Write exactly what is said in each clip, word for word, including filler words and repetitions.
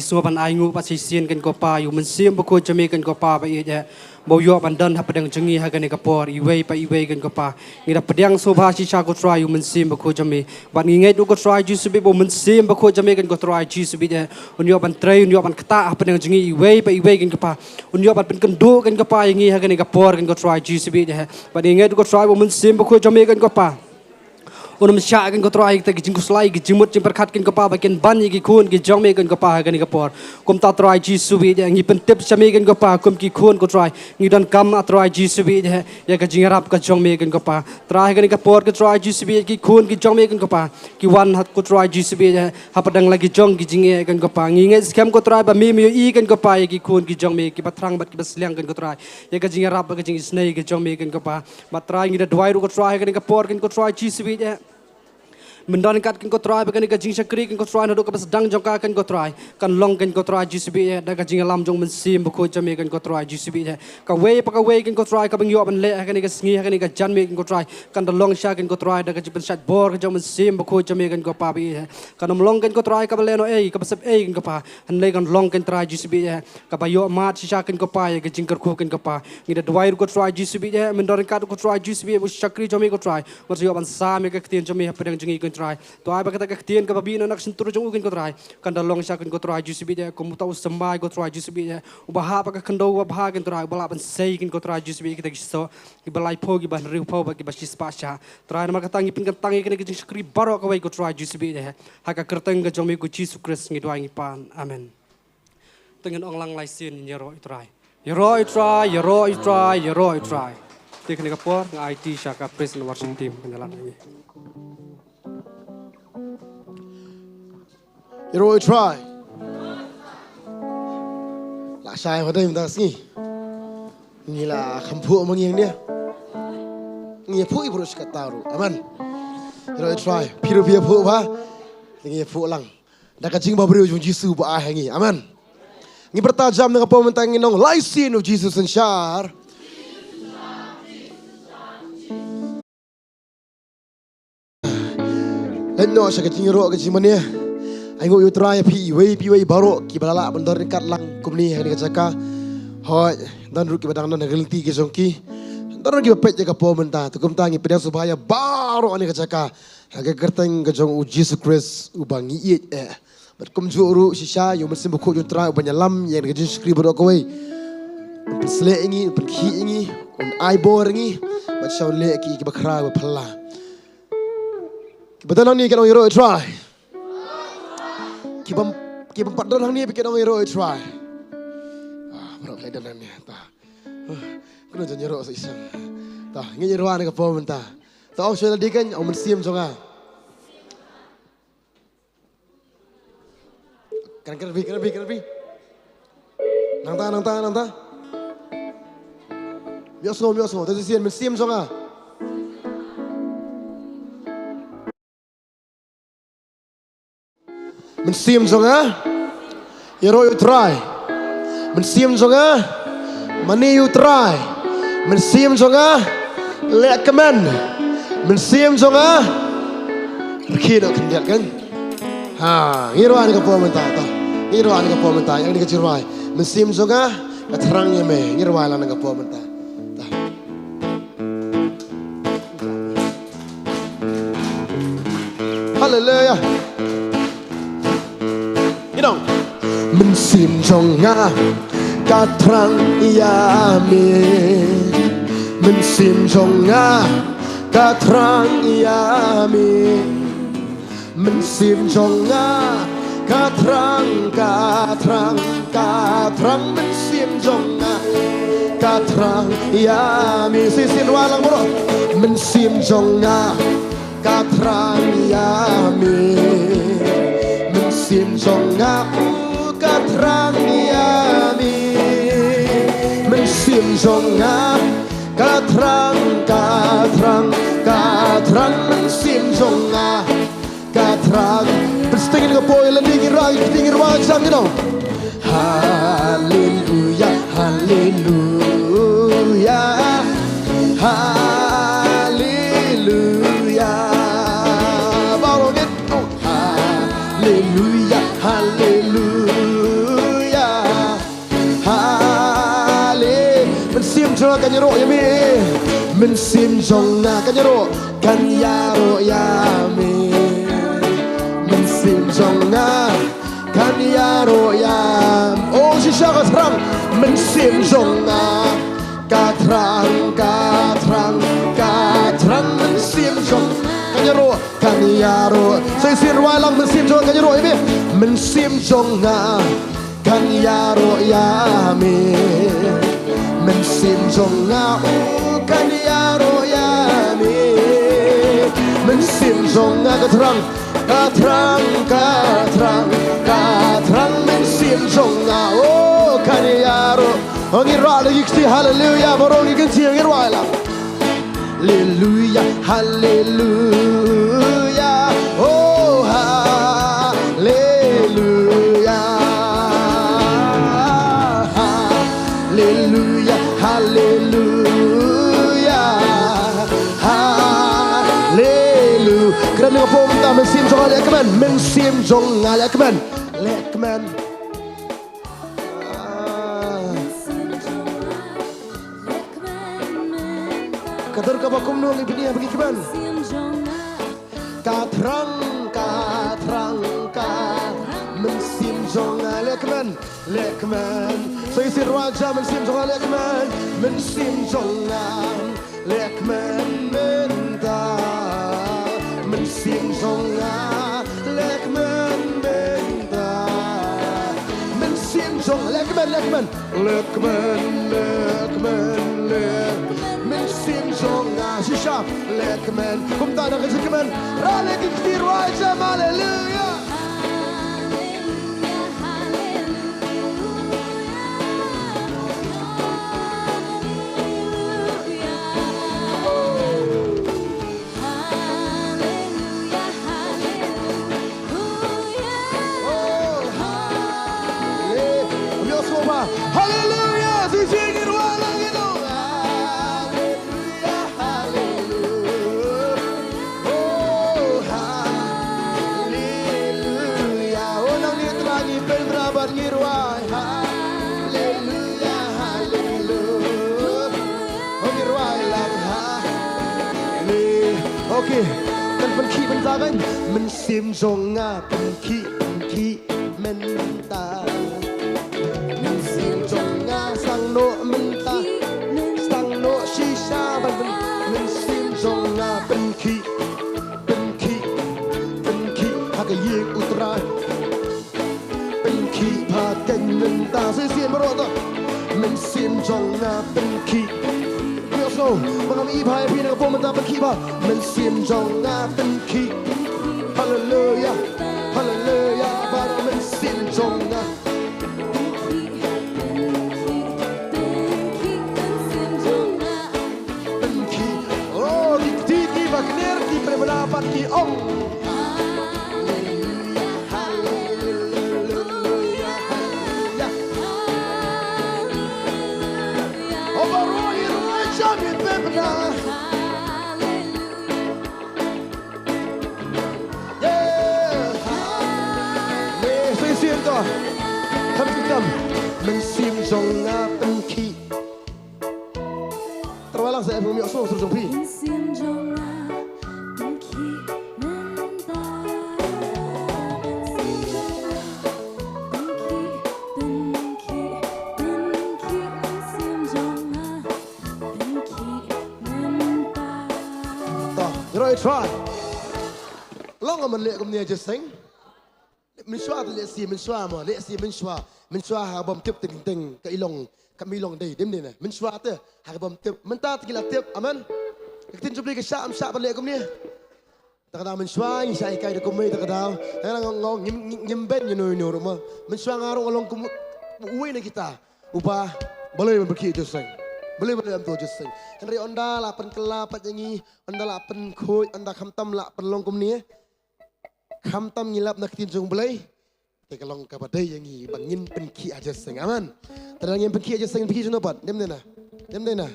Jisu ban ai nguh bad shisien, kynkopa, ïa u Mynsiem Bakhuid jong me, kynkopa, ba ïeit eh, ba u ïoh ban don hapdeng jong ngi ha kane ka por, iwei pa iwei, kynkopa. Ngi da pdiang sngewbha shisha, ko Trai, ïa u Mynsiem Bakhuid jong me. Bad ngi ngeit ruh, ko Trai Jisu baieit, ba u Mynsiem Bakhuid jong me, kynkopa, Trai Jisu baieit eh, un ïoh ban trei, un ïoh ban ktah hapdeng jong ngi iwei pa iwei, kynkopa. Un ïoh ban pynkynduh, kynkopa, ïa ngi ha kane ka por, kynkopa, Trai Jisu baieit eh. Bad ngi ngeit ruh, ko Trai, ba u Mynsiem Bakhuid jong me, kynkopa, un ym shah, kynkopa Trai, kita ki jingkhuslai, ki jingmut jingpyrkhat, kynkopa, ba kin ban ïa ki khun ki jong me, kynkopa, ha kane ka por. Kumta Trai Jisu baieit eh, ngi pyntip sha me, kynkopa, kum ki khun, ko Trai, ngi donkam, ah Trai Jisu baieit eh, ïa ka jingïarap ka jong me, kynkopa. Trai, ha kane ka por, ko Trai Jisu baieit eh, ki khun ki jong me, kynkopa, ki wan ha, ko Trai Jisu baieit eh, hapdeng la ki jong ki jingeh, kynkopa. Ngi ngeit skhem, ko Trai, ba me, me ïohi, kynkopa, ïa ki khun ki jong me kiba thrang bad kiba sliang, kynkopa Trai, ïa ka jingïarap bad ka jingisynei ka jong me, kynkopa. Bad Trai, ngi da duwai ruh, ko Trai, ha kane ka por, kynkopa Trai Jisu baieit eh, mynta ryngkat, kynkopa Trai, ba kane ka jingshakri, kynkopa Trai, naduh kaba sdang jong ka, kynkopa Trai, kan long, kynkopa Trai Jisu baieit eh, da ka jingïalam jong u Mynsiem Bakhuid jong me, kynkopa Trai Jisu baieit eh, kawei pa kawei, kynkopa Trai, kaba ngi ïoh ban leh ha kane ka sngi, ha kane ka janmiet, kynkopa Trai, kan da long shisha, kynkopa Trai, da ka jingpynshait bor ka jong u Mynsiem Bakhuid jong me, kynkopa baieit eh. Kan ym long, kynkopa Trai, kaba lehnohei, kaba sepei, kynkopa, hynrei kan long, kynkopa Trai Jisu baieit eh, kaba ïoh mad shisha, kynkopa, ïa ka jingkyrkhu, kynkopa. Ngi da duwai ruh, ko Trai Jisu baieit eh, mynta ryngkat, ko Trai Jisu baieit eh, ba u shakri jong me, ko Trai, un sa ïoh ban sam ïa ka ktien jong me hapdeng jong ngi, kynkopa Trai. To ai ba kata ka ktien kaba bun na ka shyntur jong u, kynkopa Trai, kan da long shisha, kynkopa Trai Jisu baieit eh, kum uta u symbai, ko Trai Jisu baieit eh, uba hap ha ka khyndew babha, kynkopa Trai, uba lah ban sei, kynkopa Trai Jisu baieit eh, kita ki soh kiba laiphew, kiba hynriewphew bad kiba shispah shah. Trai, namar kata ngi pynkyntang ïa kane ka jingshakri baroh kawei, ko Trai Jisu baieit eh, ha ka kyrteng ka jong me, ko Jisu Khrist, ngi duwai, ngi pan. Amen. Te ngin ong lang lai sien, ïaroh ïa u Trai. Ïaroh ïa u Trai, ïaroh ïa u Trai, ïaroh ïa u Trai. Te kane ka por nga aiti sha ka praise and worship team ban ïalam ïa ngi. Ïaroh ïa u Trai. La shai ma dei mynta ka sngi. Ngi la kham phuh ma ngi hangne. Ngi ïa phuh ïa baroh shi katta ruh. Amen. Ïaroh ïa u Trai. Phi ruh phi ïa phuh ba. Ngi ïa phuh lang da ka jingbabriew jong u Jisu ba ai ha ngi. Amen. Ngin pyrta jam na ka por mynta, ngin ong, lai sien ïa u Jisu synshar. Leit noh sha ka jingïaroh, ka jingmane. Ai nguh ïa u Trai ïa phi iwei pa iwei baroh kiba la lah ban don ryngkat lang kumne ha kane ka jaka. Hooid, don ruh kiba dang don ha ka lynti ka jong ki. Don ruh kiba peit ïa ka por mynta. Te kumta ngi pdiang sngewbha ïa baroh ha kane ka jaka. Ha ka kyrteng ka jong u Jisu Khrist uba ngi ïeit eh. Bad kumjuh ruh shisha ïa u Mynsiem Bakhuid jong u Trai uban ïalam ïa ka jingshakri baroh kawei. Un pynsleh ïa ngi, un pynkhih ïa ngi, un ai bor ïa ngi. Bad sha un leh ïa ki, kiba khraw, kiba phylla. Kiba don hangne kan ong ïaroh ïa u Trai. Kiba, kiba pat don hangne, phi kan ong ïaroh ïa u Trai. Ah, baroh ki la don hangne, ta. Kano jan ïaroh sa isang. Ta, ngin ïaroh ha kane ka por mynta. Ta ong sha lade kan, ong Mynsiem jong nga. Kren, kren phi, kren phi, kren phi. Nangta, nangta, nangta. Ïohsngew, ïohsngew. Ta shisien, Mynsiem jong nga. Mynsiem jong nga, ïaroh ïa u Trai. Mynsiem jong nga, mane ïa u Trai. Mynsiem jong nga, leh kmen. Mynsiem jong nga, rkhie noh khyndiat kan. Ha, ngi rwai ha kane ka por mynta, ta. Ngi rwai ha kane ka por mynta, ïa kane ka jingrwai. Mynsiem jong nga, nga thrang ïa me, ngi rwai lang ha kane ka por mynta. Ta. Haleluya. Ngi ong. Mynsiem jong nga ka thrang ïa me. Mynsiem jong nga ka thrang ïa me. Mynsiem jong nga ka thrang, ka thrang, ka thrang. Mynsiem jong nga ka thrang ïa me. Shisien rwai lang baroh. Mynsiem jong nga ka thrang ïa me. Mynsiem jong nga, u, ka thrang ïa me. Mynsiem jong nga ka thrang, ka thrang, ka thrang. Mynsiem jong nga ka thrang. Pynsteng ïa ka por, ïa lade ngin rwai, ngin rwai, ngin rwai, ngin rwai. Haleluya, haleluya, haleluya. Baroh ngin, oh. Haleluya, haleluya. Jong nga kan ïaroh ïa me. Mynsiem jong nga kan ïaroh, kan ïaroh ïa me. Mynsiem jong nga kan ïaroh ïa me. Oh, shisha ka thrang. Mynsiem jong nga ka thrang, ka thrang, ka thrang. Mynsiem jong nga kan ïaroh, kan ïaroh. Sa shisien rwai lang, mynsiem jong nga kan ïaroh ïa me. Mynsiem jong nga kan ïaroh ïa me. Mynsiem jong nga, oh, kan ïaroh ïa me. Mynsiem jong nga ka thrang, ka thrang, ka thrang, ka thrang. Mynsiem jong nga, oh, kan ïaroh. Oh, ngi rah la ki kti, haleluya, baroh ngi kynti, ngi rwai la. Haleluya, haleluya, oh, haleluya. Haleluya, haleluya, haleluya. Kren ïa ka pom ta, mynsiem jong nga leh kmen, mynsiem jong nga leh kmen, leh kmen. Ah. Ka dur kaba kumno ngi pyni ha ba ngi kmen. Ka thrang, ka thrang, ka thrang. Mynsiem jong nga leh kmen, leh kmen. Sa shisien rwai ja, mynsiem jong nga leh kmen. Mynsiem jong nga leh kmen mynta. Mynsiem jong nga leh kmen mynta. Mynsiem jong nga leh kmen, leh kmen. Leh kmen, leh kmen, leh kmen. Mynsiem jong nga shisha leh kmen. Kumta da ka jingkmen. Rah leh ki kti, rwai ja, haleluya. Haleluya, haleluya. Oh, haleluya. Haleluya. Shisien ngi rwai lang ngi ong. Haleluya, haleluya. Oh, haleluya. Oh, nangne Trai ngi pynbna bad ngi rwai. Haleluya, haleluya. Oh, ngi rwai lang, haleluya. Okay. Kan pynkhih mynta kan. Mynsiem jong nga pynkhih, pynkhih mynta. Mynsiem jong nga sdang noh mynta. Sdang noh shisha ban pyn-, mynsiem jong nga pynkhih, pynkhih, pynkhih ha ka ïing U Trai. Pynkhih bha kein mynta. Sa shisien baroh to. Mynsiem jong nga pynkhih. Phi ïohsngew ba ngam ïohi bha ïa phi na ka pom mynta, pynkhih bha. Mynsiem jong nga pynkhih. Haleluya. Haleluya. Baroh mynsiem jong nga. Pynkhih. Oh, ki kti kiba kner ki pynbna bad ki ong. Haleluya, haleluya, haleluya. Oh, baroh ngi rwai ja, ngi pynbna. Yeah. Haleluya. Sa shisien to. Kham ki kam. Mynsiem jong nga pynkhih. Tyrwa lang sa, eh, phim ïohsngew sur jong phi. Mynsiem jong nga pynkhih mynta. Mynsiem jong nga pynkhih, pynkhih, pynkhih. Mynsiem jong nga pynkhih mynta. To, ngi rwai try. Long man leh kumne ha jingïaseng. Mynshuwa te lehse, mynshuwa mo, lehse mynshuwa. Mynshuwa ha bym tip te teng teng ka i long, kam i long dei, dem dei na. Mynshuwa te ha ka bym tip. Mynta te ngi la tip, amen. Ka ktien jong U Blei ka shah, ym shah ban leh kumne. Ta ka daw mynshuwa ngi shah hikai da kumne ta ka daw. Ta ka daw ngong ngong ngim, ngim, ngim beiñ ïano ïano ruh mo. Mynshuwa nga ruh nga long kum uwei na kita uba balei ban pynkhih ha jingïaseng. Balei, balei ban pynkhih ha jingïaseng. Hynrei ynda la pynkylla pat ïa ngi, ynda la pynkhuid, ynda khamtam la pynlong kumne. Khamtam ngi lap na ka ktien jong U Blei, te ka long kaba dei ïa ngi ba ngin pynkhih ha jingïaseng. Amen. Te lada ngim pynkhih ha jingïaseng, pynkhih jong no pat? Dem dei na. Dem dei na.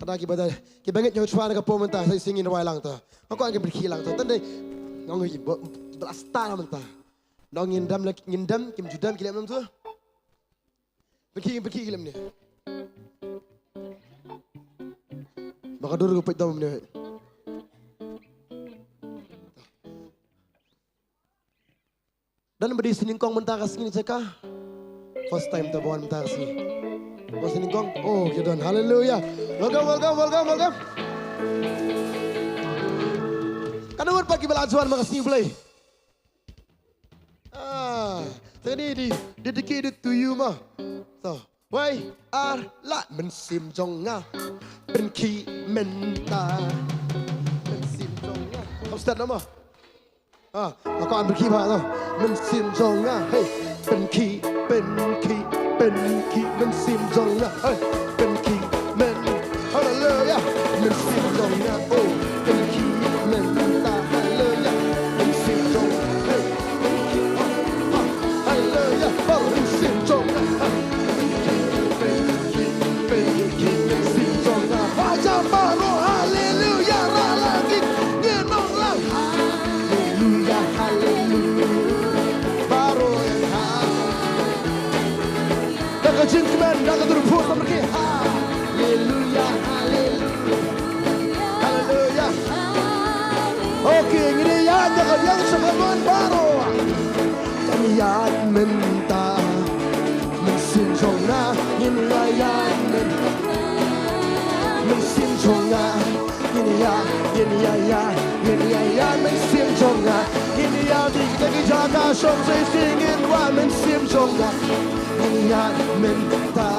Te lada kiba da, kiba ngeit ïa u Trai na ka por mynta, sa shisien ngin rwai lang to. Nga kwah ngin pynkhih lang to. Tang dei. Nga ong ïa ki ba, ba la start mynta. Nong ngin dem la, ngin dem, kim ju dem ki leh mynta. Pynkhih, pynkhih ki leh mynne. Ka dur ka peit dam ne. Dan badi snyngkong mynta ka sngi jaka. First time ta wan mynta ka sngi. Badi snyngkong. Oh, ki don. Haleluya. Welcome, welcome, welcome, welcome. Kan wan pat ki ba la wan ma ka sngi Blei. Ah, tani di dedicate to you ma. So, wei ar la mynsiem jong nga. Pynkhih mynta. Mynsiem jong nga. Kom stad nama. Ah, aku ambil ki ba to. Mynsiem jong nga. Hey, pynkhih, pynkhih, pynkhih mynsiem jong nga. Hey, pynkhih myn. Haleluya. Mynsiem jong nga. Oh, pynkhih mynta. Haleluya. Mynsiem jong nga. Hey, pynkhih. Ah, ah. Haleluya. Oh, mynsiem jong nga. Ah. Pynkhih, pynkhih, pynkhih mynsiem jong nga. Ba jam baroh. Haleluya. Ra la ki ngi nong lang. Haleluya, haleluya. Baroh ha. Da ka jingkmen, da ka dur phuh samrkhie. Haleluya, haleluya. Haleluya. Okay, ngin ïa da ka yang sa ka mon baroh. Kan ïa mynta. Mynsiem jong nga, ngin ïa ïa men. Mynsiem jong nga. Ngin ïa, ngin ïa ïa, ngin ïa ïa mynsiem jong nga. Ngin ïa di kita ki jaka shong sa ïa ngin wa mynsiem jong nga. Ngin ïa mynta.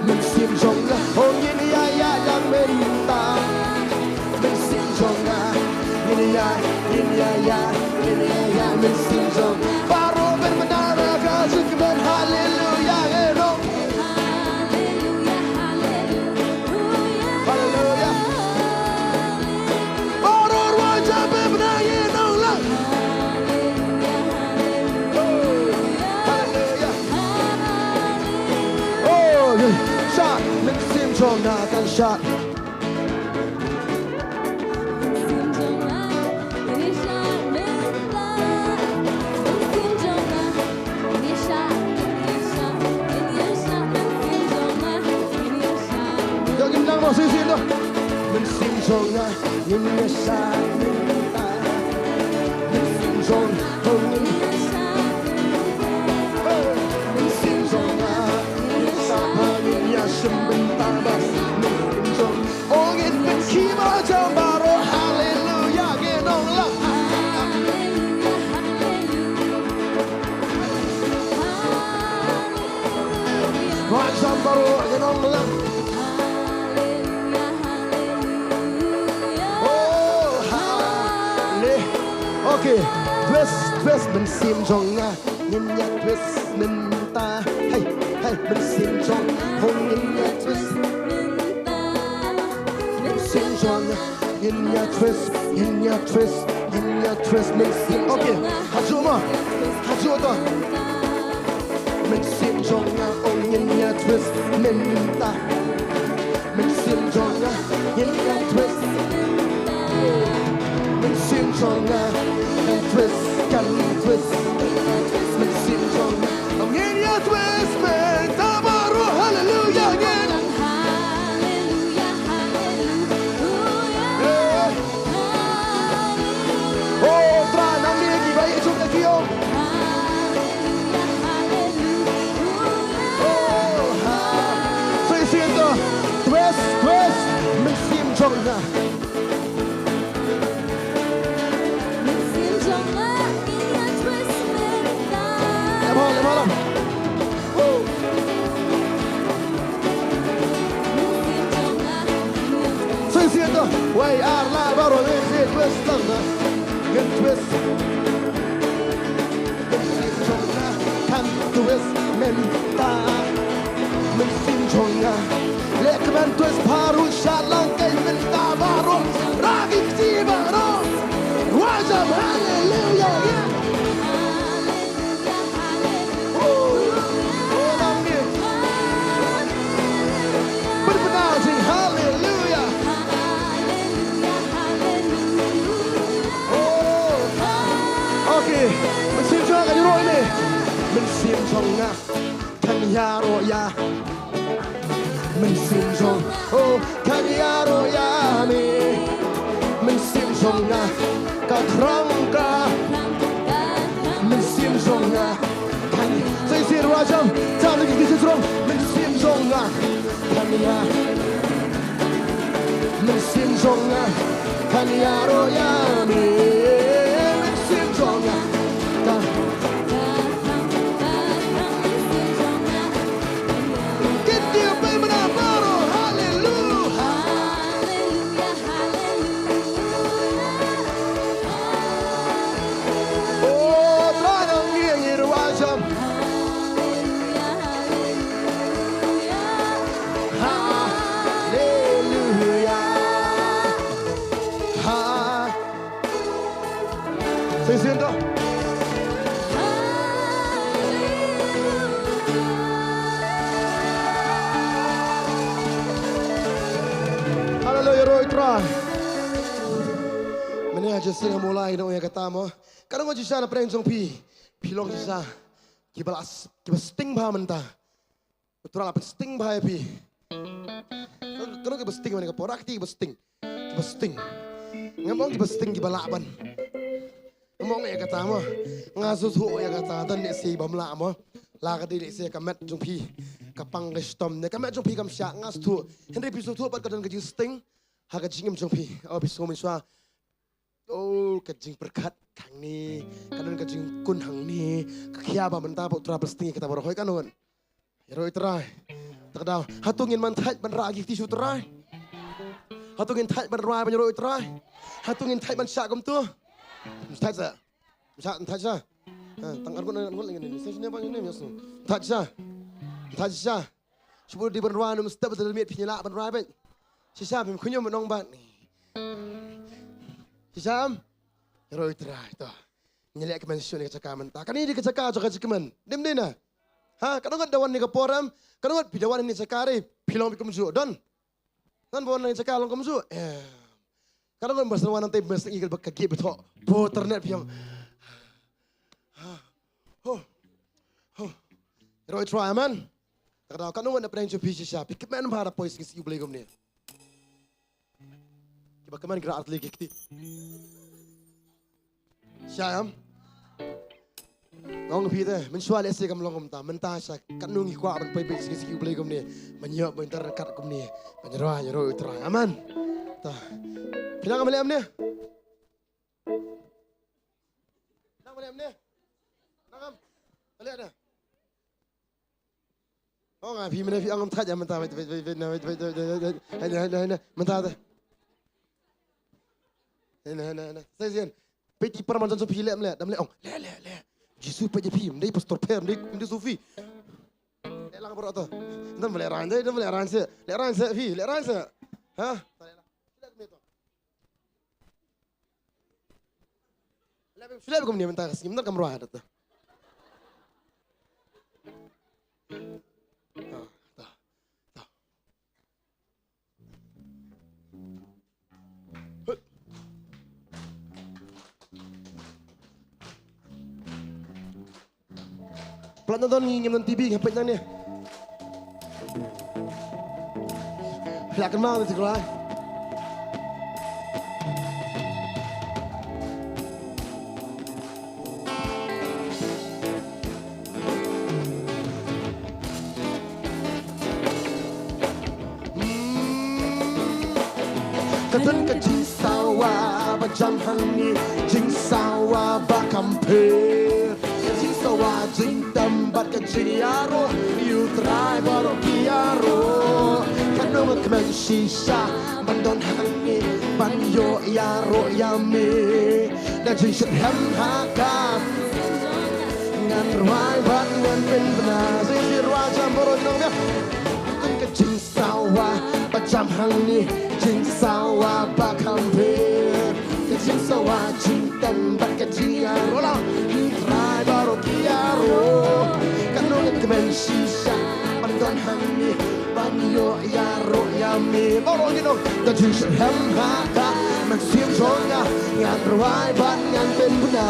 Mynsiem jong nga. Oh ngin ïa ïa ïa mynta. Mynsiem jong nga. Ngin ïa, ngin ïa ïa, ngin ïa ïa mynsiem jong. Baroh mynta ra ka jingkmen haleluya ngin ong. Haleluya. Baroh ruh jam bynta ïa nong lang. Haleluya. Oh, shah mynsiem jong nga kan shah. Ïa ngin nang ma shisien da. Mynsiem jong nga, ngin ïa shah mynta. Mynsiem jong nga, ngin ïa shah mynta. Mynsiem jong nga, ngin ïa shah ba ngin ïa shim bynta ba. Mynsiem jong nga, oh ngin pynkhih ba jam baroh, haleluya, ngin ong lang. Ba jam baroh, ngin ong lang. Oh, hale. Okay, twist, twist, mynsiem jong nga. Ngin ïa twist mynta. Hey, hey, mynsiem jong. Oh, ngin ïa twist. Mynsiem jong nga. Ngin ïa twist, ngin ïa twist, ngin ïa twist mynsiem. Okay, hajuh ma. Hajuh to. Mynsiem jong nga, oh ngin ïa twist mynta. Mynsiem jong nga, ngin ïa twist. Mynsiem jong nga, kan twist, kan twist. Mynsiem jong nga, oh ngin ïa twist mynta baroh, haleluya, ngin. Yeah. Oh, Trai, nangne kiba ïeit jong ka ki ong. Oh, ha. Sa shisien to. Twist, twist. Mynsiem jong nga. Mynsiem jong nga. Lem ha, lem ha, lem. Woo. Sa shisien to, wei ar lad baroh, ngin sa twist lang na. Ngin twist. Mynsiem jong nga kan twist mynta. Mynsiem jong nga. Leh kmen twist baroh, shah lang kai mynta baroh. Ra ki kti baroh. Wajam haleluya. Okay, mynsiem jong nga kan ïaroh ïa. Mynsiem jong nga kan ïaroh ïa. Mynsiem jong, oh, kan ïaroh ïa me. Mynsiem jong nga ka thrang ka. Mynsiem jong nga kan. Sa shisien Rajam, sa lagi ki jong. Mynsiem jong nga kan ïa. Mynsiem jong nga kan ïaroh ïa me. Mynsiem jong nga kan. Kyndiah bad mynta baroh, haleluya. Haleluya, haleluya. Oh, Trai nang ngi ngi rwai jam. Haleluya, haleluya. Ha. Sa shisien to. Haleluya, ïaroh ïa u Trai. Mynne ha Jesse nga mut lai ngan ong ïa kata mo. Katno ngut shisha na pdeng jong phi, phi long shisha kiba la s-, kiba sting bha mynta. U Trai la pynsting bha ïa phi. Katno kiba sting mynne ka por, kti kiba sting. Kiba sting. Ngam ong kiba sting kiba lah ban. Ngam ong ïa kata mo. Nga sngewthuh ïa kata, don lehse bym lah mo. La ka dei lehse ka met jong phi ka pang ka shitom ne ka met jong phi kam shah, nga sngewthuh. Hynrei phi sngewthuh pat ka don ka jingsting ha ka jingim jong phi. O phi sngew mynshuwa. Oh, ka jingpyrkhat hangne, ka don ka jingkun hangne, ka khia ba mynta ba u Trai pynsting ïa kata baroh, hooid katno ngut? Ïaroh ïa u Trai. Te ka daw, hato ngin man thait ban rah ki kti sha u Trai? Hato ngin thait ban rwai ban ïaroh ïa u Trai? Hato ngin thait ban shah kumto? Thait sa. Shah, thait sa. Ha, tang arngut, arngut lagi ni. Sa shisha ba ni, ni, ni. Thait sa. Thait sa. Shu dei ban rwai, ym step da lmiet phi, ngi lah ban rwai beit. Shisha phim khñium ban ong bad. Shisha em? Ïaroh ïa u Trai to. Ngi leh kmen shuh ïa ka jaka mynta. Kane dei ka jaka jong ka jingkmen. Dim dei na. Ha, katno ngut da wan ïa ka por em? Katno ngut phi da wan ïa ka jaka re? Phi long phi kumjuh. Don. Don ba wan ïa ka jaka long kumjuh. Em. Katno ngut ba sa wan nangta ba sa ïa ka gift ba thoh. Bo internet phi ong. Ha. Ho. Ho. Ïaroh ïa u Trai, amen. Te ka daw, katno ngut na pdeng jong phi shisha phi kmen bha da poi shisha ïa u Blei kumne? Kiba kmen ki rah artylli ki kti. Shisha em? Nga ong ïa phi te, mynshuwa lehse kam long kumta, mynta shisha katno ngi kwah ban poi beit shisha ïa u Blei kumne, ban ïoh ban ïaroh kat kumne, ban ïaroh ïaroh ïa u Trai. Amen. Ta. Phi nang ym leh kumne? Nang ym leh kumne? Nang ym leh kumne? Oh, nga phi mynne phi ong ym thait ïa mynta, wait, wait, wait, wait, na, wait, wait, wait, wait, wait, hei, hei, hei, hei, mynta te. Hei, hei, hei, hei. Sa shisien. Peit ki para marjan jong phi leh ym leh, dang leh ong. Leh, leh, leh. Jisu peit ïa phi, ym dei pastor pher, ym dei, ym dei sufi. Leh lang baroh to. Dang leh rang dei, dang leh rang se. Leh rang se phi, leh rang se. Ha? Leh lang. Leh kumne to. Leh bad, leh bad kumne mynta ka sngi, mynta kam rwai haduh. Ta, ta, ta. Hei. Palat na don ngi ngim don T V, nga peit nangne. Ïa kynmaw na ti kloi. Hmm. Ka don ka jingsawa ba jam hangne, jingsawa ba kham pher. Ka jingsawa jingtem bad ka jingïaroh, ïa u Trai baroh ki ïaroh. Katno ngut kmen shisha ban don hangne ban ïoh ïaroh ïa me. Da jingshitrhem ha ka, ngan rwai bad ngan pynbna. Sa shisien rwai jam baroh ngi nong biang. Ka don ka jingsawa ba jam hangne, jingsawa ba kham pher. Ka jingsawa jingtem bad ka jingïaroh, la u Trai baroh ki ïaroh. Katno ngut kmen shisha ban don hangne ban ïoh ïaroh ïa me. Baroh ngi nong. Da jingshitrhem ha ka mynsiem jong nga, ngan rwai bad ngan pynbna.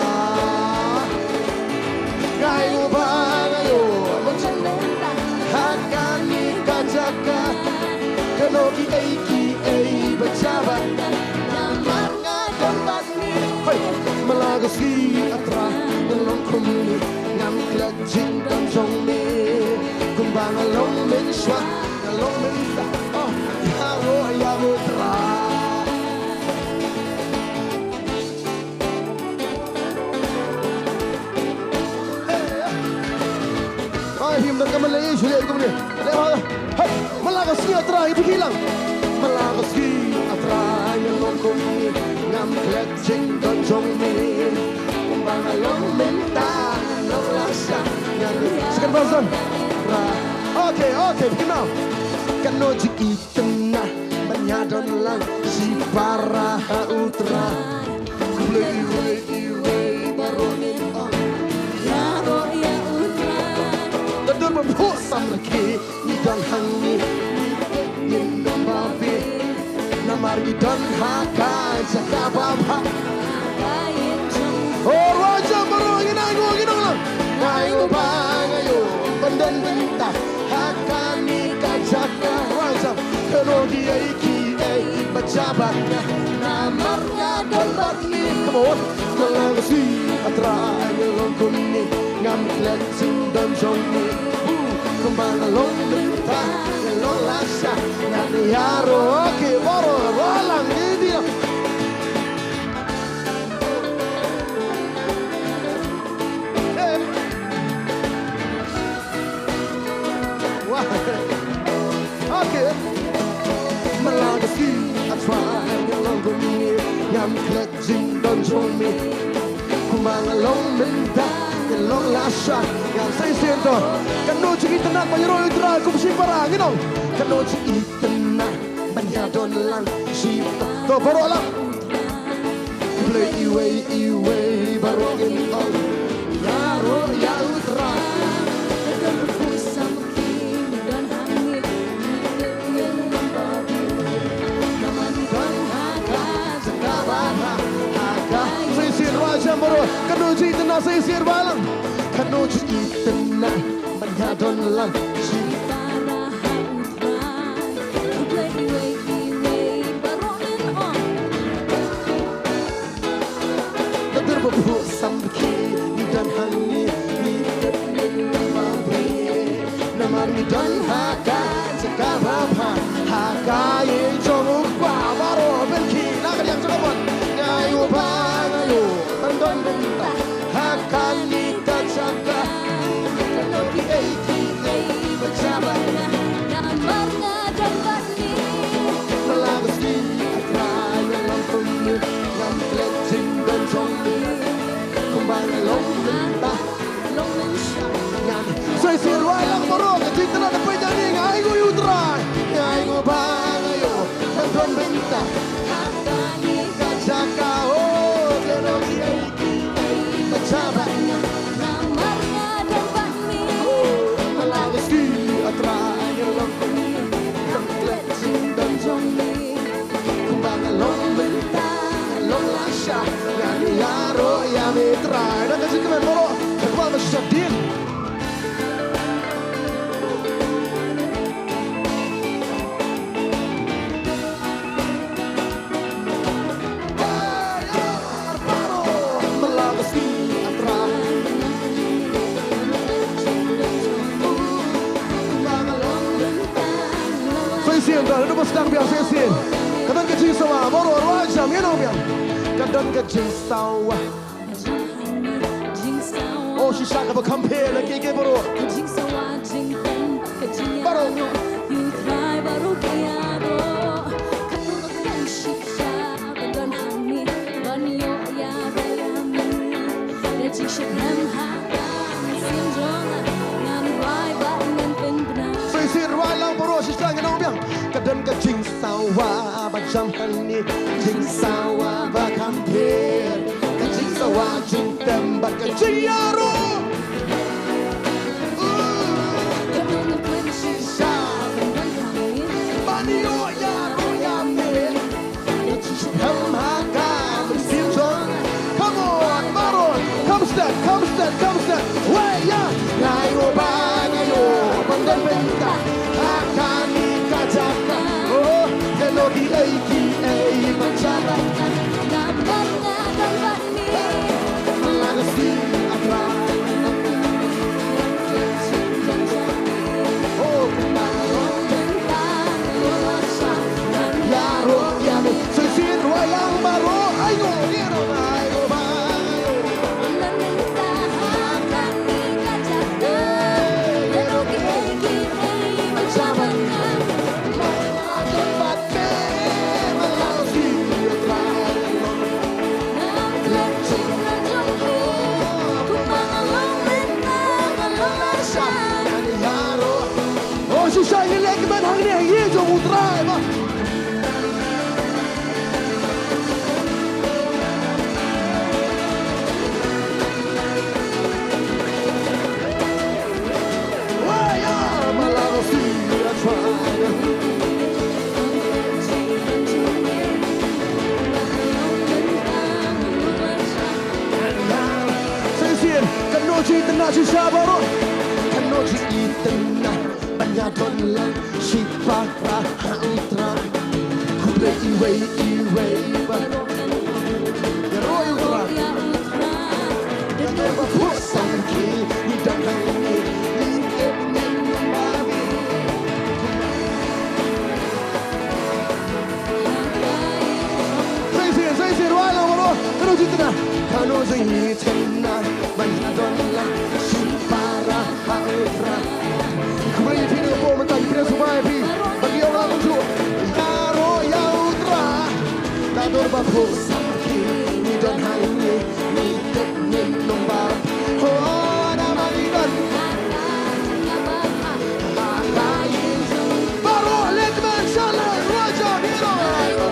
Nga ïoh ba nga ïoh mynsiem ha kane ka jaka. Kano kiei kiei ba jia bad nga, namar nga don bad me. Hei, man la ka sngi A Trai, nga long kumne, ngam klet jingdon jong me. Kumba nga long mynshuwa, nga long mynta, oh, ïaroh ïa me Trai. Ai, him don ka malei, shu leh kumne. Leh ha. Hei, man la ka sngi A Trai, phi khie lang. Man la ka sngi A Trai, nga long kumne, ngam klet jingdon jong me. Kumba nga long mynta, nga long lashai, nga long. Second verse done. Ra. Okay, okay, phi khie now. Kano jingitynnad ban ïadon lang shipara ha U Trai. Khublei iwei iwei baroh ngin ong, ïaroh ïa U Trai. Ka dur ba phuh samrkhie ngi don hangne, ngin ym babe, namar ngi don ha ka jaka ba bha. O Rajam baroh ngin ainguh, ngin ong lang. Nga ainguh ba nga ïoh ban don bynta ha kane ka jaka. Rajam, kano kiei kiei ba jia bad nga, namar nga don bad me. Come on. Man la ka sngi A Trai, nga long kumne, ngam klet jingdon jong me. Uh, kumba nga long mynta, nga long lashai, ngan ïaroh. Okay, baroh, rwai lang, ïa di. Hey. Wah. Okay. Man la ka sngi A Trai, nga long kumne, ngam klet jingdon jong me. Kumba nga long mynta, nga long lashai, ngan sa shisien to. Kano jingitynnad ban ïaroh ïa U Trai kum shipara, ngin ong. Kano jingitynnad ban ïadon lang shipara. To baroh lang. Khublei iwei iwei baroh ngin ong, ïaroh ïa U Trai. Sa shisien rwai jam baroh. Kano jingitynnad, sa shisien rwai lang. Kano jingitynnad ban ïadon lang. Ka dur ba phuh samrkhie ngi don hangne, ngi tip ngi ym babe, namar ngi don ha ka jaka ba bha, ha ka ïing jong U Kpa. Baroh ban khie na ka liang jong ka mon. Nga ainguh ba nga ïoh ban don bynta ha kane ka jaka. Kano kiei kiei ba jia bad nga, namar nga don bad me. Man la ka sngi A Trai, nga long kumne, ngam klet jingdon jong me. Kumba nga long mynta, long mynshuwa, ngan. Sa shisien rwai lang baroh, ka jingtynnad da peit ïa ngi. Nga ainguh ïa U Trai, nga ainguh ba nga ïoh ban don bynta ha kane ka jaka. Oh, kano kiei kiei ba jia bad nga, namar nga don bad me. Man la ka sngi A Trai, nga long kumne, ngam klet jingdon jong me. Kumba nga long mynta, nga long lashai, ngan ïaroh ïa me Trai. Da ka jingkmen baroh, ka kwah ba shadien. Sa shisien, to, to ba sdang biang sa shisien. Ka don ka jingsawa, baroh rwai jam, ïa nong biang. Ka don ka jingsawa. Oh, shisha kaba kham pher na kiei kiei baroh. Baroh. Sa shisien rwai lang baroh, shisha ngan ong biang. Ka don ka jingsawa ba jam hangne, jingsawa ba kham pher, ka jingsawa jingtem bad ka jingïaroh. Ka don ka jingsawa ban ïoh ïaroh ïa me. Ïa jingshitom ha ka mynsiem jong. Come on, baroh. Come step, come step, come step. Wei, ïa. Nga ïoh ba nga ïoh ban don bynta ha kane ka jaka. Oh. Shisien, katno jingtynnat shisha baroh. Katno jingtynnat ban ïadon lang shipara ha U Trai. Khublei iwei iwei ba ïaroh ïa U Trai. Sa shisien, sa shisien, rwai lang baroh. Katno jingtynnat, katno jingtynnat ban ïadon lang shipara ha U Trai. Khublei ïa phi na ka por mynta, phi da sngewbha ïa phi. Ba ki ong la kumjuh, ïaroh ïa U Trai. Da dur ba phuh sam ki, ngi don hangne, ngi tip ngin ym bam. Ho, namar ngi don. Baroh leh kmen shalom, Raja Hero.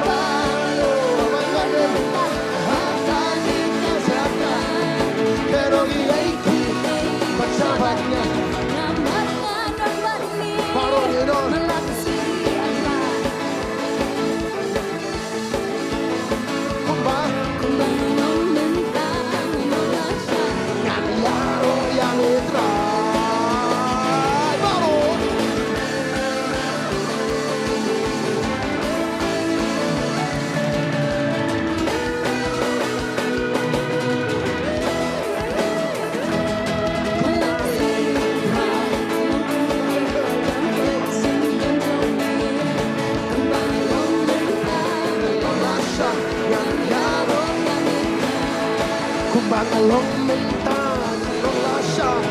Kumba nga long mynta, nga long lashai.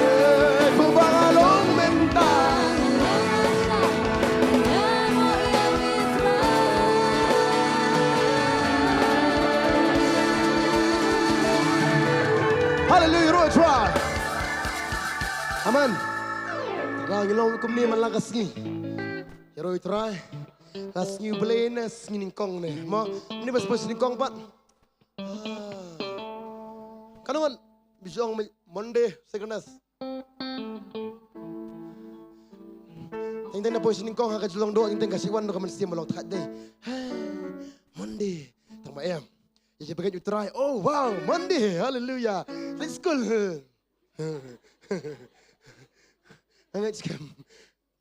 Eh, kumba nga long mynta. Haleluia, ïaroh Trai. Amen. Tang ngi long kumne man la ka sngi. Ïaroh Trai. La sngi U Blei ne sngi nyngkong ne. Mo, ne ba sngi nyngkong pat. Ka nongan bijong Monday, Synchronous. Teng teng na poi sha nyngkong ha ka jinglong doh, teng teng ka shu wan da ka mynsiem ba long thait dei. Monday. Tang ba em. Ïa ba ngeit U Trai. Oh wow, Monday. Hallelujah. Let's go. Nga ngeit skhem.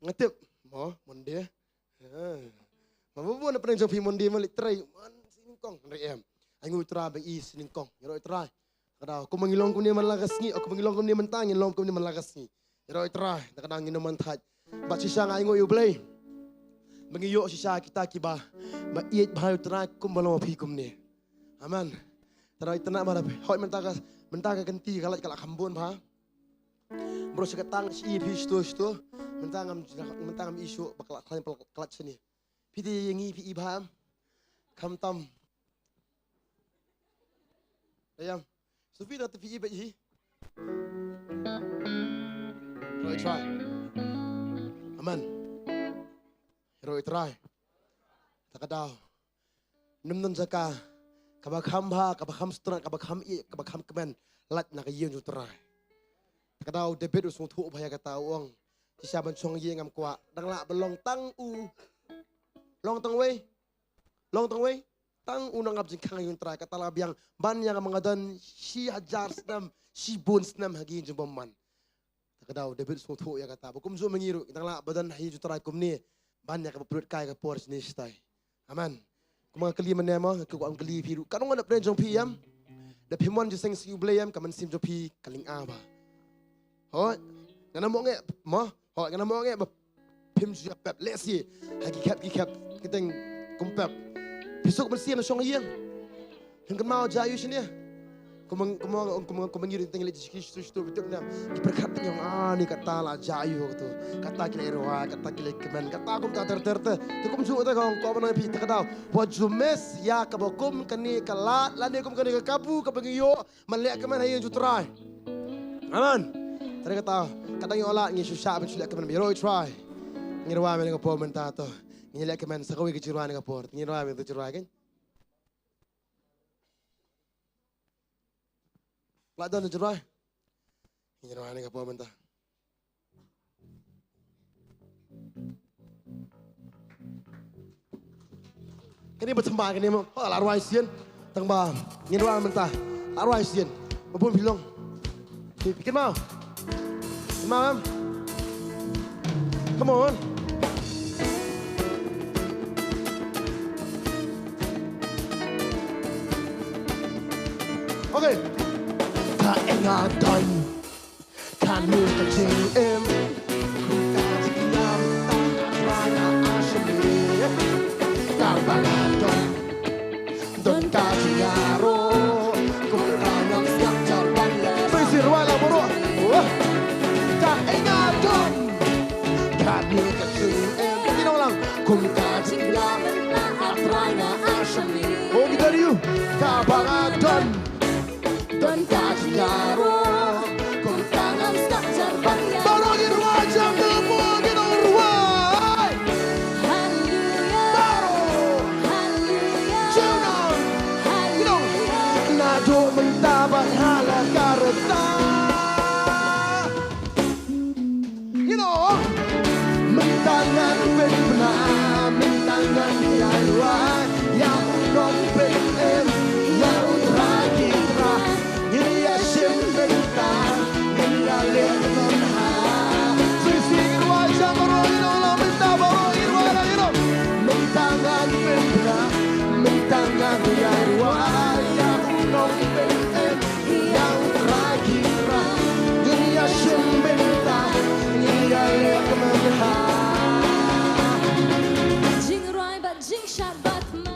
Nga tip. Mo, Monday. Ha. Ma bubu na pdeng jong phi Monday ma leit trei. Man, sha nyngkong. Hynrei em. Ai ngi U Trai ba i sha nyngkong. Ïaroh Trai. Ka daw, kumba ngi long kumne man la ka sngi, kumba ngi long kumne mynta, ngin long kumne man la ka sngi. Ïaroh Trai, da ka daw ngin ym man thait. Bad shisha nga ai nguh ïa U Blei. Ba ngi ïoh shisha kita kiba, ba ïeit bha ïa U Trai kumba long phi kumne. Amen. Trai tana ma da hoi mynta ka, mynta ka kynti ka lait ka la kham bun bha. Bro sha ka tang shi phi shto shto. Mynta ngam, mynta ngam i shuh ba ka la khlaiñ ba ka la shane. Phi te ïa ngi phi i bha em. Kham tam. Dayam. Sufi da te phi i ba i. Ïaroh Trai. Amen. Ïaroh Trai. Ta ka daw. Nym don jaka kaba kham bha, kaba kham strat, kaba kham ïeit, kaba kham kmen. Lait na ka ïing jong U Trai. Ta ka daw David u sngewthuh bha ïa kata u ong. Shisha ban shong ïing ngam kwah. Dang lah ba long tang u. Long tang wei. Long tang wei. Tang u nongap jingkhang ïa U Trai, kata la biang ban ïa nga ma nga don shi hajar snem, shibun snem ha ki ïing jingbymman. Ta ka daw David u sngewthuh ïa kata. Ba kumjuh ma ngi ruh, ngi dang lah ba don ha ïing U Trai kumne, ban ïa kaba pynlut kai ka por shane shatai. Amen. Kumba nga kylli mynne mo, nga kwah kylli phi ruh. Katno ngan da pdeng jong phi em? Da phim wan jingïaseng sngi U Blei em, ka mynsiem jong phi ka lynga bha. Hooid. Ngan ym ong eh mo. Hooid, ngan ym ong eh ba phim ju ïa pep lehse ha ki khep ki khep ki teng kum pep. Phi suk mynsiem na shong ïing. Phin kynmaw jia aiu shane. Kumba, kumba, kumba, kumba ngi ruh teng leh jingshakri shtu shtu bituk ne. Ki pyrkhat teng ong ani kata la jia aiu katu. Kata ki leh rwai, kata ki leh kmen, kata kumta ter ter te. Te kumjuh te ka ong ko ba nang phi ta ka daw. Wat ju miss ïa kaba kum kane ka lad lane kum kane ka kabu kaba ngi ïoh. Man leh kmen ha ïing jong U Trai. Amen. Tang kata, ka dang ïoh lad ngi shu shah ban shu leh kmen ïaroh U Trai. Ngi rwai mynne ka por mynta to. Ngi leh kmen sa kawei ka jingrwai mynne ka por. Ngi rwai mynne ka jingrwai kan. Lah don jingrwai. Ngi rwai mynne ka por mynta. Kane ba thymmai kane mo. Ho, la rwai sien. Tang ba ngin rwai mynta. La rwai sien. Ba bun phi long. Phi, phi kynmaw. Kynmaw em? Come on. Okay. Ka enga don. Kano ka jingim. Kum ka jingïam. Ka rana ashmi. Ka banga don. Don ka jingïaroh. Kum ka ngam sngap jar ban ïa. Soi sir wala boro. Wah. Ka enga don. Kano ka jingim. Ki nong lang. Kum ka jingïam. Ka rana ashmi. Oh, kita riu. Ka banga don. Don ka jingïaroh, kum ka ngam sngap jar ban ïa. Baroh ngin rwai jam, baroh ngin rwai. Hallelujah. Baroh. Hallelujah. Jam noh. Hallelujah. Naduh mynta bad ha la ka rta. You know, mynta ngan pynbna, mynta ngan ïa rwai ïa u nongpynim, ïa U Trai ki trai. Ngin ïa shim bynta, ngin ïa leh kmen ha. Sisi rwai jam baroh, you know, la mynta baroh, you know, la, you know. Mynta ngan pynbna, mynta ngan ïa rwai ïa u nongpynim. Ïa U Trai ki trai, ngin ïa shim bynta, ngin ïa leh kmen ha. Jingrwai bad jingshad bad ma.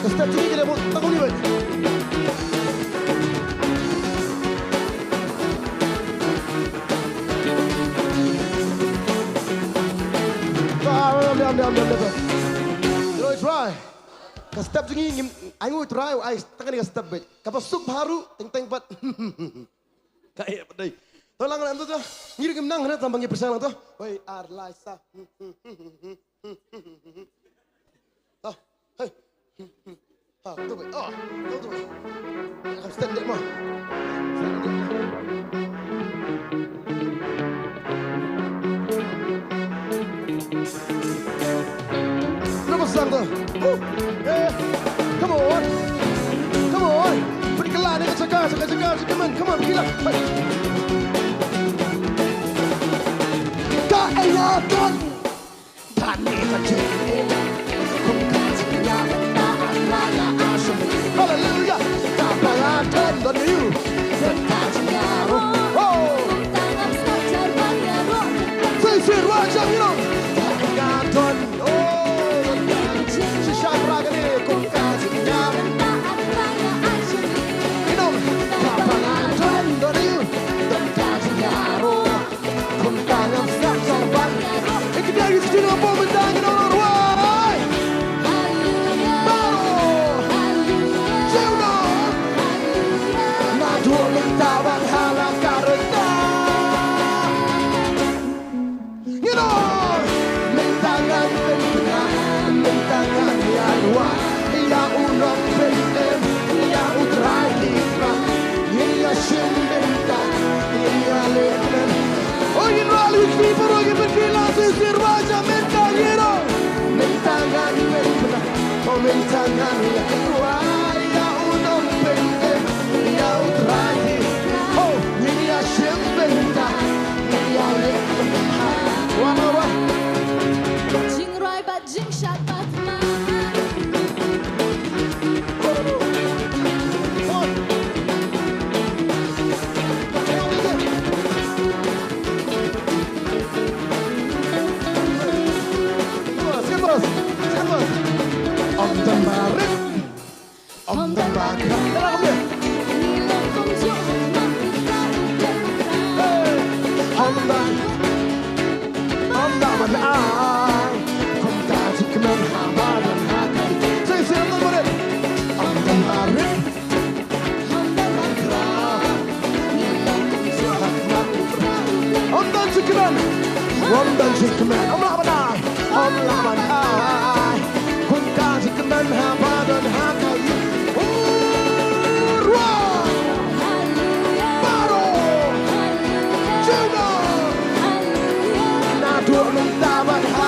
Ka step jingïa ka dei bad tang uni wei. Diam, diam, diam, diam, diam. Jingrwai trai. Ka step jong ngi ngim, ai ngi U Trai u ai tang kane ka step beit. Kaba suk bha ruh teng teng pat. Ka eh pat dei. To lang lang to to. Ngi ruh ngim nang hana tang ba ngi pyrshang lang to. Wei ar lai sa. To. Hei. Ha, to beit. Oh, to to. Ka step dei mo. Terus lang tu. Uh. Eh. Come on. Come on. Beri kelah ni, jaka, jaka, jaka, jaka, man. Come on, gila. Hai. Ka aya don. Tani ka jingim. Kum ka jingim. Hallelujah. Ka bala don don you. Don ka jingim. Oh. Sing, sing, rise up, you know. Ka don. Oh. Shisha raga ni kum ka jingim. You know. Ka bala don don you. Don ka jingim. Kum ka ngam sngap jar ban. Ikdia yu sdino bo mynta ngin ong rwai. Baroh. Jiw noh. Naduh mynta bad ha la ka rta. Ngin ong. Mynta ngan pynbna. Mynta ngan ïa rwai. Ïa u nongpynim. Ïa U Trai ki trai. Ïa shim bynta, ïa leh kmen. O ngin rah lynti baroh ngin pynbna shisha, rwai jam mynta ïa ro. Mynta ngan pynbna, o mynta ngan ïa rwai ïa u nongpynim, ïa U Trai. O ngin ïa shim bynta, ïa leh kmen. Wah, wah, wah. Jingrwai bad jingshad bad ma. Om Damarit. Om Damarit. Om Dam-, Om Daman ai. Kum ka jingkmen ha madan ha ka. Say, say, Om Damarit. Om Damarit. Ym don jingkmen, ym don jingkmen, ym lah ban ai, ym lah ban ai. Kum ka jingkmen ha ba don ha ka ïing. Hurrah! Baroh! Jingkmen! Naduh mynta bad ha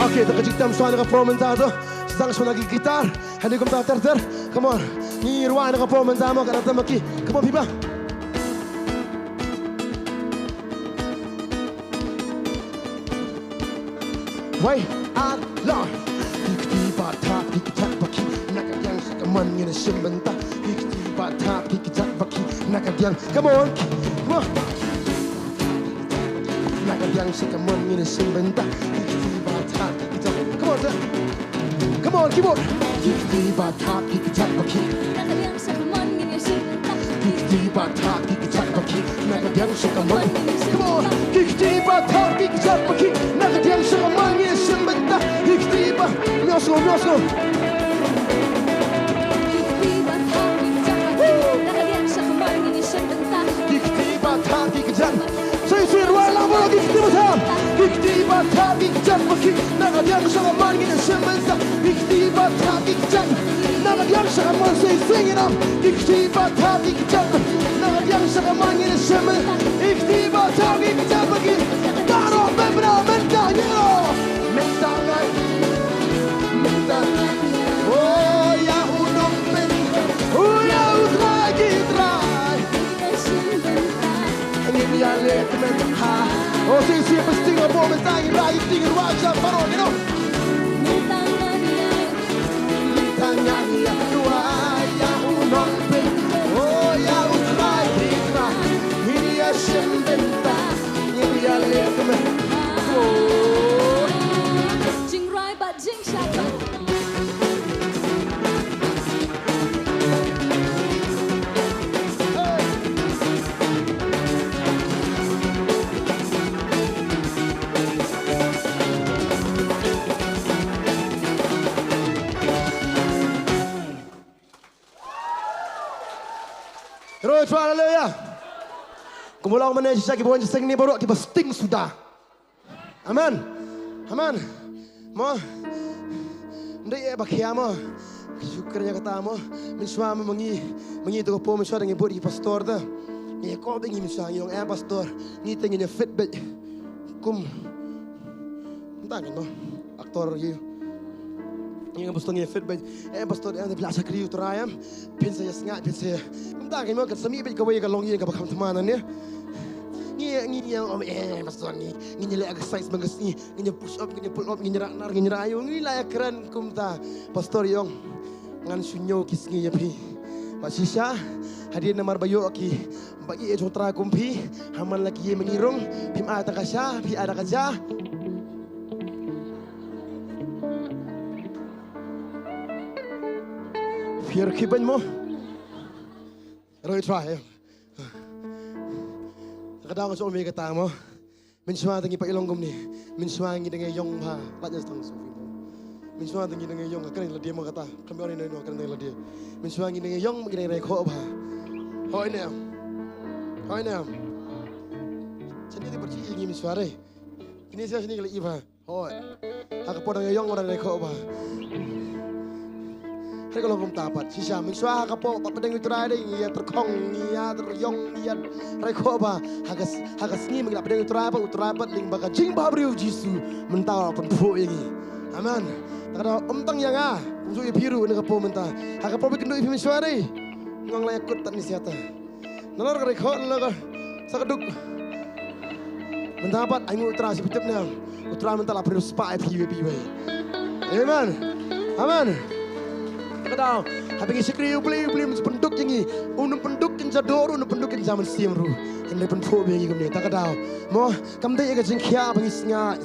Okay, to ka jingtem shwa na ka por mynta to. Sdang shwa na ki guitar. Hani kumta ter ter. Come on. Ngi rwai na ka por mynta mo, ka da tem ki. Come on, phi ba. Wei, ar, la. Ki kti ba tap, ki kjat ba ki. Na ka diang sa ka man ngin shim bynta. Ki kti ba tap, ki kjat ba ki. Na ka diang. Come on. Come on. Na ka diang sa ka man ngin shim bynta. Ki kti ba tap, ki kjat. Come on, sir. Come on, keyboard. Ki kti ba tap, ki kjat ba ki. Na ka diang sa ka man ngin shim bynta. Ki kti ba tap, ki kjat ba ki. Na ka diang sa ka man. Come on. Ki kti ba tap, ki kjat ba ki. Na ka diang sa ka man ngin shim bynta. Ki kti ba. Myo sngew, myo sngew. Ki kti ba tap, ki kjat ba ki. Ki kti ba tap, ki kjat. Shisha rwai lang baroh, ki kti ba tap. Ki kti ba tap, ki kjat ba ki. Na ka diang sa ka man ngin shim bynta. Ki kti ba tap, ki kjat. Na ka diang sa ka man, shisha ngin ong. Ki kti ba tap, ki kjat. Na ka diang sa ka man ngin shim bynta. Ki kti ba tap, ki kjat ba ki. Baroh mynta, mynta, you know. Mynta ngai. Mynta. Oh, ïa u nongpynim. Oh, ïa u Trai ki trai. Ngin ïaleh kmen ha. Oh, shisha, phi sting hapoh mynta, ngi la ïa sting ruh sha baroh, you know. Mynta ngan ïa, mynta ngan ïa, ïa u nongpynim. Oh, ïa u Trai ki trai. Ngin ïa shim bynta. Ngin ïaleh kmen. Oh. Jingrwai bad jingshakri. Hero, hallelujah. Kumba long mynne, shisha ki bun jingïaseng ne baroh kiba sting suda. Amen. Amen. Mo. Ndei e ba khia mo. Shukriya kata mo. Mynshuwa mo, ma ngi, ma ngi to ka por mynshuwa da ngi bud ïa ki pastor te. Ngi ko ba ngi mynshuwa ngi ong, eh, pastor, ngi te ngin ïa fit bad kum. Mynta ngi mo. Actor ïa. Ngi ong pastor ngi ïa fit bad. Eh, pastor, eh, phi la shakri ïa u Trai em. Phin sa ïa sngap, phin sa ïa. Kumta ka mo, kan sa mih beit kawei ka longïing kaba kham thma nangne. Ngi, ngi, ngi, oh, eh, pastor ngi, ngin ïa leh exercise man ka sngi, ngin ïa push up, ngin ïa pull up, ngin ïa rah nar, ngin ïa rah aïu, ngi la ïa kren kumta. Pastor ïa ong, ngan shu ñiew ki sngi ïa phi. Bad shisha, hadien namar ba ïoh ki, ba ïeit jong u Trai kum phi, ha man la ki ïing ma ngi rung, phim ai tang ka sha, phi ai tang ka ja. Phi ïa rkhie beiñ mo. Roi Trai. Ka dang shu ong ïa kata mo. Mynshuwa te ngi peit long kumne. Mynshuwa ngi dang ïa ïong bha. Lait ïa tang shu. Mynshuwa te ngi dang ïa ïong, ka kren lade mo kata. Kam ïoh ne no, ka kren lade. Mynshuwa ngi dang ïa ïong, ngi dang ïa rei khoh bha. Hoi ne em. Hoi ne em. Shane te pyrshah ïa ngi mynshuwa re. Kine sha shane ka la i bha. Hooid. Ha ka por dang ïong, dang rei khoh bha. Hynrei ka long kumta pat. Shisha, mynshuwa ha ka por ba pdeng u Trai dei, ngi ïa tyrkhong, ngi ïa tyr-, ïong, ngi ïa rei khoh bha. Ha ka s-, ha ka sngi mynta pdeng u Trai pat, u Trai pat lyngba ka jingbhabriew Jisu mynta u la pynphuh ïa ngi. Amen. Te ka daw ym tang ïa nga, ym shu ïa phi ruh na ka por mynta. Ha ka por ba kynduh ïa phi mynshuwa dei. Nga ong la ïa kut tad ne sha ta. Nalor ka rei khoh, nalor ka sa ka duk. Mynta pat ai nguh u Trai sha phi tip ne. U Trai mynta la pynriewspah ïa phi, ïa phi wei. Amen. Amen. Ka daw haba ngi shakri ïa U Blei, U Blei un sa pynduk ïa ngi. Un pynduk kin ja dur, un pynduk kin ja mynsiem ruh. Hynrei pynphuh ïa ngi kumne. Ta ka daw mo, kam dei ïa ka jingkhia ba ngi sngaid.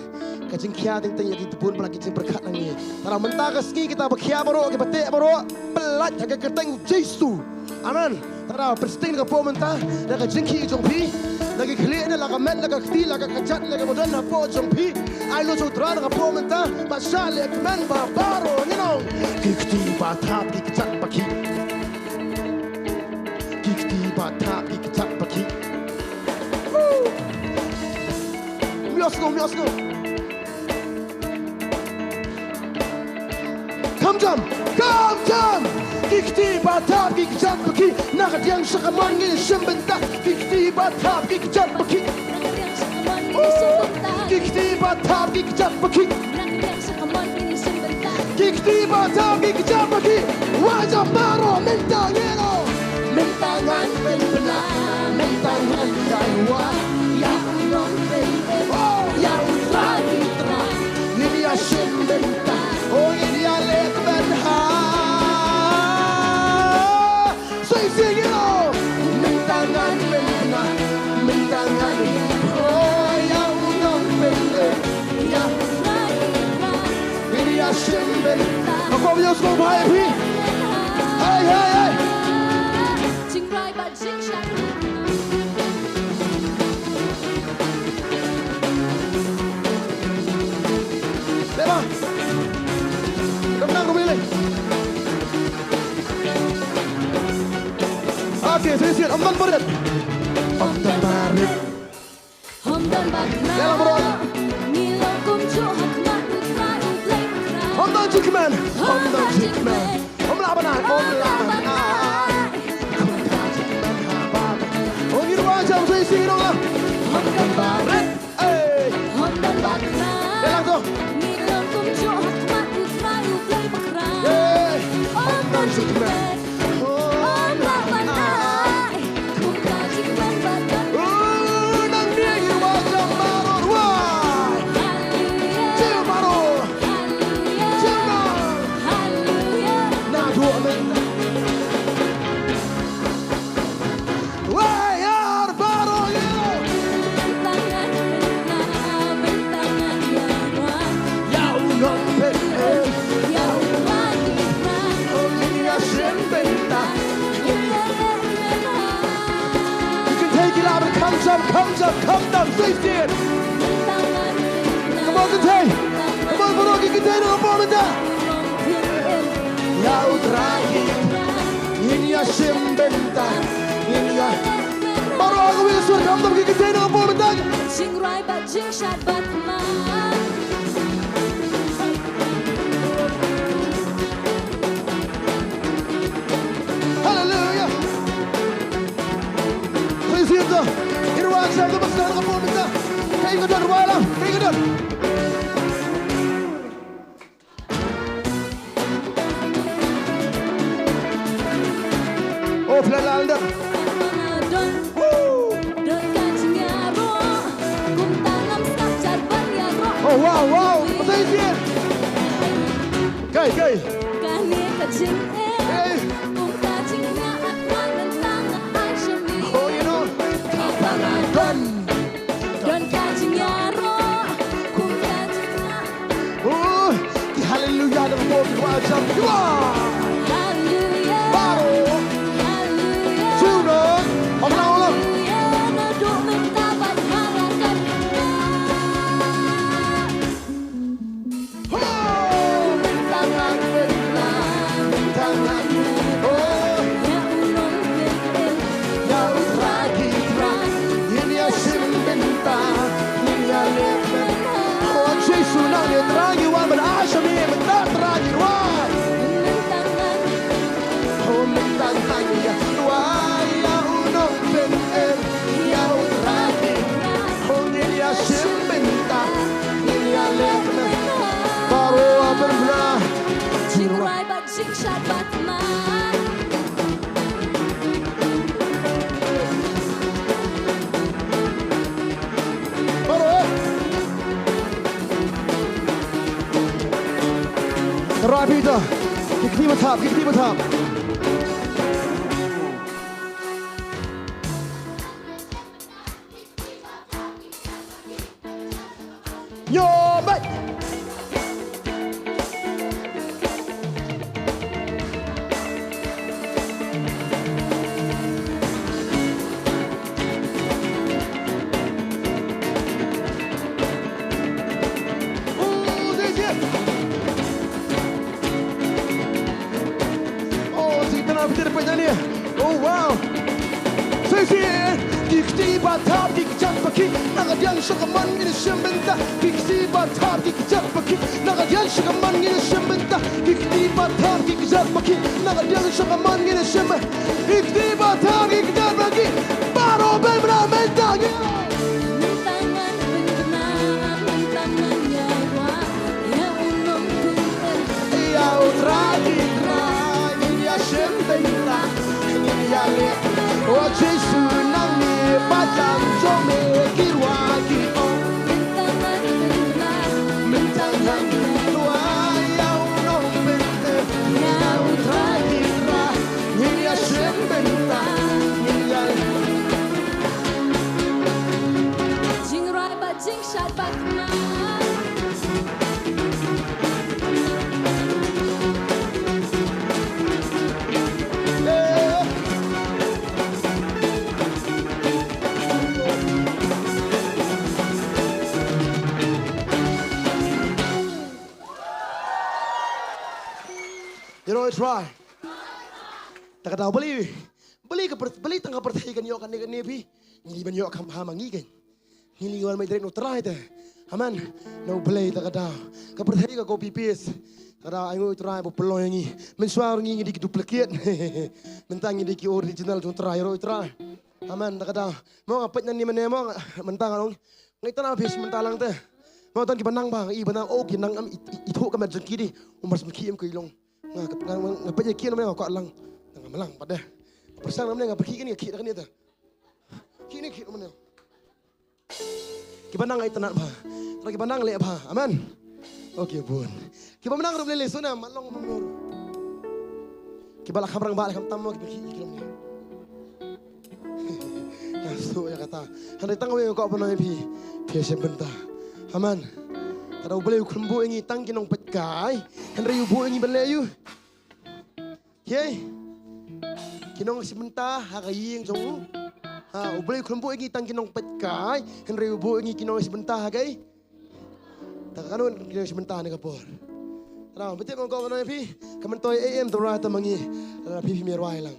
Ka jingkhia teng teng ïa ki tbun bad ki jingpyrkhat na ngi. Te mynta ka sngi kita ba khia baroh, kiba teh baroh, pyllait ha ka kyrteng U Jisu. Amen. Te ka daw pynsting na ka por mynta da ka jingkhih jong phi. La ki khlieh ne, la ka met, la ka kti, la ka kjat, la ka ba don hapoh jong phi. Ai lok jong U Trai na ka por mynta. Bad shah leh kmen ba baroh ngin ong. Ki kti ba thap, ki kjat ba ki. Ki kti ba thap, ki kjat ba ki. Woo! Myo sngew, myo sngew. Kham jam, kham jam. Ki kti ba thap, ki kjat ba ki. Na ka diang sha ka man ngin shim bynta. Ki kti ba thap, ki kjat ba ki. Ki kti ba thap, ki kjat ba ki. Ki kjat ba ki wajam baroh mynta ngi ong. Mynta ngan pynbna, mynta ngan ïai wad ïa u nongpynim, oh ïa U Trai ki trai. Ngin ïashim bynta, oh ngin ïaleh bynta. Sing sing it out. Mynta ngan pynbna, mynta ngan ïai wad ïa u nongpynim, ïa U Trai ki trai. Ngin ïashim bynta. Hakob ïa u sngewbha ïa phi. Hey, hey, hey. Jingrwai bad jingshad. Dei ba? Dang nang ruh lei. Okay, sing sing. Ym don barit. Ym don barit. Ym don barit. Ïa la baroh. Ngi long kumjuh ha khmat U Trai U Blei bakhraw. Ym don jingkmen. Ym don jingkmen. Ym lah ban ai, ym lah ban ai. Kumta jingkmen ha ba. Oh, ngi ruh jam sing sing nong la. Ym don barit. Ey. Ym don barit. Ïa la to. Ngi long kumjuh ha khmat U Trai U Blei bakhraw. Ey. Ym don jingkmen. Ym lah ban ai. Kumta jingkmen ba don. Oh, nangne ngi ruh jam baroh ruh. Haleluya. Jam baroh. Haleluya. Jam baroh. Haleluya. Naduh mynta. Wai ar baroh ïa. Bynta ngan pynbna, bynta ngan ïai wad ïa u nongpynim, ïa U Trai ki trai. Oh, ngin ïashim bynta. Ngin ïaleh bynta. Ki kynthei ki lah ban kham jam, kham jam, kham jam, sing sing. Bynta ngan pynbna. Come on, kynthei. Come on, baroh ki kynthei nong hapoh mynta. Ïa U Trai ki trai. Ngin ïashim bynta. Ngin ïa. Baroh kawei sur kham tam ki kynthei nong hapoh mynta. Jingrwai bad jingshad bad ma. Haleluya. Praise Him, to. Ngi ruh sa to ba sdang nong hapoh mynta. Kaei ka don, rwai lang, kaei ka don. Oh, phi la lah don. Woo! Oh, wow, wow. Praise Him. Kaei, kaei. Hey. Oh, you know. Don ka jingïaroh, kum ka jingïaroh. Oh, ki haleluya da ka bor ki kwah jam ki kwah. Haleluya. Baroh. Haleluya. Shu don. Ong lang, ong lang. Haleluya. Naduh mynta bad ha la ka. Ho! Mynta ngan pynbna, mynta ngan, oh. Ïa u nongpynim, ïa U Trai ki trai, ngin ïashim bynta, ngin ïaleh bynta. Oh Jisu nang ïa Trai ngi wan ban ai sha me mynta Trai ngi wan. Mynta ngan Oh, mynta ngan ïa, wai ïa u nongpynim, ïa U Trai. Oh, ngin ïashim bynta, ngin ïaleh bynta. Baroh a pynbna. Jingrwai bad jingshad bad ma. Baroh, eh. Rapid, ki kti ba thap, ki kti ba thap. Nyo, bye. Oh, this is it. Oh, si tana bitir pa jani. Oh, wow. Sisi, ki kti ba thap, ki kjat ba ki, na ka diang sha ka man ngin shim bynta. Ki kti ba thap, ki kjat ba ki, na ka diang sha ka man ngin shim bynta. Ki kti ba thap, ki kjat ba ki, na ka diang sha ka man ngin shim. Ki kti ba thap, ki kjat ba ki, baroh ban bna mynta ngi. Mynta ngan pynbna, mynta ngan ïa wad. Ïa u nongpynim. Ïa U Trai ki Ïaroh ïa U Trai. Ta ka daw balei, balei ka pyrth-, balei tang ka pyrthei kan ïoh kane kane phi. Ngi ban ïoh kham bha ma ngi kan. Ngi li wan mai direct na U Trai te. Amen. Na U Blei ta ka daw. Ka pyrthei ka copy paste. Ta ka daw ai nguh U Trai ba pynlong ïa ngi. Mynshuwa ngi ngi dei ki duplicate. Mynta ngi dei ki original jong U Trai, ïaroh U Trai. Amen. Ta ka daw. Mo nga peit nangne mynne mo nga, mynta nga long. Nga itynnad phi shi mynta lang te. Mo don kiba nang ba nga i ba nang, oh, ki nang am i, i, ithuh ka met jong ki dei. U Mynsiem Bakhuid em ki long. Nga, nga, nga, nga peit ïa ki namar nga kwah lang. Nga mlang pat de. Pyrshang namar nga pyrkhi kine, ki da kine te. Kine ki namar. Kiba nang nga itynnad bha. Tang kiba nang leh bha. Amen. Okay bun. Kiba nang ruh leh leh suna mat long mano. Kiba la kham rangbah la kham tam mo kiba ki ki long. Nga sngewthuh ïa kata. Hynrei tang kawei nga kwah ban ong ïa phi. Phi shem bynta. Amen. Ka daw U Blei u khlem buh ïa ngi tang ki nongpeitkai. Hynrei u buh ïa ngi ban leh ïa u. Kiei? Ki nongshim bynta ha ka ïing jong u. Ha, U Blei u khlem buh ïa ngi tang ki nongpeitkai. Hynrei u buh ïa ngi ki nongshim bynta ha ka ïing. Ta ka kano ki nongshim bynta ne ka por. Tara, betek ngam kwah ban ong ïa phi. Ka myntoi A M tara ta ma ngi. Tara phi phi me rwai lang.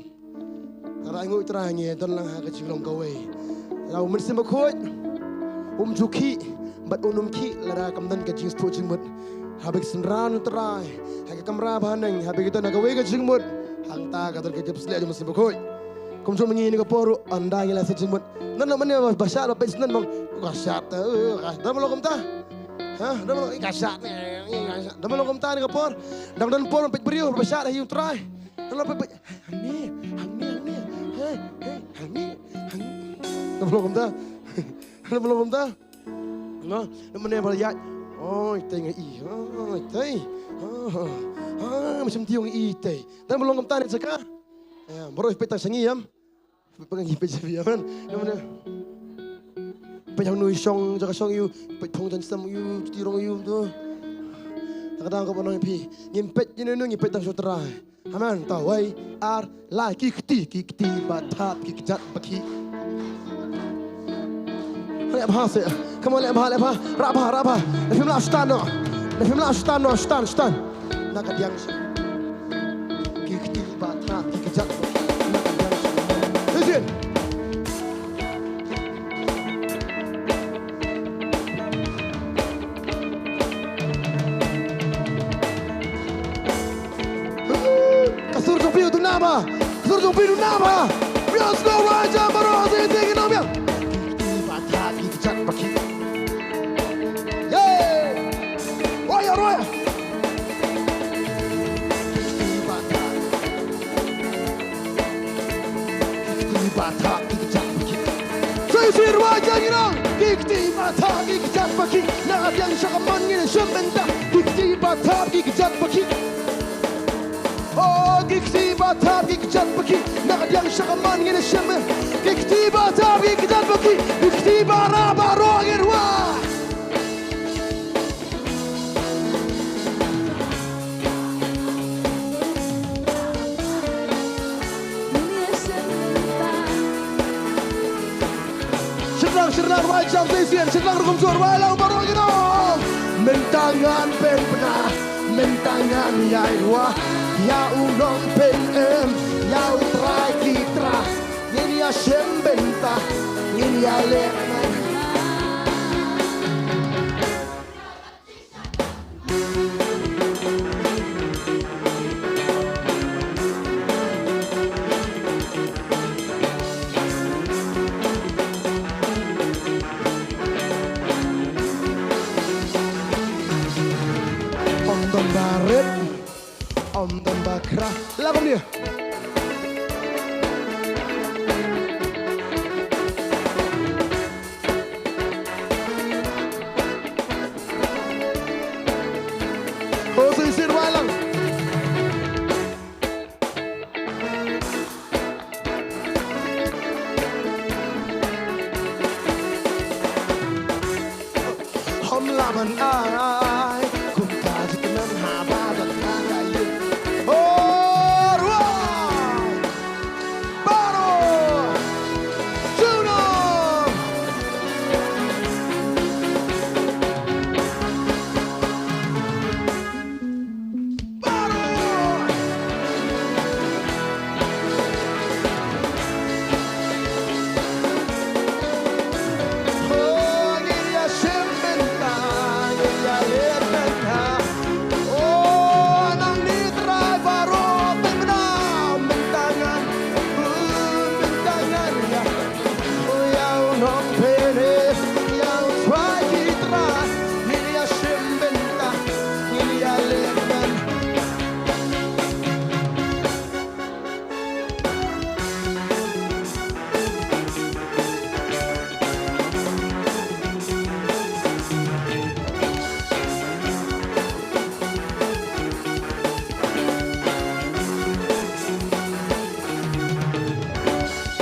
Tara ai nguh Trai ngi don lang ha ka jinglong kawei. Tara U Mynsiem Bakhuid. Um ju khih. Bad un ym khih lada kam don ka jingsngewthuh jingmut. Haba ki synran U Trai ha ka kamra ba haneng, haba ki don ha kawei ka jingmut, hangta ka don ka jingpynshlur jong U Mynsiem Bakhuid. Kumjuh ma ngi ha kane ka por ruh, ynda ngi la shet jingmut. Ngan ong mynne ba shad, ba peit shen bang. Ka shad, eh, ka, dang long kumta. Ha, dang long, ka shad, eh, ka shad. Dang long kumta ha kane ka por. Dang don por peit briew ba shad ha ïing U Trai. Dang long peit, peit. Hangne, hangne, hangne. Hei, hei, hangne, hangne. Dang long kumta. Dang long kumta. No, na mynne ba ïaid. Oi, tei nga i. Oi, tei. Ah, ah, mynsiem tiew nga i tei. Tang ba long kumta ne jaka. Ïa, baroh peit tang sha ngi ïam. Peit ngi peit sha phi ïam. Na mynne. Peit hangno i shong, jaka shong ïa u. Peit phong jan sem ïa u, ti rong ïa u tu. Ta ka dang ka ba nang phi. Ngim peit ïa u, ngim peit tang sha U Trai. Amen. Ta wei, ar, lai, ki kti, ki kti ba thap, ki kjat ba khih. Leh bha seh. Come on, leh bha, leh bha. Rah bha, rah bha. Na phim lah stan noh. Na phim lah stan noh, stan, stan. Na ka diang seh. Ki kti ba thap, ki kjat ba khih. Na ka diang seh. Listen. Ka sur jong phi u duna ba. Ka sur jong phi u duna ba. Phi u sngewbha jam baroh, sing sing ki nongbiang. Ki kti ba thap, ki kjat ba khih. Yay! Roya, roya. Ki kti ba thap, ki kjat ba khih. Sa shisien rwai jam ïa ngi. Ki kti ba thap, ki kjat ba khih. Na ka diang sha ka mon ngin ïa shem bynta. Ki kti ba thap, ki kjat ba khih. Oh, ki kti ba thap, ki kjat ba khih. Na ka diang sha ka mon ngin ïa shem bynta. Ki kti ba thap, ki kjat ba khih. Ki kti ba rah baroh ngin rwai. Shynrang, shynrang, rwai jam sa shisien, shynrang ruh kumjuh, rwai lang baroh ngin ong. Mynta ngan pynbna, mynta ngan ïai rwai ïa u Nongpynim, ïa U Trai ki trai. Ngin ïa shem bynta, ngin ïa leh. Ym don ba rit, ym don ba khraw. La kumne. Oh, shisien rwai lang. Ai, kumta jingkmen haba don ka ïing. Oh, rwai. Baroh. Junom.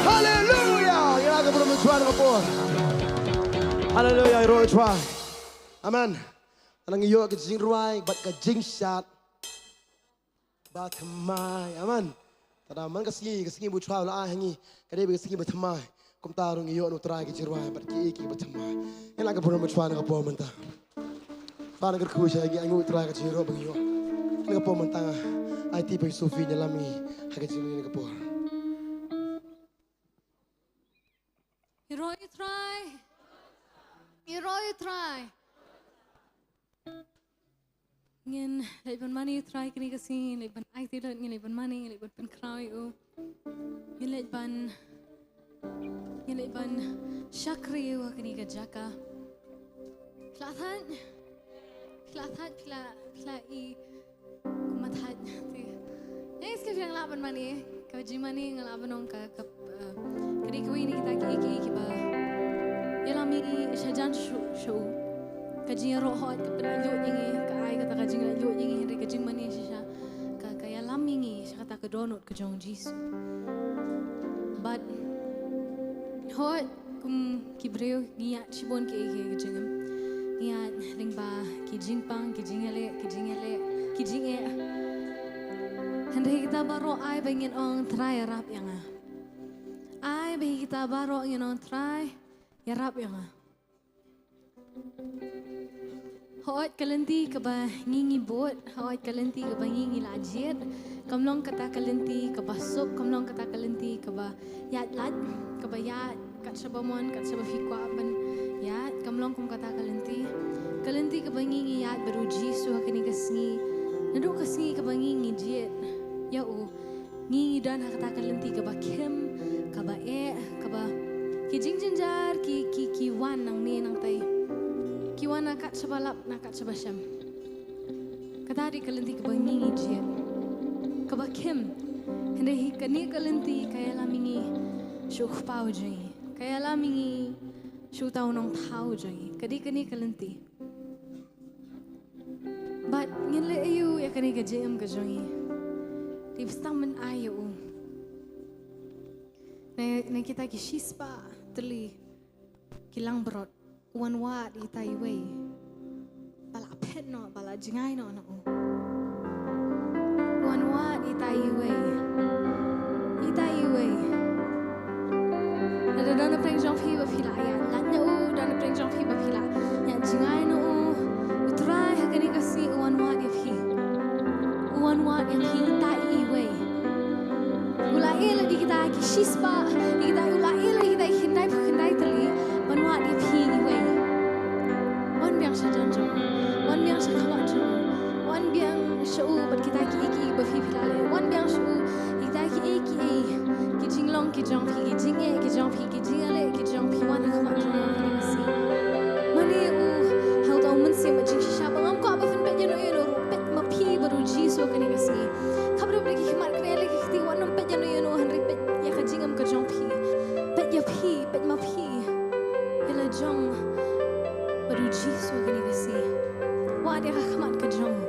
Haleluya. Ïa la ka burom shuwa na ka por. Haleluya, ïa roh shuwa. Amen. Ngi ïoh ka jingrwai bad ka jingshad ba thymmai. Amen. Te da man ka sngi, ka sngi ba U Trai u la ai ha ngi ka dei ka sngi ba thymmai. Kumta ruh ngi ïoh na U Trai ka jingrwai bad kiei kiei ba thymmai. Ïa la ka burom shuwa na ka por mynta. Ba na ka kyrkhu sha ngi, ai ngi U Trai ka jingïaroh ba ngi ïoh. Ïa la ka por mynta nga aiti ba i Sophie ïalam ngi ha ka jingïaroh na ka por. Ïaroh ïa U Trai. Ïaroh ïa U Trai. Ngin leit ban mane ïa U Trai kane ka sngi, ngin leit ban aiti lut, ngin leit ban mane, ngin leit ban pynkhraw ïa u. Ngin leit ban, ngin leit ban shakri ïa u ha kane ka jaka. Phi la thait? Phi la thait, phi la, phi la i. Kumba thait te. Thanks, ka phi la lah ban mane. Ka jingmane nga lah ban ong ka, ka, eh, ka dei kawei na kita kiei kiei kiba ïalam ïa ngi shajan shuh shuh. Ka jingïaroh hooid ka pynlait lut ïa ngi, ka ai kata ka jingïaleh lut ïa ngi, hynrei ka jingmane shisha ka, ka ïalam ïa ngi sha kata ka dohnud ka jong U Jisu. Bad hooid, kum ki briew ngi ïaid shibun kiei kiei ki jingim. Ngi ïaid lyngba ki jingpang, ki jingïaleh, ki jingïaleh, ki jingeh. Hynrei kita baroh ai ba ngin ong, Trai ïarap ïa nga. Ai ba kita baroh ngin ong, Trai ïarap ïa nga. Hooid ka lynti kaba ngi ngi bud, hooid ka lynti kaba ngi ngi la jied, kam long kata ka lynti kaba suk, kam long kata ka lynti kaba ïaid lait, kaba ïaid kat shaba mon, kat shaba phi kwah ban ïaid, kam long kum kata ka lynti. Ka lynti kaba ngi ngi ïaid bad U Jisu ha kane ka sngi. Naduh ka sngi kaba ngi ngi jied ïa u, ngi ngi don ha kata ka lynti kaba khim, kaba eh, kaba ki jingjynjar ki, ki, ki wan nangne nangtai. Ki wan na kat shaba lap, na kat shaba shem. Kata dei ka lynti kaba ngi ngi jied, kaba khim. Hynrei hi kane ka lynti ka ïalam ïa ngi sha u Kpa u jong ngi, ka ïalam ïa ngi sha uta u Nongthaw u jong ngi. Ka dei kane ka lynti. Bad ngin leh aïu ïa kane ka jingim ka jong ngi? Te ba sdang ban ai ïa u. Na, na kita ki shispah tylli ki langbrot, u wan wad ïa ita iwei ba la phet noh, ba la jngai noh na u. U wan wad ïa ita iwei, ita iwei. Lada don napdeng jong phi ba phi la ïaid lait na u, don napdeng jong phi ba phi la ïaid jngai na u, U Trai ha kane ka sngi u wan wad ïa phi. U wan wad ïa phi ita iwei. U la ïeh lade kita ki shispah, ïa kita, u la ïeh lade kita ki khyndai phew khyndai tylli ban wad ïa phi iwei. Wan biang sha jan jong u, wan biang sha khmat jong u, wan biang sha u bad kita kiei kiei ba phi phi la leh. Wan biang sha u ïa kita kiei kiei, ki jinglong ki jong phi, ki jingeh ki jong phi, ki jingïaleh ki jong phi, wan ha khmat jong u ha kane ka sngi. Mane u ha uta u mynsiem ba jingshisha ba ngam kwah ba phin peit ïano ïano ruh, peit ma phi bad U Jisu ha kane ka sngi. Kham ruh da ki khmat kynnoh lei ki kti, wat nym peit ïano ïano, hynrei peit ïa ka jingim ka jong phi. Peit ïa phi, peit ma phi. Ïa la jong bad U Jisu ha kane ka sngi. Wad ïa ka khmat ka jong u.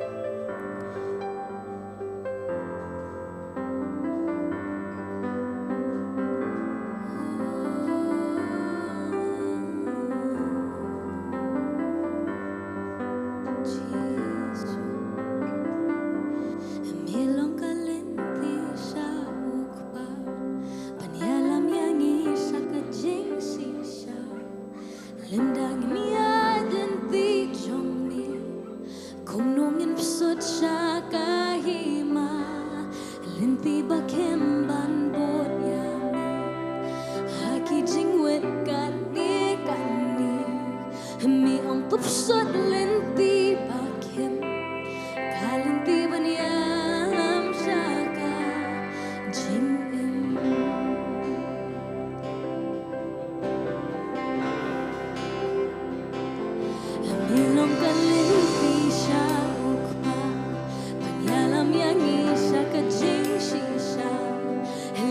Lynti ba khim ban bud ïa me ha ki jingwit kane kane. Me ong to psiah lynti ba khim, ka lynti ban ïam sha ka jingim. Me long ka lynti sha u Kpa ban ïalam ïa ngi sha ka jingshisha.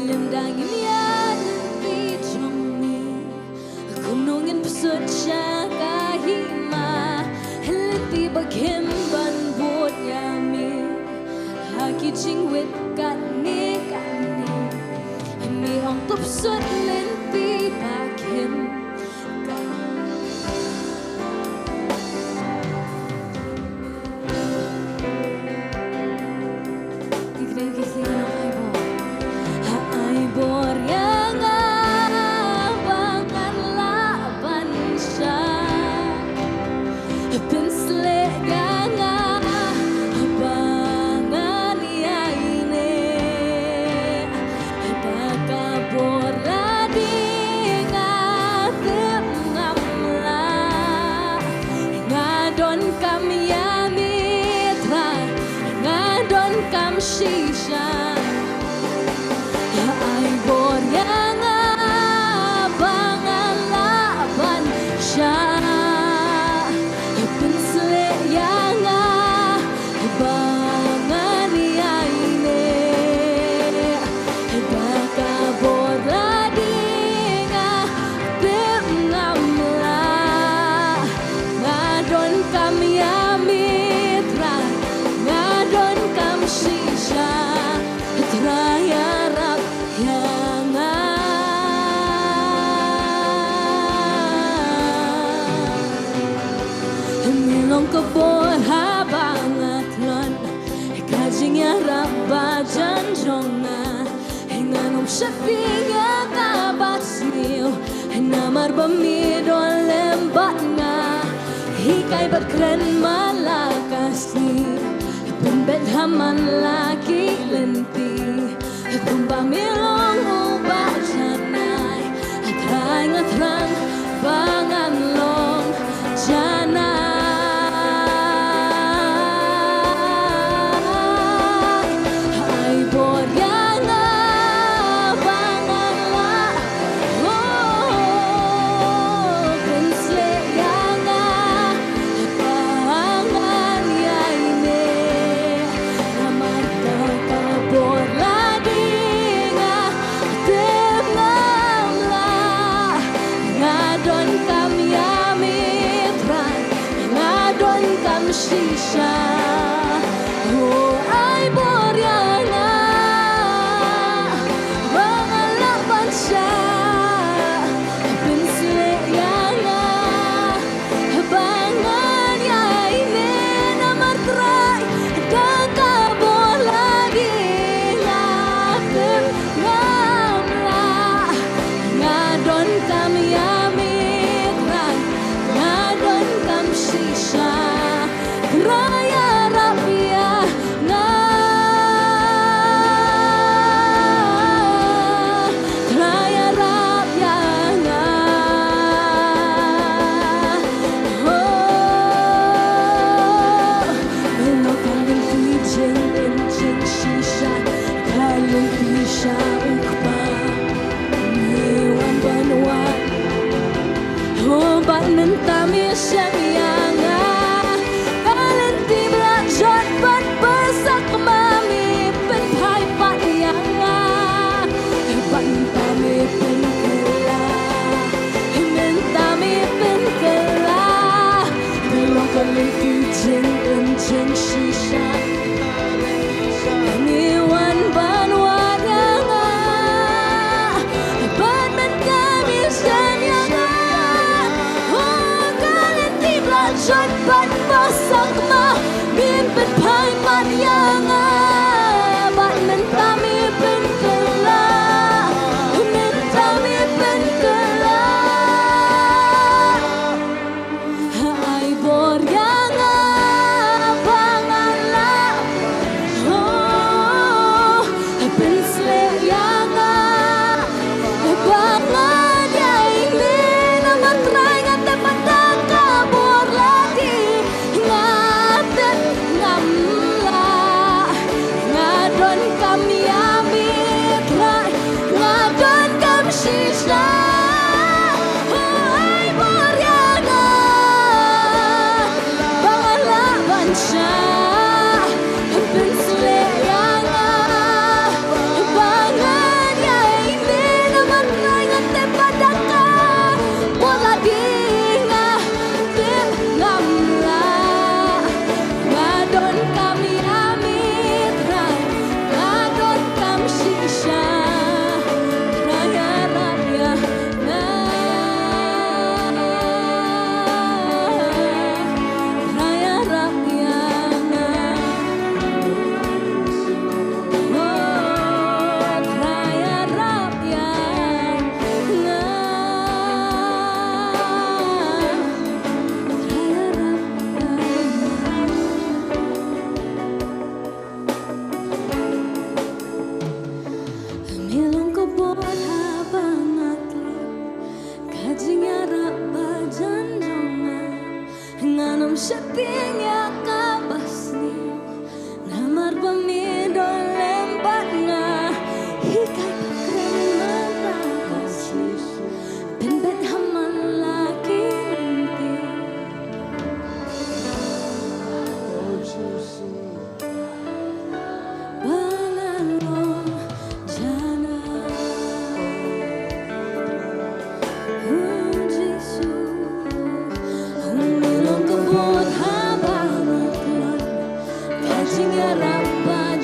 Lymda ngin ïaid lynti jong me, kumno ngin psiah sha ka hima? Lynti ba khim ban bud ïa me ha ki jingwit kane kane. Me ong to psiah lynti ba khim. Ha ai bor ïa nga ba ngan lah ban shah. Pynshlei ïa nga ba ngan ïaineh. Da ka bor lade nga tip ngam lah. Nga donkam ïa me Trai, nga donkam shisha. Ai bor ïa nga ba ngan lah ban shah. Pynshlei ïa nga ba ngan ïaineh. Da ka bor lade nga tip ngam lah. Nga donkam ïa me Trai, nga donkam shisha. Trai ïarap ïa nga. Me long ka bor haba nga tlot, ka jingïarap ba jan jong nga. Ngan ym sheptieng ïa kaba sniew, namar ba me don lem bad nga. Hikai bad kren man la ka sngi, pynbeit ha man la ki lynti. Kumba me long uba janai, Trai nga thrang ba ngan long janai. Ai bor ïa nga ba ngan lah, oh, pynshlei ïa nga ba ngan ïaineh. Namar da ka bor lade nga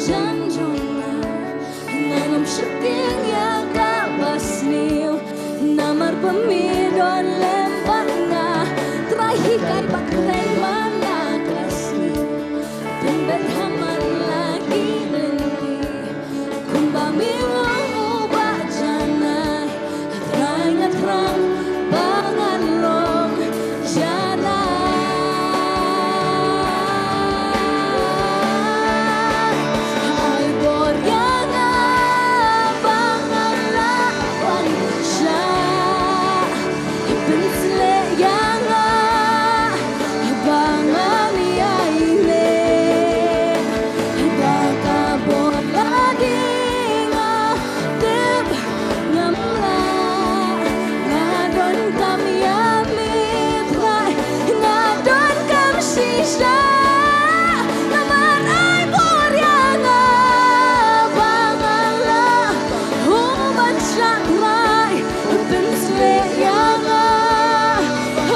Jan jong nga, ngan ym sheptieng ïa kaba sniew. Namar ba me don lem bad nga, Trai hikai bad kren man la ka sniew. Pynbeit ha man la ki lynti, kumba me ong u Bah Janai. Trai nga thrang ba ngan long janai. Ai bor ïa nga ba ngan lah ban shah. Pynshlur ïa nga ba ngan ïaineh. Da ka bor la ding nga tip ngam lah. Nga donkam ïa me Trai, nga donkam shisha. Namar ai bor ïa nga ba ngan lah ban shah Trai. Pynshlur ïa nga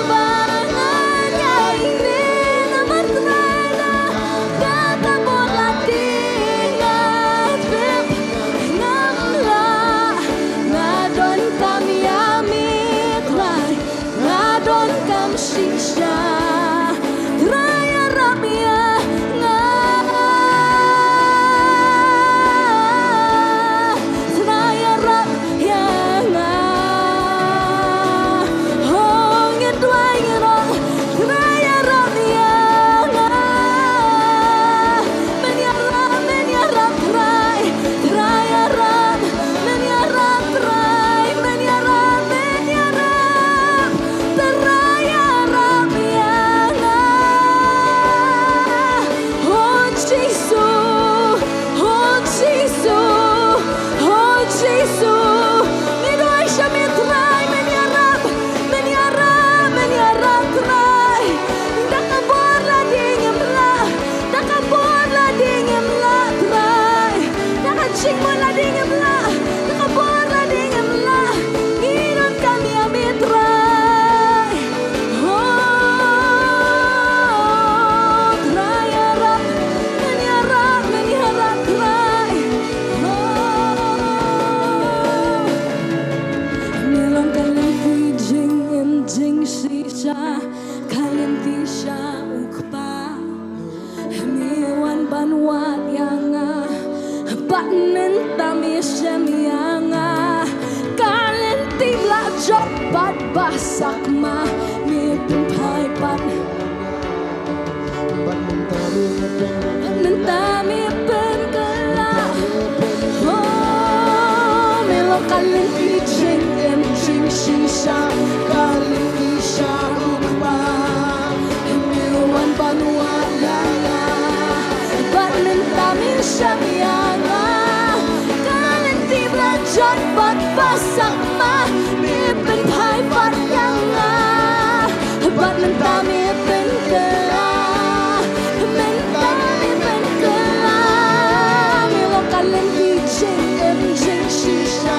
ba ngan ïaineh namar Trai da ka bor la ding nga tip ngam lah. Nga donkam ïa me Trai, nga donkam shisha. Trai ïarap ïa nga. Trai ïarap ïa nga. Oh, ngin duwai ngin ong, Trai ïarap ïa nga. Men ïarap, men ïarap Trai. Trai ïarap, men ïarap Trai. Men ïarap, men ïarap. Trai ïarap ïa nga. Oh Jisu, oh Jisu, oh Jisu. Ngi duwai sha me Trai, men ïarap, men ïarap, men ïarap Trai. Da ka bor la ding ngim lah, da ka bor la ding ngim lah Trai. Da ka jingmut la ding ngim lah, da ka bor la ding ngim lah. Ngi donkam ïa me Trai. Oh, Trai ïarap, men ïarap, men ïarap Trai. Oh, me long ka lynti jingim jingshisha, ka lynti sha u Kpa. Me wan ban wad ïa nga, bad mynta me shem ïa nga. Ka lynti ba la jot bad ba sakma, me pynphai pat. Bad mynta me pynkylla. Oh, me long ka lynti jingim jingshisha, ka lynti sha u Kpa. Me wan ban wad ïa nga, bad mynta me shem ïa nga. Ka lynti ba la jot bad ba sakma, me pynphai pat ïa nga. Bad mynta me pynkylla, mynta me pynkylla. Me long ka lynti jingim jingshisha.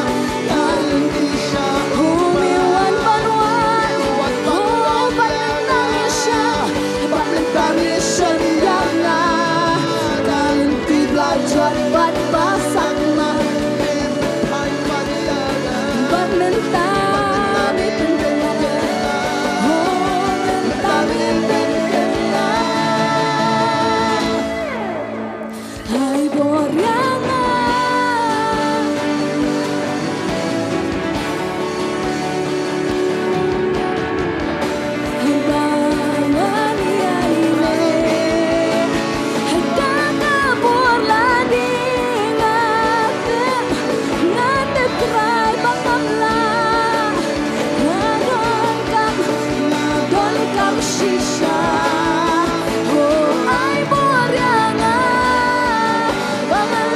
Oh, me wan ban wad. Oh, bad mynta me shem, bad mynta me shem ïa nga. Ka lynti ba la jot bad ba sakma. Bad mynta me pynkylla. Oh, mynta me pynkylla. Ai bor ïa nga. Ba ngan ïaineh. Da ka bor la ding nga tip, nga tip Trai ba ngam lah. Nga donkam, nga donkam shisha. Oh, ai bor ïa nga. Ba ngan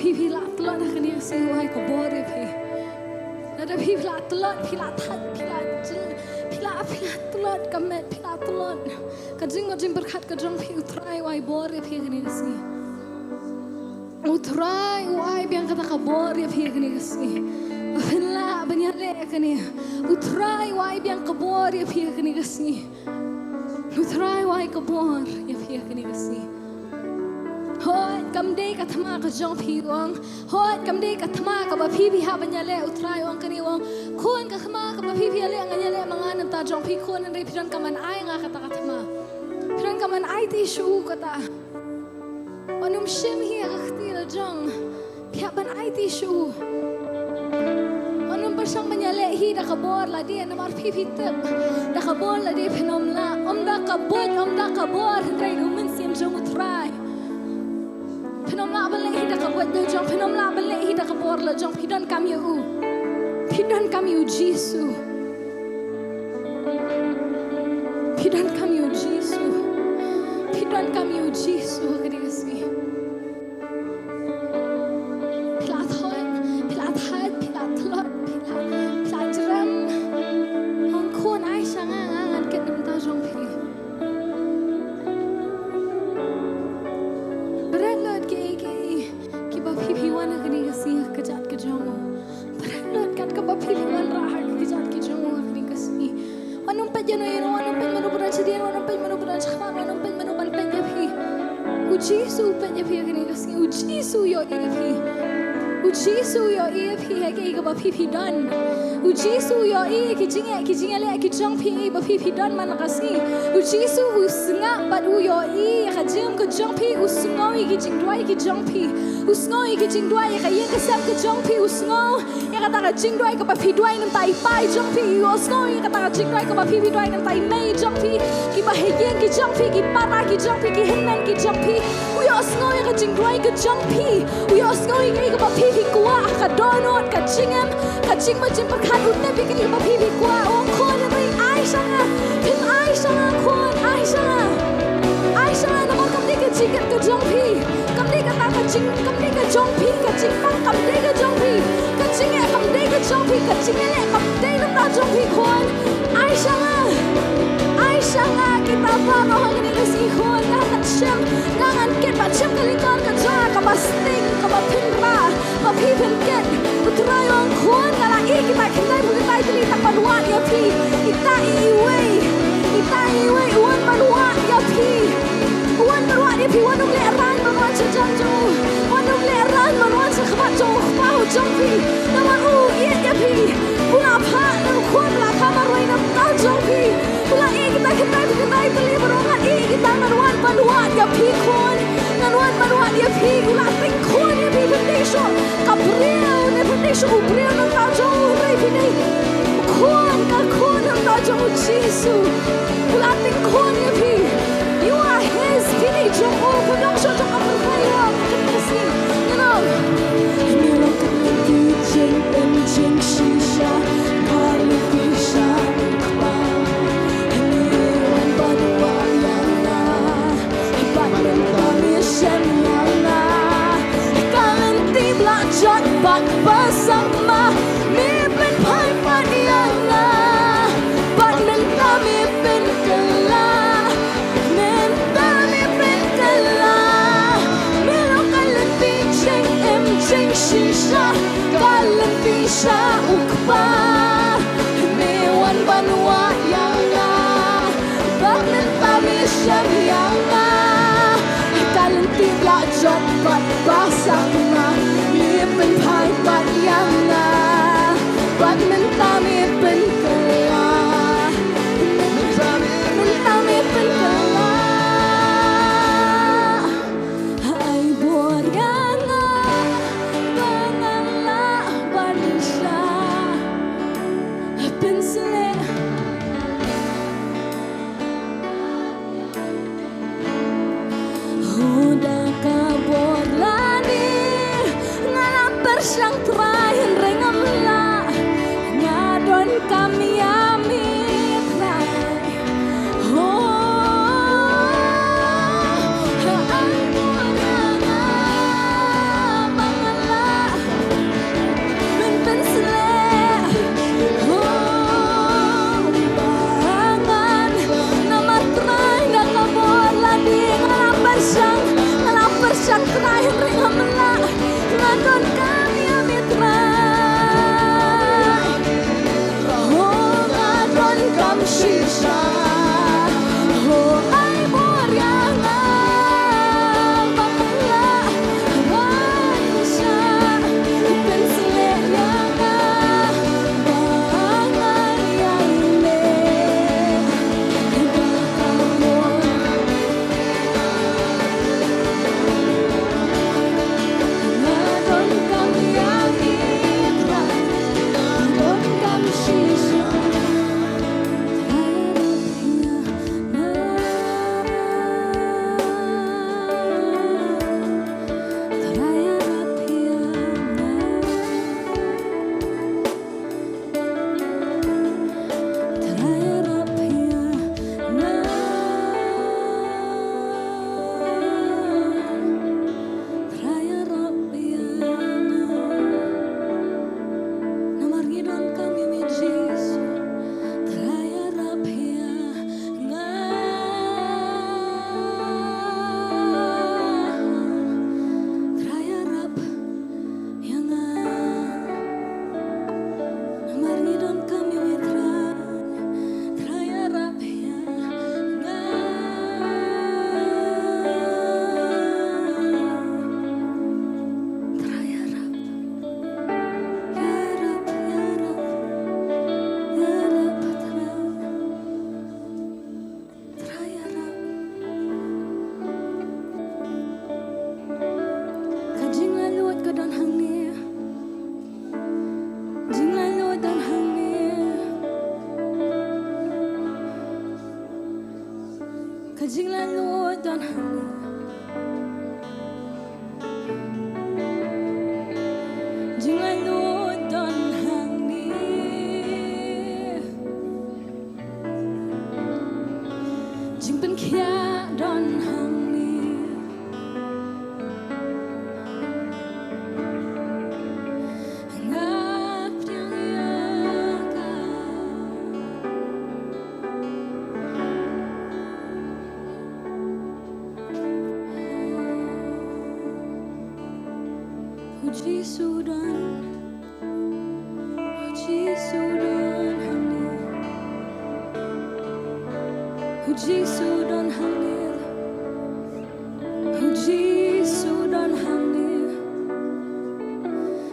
Phi, phi la tlot ha kane ka sngi, u ai ka bor ïa phi. Lada phi, phi la tlot, phi la thait, phi la jyl, phi la, phi la tlot ka met, phi la tlot ka jingmut jingpyrkhat ka jong phi, U Trai u ai bor ïa phi ha kane ka sngi. U Trai u ai biang kata ka bor ïa phi ha kane ka sngi. Ba phin lah ban ïaleh ïa kane. U Trai u ai biang ka bor ïa phi ha kane ka sngi. U Trai u ai ka bor ïa phi ha kane ka sngi. Hooid, kam dei ka thma ka jong phi, u ong. Hooid, kam dei ka thma kaba phi, phi hap ban ïaleh, U Trai u ong kane, u ong. Khun, ka thma kaba phi, phi ïaleh, ngan ïaleh ma nga na ka bynta jong phi, khun, hynrei phi donkam ban ai nga kata ka thma. Phi donkam ban aiti sha u kata. Wat nym shim hi ha ka kti la jong. Phi hap ban aiti sha u. Wat nym pyrshang ban ïaleh hi da ka bor lade, namar phi, phi tip da ka bor lade phin ym lah. Ym da ka buit, ym da ka bor, hynrei da U Mynsiem jong U Trai. Phin ym lah ban leh hi da ka buit la jong, phin ym lah ban leh hi da ka bor la jong. Phi donkam ïa u. Phi donkam ïa U Jisu. Phi donkam ïa U Jisu. Phi donkam ïa U Jisu ha kane ka sngi. Phi la thait, phi la thait, phi la tlot, phi la, phi la jrem. Ong, khun, ai sha nga, nga ngan kit na ka bynta jong phi. Bret lut kiei kiei kiba phi, phi wan ha kane ka sngi ha ka kjat ka jong u. Bret lut kat kaba phi, phi wanrah ha ka kjat ka jong u ha kane ka sngi. Wat nym peit ïano ïano, wat nym peit mano ba don shadien, wat nym peit mano ba don shakhmat, wat nym peit mano ban peit ïa phi. U Jisu u peit ïa phi ha kane ka sngi. U Jisu u ïohi ïa phi. U Jisu u ïohi ïa phi ha kiei kaba phi, phi don. U Jisu u ïohi ïa ki jingeh, ki jingeh leh ki jong phi, ïa ba phi, phi don man la ka sngi. U Jisu u sngap bad u ïohi ïa ka jingim ka jong phi, u sngew ïa ki jingduwai ki jong phi. U sngew ïa ki jingduwai ïa ka ïing ka sem ka jong phi, u sngew ïa kata ka jingduwai kaba phi duwai na ka bynta i pa i jong phi, u sngew ïa kata ka jingduwai kaba phi, phi duwai na ka bynta i mei i jong phi, kiba ha ïing ki jong phi, ki para ki jong phi, ki hynmen ki jong phi. U ïohsngew ïa ka jingduwai ka jong phi. U ïohsngew ïa kaba phi, phi kwah ha ka dohnud, ka jingim, ka jingmut jingpyrkhat, u tip ïa kaba phi, phi kwah. U ong, khun, ai sha nga. Phin ai sha nga, khun, ai sha nga. Ai sha nga namar kam dei ka jingkit ka jong phi. Kam dei kata ka jing, kam dei ka jong phi, ka jingpang kam dei ka jong phi. Ka jingeh kam dei ka jong phi, ka jingeh leh kam dei na ka bynta jong phi, khun. Ai sha nga. Ai sha nga, kita baroh ha kane ka sngi, khun, nga ngan shem, nga ngan kit bad shem ka lyngkor ka jong nga kaba sting, kaba pynrah, ba phi phin kit. U Trai u ong, khun, nga la ïeh kita khyndai phew khyndai tylli tang ban wad ïa phi. Ita iwei, ita iwei u wan ban wad ïa phi. U wan ban wad ïa phi, wat nym lehraiñ ban wan sha jan jong u. Wat nym lehraiñ ban wan sha khmat jong u Kpa u jong phi. Namar u ïeit ïa phi. U la phah na u Khun, la phah marwei na ka bynta jong phi. U la ïeh kita khyndai phew khyndai tylli, bad u ong, ngan ïeh kita, ngan wan ban wad ïa phi, khun. Ngan wan ban wad ïa phi. U la teng khun ïa phi, phin dei shuh ka briew ne phin dei shuh u briew na ka bynta jong u, hynrei phi dei u khun, ka khun na ka bynta jong u Jisu. U la teng khun ïa phi. You are his, phi dei jong u, phin long shuh jong ka pyrthei, you know. You know. Hynrei long ka jingim jingshisha, ka lynti sha u Kpa. Hynrei u wan ban wad ïa nga. Bad mynta me shem ïa nga. Ka lynti ba la jot bad ba sangma, me pynphai pat ïa nga. Bad mynta me pynkylla. Mynta me pynkylla. Me long ka lynti jingim jingshisha, ka lynti sha u Kpa. Me wan ban wad ïa nga. Bad mynta me shem ïa nga. Ka lynti ba la jot bad ba sangma, me pynphai pat ïa nga. Bad mynta me pynkylla. Mynta me pynkylla. Ai bor ïa nga ba ngan lah ban shah. Pynsleh. Jinglaitluid don hangne. Jinglaitluid don hangne. Jingpynkhiah don hangne. Nga pdiang ïa ka. U Jisu don, U Jisu don hangne. U Jisu don hangne. U Jisu don hangne.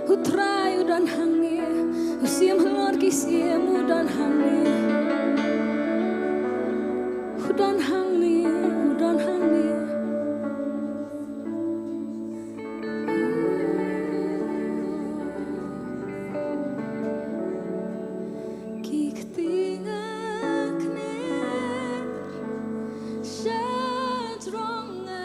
U Trai u don hangne. U Syiem halor ki syiem u don hangne. U don hangne, u don hangne. Ki kti nga kner sha jrong nga.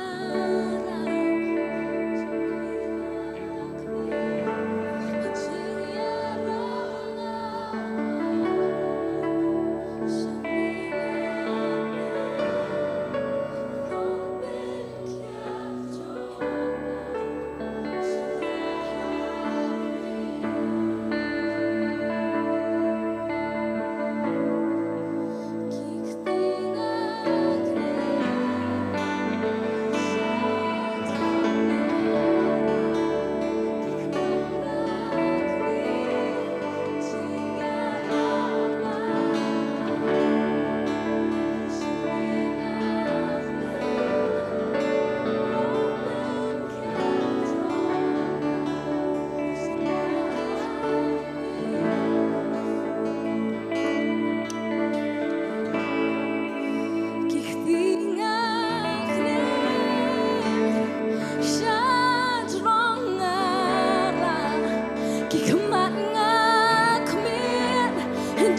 Ki kti nga kner sha jrong nga la, ki khmat nga khmih,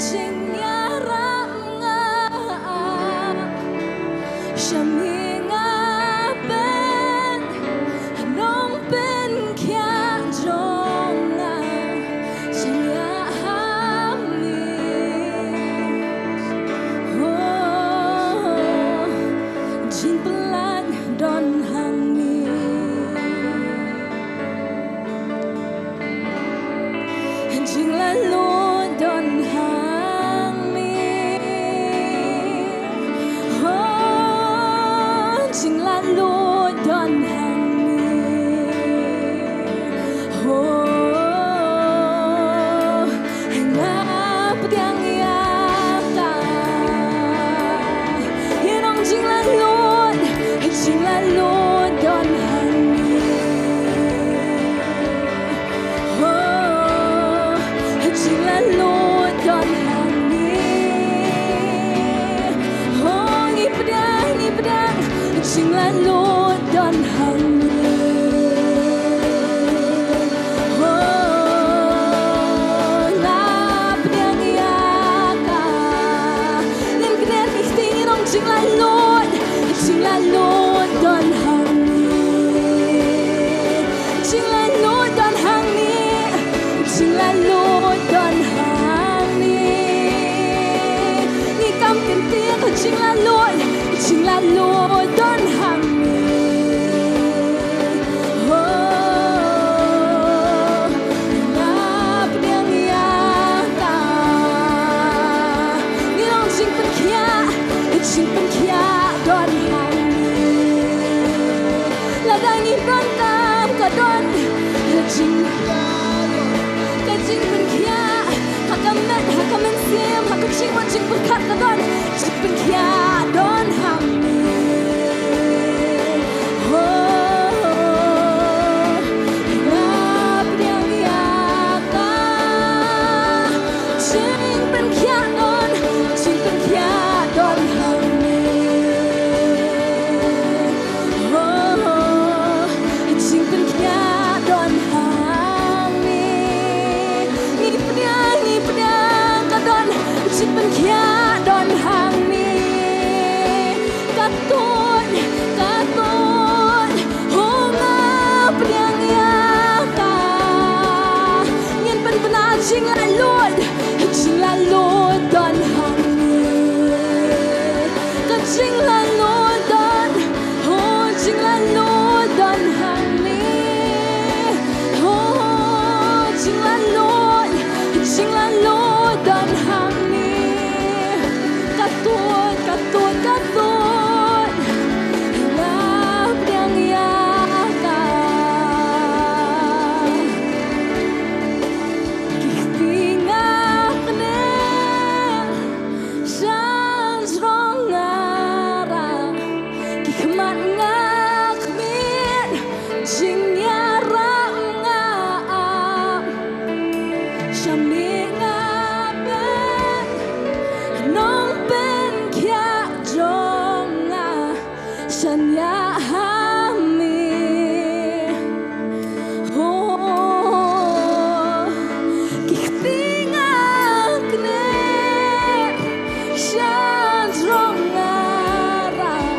jingïarap nga ap. Sha me nga peit, nongpynkhiah jong nga, sha nga ha me. Oh, jingpyllait don hangne. Jinglaitluid don hangne. Oh, jinglaitluid don hangne. Oh, nga pdiang ïa ka. Ïa nong jinglaitluid, jinglaitluid don hangne. Oh, jinglaitluid don hangne. Oh, ngi pdiang, ngi pdiang, jinglaitluid don hangne. Oh, nga pdiang ïa ka. Ngin kner ki kti, ngi nong jinglaitluid, jinglaitluid don hangne. Jinglaitluid don hangne. Jinglaitluid don hangne. Ngi kam kyntien ka jinglaitluid, jinglaitluid don hangne. Oh, nga pdiang ïa ka. Ngi nong jingpynkhiah, jingpynkhiah don hangne. Lada ngi donkam ka don, ka jing, ka jingpynkhiah, ha ka met, ha ka mynsiem, ha ka jingmut jingpyrkhat ka don, jingpynkhiah don hangne. Oh, nga pdiang ïa ka. Jingpynkhiah don, jingpynkhiah don hangne. Oh, jingpynkhiah don hangne. Ngi pdiang, ngi pdiang ka don, jingpynkhiah don hangne. Tut ka tut, nga pdiang ïa ka. Ki kti nga kner, sha jrong nga rah. Ki khmat nga khmih, jingïarap nga ap. Sha mihnga pyn, nongpynkhiah jong nga, shaniah ha me. Oh, ki kti nga kner, sha jrong nga rah.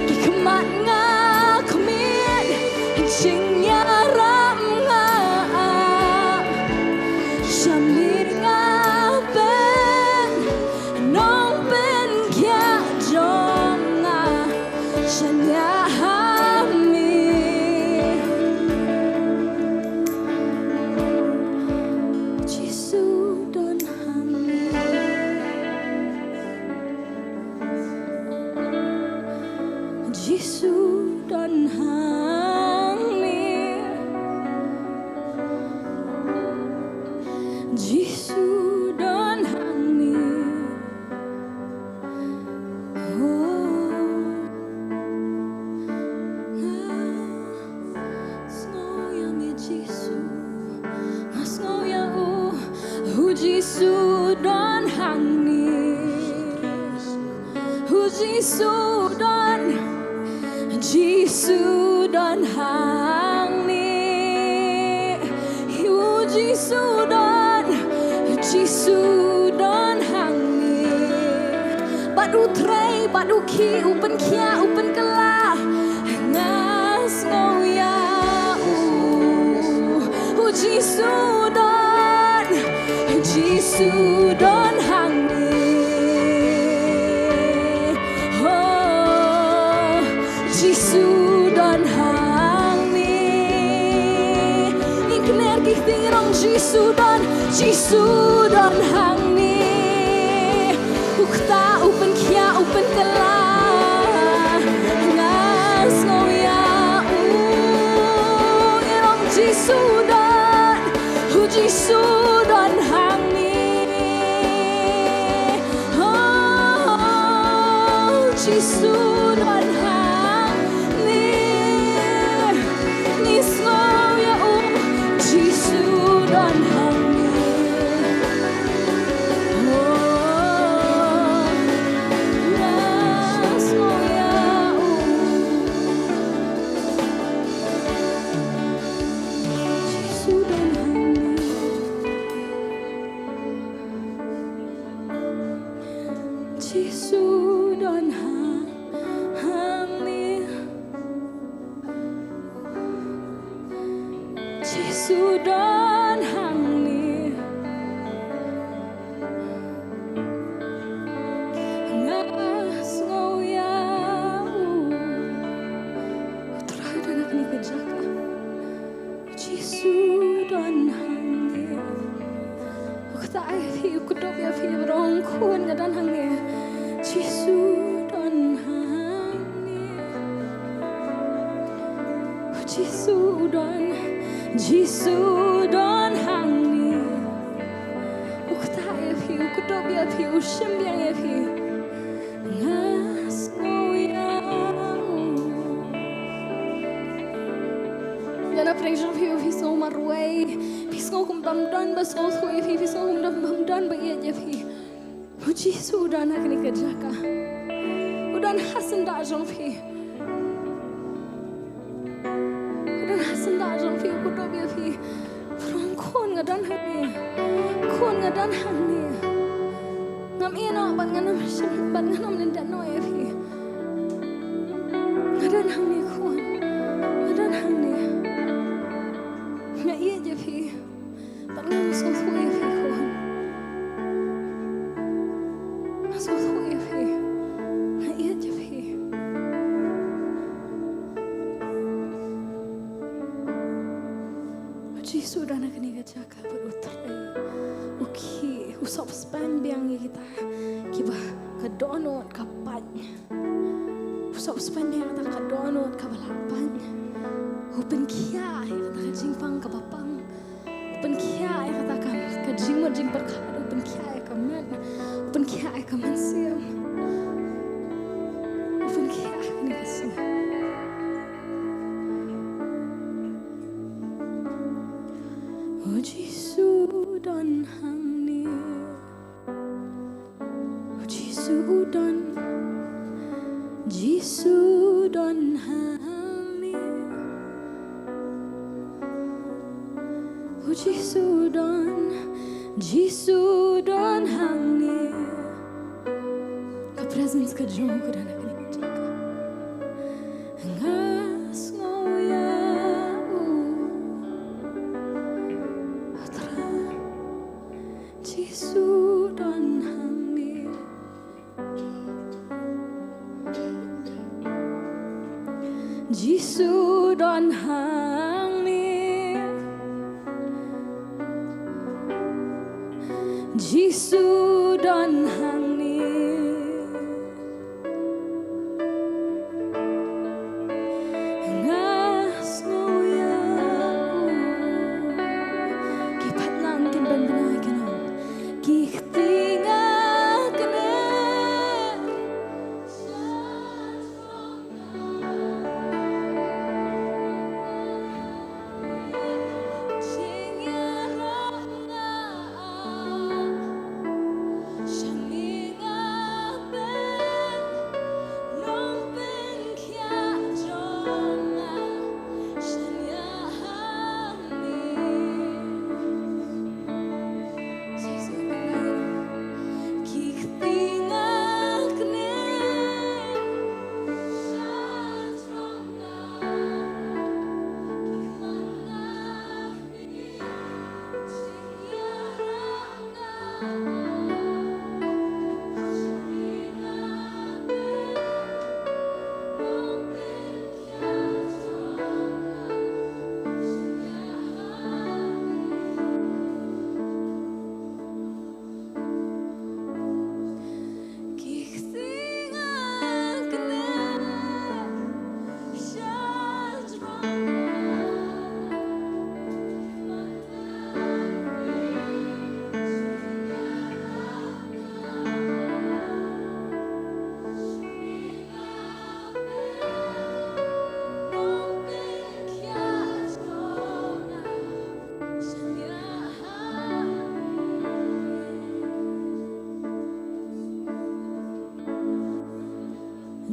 Ki khmat nga khmih, jingïarap nga ap. Sha mihnga pyn, nongpynkhiah jong nga, shaniah ha me. Jisu don ha me. Jisu don ha me. Jisu don ha me. Oh, nga sngew ïa me Jisu. Nga sngew ïa u, u Jisu don hangne. U Jisu don, Jisu don hangne. U Jisu don, Jisu don hangne. Bad u trei, bad u khih, u pynkhiah, u pynkylla. Nga sngew ïa u. U Jisu don, Jisu don hangne. Oh, Jisu don hangne. Ngin kner ki kti, ngi ong Jisu don, Jisu don hangne. U ktah, u pynkhiah, u pynkylla. Nga sngew ïa u. Ngi ong Jisu don, u Jisu don hangne. Oh, Jisu don hangne. Ngi sngew ïa u, Jisu don hangne. Oh, nga sngew ïa u. Jisu don hangne. Jisu don ha, hangne. Jisu don hangne. Nga sngew ïa u. U Trai don ha kane ka jaka. Jisu don hangne. U ktah ïa phi, u kdup ïa phi, u ong khun nga don hangne. Jisu don hangne. Jisu u don, Jisu don hangne. U ktah ïa phi, u kdup ïa phi, u shim biang ïa phi. Nga sngew ïa u. Lada pyrshang phi, phi sngew marwei, phi sngew kum dam don ba sngewthuh ïa phi, phi sngew kum dam bym don ba ïeit ïa phi. U Jisu u don ha kane ka jaka. U don ha syndah jong phi. U don ha syndah jong phi, u kdup ïa phi. U ong khun nga don hangne. Khun nga don hangne. Ngam ïeh noh bad ngan ym shim, bad ngan ym lyndet noh ïa phi. Nga don hangne khun. Nga don hangne. Nga ïeit ïa phi. Bad nga sngewthuh ïa phi khun. Nga sngewthuh ïa phi. Nga ïeit ïa phi. U Jisu u don ha kane ka jaka bad u trei. U khih, u sop spang biang ïa kita kiba ka Dohnud ka pait. U sop spah ne kata ka dohnud kaba la pait. U pynkhiah ïa kata ka jingpang kaba pang. U pynkhiah ïa kata ka, ka jingmut jingpyrkhat. U pynkhiah ïa ka met. U pynkhiah ïa ka mynsiem. U pynkhiah ïa kane ka sngi. O Jisu don hangne. O Jisu u don, Jisu u don hangne. O Jisu u don, Jisu u don hangne. Ka presence ka jong u ka don ha kane ka jaka. Nga sngew ïa u. Trai. Jisu don hangne. Jisu don hangne. Jisu don hangne. Nga sngew ïa u. Ki pat lang kin ban bna ki nong. Ki kti nga kne.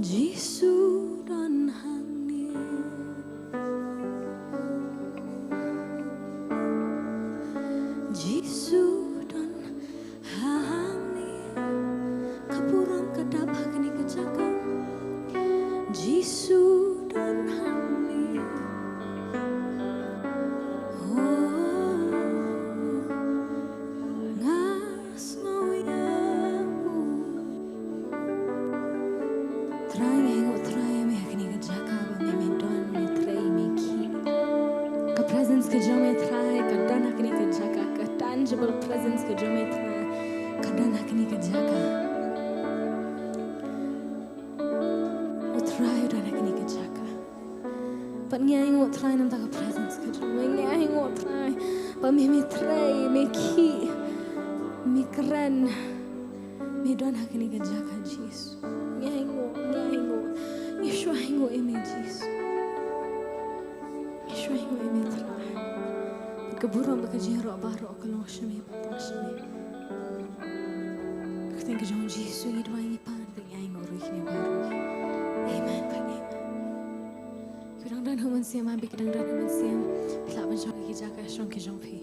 Jisu don hangne. Jisu don hangne. Ka burom ka dap ha kane ka jaka. Jisu don hangne. Oh, nga sngew ïa u. Trai, nga ainguh Trai ïa me ha kane ka jaka ba me, me don, me trei, me khih. Ka presence ka jong me Trai ka don ha kane ka jaka, ka tangible presence ka jong me Trai ka don ha kane ka jaka. U Trai u don ha kane ka jaka. Bad ngi ainguh Trai namar ka presence ka jong me. Ngi ainguh Trai ba me, me trei, me khih, me kren, me don ha kane ka jaka Jisu. Ngi ainguh, ngi ainguh. Ngi shu ainguh ïa me Jisu. Ngi shu ainguh ïa me Trai. Bad ka burom bad ka jingïaroh baroh ka long sha me, bad sha me. Ka kyrteng ka jong Jisu ngi duwai, ngi pan, ngi ainguh ruh ïa kine baroh. Amen, amen. Ki dang don ha u mynsiem, ki dang don ha u mynsiem. Phi lah ban shong ha ki jaka shong ki jong phi.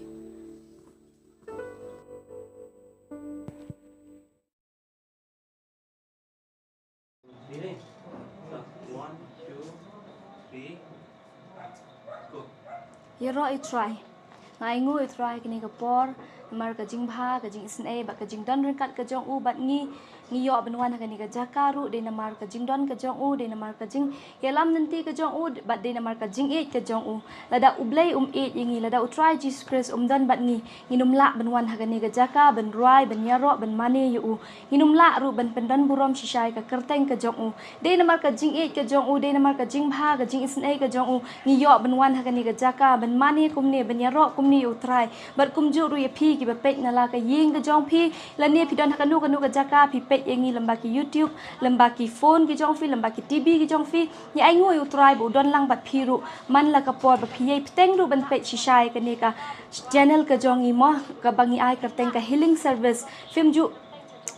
One, two, three, go. Ïaroh ïa u Trai. Nga ainguh ïa u Trai kane ka por. namar ka jingbha, ka jingisynei bad ka jingdon ryngkat ka jong u, bad ngi ngi ïoh ban wan ha kane ka jaka ruh dei namar ka jingdon ka jong u, dei namar ka jingïalam lynti ka jong u, bad dei namar ka jingïeit ka jong u. Lada U Blei um ïeit ïa ngi, lada U Trai Jisu Khrist um don bad ngi, ngin ym lah ban wan ha kane ka jaka ban rwai, ban ïaroh, ban mane ïa u. Ngin ym lah ruh ban pyndon burom shisha ïa ka kyrteng ka jong u. Dei namar ka jingïeit ka jong u, dei namar ka jingbha, ka jingisynei ka jong u, ngi ïoh ban wan ha kane ka jaka ban mane kumne, ban ïaroh kumne ïa U Trai. Bad kumjuh ruh ïa phi kiba peit na la ka ïing ka jong phi, lane phi don ha kano kano ka jaka phi peit ïa ngi lyngba ki YouTube, lyngba ki phone ki jong phi, lyngba ki TV ki jong phi, ngi ainguh ïa U Trai ba u don lang bad phi ruh man la ka por ba phi ïai bteng ruh ban peit shisha ïa kane ka channel ka jong ngi mo, kaba ngi ai kyrteng ka Healing Service. Phim ju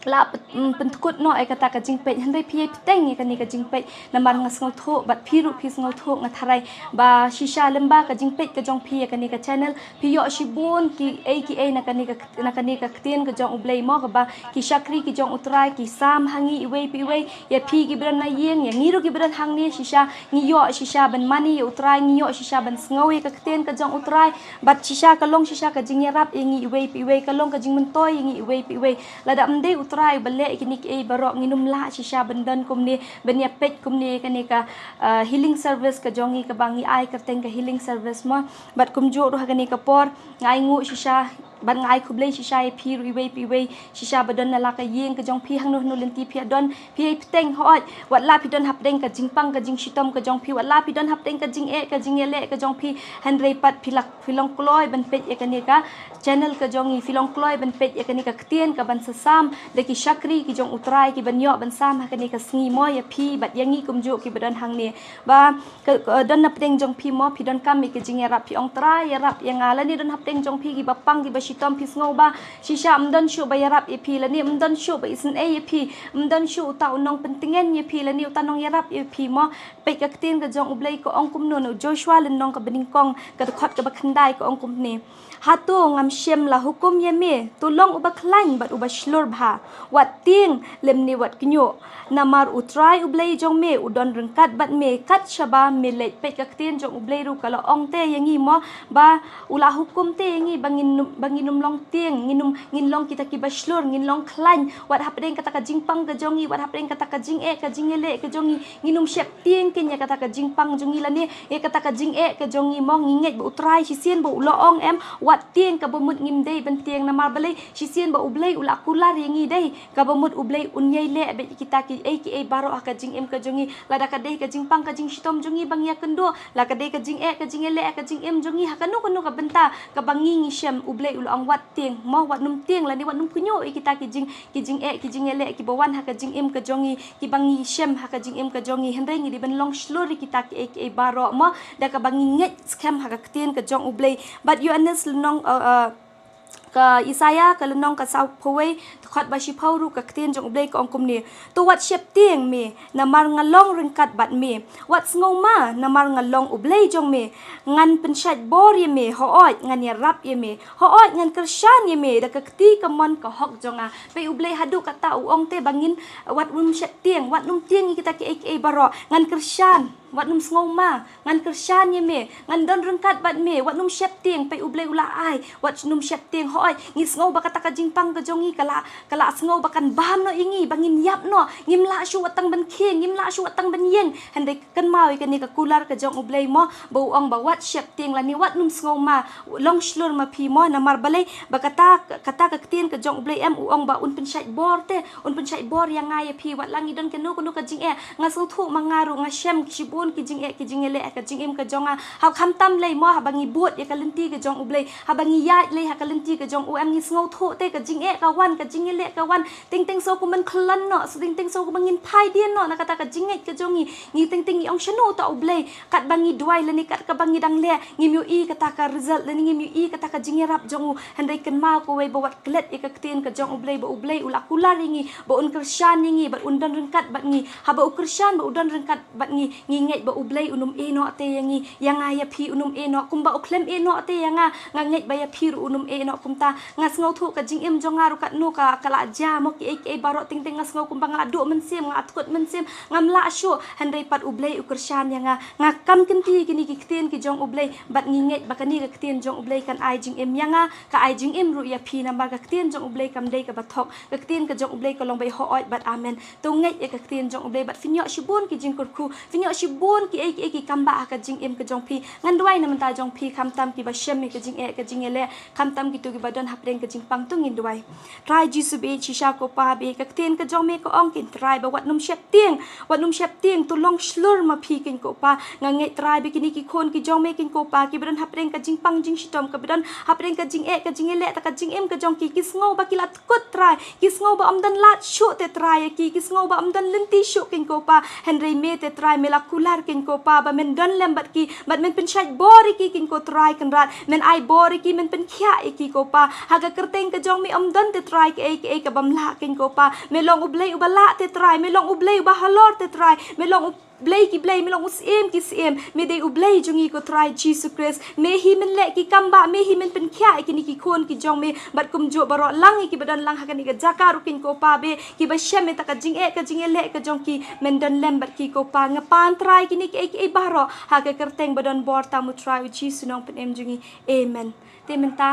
lah pyn-, mm, pynkut noh ïa kata ka jingpeit, hynrei phi ïai bteng ïa kane ka jingpeit namar nga sngewthuh bad phi ruh phi sngewthuh, nga tharai ba shisha lyngba ka jingpeit ka jong phi ïa kane ka channel phi ïoh shibun kiei kiei na kane ka, na kane ka ktien ka jong U Blei mo, kaba ki shakri ki jong U Trai ki sam ha ngi iwei pa iwei, ïa phi kiba don na ïing, ïa ngi ruh kiba don hangne shisha, ngi ïoh shisha ban mane ïa U Trai, ngi ïoh shisha ban sngew ïa ka ktien ka jong U Trai. Bad shisha ka long shisha ka jingïarap ïa ngi iwei pa iwei, ka long ka jingmyntoi ïa ngi iwei pa iwei. Lada ym dei U Trai uba leh ïa kine kiei baroh, ngin ym lah shisha ban don kumne, ban ïa peit kumne ïa kane ka, ah, Healing Service ka jong ngi kaba ngi ai kyrteng ka Healing Service mo. Bad kumjuh ruh ha kane ka por nga ainguh shisha bad nga ai khublei shisha ïa phi ruh iwei pa iwei, shisha ba don na la ka ïing ka jong phi, hangno hangno lynti phi ïa don, phi ïai bteng, hooid. Wat la phi don hapdeng ka jingpang ka jingshitom ka jong phi, wat la phi don hapdeng ka jingeh ka jingïaleh ka jong phi, hynrei pat phi la, phi long kloi ban peit ïa kane ka channel ka jong ngi, phi long kloi ban peit ïa kane ka ktien kaban sa sam da ki shakri ki jong U Trai kiban ïoh ban sam ha kane ka sngi mo, ïa phi bad ïa ngi kumjuh kiba don hangne. Ba ka, ka don hapdeng jong phi mo, phi donkam ïa ka jingïarap, phi ong, Trai ïarap ïa nga, lane don hapdeng jong phi kiba pang kiba shitom, phi sngew ba shisha ym don shuh ba ïarap ïa phi, lane ym don shuh ba isynei ïa phi, ym don shuh uta u nongpyntngen ïa phi, lane uta nongïarap ïa phi mo. Peit ka ktien ka jong U Blei ka ong kumno na u Joshua lynnong kaba nyngkong ka dkhot kaba khyndai, ka ong kumne: Hato ngam shym la hukum ïa me? To long uba khlaiñ bad uba shlur bha, wat tieng lymne wat kñiuh. Namar U Trai U Blei jong me u don ryngkat bad me kat shaba me leit. Peit ka ktien jong U Blei ruh ka la ong te ïa ngi mo, ba u la hukum te ïa ngi ba ngin, ba ngin ym long tieng, ngin ym, ngin long kita kiba shlur, ngin long khlaiñ. Wat hapdeng kata ka jingpang ka jong ngi, wat hapdeng kata ka jingeh ka jingïaleh ka jong ngi, ngin ym sheptieng keiñ ïa kata ka jingpang jong ngi lane ïa kata ka jingeh ka jong ngi mo. Ngi ngeit ba U Trai shisien ba u la ong em, wat tieng, kaba mut ngim dei ban tieng, namar balei? Shisien ba U Blei u la kular ïa ngi dei, kaba mut U Blei un ïai leh bad kita kiei kiei baroh ha ka jingim ka jong ngi. Lada ka dei ka jingpang ka jingshitom jong ngi ba ngi ïakynduh, la ka dei ka jingeh ka jingïaleh ka jingim jong ngi, ha kano kano ka bynta kaba ngi ngi shem, U Blei u la ong wat tieng mo, wat nym tieng lane wat nym kñiuh ïa kita ki jing, ki jingeh ki jingïaleh kiba wan ha ka jingim ka jong ngi, kiba ngi shem ha ka jingim ka jong ngi. Hynrei ngi dei ban long shlur ïa kita kiei kiei baroh mo, da kaba ngi ngeit skhem ha ka ktien ka jong U Blei. Bad Ïoannis lynnong, uh, uh, ka Isaïah ka lynnong ka sawphew wei, dkhot ba shiphew ruh ka ktien jong U Blei ka ong kumne: To wat sheptieng me, namar nga long ryngkat bad me. Wat sngewma, namar nga long U Blei jong me. Ngan pynshait bor ïa me, hooid, ngan ïarap ïa me. Hooid, ngan kyrshan ïa me da ka kti kamon ka hok jong nga. Peit U Blei haduh katta u ong te ba ngin, wat nym sheptieng, wat nym tieng ïa kita kiei kiei baroh. Ngan kyrshan, wat nym sngewma, ngan kyrshan ïa me, ngan don ryngkat bad me, wat nym sheptieng. Peit U Blei u la ai, wat nym sheptieng. Hooid, ngi sngew ba kata ka jingpang ka jong ngi ka la, ka la sngew ba kan bam noh ïa ngi, ba ngin ïap noh, ngim lah shuh wat tang ban khie, ngim lah shuh wat tang ban ïeng. Hynrei kynmaw ïa kane ka kular ka jong U Blei mo, ba u ong ba wat sheptieng lane wat nym sngewma, long shlur ma phi mo, namar balei? Ba kata, kata ka ktien ka jong U Blei em, u ong ba un pynshait bor te, un pynshait bor ïa nga ïa phi, wat la ngi don kano kano ka jingeh. Nga sngewthuh ma nga ruh nga shem shibun ki jingeh ki jingïaleh ha ka jingim ka jong nga. Ha, khamtam lei mo, haba ngi bud ïa ka lynti ka jong U Blei, haba ngi ïaid lei ha ka lynti ka jong u em, ngi sngewthuh te ka jingeh ka wan, ka jingïaleh ka wan. Teng teng sngew kumban khlaiñ noh, sngew teng teng sngew kumban ngin phai dien noh na kata ka jingngeit ka jong ngi. Ngi teng teng ngi ong shano uta U Blei, katba ngi duwai lane kat kaba ngi dang leh, ngim ïohi kata ka result lane ngim ïohi kata ka jingïarap jong u. Hynrei kynmaw kawei ba wat klet ïa ka ktien ka jong U Blei, ba U Blei u la kular ïa ngi ba un kyrshan ïa ngi bad un don ryngkat bad ngi. Haba u kyrshan bad u don ryngkat bad ngi, ngi ngeit ba U Blei un ym ïeh noh te ïa ngi, ïa nga ïa phi un ym ïeh noh, kumba u khlem ïeh noh te ïa nga, nga ngeit ba ïa phi ruh un ym ïeh noh kumta. Nga sngewthuh ka jingim jong nga ruh katno ka, ka la jia mo, kiei kiei baroh teng teng nga sngew kumba nga la duh mynsiem, nga la tkut mynsiem, ngam lah shuh, hynrei pat U Blei u kyrshan ïa nga. Nga kam kynti kine ki ktien ki jong U Blei, bad ngi ngeit ba kane ka ktien jong U Blei kan ai jingim ïa nga, ka ai jingim ruh ïa phi, namar ka ktien jong U Blei kam dei kaba thok, ka ktien ka jong U Blei ka long ba ïa hooid bad amen. To ngeit ïa ka ktien jong U Blei bad phin ïoh shibun ki jingkyrkhu, phin ïoh shibun kiei kiei ki kam ba ha ka jingim ka jong phi. Ngan duwai na bynta jong phi, khamtam kiba shem ïa ka jingeh ka jingïaleh, khamtam kito kiba don hapdeng ka jingpang, to ngin duwai. Trai Jisu, bad shisha ko Pa, bad ka ktien ka jong me ka ong, kein Trai, ba wat nym sheptieng, wat nym sheptieng, to long shlur ma phi, kein ko Pa. Nga ngeit Trai ba kine ki khun ki jong me, kein ko Pa, kiba don hapdeng ka jingpang jingshitom, kiba don hapdeng ka jingeh ka jingïaleh, ta ka jingim ka jong ki, ki sngew ba ki la tkut Trai, ki sngew ba ym don lad shuh te Trai ïa ki, ki sngew ba ym don lynti shuh, kein ko Pa. Hynrei me te Trai me la kular, kein ko Pa, ba men don lem bad ki, bad men pynshait bor ïa ki, kein ko Trai Kynrad, men ai bor ïa ki, men pynkhiah ïa ki ko Pa. Ha ka kyrteng ka jong me ym don te Trai kaei kaei ka bym lah, kein ko Pa. Me long U Blei uba lah te Trai, me long U Blei uba halor te Trai, me long U Blei ki blei, me long U Syiem ki syiem, me dei U Blei jong ngi ko Trai Jisu Khrist. Me hi men leh ki kam ba, me hi men pynkhiah ïa kine ki khun ki jong me, bad kumjuh baroh lang ïa kiba don lang ha kane ka jaka ruh, kein ko Pa, bad kiba shem ïa ta ka jingeh ka jingïaleh ka jong ki, men don lem bad ki ko Pa. Nga pan Trai kine kiei kiei baroh ha ka kyrteng ba don bor tam U Trai U Jisu Nongpynim jong ngi. Amen. Te mynta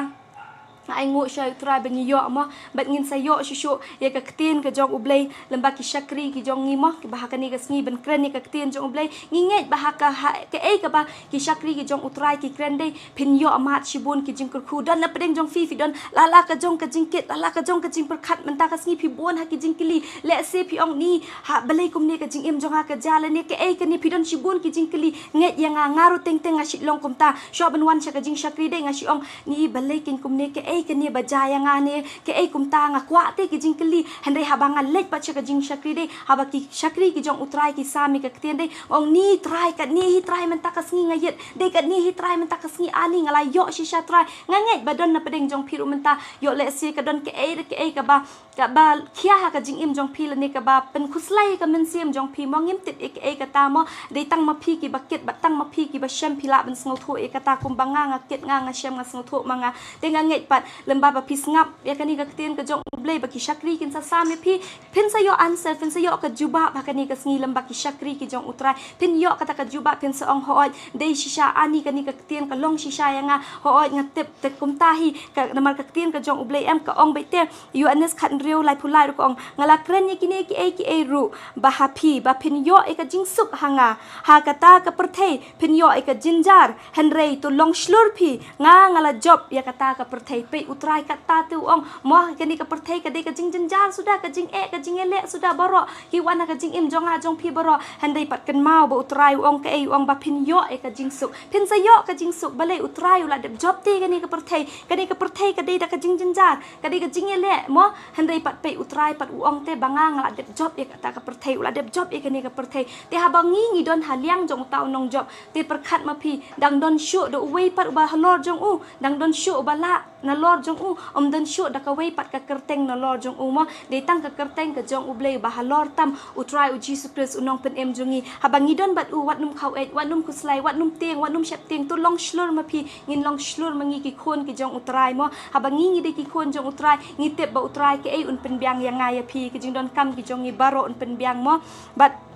nga ai nguh sha U Trai ba ngi ïoh mo, bad ngin sa ïoh shuh shuh ïa ka ktien ka jong U Blei lem bad ki shakri ki jong ngi mo, kiba ha kane ka sngi ban kren ïa ka ktien jong U Blei. Ngi ngeit ba ha ka, ha kaei kaba ki shakri ki jong U Trai ki kren, dei phin ïoh mad shibun ki jingkyrkhu. Don na pdeng jong phi, phi don la la ka jong ka jingkit, la la ka jong ka jingpyrkhat mynta ka sngi, phi bun ha ki jingkylli. Lehse phi ong, ni, ha balei kumne ka jingim jong nga ka jia, lane kaei kane, phi don shibun ki jingkylli. Ngeit ïa nga, nga ruh teng teng nga shu long kumta. Shuwa ban wan sha ka jingshakri dei nga shu ong, ni, balei kein kumne, kaei kane ba jia ïa nga ne, kaei kumta, nga kwah te ki jingkylli. Hynrei haba nga leit pat sha ka jingshakri dei, haba ki shakri ki jong U Trai ki sam ïa ka ktien dei, ong, ni Trai, katne hi Trai mynta ka sngi nga ïit, dei katne hi Trai mynta ka sngi, ani nga la ïoh shisha Trai. Nga ngeit ba don na pdeng jong phi ruh mynta, ïoh lehse ka don kaei re kaei kaba, kaba khia ha ka jingim jong phi lane kaba pynkhuslai ka mynsiem jong phi mo, ngim tip ïa kaei kata mo, dei tang ma phi kiba kit bad tang ma phi kiba shem phi lah ban sngewthuh ïa kata, kumba nga, nga kit, nga, nga shem, nga sngewthuh ma nga. Te nga ngeit pat lem bad ba phi sngap ïa kane ka ktien ka jong U Blei ba ki shakri kin sa sam ïa phi, phin sa ïoh answer, phin sa ïoh ka jubab ha kane ka sngi lem bad ki shakri ki jong U Trai. Phin ïoh kata ka jubab, phin sa ong, hooid, dei shisha, ani kane ka ktien ka long shisha ïa nga, hooid, nga tip te kumta hi, ka, namar ka ktien ka jong U Blei em ka ong beit te, Ïoannis khathynriew laiphew lai ruh ka ong, nga la kren ïa kine kiei kiei ruh ba ha phi, ba phin ïoh ïa ka jingsuk ha nga. Ha kata ka pyrthei phin ïoh ïa ka jynjar, hynrei to long shlur phi, nga, nga la jop ïa kata ka pyrthei. Peit U Trai kata te u ong mo, kane ka pyrthei ka dei ka jingjynjar suda, ka jingeh ka jingïaleh suda baroh ki wan ha ka jingim jong nga jong phi baroh. Hynrei pat kynmaw ba U Trai u ong kaei, u ong ba phin ïoh ïa ka jingsuk. Phin sa ïoh ka jingsuk, balei U Trai u la dep jop te kane ka pyrthei. Kane ka pyrthei ka dei da ka jingjynjar, ka dei ka jingïaleh mo, hynrei pat peit U Trai pat u ong te ba nga, nga la dep jop ïa kata ka pyrthei, u la dep jop ïa kane ka pyrthei. Te haba ngi, ngi don ha liang jong uta u nongjop, te pyrkhat ma phi, dang don shuh da uwei pat uba halor jong u, dang don shuh uba lah nalor jong u, ym don shuh da kawei pat ka kyrteng nalor jong u mo, dei tang ka kyrteng ka jong U Blei uba halor tam, U Trai U Jisu Khrist U Nongpynim jong ngi. Haba ngi don bad u, wat nym khaw eit, wat nym khuslai, wat nym tieng, wat nym sheptieng, to long shlur ma phi, ngin long shlur ma ngi ki khun ki jong U Trai mo. Haba ngi, ngi dei ki khun jong U Trai, ngi tip ba U Trai kaei un pynbiang ïa nga ïa phi, ki jingdonkam ki jong ngi baroh un pynbiang mo. Bad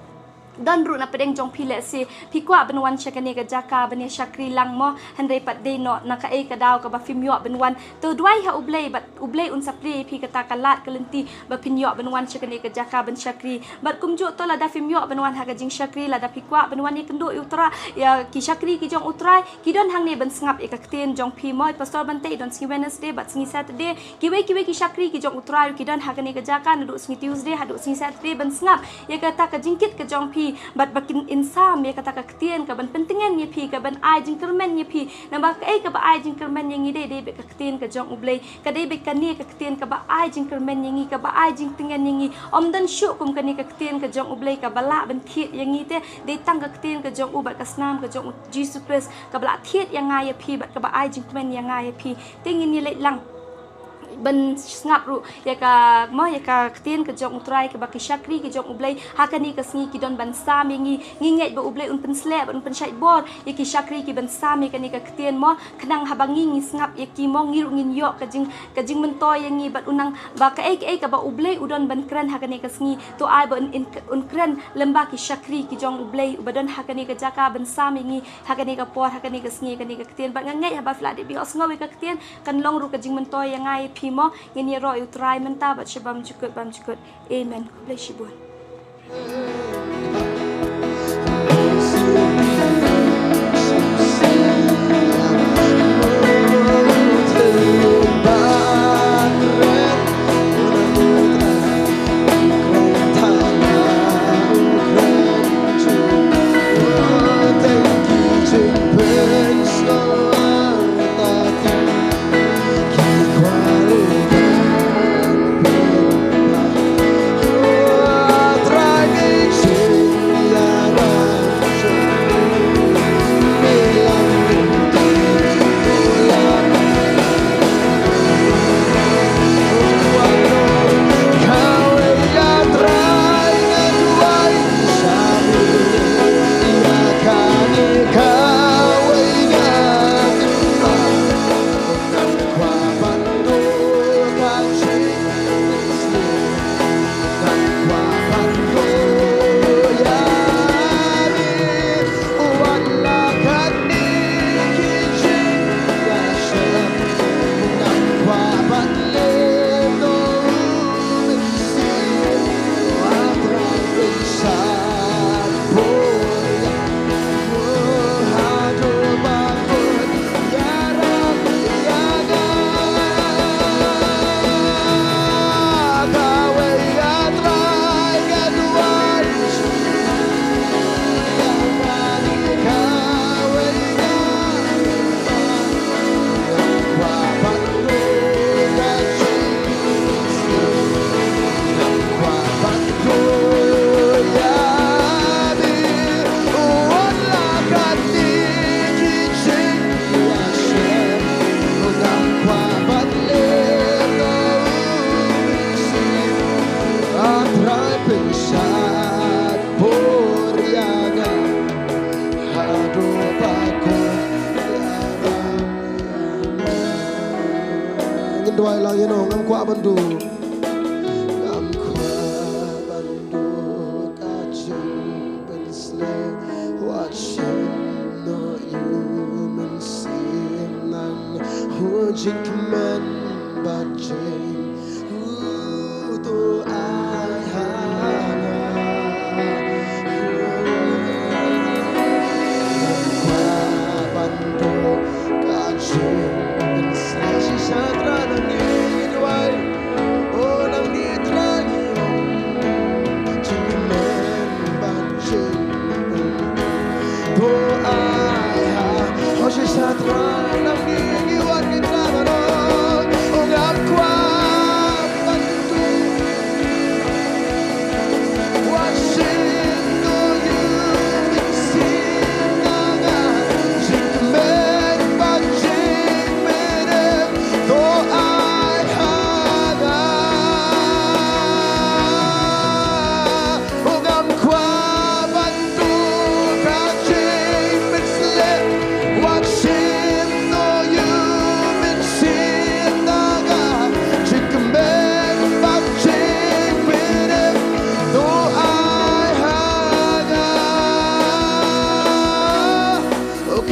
don ruh na pdeng jong phi lehse phi kwah ban wan sha kane ka jaka ban ïa shakri lang mo, hynrei pat dei noh na kaei ka daw kaba phim ïoh ban wan. To duwai ha U Blei bad U Blei un sa plie ïa phi kata ka lad ka lynti ba phin ïoh ban wan sha kane ka jaka ban shakri. Bad kumjuh to lada phim ïoh ban wan ha ka jingshakri, lada phi kwah ban wan ïakynduh ïa U Trai, ïa ki shakri ki jong U Trai, ki don hangne ban sngap ïa ka ktien jong phi mo. Pastor Bante i don sngi Wednesday bad sngi Saturday. Kiwei kiwei ki shakri ki jong U Trai ruh ki don ha kane ka jaka naduh sngi Tuesday haduh sngi Saturday ban sngap ïa kata ka jingkit ka jong phi, bad ba kin insam ïa kata ka ktien kaban pyntngen ïa phi, kaban ai jingkyrmen ïa phi. Namar kaei kaba ai jingkyrmen ïa ngi dei, dei beit ka ktien ka jong U Blei. Ka dei beit kane ka ktien kaba ai jingkyrmen ïa ngi, kaba ai jingtngen ïa ngi. Ym don shuh kum kane ka ktien ka jong U Blei kaba lah ban thied ïa ngi te, dei tang ka ktien ka jong u bad ka snam ka jong U Jisu Khrist kaba lah thied ïa nga ïa phi bad kaba ai jingkmen ïa nga ïa phi. Te ngin ïa leit lang. ban sngap ruh ïa ka, mo, ïa ka ktien ka jong U Trai kaba ki shakri ki jong U Blei ha kane ka sngi ki don ban sam ïa ngi. Ngi ngeit ba U Blei un pynsleh, ba un pynshait bor ïa ki shakri ki ban sam ïa kane ka ktien, mo, khnang haba ngi, ngi sngap ïa ki, mo, ngi ruh ngin ïoh ka jing, ka jingmyntoi ïa ngi, bad u nang ba kaei kaei kaba U Blei u don ban kren ha kane ka sngi, to ai ba un, un, un kren lem bad ki shakri ki jong U Blei uba don ha kane ka jaka ban sam ïa ngi ha kane ka por, ha kane ka sngi, kane ka ktien. Bad nga ngeit haba phi la dep ïohsngew ïa ka ktien, kan long ruh ka jingmyntoi ïa nga ïa phi, mo. Ngin ïaroh ïa U Trai mynta bad sha bymjukut bymjukut. Amen. Khublei shibun. Ngin duwai lang ïa no, ngam kwah ban duh. Ngam kwah ban duh ka jingpynsleh, wat shim noh ïa u Mynsiem, nang hu jingkmen bad jing u to ai ha nga. Ngam kwah ban duh ka jingpynsleh. Shisha Trai nangne ngi duwai. O nangne Trai ngi ong, jingkmen bad jingpynsleh to ai ha. O shisha Trai nangne ngi wan ngi Trai ban ong, o ngam kwah ban duh.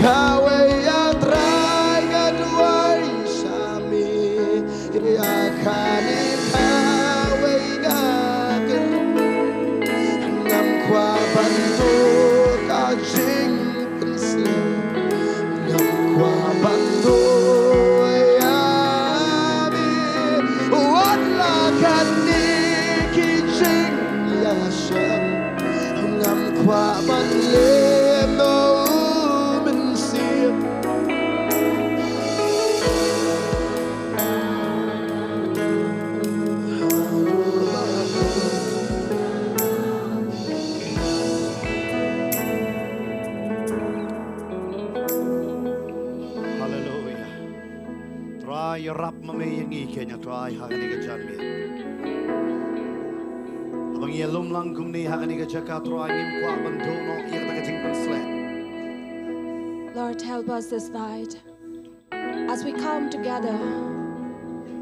Kawei ïa Trai nga duwai sha me, ïa kane kawei nga kyrpad. Ngam kwah ban duh ka jingpynsleh, ngam kwah ban duh ïa me. Wat la kane ki jingïashem, ngam kwah ban leh noh u Mynsiem. Haleluya. Trai Rap ma me ïa ngi keiñ, A Trai, ha kane ka janmiet. Haba ngi ïalum lang kumne ha kane ka jaka, Trai, ngim kwah ban duh noh ïa kata ka jingpynshlur. Lord, help us this night. As we come together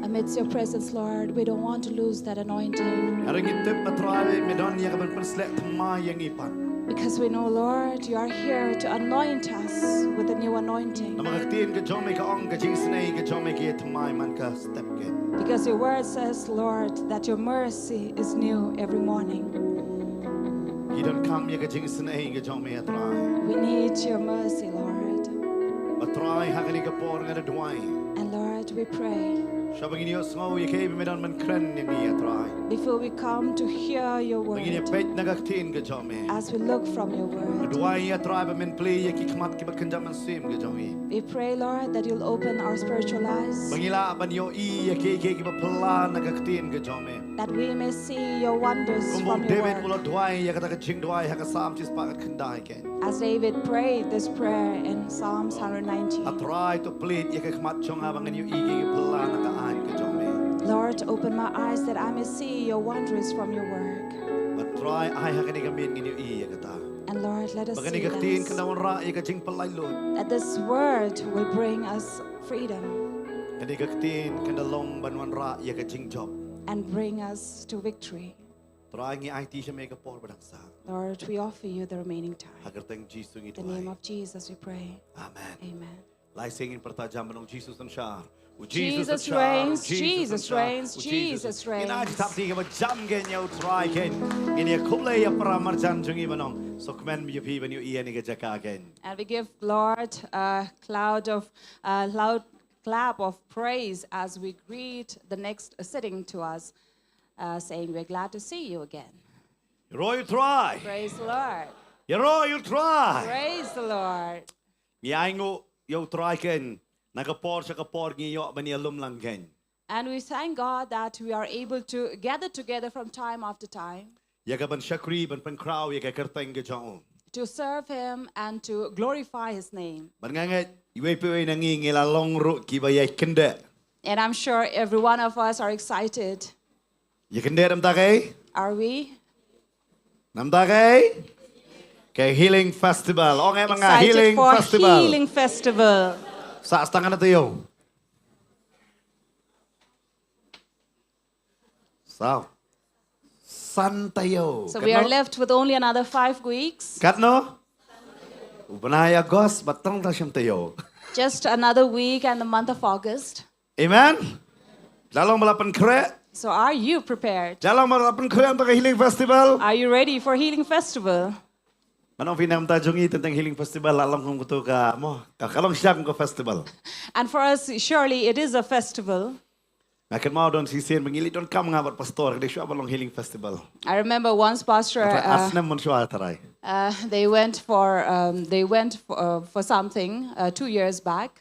amidst your presence, Lord, we don't want to lose that anointing. Hynrei ngi tip, A Trai, me don ïa ka ban pynshlur thymmai ïa ngi pat. Because we know, Lord, you are here to anoint us with a new anointing. Namar ka ktien ka jong me ka ong, ka jingisynei ka jong me ka ïai thymmai man ka step keiñ. Because your word says, Lord, that your mercy is new every morning. Ngi donkam ïa ka jingisynei ka jong me, A Trai. We need your mercy, Lord. A Trai, ha kane ka por nga da duwai. And Lord, we pray, Shwa ba ngin ïohsngew ïa kaei ba me don ban kren ïa ngi, A Trai. Before we come to hear your Ba ngin ïa word, peit na ka ktien ka jong me. As we look from your Nga word, duwai, A Trai, ba men plie ïa ki khmat kiba kynja mynsiem ka jong ngi. We pray, Lord, that you'll open our spiritual eyes, Ba ngi lah ban ïohi ïa kiei kiei kiba phylla na ka ktien ka jong me. That we may see your wonders Kumba u from your David u word. la duwai ïa kata ka jingduwai ha ka Salm shispah khyndai keiñ. As David prayed this prayer in Psalms one hundred nineteen. A Trai, to plie ïa ka khmat jong nga ba ngan ïohi ïa kiei kiei kiba phylla na ka aiñ ka jong me. Lord, open my eyes that I may see your wonders from your word. A Trai, ai ha kane ka miet ngin ïohi ïa kata. And Lord, let us Ba see kane ka ktien this, kan da wanrah ïa ka jingpynlait lut. That this word will bring us freedom. Kane ka ktien kan da long ban wanrah ïa ka jingjop. And bring us to victory. Trai, ngi aiti sha me ka por ba dang sah. Lord, we offer you the remaining time. Ha ka kyrteng Jisu ngi In the name duwai. Of Jesus, we pray. Amen. Amen. Lai sien ngin pyrta jam ban ong Jesus yn shar. U Jesus reigns, Jesus reigns, Jesus reigns. Ngin ai thap ti kaba jam keiñ ïa U Trai keiñ. Ngin ïa khublei ïa para marjan jong ngi ban ong, sngewkmen ïa phi ban ïohi ïa kane ka jaka keiñ. And we give Lord a cloud of, a loud clap of praise as we greet the next sitting to us, uh, saying we're glad to see you again. Ïaroh ïa U Trai. Praise the Lord. Ïaroh ïa U Trai. Praise the Lord. Ngi ainguh ïa U Trai keiñ, na ka por sha ka por ngi ïoh ban ïalum lang keiñ. And we thank God that we are able to gather together from time after time. Ïa ka ban shakri, ban pynkhraw ïa ka kyrteng ka jong U. To serve Him and to glorify His name. Bad nga ngeit, iwei pa iwei na ngi ngi la long ruh kiba ïai kyndit. And I'm sure every one of us are excited. Ïa kyndit namar kaei? Are we? Namar kaei? Ka Healing Festival. Ong eh ma nga, Excited Healing for Festival. Healing Festival. Sa stang na taïew. Sa. San taïew. So we are left with only another five weeks. Katno? U bnai August, ba tang da shim taïew. Just another week and the month of August. Amen. La long ba la pynkhreh. So are you prepared? La long ba la pynkhreh ïa ka Healing Festival. Are you ready for Healing Festival? Mano phi namar ta jong i tentang Healing Festival, la long kum katu ka mo, ka, ka long sha kum ka festival. And for us, surely it is a festival. Nga kynmaw don shisien ba ngi leit donkam nga bad pastor, ka dei shuwa ba long Healing Festival. I remember once Pastor, Ar uh, snem mynshuwa, Trai. Uh, they went for, um, they went for, uh, for something, uh, two years back.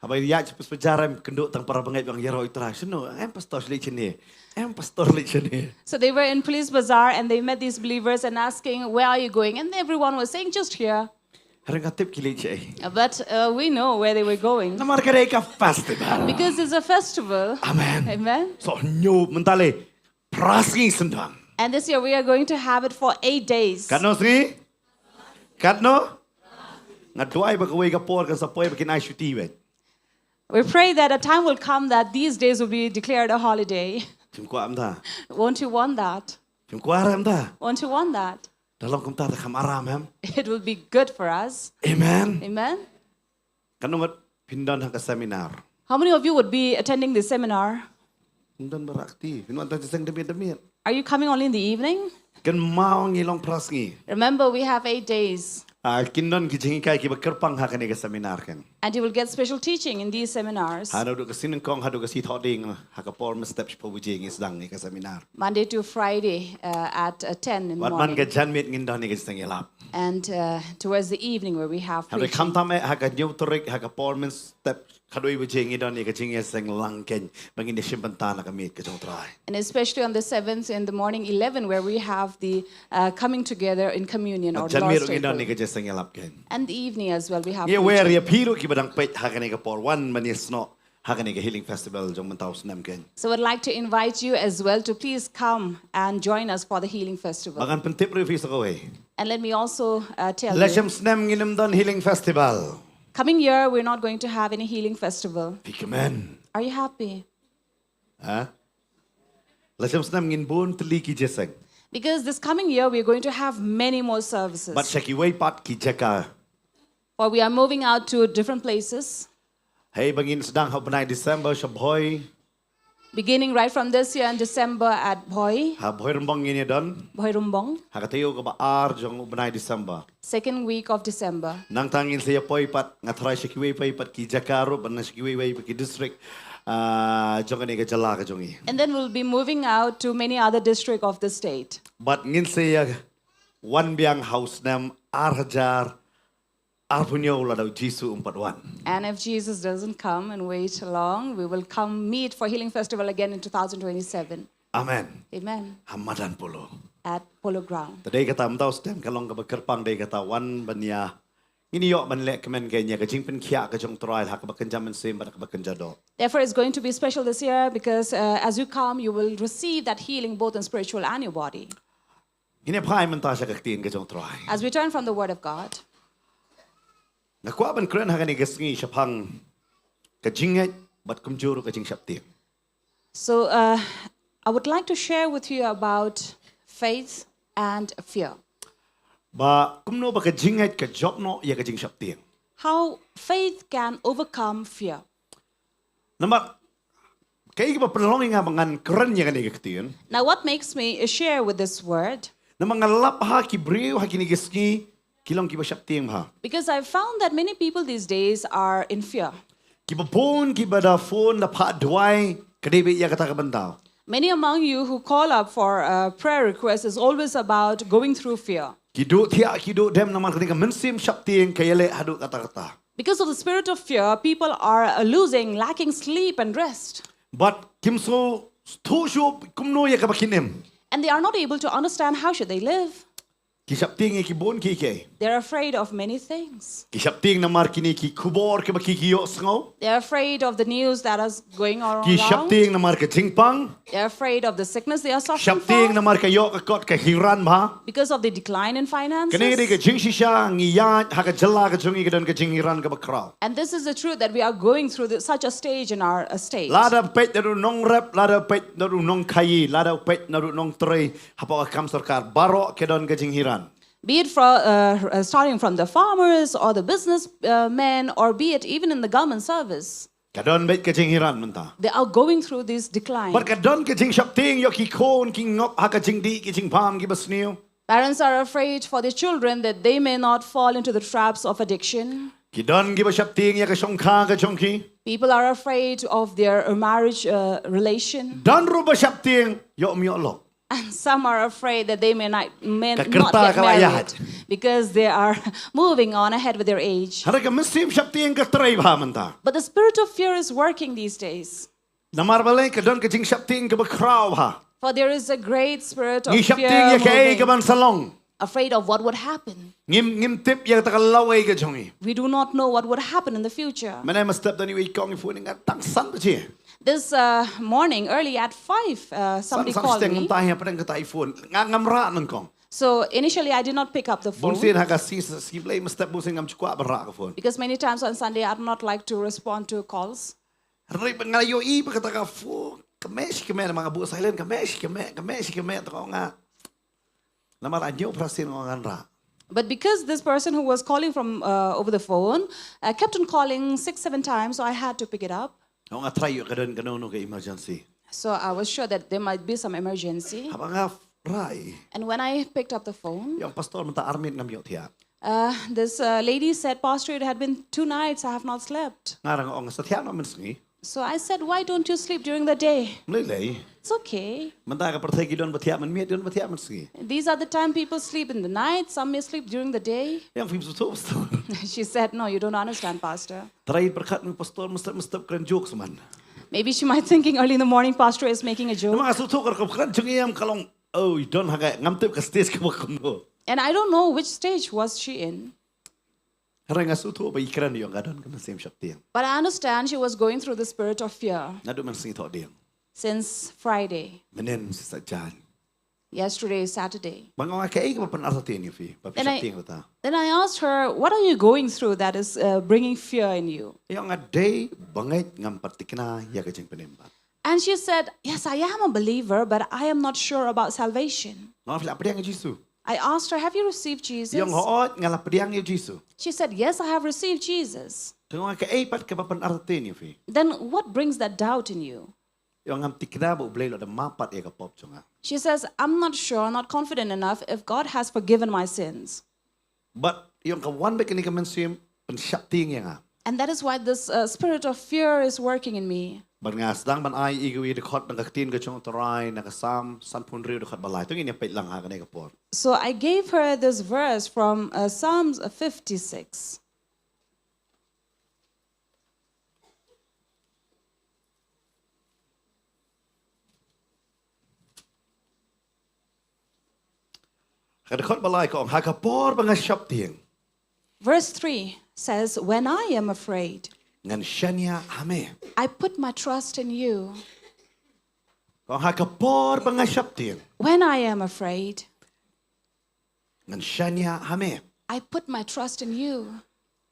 Haba ïaid sha Pysbajar em kynduh tang para bangeit ba ong ïaroh ïa U Trai. Shano? Em pastor leit shane. Em pastor leit shane. So they were in Police Bazaar and they met these believers and asking, "Where are you going?" And everyone was saying, "Just here." Hynrei nga tip ki leit shaei. Uh, But uh, we know where they were going. Namar ka dei ka festival. Because it's a festival. Amen. Amen. So hynñiew mynta lei, phra sngi syndon. And this year we are going to have it for eight days. Katno sngi? Katno? Nga duwai ba kawei ka por kan sa poi ba kin ai shuti wei. We pray that a time will come that these days will be declared a holiday. Phim kwah em ta? Won't you want that? Phim kwah em ta? Won't you want that? Da long kumta da kham aram em. It will be good for us. Amen. Amen. Katno ngut phin don ha ka seminar? How many of you would be attending this seminar? Phin don baroh kti. Phin wan tang shisien da miet da miet. Are you coming only in the evening? Kynmaw ngi long phra sngi. Remember, we have eight days. Ah, kin don ki jinghikai kiba kyrpang ha kane ka seminar keiñ. And you will get special teaching in these seminars. Haduh ka sngi nyngkong haduh ka sngi thohdieng ha ka por mynstep shiphew baje ngi sdang ïa ka seminar. Monday to Friday, uh, at, uh, ten in the morning. Wat man ka janmiet ngin don ïa ka jingïalap. And, uh, towards the evening where we have preaching. Hynrei khamtam eh ha ka hynñiew tarik ha ka por mynstep khatwei baje ngi don ïa ka jingïaseng lang keiñ ba ngin ïashim bynta na ka miet ka jong U Trai. And especially on the seventh in the morning, eleven, where we have the, uh, coming together in communion or Lord's Table. Janmiet ruh ngi don ïa ka jingïaseng ïalap keiñ. And the evening as well, we have preaching. Ngi wer ïa phi ruh kiba dang peit ha kane ka por, wan ban ïasnoh ha kane ka Healing Festival jong mynta u snem kein. So I'd like to invite you as well to please come and join us for the Healing Festival. Ba ngan pyntip ruh ïa phi sa kawei. And let me also uh, tell you, Lasham snem ngin ym don Healing Festival. Coming year, we're not going to have any Healing Festival. Phi kmen. Are you happy? Ha? Lasham snem ngin bun tylli ki jingïaseng. Because this coming year, we're going to have many more services. Bad sha kiwei pat ki jaka. For we are moving out to different places. Hei ba ngin sdang ha u bnai December sha Bhoi. Beginning right from this year in December at Bhoi, Ha Bhoi Rumbong ngin ïa don. Bhoi Rumbong, Ha ka taïew kaba ar jong u bnai December. Second week of December. Nangta ngin sa ïa poi pat, nga tharai sha kiwei pat ki jaka ruh, bad na sha kiwei pat ki district, ah, jong kane ka jylla ka jong i. And then we'll be moving out to many other district of the state. Bad ngin sa ïa wan biang ha u snem ar hajar arphew hynñiew lada u Jisu um pat wan. And if Jesus doesn't come and wait long, we will come meet for Healing Festival again in two thousand twenty-seven. Amen. Amen. Ha madan Polo. At Polo Ground. Te dei kata mynta u snem ka long kaba kyrpang, dei kata wan ban ïa, ngin ïoh ban leh kmen kein ïa ka jingpynkhiah ka jong u Trai ha kaba kynja mynsiem bad kaba kynja doh. Therefore, it's going to be special this year because uh, as you come, you will receive that healing both in spiritual and your body. Ngin ïa phai mynta sha ka ktien ka jong u Trai. As we turn from the Word of God, Nga kwah ban kren ha kane ka sngi shaphang ka jingngeit bad kumjuh ruh ka jingsheptieng. so uh, I would like to share with you about faith and fear. Ba kumno ba ka jingngeit ka jop noh ïa ka jingsheptieng. How faith can overcome fear. Namar kaei kaba pynlong ïa nga ba ngan kren ïa kane ka ktien. Now, what makes me uh, share with this word? Namar nga lap ha ki briew ha kine ki sngi ki long kiba sheptieng bha. Because I've found that many people these days are in fear. Kiba bun kiba da phone da phah duwai ka dei beit ïa kata ka bynta. Many among you who call up for a prayer request is always about going through fear. Ki duh thiah ki duh dem namar ka dei ka mynsiem sheptieng ka ïaleh haduh katta katta. Because of the spirit of fear, people are uh, losing, lacking sleep and rest. Bad kim sngewthuh shuh kumno ïa kaba kin im. And they are not able to understand how should they live. Ki sheptieng ïa ki bun kiei kiei. They're afraid of many things. Ki sheptieng namar kine ki khubor kiba ki ki ïohsngew. They're afraid of the news that is going on Ki around. Sheptieng namar ka jingpang. They're afraid of the sickness they are suffering Sheptieng from namar ka ïoh ka kot ka hiran bha. Because of the decline in finances. Kane ka dei ka jingshisha ngi ïaid ha ka jylla ka jong ngi ka don ka jinghiran kaba khraw. And this is the truth that we are going through this, such a stage in our uh, state. Lada peit naduh nongrep, lada peit naduh nongkhaïi, lada peit naduh nongtrei hapoh ka kam sorkar, baroh ka don ka jinghiran. Be it from uh, uh, starting from the farmers or the business uh, men, or be it even in the government service, Ka don beit ka jinghiran mynta. They are going through this decline. Bad ka don ka jingsheptieng ïoh ki khun ki ngop ha ka jingdih ki jingbam kiba sniew. Parents are afraid for their children that they may not fall into the traps of addiction. Ki don kiba sheptieng ïa ka shongkha ka jong ki. People are afraid of their uh, marriage uh, relation. Don ruh ba sheptieng ïoh ym ïoh lok. And some are afraid that they may not, may Ka not kyrta get ka la married ïaid. Because they are moving on ahead with their age. Hynrei ka mynsiem sheptieng ka trei bha mynta. But the spirit of fear is working these days. Namar balei ka don ka jingsheptieng kaba khraw bha. For there is a great spirit of Ngi fear sheptieng ïa kaei moving, kaban sa long. Afraid of what would happen. Ngim ngim tip ïa kata ka lawei ka jong ngi. We do not know what would happen in the future. Mynne mynstep don iwei i kong i phone nga tang san baje. This uh, morning, early at five, uh, San somebody san called shiteng me. Mynta hi pdeng kata i phone. Nga ngam rah nyngkong. So initially, I did not pick up the phone Bun sien ha ka sngi sngi Blei mynstep bun sien ngam ju kwah ban rah ka phone. Because many times on Sunday, I do not like to respond to calls. Hynrei nga ïohi ba kata ka phone ka meh shi ka meh, namar nga buh silent, ka meh shi ka meh, ka meh shi ka meh, te nga ong nga. Namar hynñiew phra sien nga ong ngan rah. But because this person who was calling from uh, over the phone uh, kept on calling six, seven times, so I had to pick it up. Nga ong nga try ïoh ka don kano kano ka emergency. So I was sure that there might be some emergency. Haba nga rah, And when I picked up the phone, ïa ong pastor mynta ar miet ngam ïoh thiah. uh, this uh, lady said, "Pastor, it had been two nights I have not slept." Nga rang ong sa thiah noh mynsngi. So I said, "Why don't you sleep during the day? Mlei lei. It's okay." Mynta ka pyrthei ki don ba thiah mynmiet, don ba thiah mynsngi. These are the time people sleep in the night. Some may sleep during the day. Ïa ong phim sngewthuh pastor. She said, "No, you don't understand, Pastor." Trai pyrkhat mynstep pastor mynstep mynstep kren jokes man. Maybe she might thinking early in the morning, Pastor is making a joke. Namar nga sngewthuh ka rukom kren jong ngi em ka long. Oh, i don ha ka ngam tip ka stage kaba kumno. And I don't know which stage was she in. Hynrei nga sngewthuh ba i kren ïa nga don ka mynsiem sheptieng. But I understand she was going through the spirit of fear Naduh mynsngi thoh dieng. Since Friday. Mynnin sa jan. Yesterday is Saturday. Ba nga ong kaei kaba pynartatien ïa phi ba phi sheptieng ïa kata. Then I asked her, "What are you going through that is uh, bringing fear in you?" Ïa nga dei ba ngeit ngam pat tikna ïa ka jingpynim pat. And she said, "Yes, I am a believer, but I am not sure about salvation." Nga ong phi la pdiang ïa Jisu. I asked her, "Have you received Jesus?" Ïa nga ong nga la pdiang ïa Jisu. She said, "Yes, I have received Jesus." Te nga ong kaei pat kaba pynartatien ïa phi. Then what brings that doubt in you? Ïa ngam tikna ba U Blei u la da map pat ïa ka pop jong nga. She says, "I'm not sure, not confident enough if God has forgiven my sins." But ïa ka wan bad kane ka mynsiem pynsheptieng ïa nga. And that is why this uh, spirit of fear is working in me. Bad nga sdang ban ai ïa ka dkhot na ka ktien ka jong U Trai na ka Salm sanphew hynriew dkhot ba lai. To ngin ïa peit lang ha kane ka por. So I gave her this verse from uh, Psalms fifty-six. Ka dkhot ba lai ka ong ha ka por ba nga sheptieng. Verse three says, "When I am afraid, ngan shaniah ha me." I put my trust in you. Ka ong ha ka por ba nga sheptieng. When I am afraid, ngan shaniah ha me. I put my trust in you.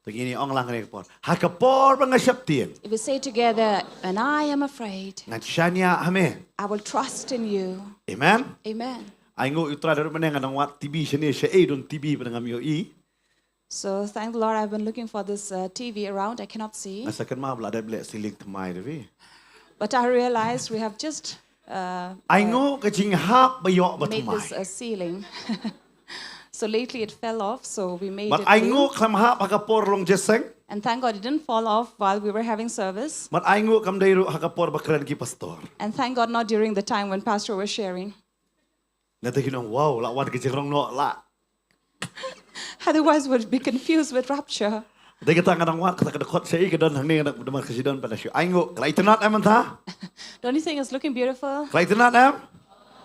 To ngin ïa ong lang kane ka por. Ha ka por ba nga sheptieng. If we say together, "When I am afraid, ngan shaniah ha me." I will trust in you. Amen. Amen. Ai nguh ïa U Trai da ruh mynne nga dang wad T V shane shaei don T V ba ngam ïohi. So thank the Lord, I've been looking for this uh, T V around. I cannot see. Nga sa kynmaw ba la dep leh ceiling thymmai da phi. But I realized we have just uh, Ai nguh ka jinghap ba ïoh ba made thymmai. This uh, ceiling. So lately it fell off, so we made it new. Bad ai nguh khlem hap ha ka por long jingïaseng. And thank God it didn't fall off while we were having service. Bad ai nguh kam dei ruh ha ka por ba kren ki pastor. And thank God not during the time when pastor was sharing. Nata ki ong, "Wow, la wan ka jingrong noh la." Otherwise, we'll be confused with rapture. Dei kata nga dang wad kata ka dkhot shaei ka don hangne, nga dang, dang ka shi don pat na shu. Ai nguh, ka la itynnad em mynta? Don't you think it's looking beautiful? Ka la itynnad em?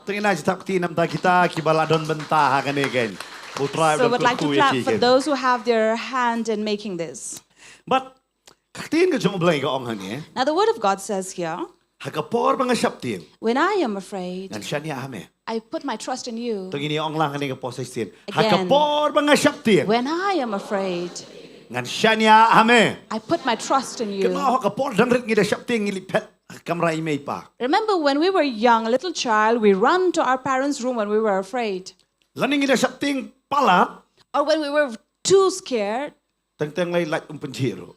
To ngin ai jingthap kti namar kita kiba la don bynta ha kane kein. U Trai u don kyrkhu ïa ki kein. So would like to clap for those who have their hand in making this. Bad ka ktien ka jong U Blei ka ong hangne. Now the word of God says here, ha ka por ba nga sheptieng, when I am afraid, ngan shaniah ha me. I put my trust in you. To ngin ïa ong lang kane ka por sa shisien. Ha ka por ba nga sheptieng, when I am afraid, ngan shaniah ha me. I put my trust in you. Kynmaw ha ka por dang rit ngi da sheptieng ngi leit phet ha ka kamra i mei i pa. Remember when we were young, a little child, we run to our parents' room when we were afraid. Lane ngi da sheptieng palat. Or when we were too scared. Teng teng lei lait um pynjhieh ruh.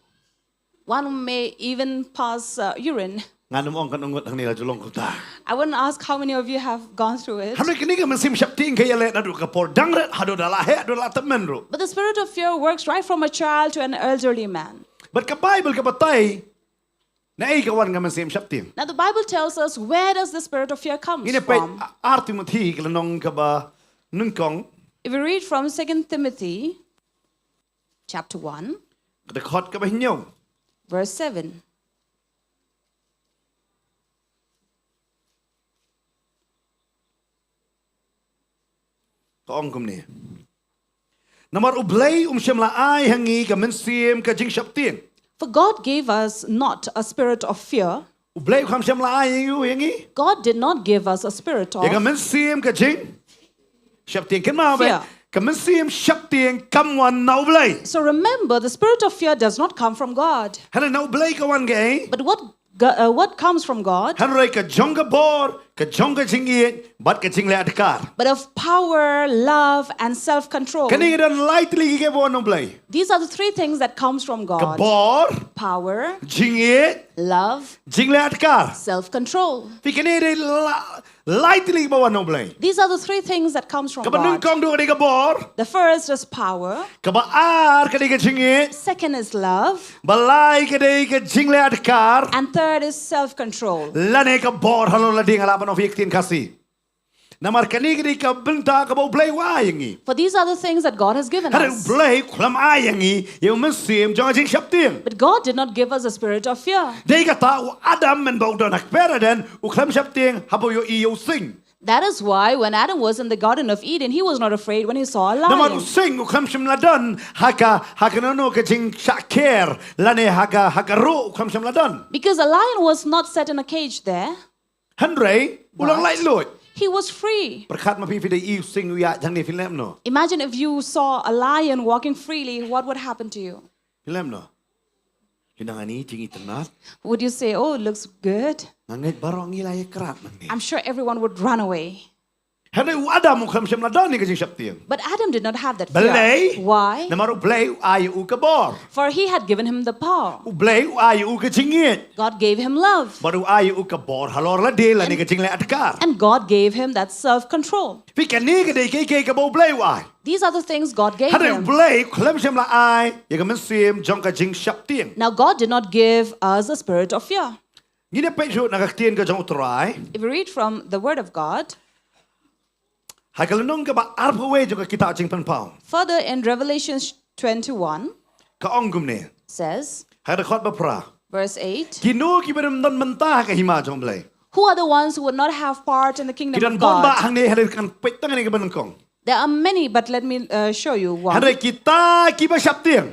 One may even pass uh, urine. Ngan ym ong katno ngut hangne la ju long kumta. I wouldn't ask how many of you have gone through it. Hynrei kane ka mynsiem sheptieng ka ïaleh naduh ka por dang rit haduh da la heh haduh da la tymmen ruh. But the spirit of fear works right from a child to an elderly man. Bad ka Baibl ka batai naei ka wan ka mynsiem sheptieng. Now the Bible tells us where does the spirit of fear comes from. Ngin ïa peit Ar Timothi ka lynnong kaba nyngkong. If we read from Second Timothy chapter one, ka dkhot kaba hynñiew, verse seven. Ka ong kumne. Namar U Blei um shym la ai ha ngi ka mynsiem ka jingsheptieng. For God gave us not a spirit of fear. U Blei um shym la ai ïa ngi. God did not give us a spirit of fear. Ïa ka mynsiem ka jing sheptieng. Kynmaw ba ka mynsiem sheptieng kam wan na U Blei. So remember, the spirit of fear does not come from God. Hynrei na U Blei ka wan kaei? But what, uh, what comes from God? Hynrei ka jong ka bor, ka jong ka jingïeit, bad ka jingleh adkar. But of power, love, and self-control. Kane ka don lai tylli ki kiba wan na U Blei. These are the three things that comes from God. Ka bor, power, jingïeit, love, jingleh adkar, self-control. Phi, kane dei la, lai tylli kiba wan na U Blei. These are the three things that comes from God. Kaba nyngkong ka dei ka bor. The first is power. Kaba ar ka dei ka jingïeit. Second is love. Ba lai ka dei ka jingleh adkar. And third is self-control. Lane ka bor, halor lade nga lah ban ong phi ïa ka ktien Khasi. Namar kane ka dei ka bynta kaba U Blei u ai ïa ngi. For these are the things that God has given us. Hynrei U Blei u khlem ai ïa ngi ïa u mynsiem jong ka jingsheptieng. But God did not give us a spirit of fear. Dei kata u Adam mynba u don ha kper Eden u khlem sheptieng haba u ïohi ïa u sing. That is why when Adam was in the Garden of Eden, he was not afraid when he saw a Namar u lion. sing u khlem shym la don ha ka, ha kano kano ka jingshah kher lane ha ka, ha ka ruh u khlem shym la don. Because a lion was not set in a cage there. Hynrei u long But laitluid. He was free. Pyrkhat ma phi, phi da i u sing u ïaid hangne, phi leh kumno? Imagine if you saw a lion walking freely, what would happen to you? Phi leh kumno? Phi nang ani jingitynnad. Would you say, "Oh, it looks good"? Nga ngeit baroh ngi la ïakrat nangne. I'm sure everyone would run away. Hynrei u Adam u khlem shym la don ïa ka jingsheptieng. But Adam did not have that Balei? Fear. Why? Namar u Blei u ai u ka bor. For he had given him the power. U Blei u ai u ka jingngeit. God gave him love. Bad u ai u ka bor halor lade lane ka jingleh adkar. And God gave him that self control. Phi, kane ka dei kiei kiei kaba u Blei u ai. These are the things God gave Hynrei u him. Blei u khlem shym la ai ïa ka mynsiem jong ka jingsheptieng. Now, God did not give us a spirit of fear. Ngin ïa peit shuh na ka ktien ka jong U Trai. If we read from the Word of God, Ha ka lynnong kaba arphew wei jong ka kitab Jingpynpaw. Further in Revelation twenty-one Ka ong kumne. Says, Ha ka dkhot ba phra. Verse eight, Kino kiba ym don bynta ha ka hima jong u Blei? Who are the ones who would not have part in the kingdom Ki don of bun bah God? Hangne, hynrei kan peit tang ïa kaba nyngkong. There are many, but let me uh, show you one. Hynrei kita kiba sheptieng.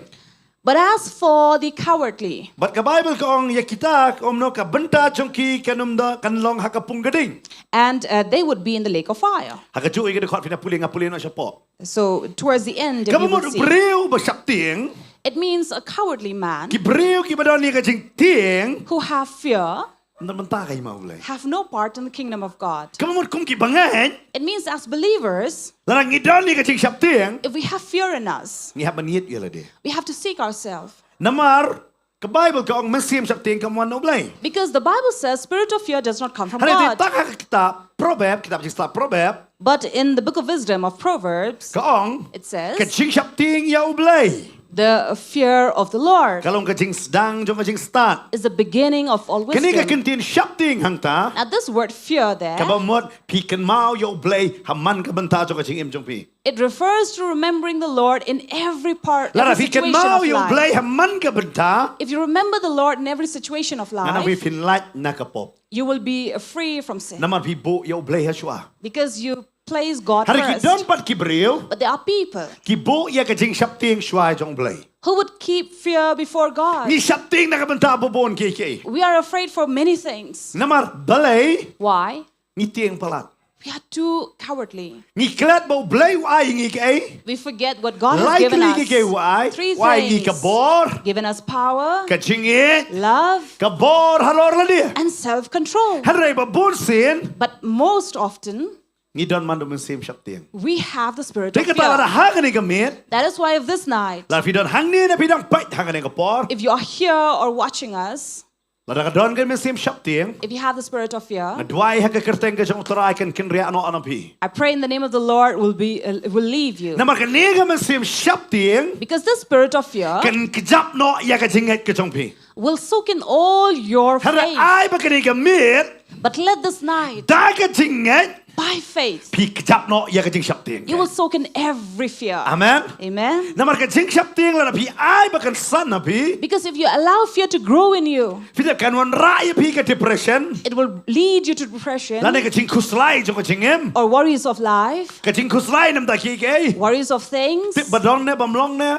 But as for the cowardly, Bad ka Baibl ka ong ïa kita, ka ong kumno, ka bynta jong ki kan ym da, kan long ha ka pung ka ding. And uh, they would be in the lake of fire. Ha kajuh ïa ka dkhot phin ïa pule, nga pule noh shapoh. So towards the end, Kaba you will mut u see. briew ba sheptieng. It means a cowardly man. Ki briew kiba don ïa ka jingtieng. Who have fear Ym don bynta ha ka hima u Blei. Have no part in the kingdom of God. Kaba mut kum kiba ngeit. It means as believers, Lada ngi don ïa ka jingsheptieng. If we have fear in us, Ngi hap ban ïeit ïa lade. We have to seek ourselves. Namar ka Baibl ka ong mynsiem sheptieng kam wan na u Blei. Because the Bible says spirit of fear does not come from Hynrei te God. tang ha ka kitab Proverb, kitab jingstad Proverb. But in the book of wisdom of Proverbs, Ka ong. It says, Ka jingsheptieng ïa u Blei. The fear of the Lord Ka long ka jingsdang jong ka jingstad. Is the beginning of all wisdom. Kane ka kyntien sheptieng hangta. Now this word fear there, Kaba mut phi kynmaw ïa u Blei ha man ka bynta jong ka jingim jong phi. It refers to remembering the Lord in every part, Lada every phi situation kynmaw of ïa u Blei life. Ha man ka bynta. If you remember the Lord in every situation of Nga na phi life, phin lait na ka pop. You will be uh, free from sin. Namar phi buh ïa u Blei ha shuwa. Because you place God Hynrei ki first. Don pat ki briew. But there are people Ki buh ïa ka jingsheptieng shuwa jong u Blei. Who would keep fear before God. Ngi sheptieng na ka bynta bun bun kiei kiei. We are afraid for many things. Namar balei. Why? Ngi tieng palat. We are too cowardly. Ngi klet ba u Blei u ai ngi kiei. We forget what God has given us. Likely kiei kiei u ai. Three U ai ngi things. Ka bor. Given us power, Ka jingngeit. Love, Ka bor halor lade. And self-control. Hynrei ba bun sien. But most often, Ngi don man u mynsiem sheptieng. We have the spirit Te of kata lada fear. Ha kane ka miet. That is why if this night, Lada phi don hangne ne phi dang peit ha kane ka por. If you are here or watching us, Lada ka don ka mynsiem sheptieng. If you have the spirit of fear, Nga duwai ha ka kyrteng ka jong u Trai kan kynriah noh na phi. I pray in the name of the Lord will be uh, will leave you. Namar kane ka mynsiem sheptieng. Because this spirit of fear Kan kjap noh ïa ka jingngeit ka jong phi. Will soak in all your Hynrei faith. Ai ba kane ka miet. But let this night, Da ka jingngeit. By faith, Phi kjap noh ïa ka jingsheptieng. You will soak in every fear. Amen. Amen. Namar ka jingsheptieng lada phi ai ba kan san ha phi. Because if you allow fear to grow in you, Phi te kan wanrah ïa phi ka depression. It will lead you to depression. Lane ka jingkhuslai jong ka jingim. Or worries of life. Ka jingkhuslai namar kiei kiei. Worries of things. Tip ba dong ne bym long ne.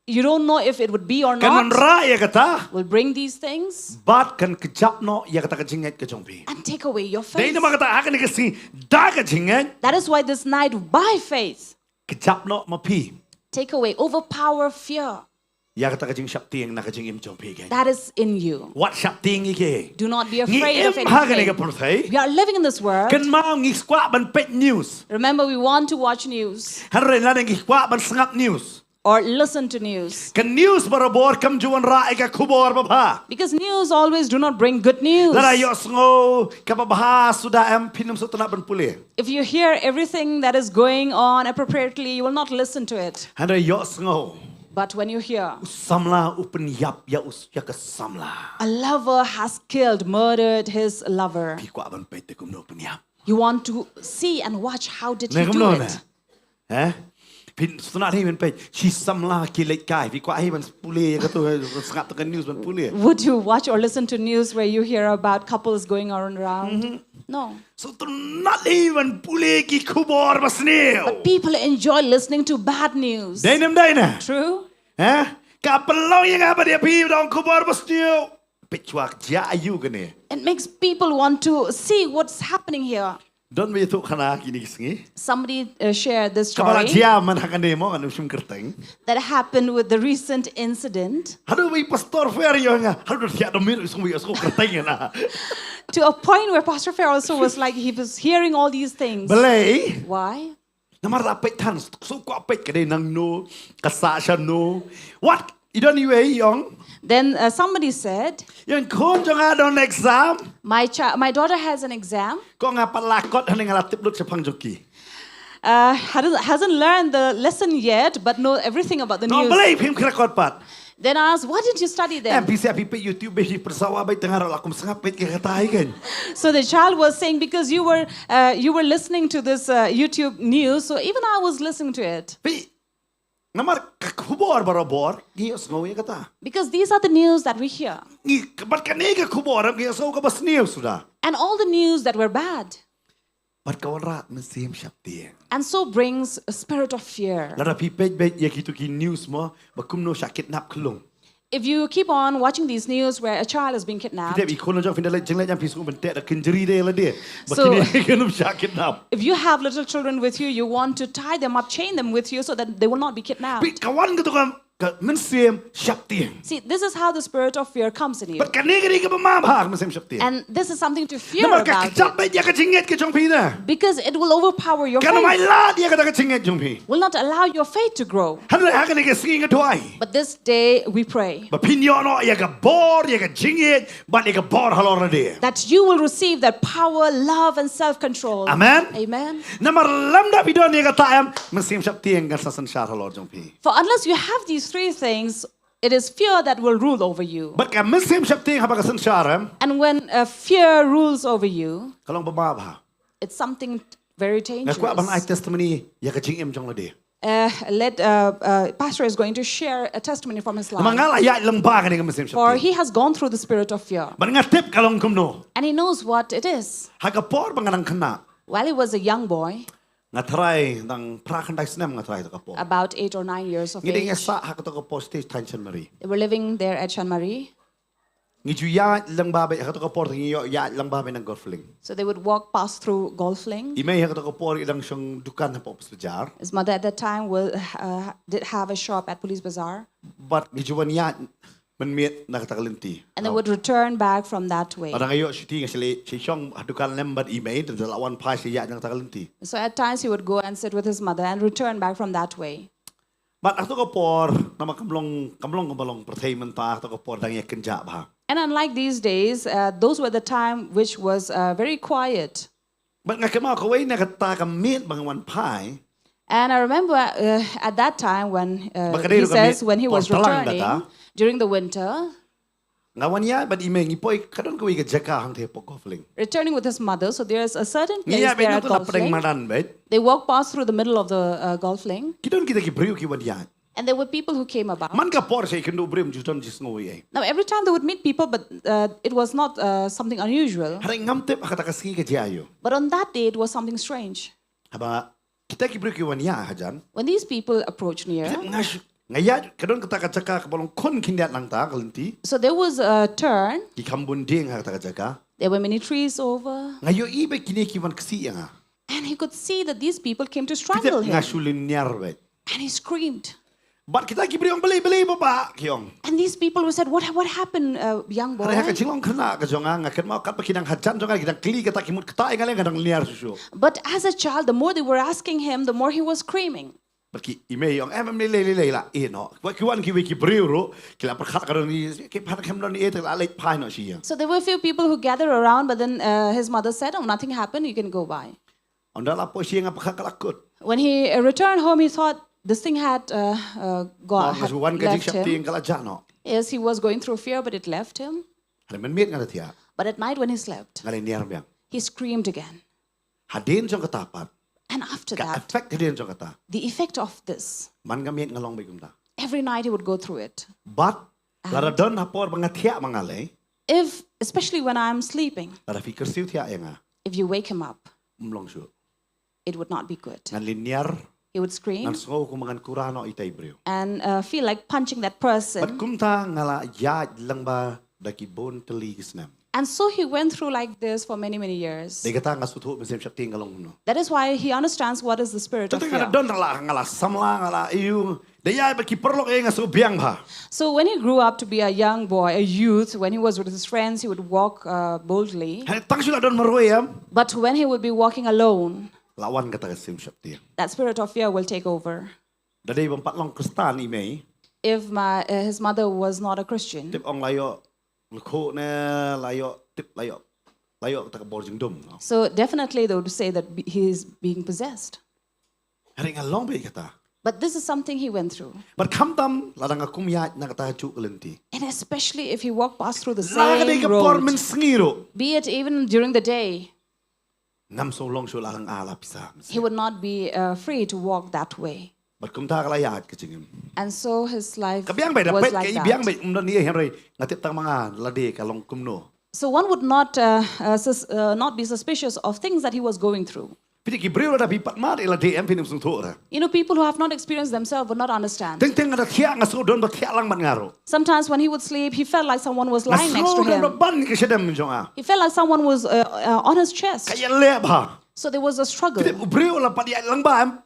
You don't know if it would be or Kan not. Wanrah ïa kata. Will bring these things. Bad kan kjap noh ïa kata ka jingngeit ka jong phi. And take away your faith. Dei namar kata ha kane ka sngi da ka jingngeit. That is why this night, by faith, Kjap noh ma phi. Take away, overpower fear. Ïa kata ka jingsheptieng na ka jingim jong phi. That is in you. Wat sheptieng ïa kiei. Do not be afraid of Ngi im ha kane ka anything. pyrthei. We are living in this world. Kynmaw ngi kwah ban peit news. Remember, we want to watch news. Hynrei lada ngi kwah ban sngap news. Or listen to news. Ka news barabor kam ju wanrah ïa ka khubor babha. Because news always do not bring good news. Lada ïohsngew kaba bha suda em phin ym sngewtynnat ban pule. If you hear everything that is going on appropriately, you will not listen to it. Hynrei ïohsngew. But when you hear, Samla u pynïap ïa u, ïa ka samla. A lover has killed, murdered his lover. Phi kwah ban peit te kumno u pynïap. You want to see and watch how did Ne he do kumno ne? It. Eh? Phin sngewtynnat hi ban peit. Shi samla ki leit kai. Phi kwah hi ban pule ïa kato, sngap tang ka news ban pule. Would you watch or listen to news where you hear about couples going on around? No. So to not even pule ki khubor ba sniew. But people enjoy listening to bad news. Dei ne em dei ne? True? Eh? Ka pynlong ïa nga bad ïa phi ba don khubor ba sniew. Peit shuwa ka jia aïu kane. It makes people want to see what's happening here. Don ba ïathuh khana kine ki sngi. Somebody uh, shared this Ka ba la story jia man ha kane mo ngan ym shym kyrteng. That happened with the recent incident. Haduh ba i Pastor Fer ïa nga. Haduh da thiah da mir sngui sngui kyrteng ïa na. To a point where Pastor Fair also was like, he was hearing all these things. Balei? Why? Namar la peit than, so kwah peit ka dei nangno, ka sah shano. Wat, i don iwei i ong. Then uh, somebody said, Ïa i khun jong nga don exam. my, cha- my daughter has an exam. Ko nga pat la kot hynrei nga la tip lut shaphang jong ki. Uh, hasn't, hasn't learned the lesson yet, but know everything about the Ko news. balei phim khra kot pat. Then I asked, why didn't you study Em then? phi sa phi peit YouTube, phi pyrsawa beit tang nga ruh la kum sngap peit ka kata hi kan. So the child was saying, because you were uh, you were listening to this uh, YouTube news, so even I was listening to it. Phi, namar ka khubor barabor, ngi ïohsngew ïa kata. Because these are the news that we hear. Ngi, bad kane ka khubor, ngi ïohsngew ka ba sniew suda. And all the news that were bad. Bad ka wanrah mynsiem shaptieng. And so brings a spirit of fear. Lada phi peit beit ïa kito ki news mo, ba kumno shah kidnap khlung. If you keep on watching these news where a child is being Phi kidnapped, tip i khun jong phi da leit jingleit jam phi sngewbha ban teh da kynjri de lade. Ba So- kine kin ym shah kidnap. if you have little children with you, you want to tie them up, chain them with you so that they will not be kidnapped. Phi ka wan ka to ka, ka mynsiem shaptieng. See, this is how the spirit of fear comes in you. Bad kane ka dei ka ba ma bha ka mynsiem shaptieng. And this is something to fear Namar ka about kjap it. beit ïa ka jingngeit ka jong phi da. Because it will overpower your Kan ym ai faith. lad ïa ka da ka jingngeit jong phi. Will not allow your faith to grow. Hynrei ha kane ka sngi nga duwai. But this day we pray Ba phin ïoh noh ïa ka bor, ïa ka jingngeit, bad ïa ka bor halor lade. that you will receive that power, love, and self control. Amen. Amen. Namar lymda phi don ïa kata em, mynsiem shaptieng kan sa synshar halor jong phi. For unless you have these three things, it is fear that will rule over you. Bad ka mynsiem shaptieng haba ka synshar em, And when uh, fear rules over you, ka long ba ma bha. It's something very Nga kwah ban ai dangerous. Testimony ïa ka jingim jong lade. Uh, let uh, uh, Pastor is going to share a testimony from his Namar nga life. la ïaid lyngba kane ka mynsiem For shaptieng. He has gone through the spirit of fear, Bad nga tip ka long kumno. And he knows what it is. Ha ka por ba nga dang khynnah, While he was a young boy, nga trai dang phra khyndai snem nga trai ha ka por. About eight or nine years of Ngi dang age, ïasah ha kata ka por stage thaiñ Saint Mary. They were living there at Saint Mary. Ngi ju ïaid lyngba beit ha kata ka por, ngi ïoh ïaid lyngba beit na Golf Link. So they would walk past through Golf Link. I mei ha kata ka por i dang shong dukan hapoh Office Bazaar. His mother at that time was, uh, did have a shop at Police Bazaar. Bad ngi ju wan ïaid mynmiet na kata ka lynti. And they would return back from that way. Bad nga ïoh shuti nga shu leit, shu shong ha dukan lem bad i mei, te la wan phai shu ïaid na kata ka lynti. So at times he would go and sit with his mother and return back from that way. Bad ha kata ka por, namar kam long, kam long, kam long pyrthei mynta, ha kata ka por dang ïa kynjah bha. And unlike these days, uh, those were the time which was uh, very quiet. Bad nga kynmaw kawei na kata ka miet ba nga wan phai. And I remember uh, at that time when uh, Ba ka dei he ruh ka says miet when he was por tlang returning kata. During the winter, Nga wan ïaid bad i mei, ngi poi, ka don kawei ka jaka hangtei hapoh Golf Link. Returning with his mother, so there's a certain Ngi place ïaid beit there na at kata la Golf pdeng Link. Madan beit. They walk past through the middle of the uh, Golf Link. Ki don kita ki briew ki wan ïaid. And there were people who came about. Man ka por sha ïakynduh briew ju don jisngew ei. Now, every time they would meet people, but uh, it was not uh, something unusual. Hynrei ngam tip ha kata ka sngi ka jia aïu. But on that day, it was something strange. Haba kita ki briew ki wan ïaid hajan. When these people approached near, Nga sh- nga ïaid, ka don kata ka jaka kaba long khun khyndiat nangta ka lynti. So there was a turn. Ki kham bun dieng ha kata ka jaka. There were many trees over. Nga ïohi ba kine ki wan ksih ïa nga. And he could see that these people came to Ki tip strangle nga him. shu lynñiar beit. And he screamed. Bad kita ki briew ong balei, balei baba, ki ong. And these people who said, what, what happened, uh, young boy? Hynrei ha ka jinglong khynnah ka jong nga, nga kynmaw katba ki dang hajan jong nga, ki dang kylli kata, ki mut kata ïa nga lei, nga dang lynñiar shuh shuh. But as a child, the more they were asking him, the more he was screaming. Bad ki i mei ong, em, em, lei, lei, lei, lei, la ïeh noh. Bad ki wan kiwei ki briew ruh, ki la pyrkhat ka don ni, ki pyrkhat kam don ni, eh, te la leit phai noh shi ïing. So there were a few people who gathered around, but then uh, his mother said, oh, nothing happened, you can go by. Ynda la poi shi ïing nga pyrkhat ka la kut. When he uh, returned home, he thought this thing had uh, uh, gone, Nga had shu wan ka left jingshaptieng him. Ka la jah noh. Yes, he was going through fear, but it left him. Hynrei mynmiet nga da thiah. But at night when he slept, Nga lynñiar biang. He screamed again. Hadien jong kata pat. And after Ka that, effect hadien jong kata. The effect of this, Man ka miet nga long beit kumta. Every night he would go through it. Bad, lada don ha por ba nga thiah ma nga lei. If, especially when I'm sleeping, Lada phi kyrsiew thiah ïa nga. If you wake him up, Um long shuh. It would not be good. Ngan lynñiar. He would scream Ngan sngew kum ba ngan kura noh ïa ita i briew. And uh, feel like punching that person. Bad kumta nga la ïaid lyngba da ki bun tylli ki snem. And so he went through like this for many, many years. Dei kata nga sngewthuh mynsiem sheptieng ka long kumno. That is why he understands what is the spirit of Tang nga fear. Don nga la, nga la samla, nga la ïohi. Dei ïa ba ki paralok ïa nga sngewbiang bha. So when he grew up to be a young boy, a youth, when he was with his friends, he would walk uh, boldly. Hynrei tang shu la don marwei em. But when he would be walking alone, La wan kata ka mynsiem sheptieng. That spirit of fear will take over. Da dei bym pat long Khristan i mei. If my, uh, his mother was not a Christian, Tip ong la ïoh lukhu ne la ïoh tip la ïoh la ïoh kata ka bor jingdum. No? So definitely they would say that be- he is being possessed. Hynrei nga long beit kata. But this is something he went through. Bad khamtam lada nga kum ïaid na kata ka juh ka lynti. And especially if he walked past through the La ka dei same ka por road, mynsngi ruh. Be it even during the day, Ngam sngewlong shuh la lang a la pisa. He would not be uh, free to walk that way. Bad kumta ka la ïaid ka jingim. And so his life Ka biang beit da was peit like ka that. Biang beit um don ïa hynrei nga tip tang ma nga la dei ka long kumno. So one would not uh, uh, sus- uh, not be suspicious of things that he was going through. Phi ki briew la da phi pat mat ïa la dei em phi nym sngewthuh ra. You know, people who have not experienced themselves would not understand. Teng teng nga da thiah nga sngewdon ba thiah lang mat nga ruh. Sometimes when he would sleep, he felt like someone was Nga lying next to sngewdon ba him. Ban ka shadem jong a. He felt like someone was uh, uh, on his chest. Ka ïaleh bha. So there was a struggle. Phi u briew la pat ïaid lang ba em.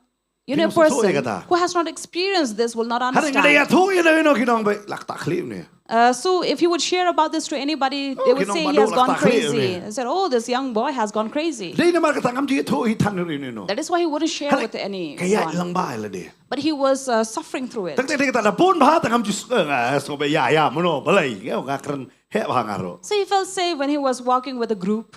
You know, a Phi nym sngewthuh ïa person kata. Who has not experienced this will not Hynrei nga da understand. Ïathuh ïa no ïa no ki nong ba lak ta khlieh ne. Uh, so if he would share about this to anybody, Oh, they would ki nong say ba he has duk gone la khlieh crazy. ne. They said, "Oh, this young boy has gone crazy." Dei namar kata ngam ju ïathuh hi than ïa no ïa no. That is why he wouldn't share with Ka ïaid lang anyone. ba ïa la dei. But he was uh, suffering through it. Tang teng kata da bun bha tang ngam ju sngewbha ïa ïa mano balei. Nga kren heh bha nga ruh. So he felt safe when he was walking with a group.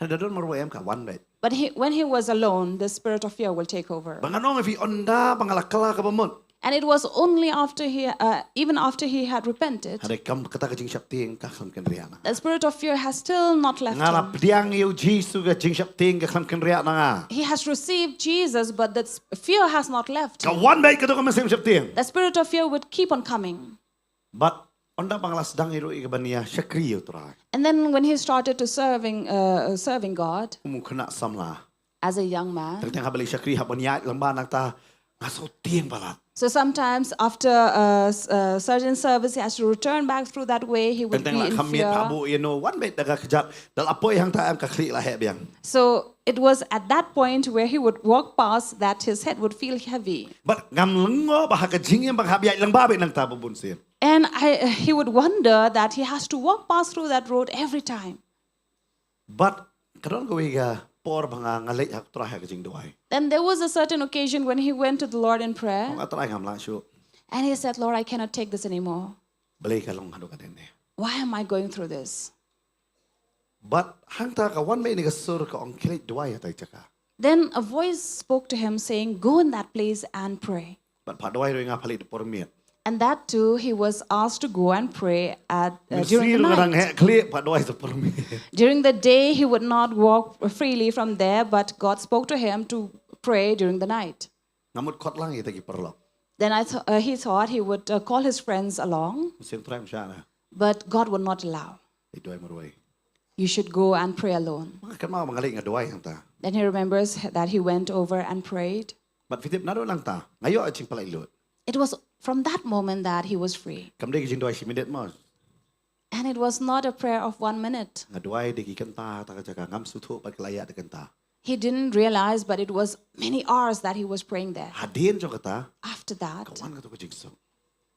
Hynrei da don marwei em ka wan beit. But he, when he was alone, the spirit of fear will take over. Ba nga ong ïa phi ynda ba nga la kylla kaba mut. And it was only after he, uh, even after he had repented, Hynrei kam kata ka jingsheptieng ka khlem kynriah na. The spirit of fear has still not left Nga la him. Pdiang ïa u Jisu ka jingsheptieng ka khlem kynriah na nga. He has received Jesus, but that s- fear has not left Ka him. Wan beit ka dong ka mynsiem sheptieng. The spirit of fear would keep on coming. Bad ynda ba nga la sdang ïa ruh ïa ka ban ïa shakri ïa u Trai. And then when he started to serving, uh, serving God Kum u khynnah samla. As a young man, Teng teng haba leit shakri haba ïaid lang ba nangta nga sngewtieng palat. So sometimes after uh, s- uh, certain service, he has to return back through that way. He would Teng teng be la in kham miet fear. Pha buh ïa no wan beit da ka kjat da la poi hangta em ka khlieh la heh biang. So it was at that point where he would walk past that his head would feel heavy. Bad ngam lyngngoh ba ha ka jingim ba nga hap ïaid lang ba beit nangta ba bun sien. And I, he would wonder that he has to walk past through that road every time. Bad ka don kawei ka por ba nga nga leit ha u Trai ha ka jingduwai. Then there was a certain occasion when he went to the Lord in prayer Nga Trai ngam lah shuh. And he said, "Lord, I cannot take this anymore. Balei ka long haduh ka dei ne. Why am I going through this?" Bad hangta ka wan beit ïa ka sur ka ong khie leit duwai ha tai jaka. Then a voice spoke to him saying, "Go in that place and pray." Bad pha duwai ruh nga pha leit da por miet. And that too, he was asked to go and pray at uh, during Mynsiem the ruh nga dang night. Heh khlieh pha duwai da por miet. During the day, he would not walk freely from there, but God spoke to him to pray during the night. Nga mut khot lang ïa kita ki paralok. Then I th- uh, he thought he would uh, call his friends along, Mynsiem Trai ym shah na. But God would not allow. Leit duwai marwei. "You should go and pray alone." Nga kynmaw ba nga leit nga duwai hangta. Then he remembers that he went over and prayed. Bad phi tip naduh nangta nga ïoh jingpyllait lut. It was from that moment that he was free. Kam dei ka jingduwai shi minit mo. And it was not a prayer of one minute. Nga duwai da ki kynta ha ta ka jaka ngam sngewthuh bad ka la ïaid da kynta. He didn't realize, but it was many hours that he was praying there. Hadien jong kata After that, ka wan kata ka jingsuk.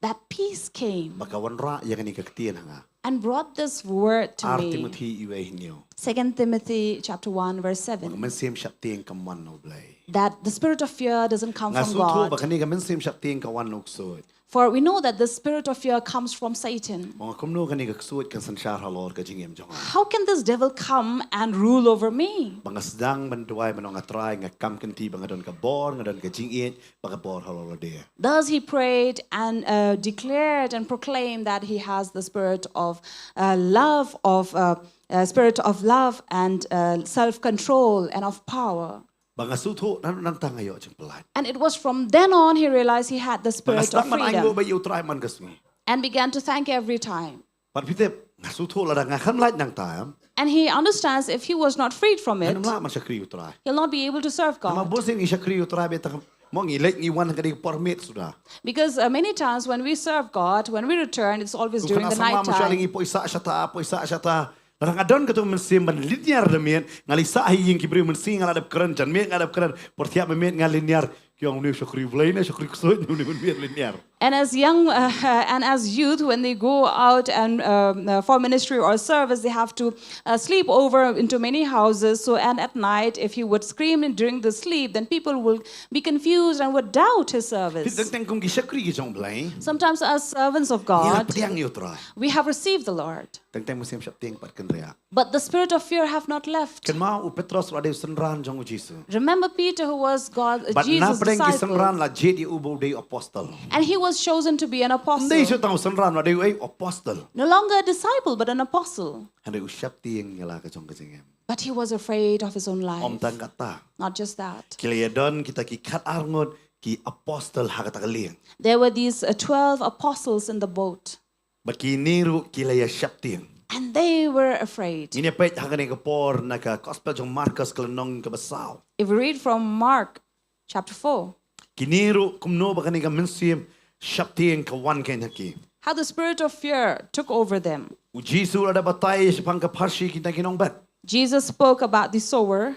That peace came. Ba ka wanrah ïa kane ka ktien ha nga. And brought this word to Ar me. Timothy iwei hynñiew. Second Timothy chapter one, verse Ba ka seven. mynsiem sheptieng kam wan na u Blei. That the spirit of fear doesn't come Nga from sngewthuh ba God. kane ka mynsiem sheptieng ka wan na u ksuid. For we know that the spirit of fear comes from Satan. Ong kumno kane ka ksuid kan synshar halor ka jingim jong nga. How can this devil come and rule over me? Ba nga sdang ban duwai ban ong A Trai nga kam kynti ba nga don ka bor nga don ka jingïeit ba ka bor halor lade. Thus he prayed and uh, declared and proclaimed that he has the spirit of uh, love, of uh, uh, spirit of love and uh, self-control and of power. Ba nga sngewthuh naduh nangta nga ïoh jingpyllait. And it was from then on he realized he had the Ba nga spirit of sdang ban ainguh freedom bad ïa U Trai man ka sngi. And began to thank every time. Bad phi tip nga sngewthuh lada nga khlem lait nangta em. And he understands if he was not freed from it, Ngam lah ban shakri u Trai. He'll not be able to serve Namar God. bun sien ngi shakri u Trai bad tang mo ngi leit ngi wan ka dei permit suda. Because uh, many times when we serve God, when we return, it's always during the night Ngi time. Poi sah shata, poi sah shata. Lada nga don katu mynsiem ban lynñiar da miet, nga leit sah ha ïing ki briew, mynsiem nga la dep kren, janmiet nga la dep kren, por thiah mynmiet nga lynñiar, ki ong une u shakri Blei ne shakri ksuid, une mynmiet lynñiar. And as young uh, and as youth, when they go out and um, uh, for ministry or service, they have to uh, sleep over into many houses. So, and at night, if he would scream in during the sleep, then people will be confused and would doubt his Phi service. teng teng kum ki shakri ki jong Blei. Sometimes, as servants of Ngi la God, pdiang ïa u Trai. we have received the Lord. Teng teng mynsiem shaptieng pat kynriah. But the spirit of fear have not left. Kynmaw u Petros u la dei u synran jong u Jisu. Remember Peter, who was God, uh, Bad na Jesus' pdeng ki disciple, synran la jied ïa u ba u dei u apostle. And he was chosen to be an Ym dei apostle. shuh tang u synran, u la dei u ei u apostle. No longer a disciple, but an apostle. Hynrei u shaptieng ïa la ka jong ka jingim. But he was afraid of his own life. Ym tang kata. Not just that. Ki la ïa don kita ki khatar ngut ki apostle ha kata ka lieng. There were these uh, twelve apostles in the boat. Bad kine ruh ki la ïa shaptieng. And they were afraid. Ngin ïa peit ha kane ka por na ka gospel jong Markos ka lynnong kaba saw. If we read from Mark chapter four, Kine ruh kumno ba kane ka mynsiem shaptieng ka wan kein ha ki. How the spirit of fear took over them. U Jisu u la dep batai shaphang ka pharshi kita ki nongbet. Jesus spoke about the sower,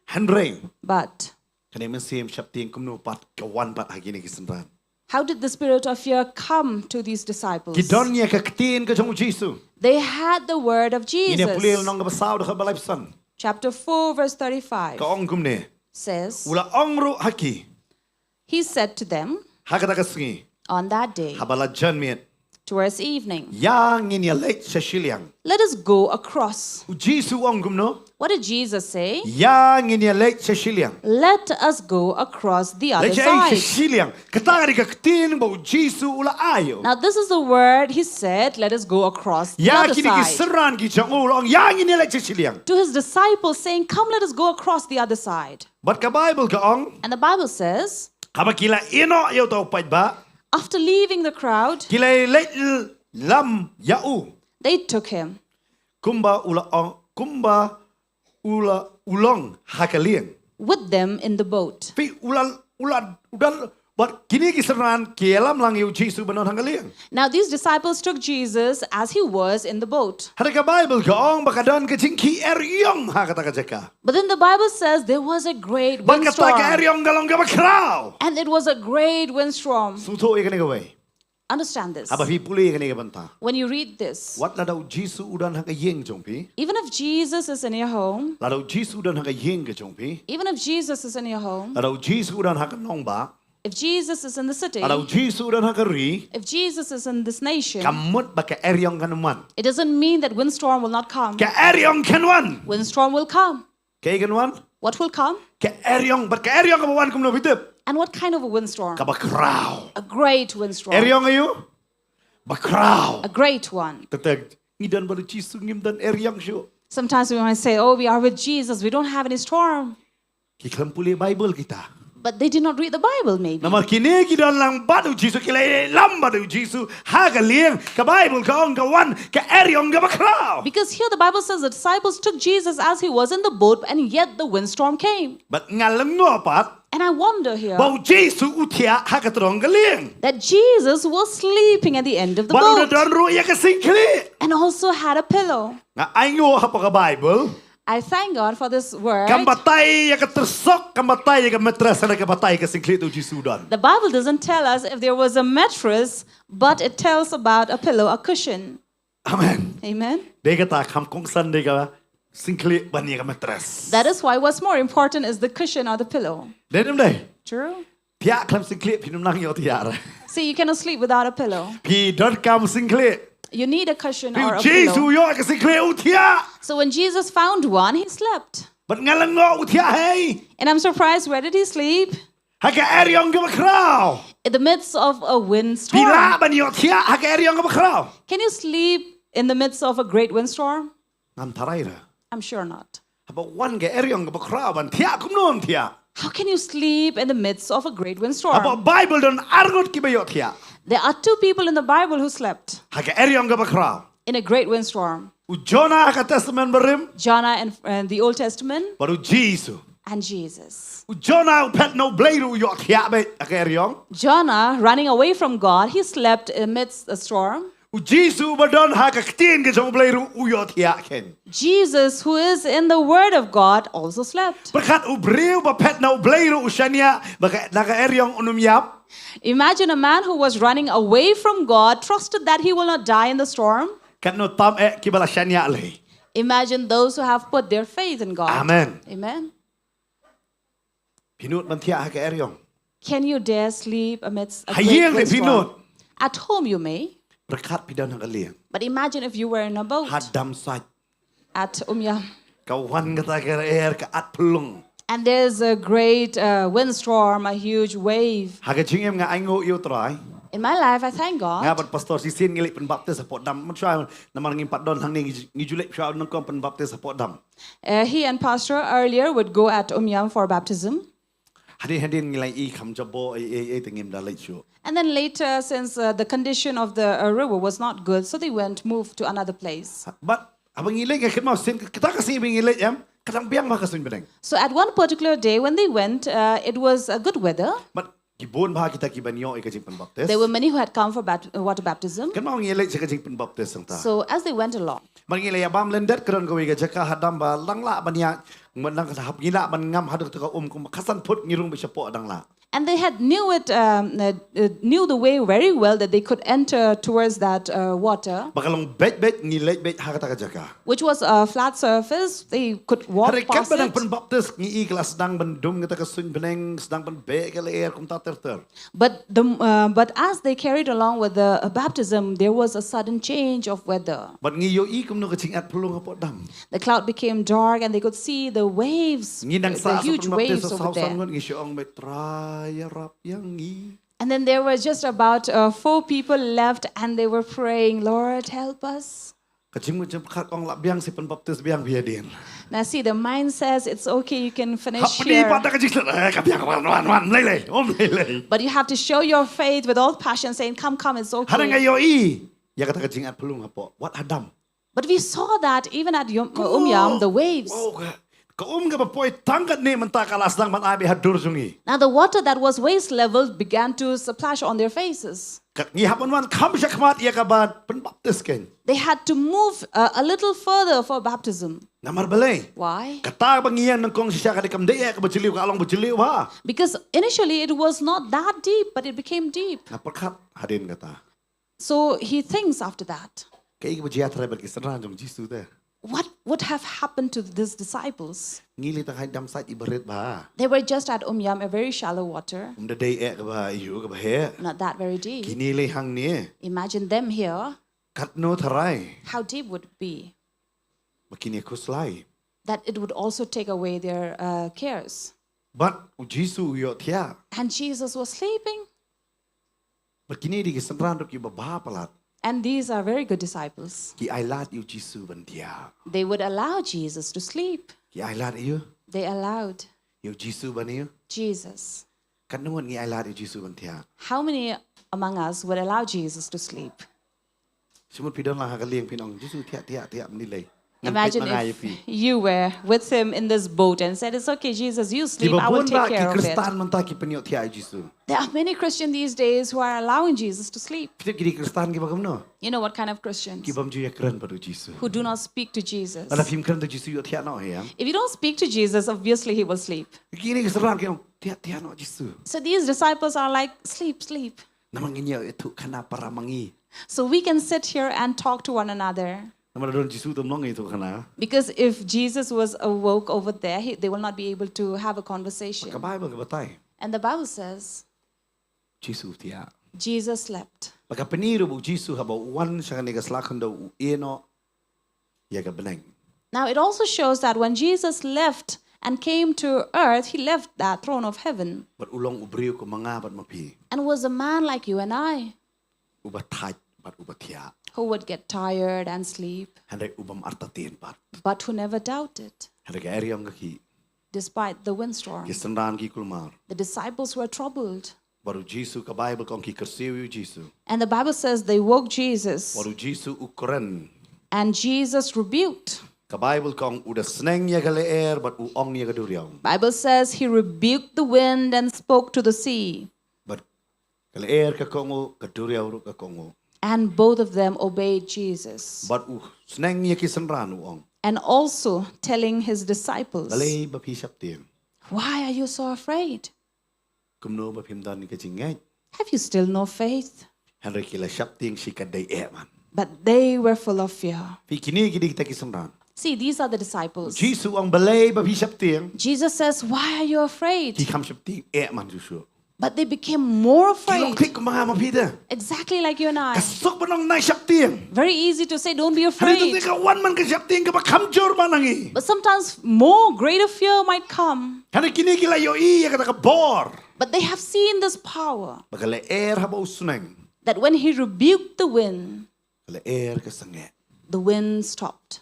Hynrei but kane mynsiem shaptieng kumno pat ka wan pat ha kine ki synran. How did the spirit of fear come to these disciples? Ki don ïa ka ktien ka jong u Jisu. They had the word of Jesus. Ngin ïa pule lynnong kaba saw dkhot ba laiphew san. Chapter four, verse thirty-five. Ka ong kumne. Says, U la ong ruh ha ki. He said to them, Ha kata ka sngi. On that day, Haba la janmiet. Towards evening, Ïa ngin ïa leit sha shiliang. Let us go across. U Jisu u ong kumno. What did Jesus say? Ïa ngin ïa leit sha shiliang. Let us go across the other Leit sha ei sha side. shiliang. Kata ka dei ka ktien ba u Jisu u la ai ïa u. Now, this is the word he said, let us go across the Ïa other kine ki side. synran ki jong u u la ong ïa ngin ïa leit sha shiliang. To his disciples, saying, come, let us go across the other side. Bad ka Baibl ka ong. And the Bible says, Haba ki la ïehnoh ïa uta u paidbah. After leaving the crowd, Ki la leit l- lam ïa u. They took him. Kumba u la ong, kumba u la u long ha ka lieng. With them in the boat. Phi u la, u la, u dal, bad kine ki synran ki ïalam lang ïa u Jisu ba don ha ka lieng. Now, these disciples took Jesus as he was in the boat. Hynrei ka Baibl ka ong ba ka don ka jingkhih eriong ha kata ka jaka. But then the Bible says there was a great Bad kata ka windstorm. Eriong ka long kaba khraw. And it was a great windstorm. Sngewthuh ïa kane kawei. Understand this. Haba phi pule ïa kane ka bynta. When you read this, Wat lada u Jisu u don ha ka ïing jong phi. Even if Jesus is in your home, Lada u Jisu u don ha ka ïing ka jong phi. Even if Jesus is in your home, Lada u Jisu u don ha ka nongbah. If Jesus is in the city, Lada u Jisu u don ha ka ri. If Jesus is in this nation, Kam mut ba ka eriong kan wan. It doesn't mean that windstorm will not come. Ka eriong kan wan. Windstorm will come. Kaei kan wan? What will come? Ka eriong, bad ka eriong kaba wan kumno phi tip? And what kind of a windstorm? Kaba khraw. A great windstorm. Eriong aïu? Ba khraw. A great one. Tete ngi don bad u Jisu ngim don eriong shuh. Sometimes we might say, oh, we are with Jesus. We don't have any storm. Ki khlem pule Baibl kita. But they did not read the Bible, maybe. Namar kine ki don lang bad u Jisu, ki la ïalam bad u Jisu ha ka lieng, ka Baibl ka ong ka wan ka eriong kaba khraw. Because here the Bible says the disciples took Jesus as he was in the boat, and yet the windstorm came. Bad nga lyngngoh pat. And I wonder here Ba u Jisu u thiah ha ka trong ka lieng. That Jesus was sleeping at the end of the Bad u boat don ruh ïa ka singkhlieh. And also had a pillow. Nga ai nguh hapoh ka Baibl. I thank God for this word. Kam batai ïa ka tyrshok, kam batai ïa ka mattress, hynrei ka batai ïa ka singkhlieh uta u Jisu u don. The Bible doesn't tell us if there was a mattress, but it tells about a pillow, a cushion. Amen. Amen. Dei kata kam kongsan dei ka singkhlieh ban ïa ka mattress. That is why what's more important is the cushion or the pillow. Dei ne ym dei? True? Thiah khlem singkhlieh phin ym nang ïohthiah. See, you cannot sleep without a pillow. Phi donkam singkhlieh. You need a cushion Phi or u a Jisu pillow. Ïoh ka singkhlieh u thiah. So when Jesus found one, he slept. Bad nga lyngngoh u thiah hei. And I'm surprised, where did he sleep? Ha ka eriong kaba khraw. In the midst of a Phi windstorm. lah ban ïohthiah ha ka eriong kaba khraw. Can you sleep in the midst of a great windstorm? Ngam tharai re. I'm sure not. Haba wan ka eriong kaba khraw ban thiah kumno thiah. How can you sleep in the midst of a great windstorm? Hapoh Baibl don arngut kiba ïohthiah. There are two people in the Bible who slept Ha ka eriong kaba khraw. in a great windstorm. U Jonah ha ka Testament Barim. Jonah in, in the Old Testament, Bad u Jisu. and Jesus. U Jonah u phet na u Blei ruh u ïohthiah beit ha ka eriong. Jonah, running away from God, he slept amidst a storm. U Jisu uba don ha ka ktien ka jong u Blei ruh u ïohthiah khein. Jesus, who is in the Word of God, also slept. Pyrkhat u briew ba phet na u Blei ruh u shaniah ba ka, na ka eriong un ym ïap. Imagine a man who was running away from God, trusted that he will not die in the storm. Katno tam eh kiba la shaniah lei. Imagine those who have put their faith in God. Amen. Amen. Phi nud ban thiah ha ka eriong. Can you dare sleep amidst a Ha great ïing de phi windstorm? nud. At home you may, Pyrkhat phi don ha ka lieng. But imagine if you were in a boat Ha dam sait. At Umiam. Ka wan kata ka er ka at phlung. And there's a great uh, windstorm, a huge wave. Ha ka jingim nga ainguh ïa u Trai. In my life, I thank God. Nga bad pastor shisien ngi leit pynbaptis hapoh dam. Mynshwa namar ngim pat don hangne ngi ngi ju leit shwa nyngkong pynbaptis hapoh dam. Uh, he and Pastor earlier would go at Umiam for baptism. Hadien hadien ngi la ïohi kham jabo ei ei ei te ngim da leit shuh. And then later, since uh, the condition of the uh, river was not good, so they went, moved to another place. Bad haba ngi leit nga kynmaw shisien kata ka sngi ba ngi leit em ka dang biang bha ka suiñ bneng. So at one particular day when they went, uh, it was a good weather. Bad ki bun bha kita kiban ïoh ïa ka jingpynbaptis. There were many who had come for bat- uh, water baptism. Kynmaw ngi leit sha ka jingpynbaptis hangta. So as they went along, Bad ngi la ïa bam lyndet ka don kawei ka jaka ha dam ba dang lah ban ïa ngi dang hap ngi lah ban ngam haduh kato ka um kum khatsan phut ngi rung beit shapoh dang lah. And they had knew it, um, uh, uh, knew the way very well that they could enter towards that uh, water, Ba ka long beit beit ngi leit beit ha kata ka jaka. which was a flat surface. They could walk Hynrei katba past dang it. pynbaptis ngi i ka la sdang ban dum kata ka suiñ bneng sdang ban beh ka lyer kumta ter ter. But the uh, but as they carried along with the uh, baptism, there was a sudden change of weather. Bad ngi ïohi kumno ka jingat phlung hapoh dam. The cloud became dark, and they could see the waves, Ngi dang the sa sa huge pynbaptis waves sa over saw there. Sangot ngi shu ong beit Trai ïarap ïa ngi. And then there were just about uh, four people left, and they were praying, "Lord, help us." Ka jingmut jingpyrkhat ong lah biang shi pynbaptis biang biang hadien. Now, see, the mind says it's okay, you can Hap finish pynïap here. Da ka jingshit eh ka biang wan wan wan lei lei om lei lei. But you have to show your faith with all passion, saying, "Come, come, it's Hynrei nga okay." ïohi ïa kata ka jingat phlung hapoh wat ha dam. But we saw that even at Yum- uh, Umiam, the waves. Wow, ka, ka um kaba poi tang katne mynta ka la sdang ban ai beit ha dur jong ngi. Now, the water that was waist level began to splash on their faces. Ka ngi hap ban wan kham shakhmat ïa kaba pynbaptis keiñ. They had to move uh, a little further for baptism. Namar balei? Why? Kata ba ngi ïeng nyngkong shisha ka dei kam dei eh kaba jylliew ka long ba jylliew bha. Because initially it was not that deep, but it became deep. Nga pyrkhat hadien kata. So he thinks after that, Kaei kaba jia Trai bad ki synran jong Jisu te. what would have happened to these disciples? Ngi lei tang ha dam sait iba rit bha. They were just at Umiam, a very shallow water, Um da dei eh kaba ïu kaba heh. Not that very deep. Kine lei hangne. Imagine them here. Katno tharai. How deep would it be? Ba kine khuslai. That it would also take away their uh, cares. Bad u Jisu u ïohthiah. And Jesus was sleeping. Bad kine dei ki synran ruh kiba bha palat. And these are very good disciples. Ki ailad ïa u Jisu ban thiah. They would allow Jesus to sleep. Ki ailad ïa u. They allowed Ïa u Jisu ban ïa u. Jesus. Katno ngut ngi ailad ïa u Jisu ban thiah. How many among us would allow Jesus to sleep? Shu mut phi don lang ha ka lieng phin ong Jisu thiah thiah thiah mynta lei. Ngan Imagine peit ma nga ïa if phi. You were with him in this boat and said, "It's okay, Jesus, you sleep. Kiba I will bun ba take ki care of it." Khristan mynta ki pynïohthiah ïa u Jisu. There are many Christians these days who are allowing Jesus to sleep. Phi tip ki dei Khristan kiba kumno. You know what kind of Christians? Ki bym ju ïakren bad u Jisu. Who do not speak to Jesus. Lada phim kren da u Jisu ïohthiah noh ïa. If you don't speak to Jesus, obviously he will sleep. Ki dei ki synran ki ong thiah thiah noh Jisu. So these disciples are like, "Sleep, sleep." Namar ngin ïoh ïathuh khana para ma ngi. So we can sit here and talk to one another. Namar don Jisu tam long ïathuh khana. Because if Jesus was awoke over there, he, they will not be able to have a conversation. Ka Bible ka batai. And the Bible says, Jisu thiah. "Jesus slept." Ba ka pyni ruh ba u Jisu haba u wan sha kane ka sla khyndew u ïeh noh ïa ka bneng. Now it also shows that when Jesus left and came to earth, he left that throne of heaven Bad u long u briew kum ma nga bad ma phi. and was a man like you and I, Uba thait bad uba thiah. Who would get tired and sleep, Hynrei u bym artatien pat. but who never doubted, Hynrei ka eriong ka khih. Despite the windstorm. Ki synran ki kulmar. The disciples were troubled. Bad u Jisu ka Bible ka ong ki kyrsiew ïa u Jisu. And the Bible says they woke Jesus. Bad u Jisu u kren. And Jesus rebuked. Ka Bible ka ong u da sneng ïa ka lyer bad u ong ïa ka duriaw. Bible says he rebuked the wind and spoke to the sea. Bad ka lyer ka kohnguh, ka duriaw ruh ka kohnguh. And both of them obeyed Jesus. Bad u sneng ïa ki synran u ong. And also telling his disciples, Balei ba phi sheptieng? Why are you so afraid? Kumno ba phim don ka jingngeit? Have you still no faith? Hynrei ki la sheptieng shi katdei eh man. But they were full of fear. Phi, kine ki dei kita ki synran. See, these are the disciples. Jisu u ong balei ba phi sheptieng? Jesus says, "Why are you afraid?" Ki kham sheptieng eh man shuh shuh. But they became more Ki long afraid. thik kum nga ma phi te. Exactly like you and I. Ka suk ban ong nai sheptieng. Very easy to say, "Don't be Hynrei afraid." te ka wan man ka sheptieng kaba kham jur man na ngi. But sometimes more greater fear might come. Hynrei kine ki la ïohi ïa kata ka bor. But they have seen this power, Ba ka lyer haba u sneng, that when he rebuked the wind, ka lyer ka sangeh. The wind stopped,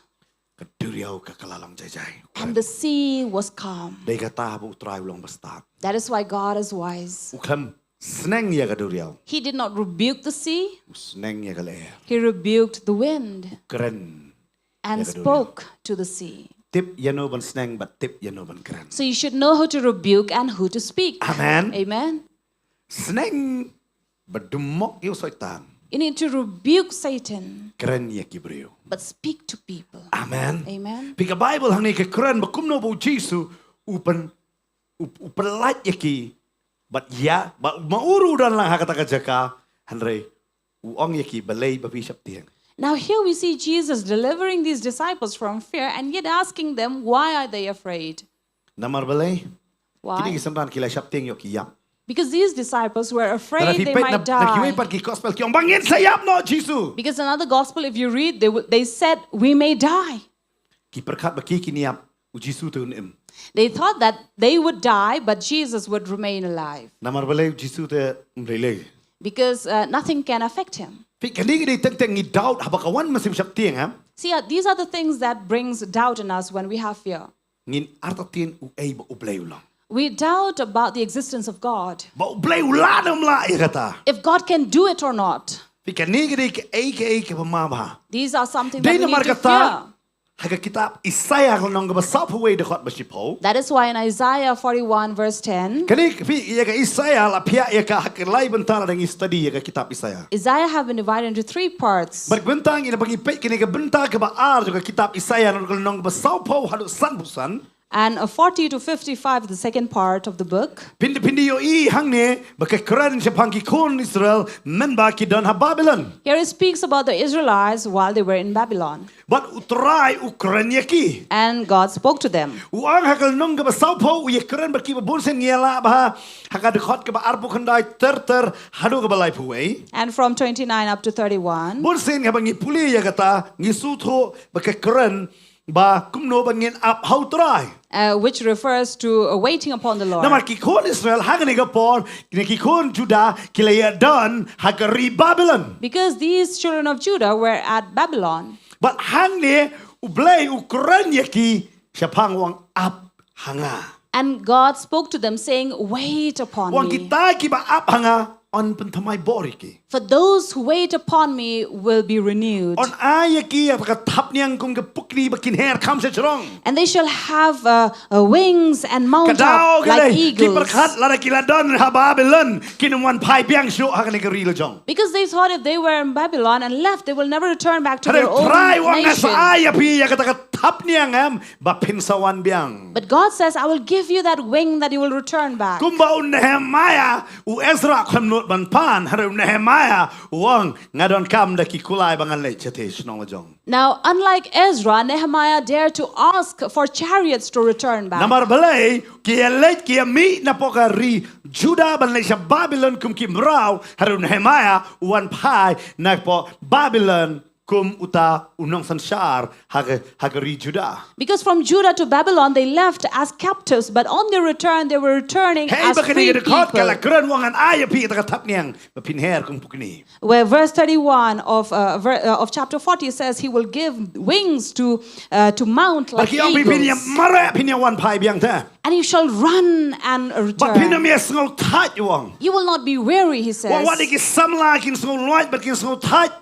Ka duriaw ka ka la long jai jai. and the sea was calm. Dei kata ba U Trai u long bastad. That is why God is wise. U khlem sneng ïa ka duriaw. He did not rebuke the sea, U sneng ïa ka lyer. he rebuked the wind Kren. and Ïa ka duriaw. Spoke to the sea. Tip ïa no ban sneng bad tip ïa no ban kren. So you should know who to rebuke and who to speak. Amen. Amen. Sneng bad dumok ïa u Soitan. You need to rebuke Satan, Kren ïa ki briew. But speak to people. Amen. Amen. Phi, ka Bible hangne ka kren ba kumno ba U Jisu u pyn u, u pynlait ïa ki bad ïa ba ma u ruh u don lang ha kata ka jaka, hynrei u ong ïa ki balei ba phi sheptieng. Now here we see Jesus delivering these disciples from fear and yet asking them, "Why are they afraid?" Namar balei? Kine Why? Ki synran ki la sheptieng ïoh ki ïap. Because these disciples were Lada afraid phi they peit na, might na kiwei die. Pat ki gospel ki ong ba ngin sa ïap noh Jisu. Because another gospel, if you read, they, would- they said, "We may die." Ki pyrkhat ba ki kin ïap, U Jisu te un im. They thought that they would die, but Jesus would remain alive. Namar balei U Jisu te um lei lei. Because uh, nothing can affect him. Phi, kane ka dei teng teng ngi doubt haba ka wan mynsiem sheptieng, ha? See, uh, these are the things that brings doubt in us when we have fear. Ngin artatien uei ba U Blei u long. We doubt about the existence of God. Ba U Blei u lah ne um lah ïa kata. If God can do it or not. Phi, kane ka dei kaei kaei kaba ma bha. These are something Dei that we namar need to kata, fear. Ha ka kitab Isaiah ka lynnong kaba sawphew wei dkhot ba shiphew. That is why in Isaiah forty-one verse ten, Kane phi, ïa ka Isaiah la phiah ïa ka ha ka lai bynta lada ngi study ïa ka kitab Isaiah. Isaiah have been divided into three parts. Bad bynta ngi, naba ngi peit kane ka bynta kaba ar jong ka kitab Isaiah, na ka lynnong kaba sawphew haduh sanphew san. And uh, forty to fifty-five, the second part of the book. Phin, phin ïohi hangne ba ka kren shaphang ki khun Israel mynba ki don ha Babylon. Here it speaks about the Israelites while they were in Babylon. Bad U Trai u kren ïa ki. And God spoke to them. U ong ha ka lynnong kaba sawphew u ïakren bad ki ba bun sien ngi ïa lah bha ha ka dkhot kaba arphew khyndai ter ter haduh kaba laiphew wei. And from twenty-nine up to thirty-one, Bun sien haba ngi pule ïa kata ngi sngewthuh ba ka kren ba kumno ba ngin ap ha U Trai. Uh, which refers to uh, waiting upon the Lord. Namar ki khun Israel ha kane ka por, kine ki khun Judah ki la ïadon ha ka ri Babylon. Because these children of Judah were at Babylon. Bad hangne U Blei u kren ïa ki shaphang, u ong ap ha nga. And God spoke to them, saying, "Wait upon me." U ong kita kiba ap ha nga yn pynthymmai bor ïa ki. For those who wait upon me will be renewed. Yn ai ïa ki ïa ka thapniang kum ka pukni ba kin her kham sha jrong. And they shall have uh, uh, wings and mount Ka daw up ka like dei, ki eagles. Pyrkhat lada ki la don ha Babylon kin ym wan phai biang shuh ha kane ka ri la jong. Because they thought if they were in Babylon and left, they will never return back to their Hynrei own Trai u ong nga sa nation. Ai ïa phi ïa kata ka thapniang em ba phin sa wan biang. But God says, "I will give you that wing that you will return back." Kumba u Nehemiah, u Ezra khlem nud ban pan, hynrei u Nehemiah u ong nga donkam da ki kulai ba ngan leit shatei shnong la jong. Now, unlike Ezra, Nehemiah dared to ask for chariots to return back. Namar balei ki ïa leit ki ïa mih napoh ka ri Judah ban leit sha Babylon kum ki mraw, hynrei u Nehemiah u wan phai napoh Babylon kum uta u nongsynshar ha ka, ha ka ri Judah. Because from Judah to Babylon they left as captives, but on their return they were returning Hei as ba kane free ka dkhot ka la people. kren, u ong ngan ai ïa phi ïa ka thapniang ba phin her kum pukni. Where verse thirty-one of, uh, ver- uh, of chapter forty says he will give wings to, uh, to mount Ba like ki ong phi phin ïa eagles. mareh, phin ïa wan phai biang te. And you shall run and Ba phin ym return. ïa sngew thait, u ong. You will not be weary, he says. Wat wat ki samla kin sngew luid bad kin sngew thait.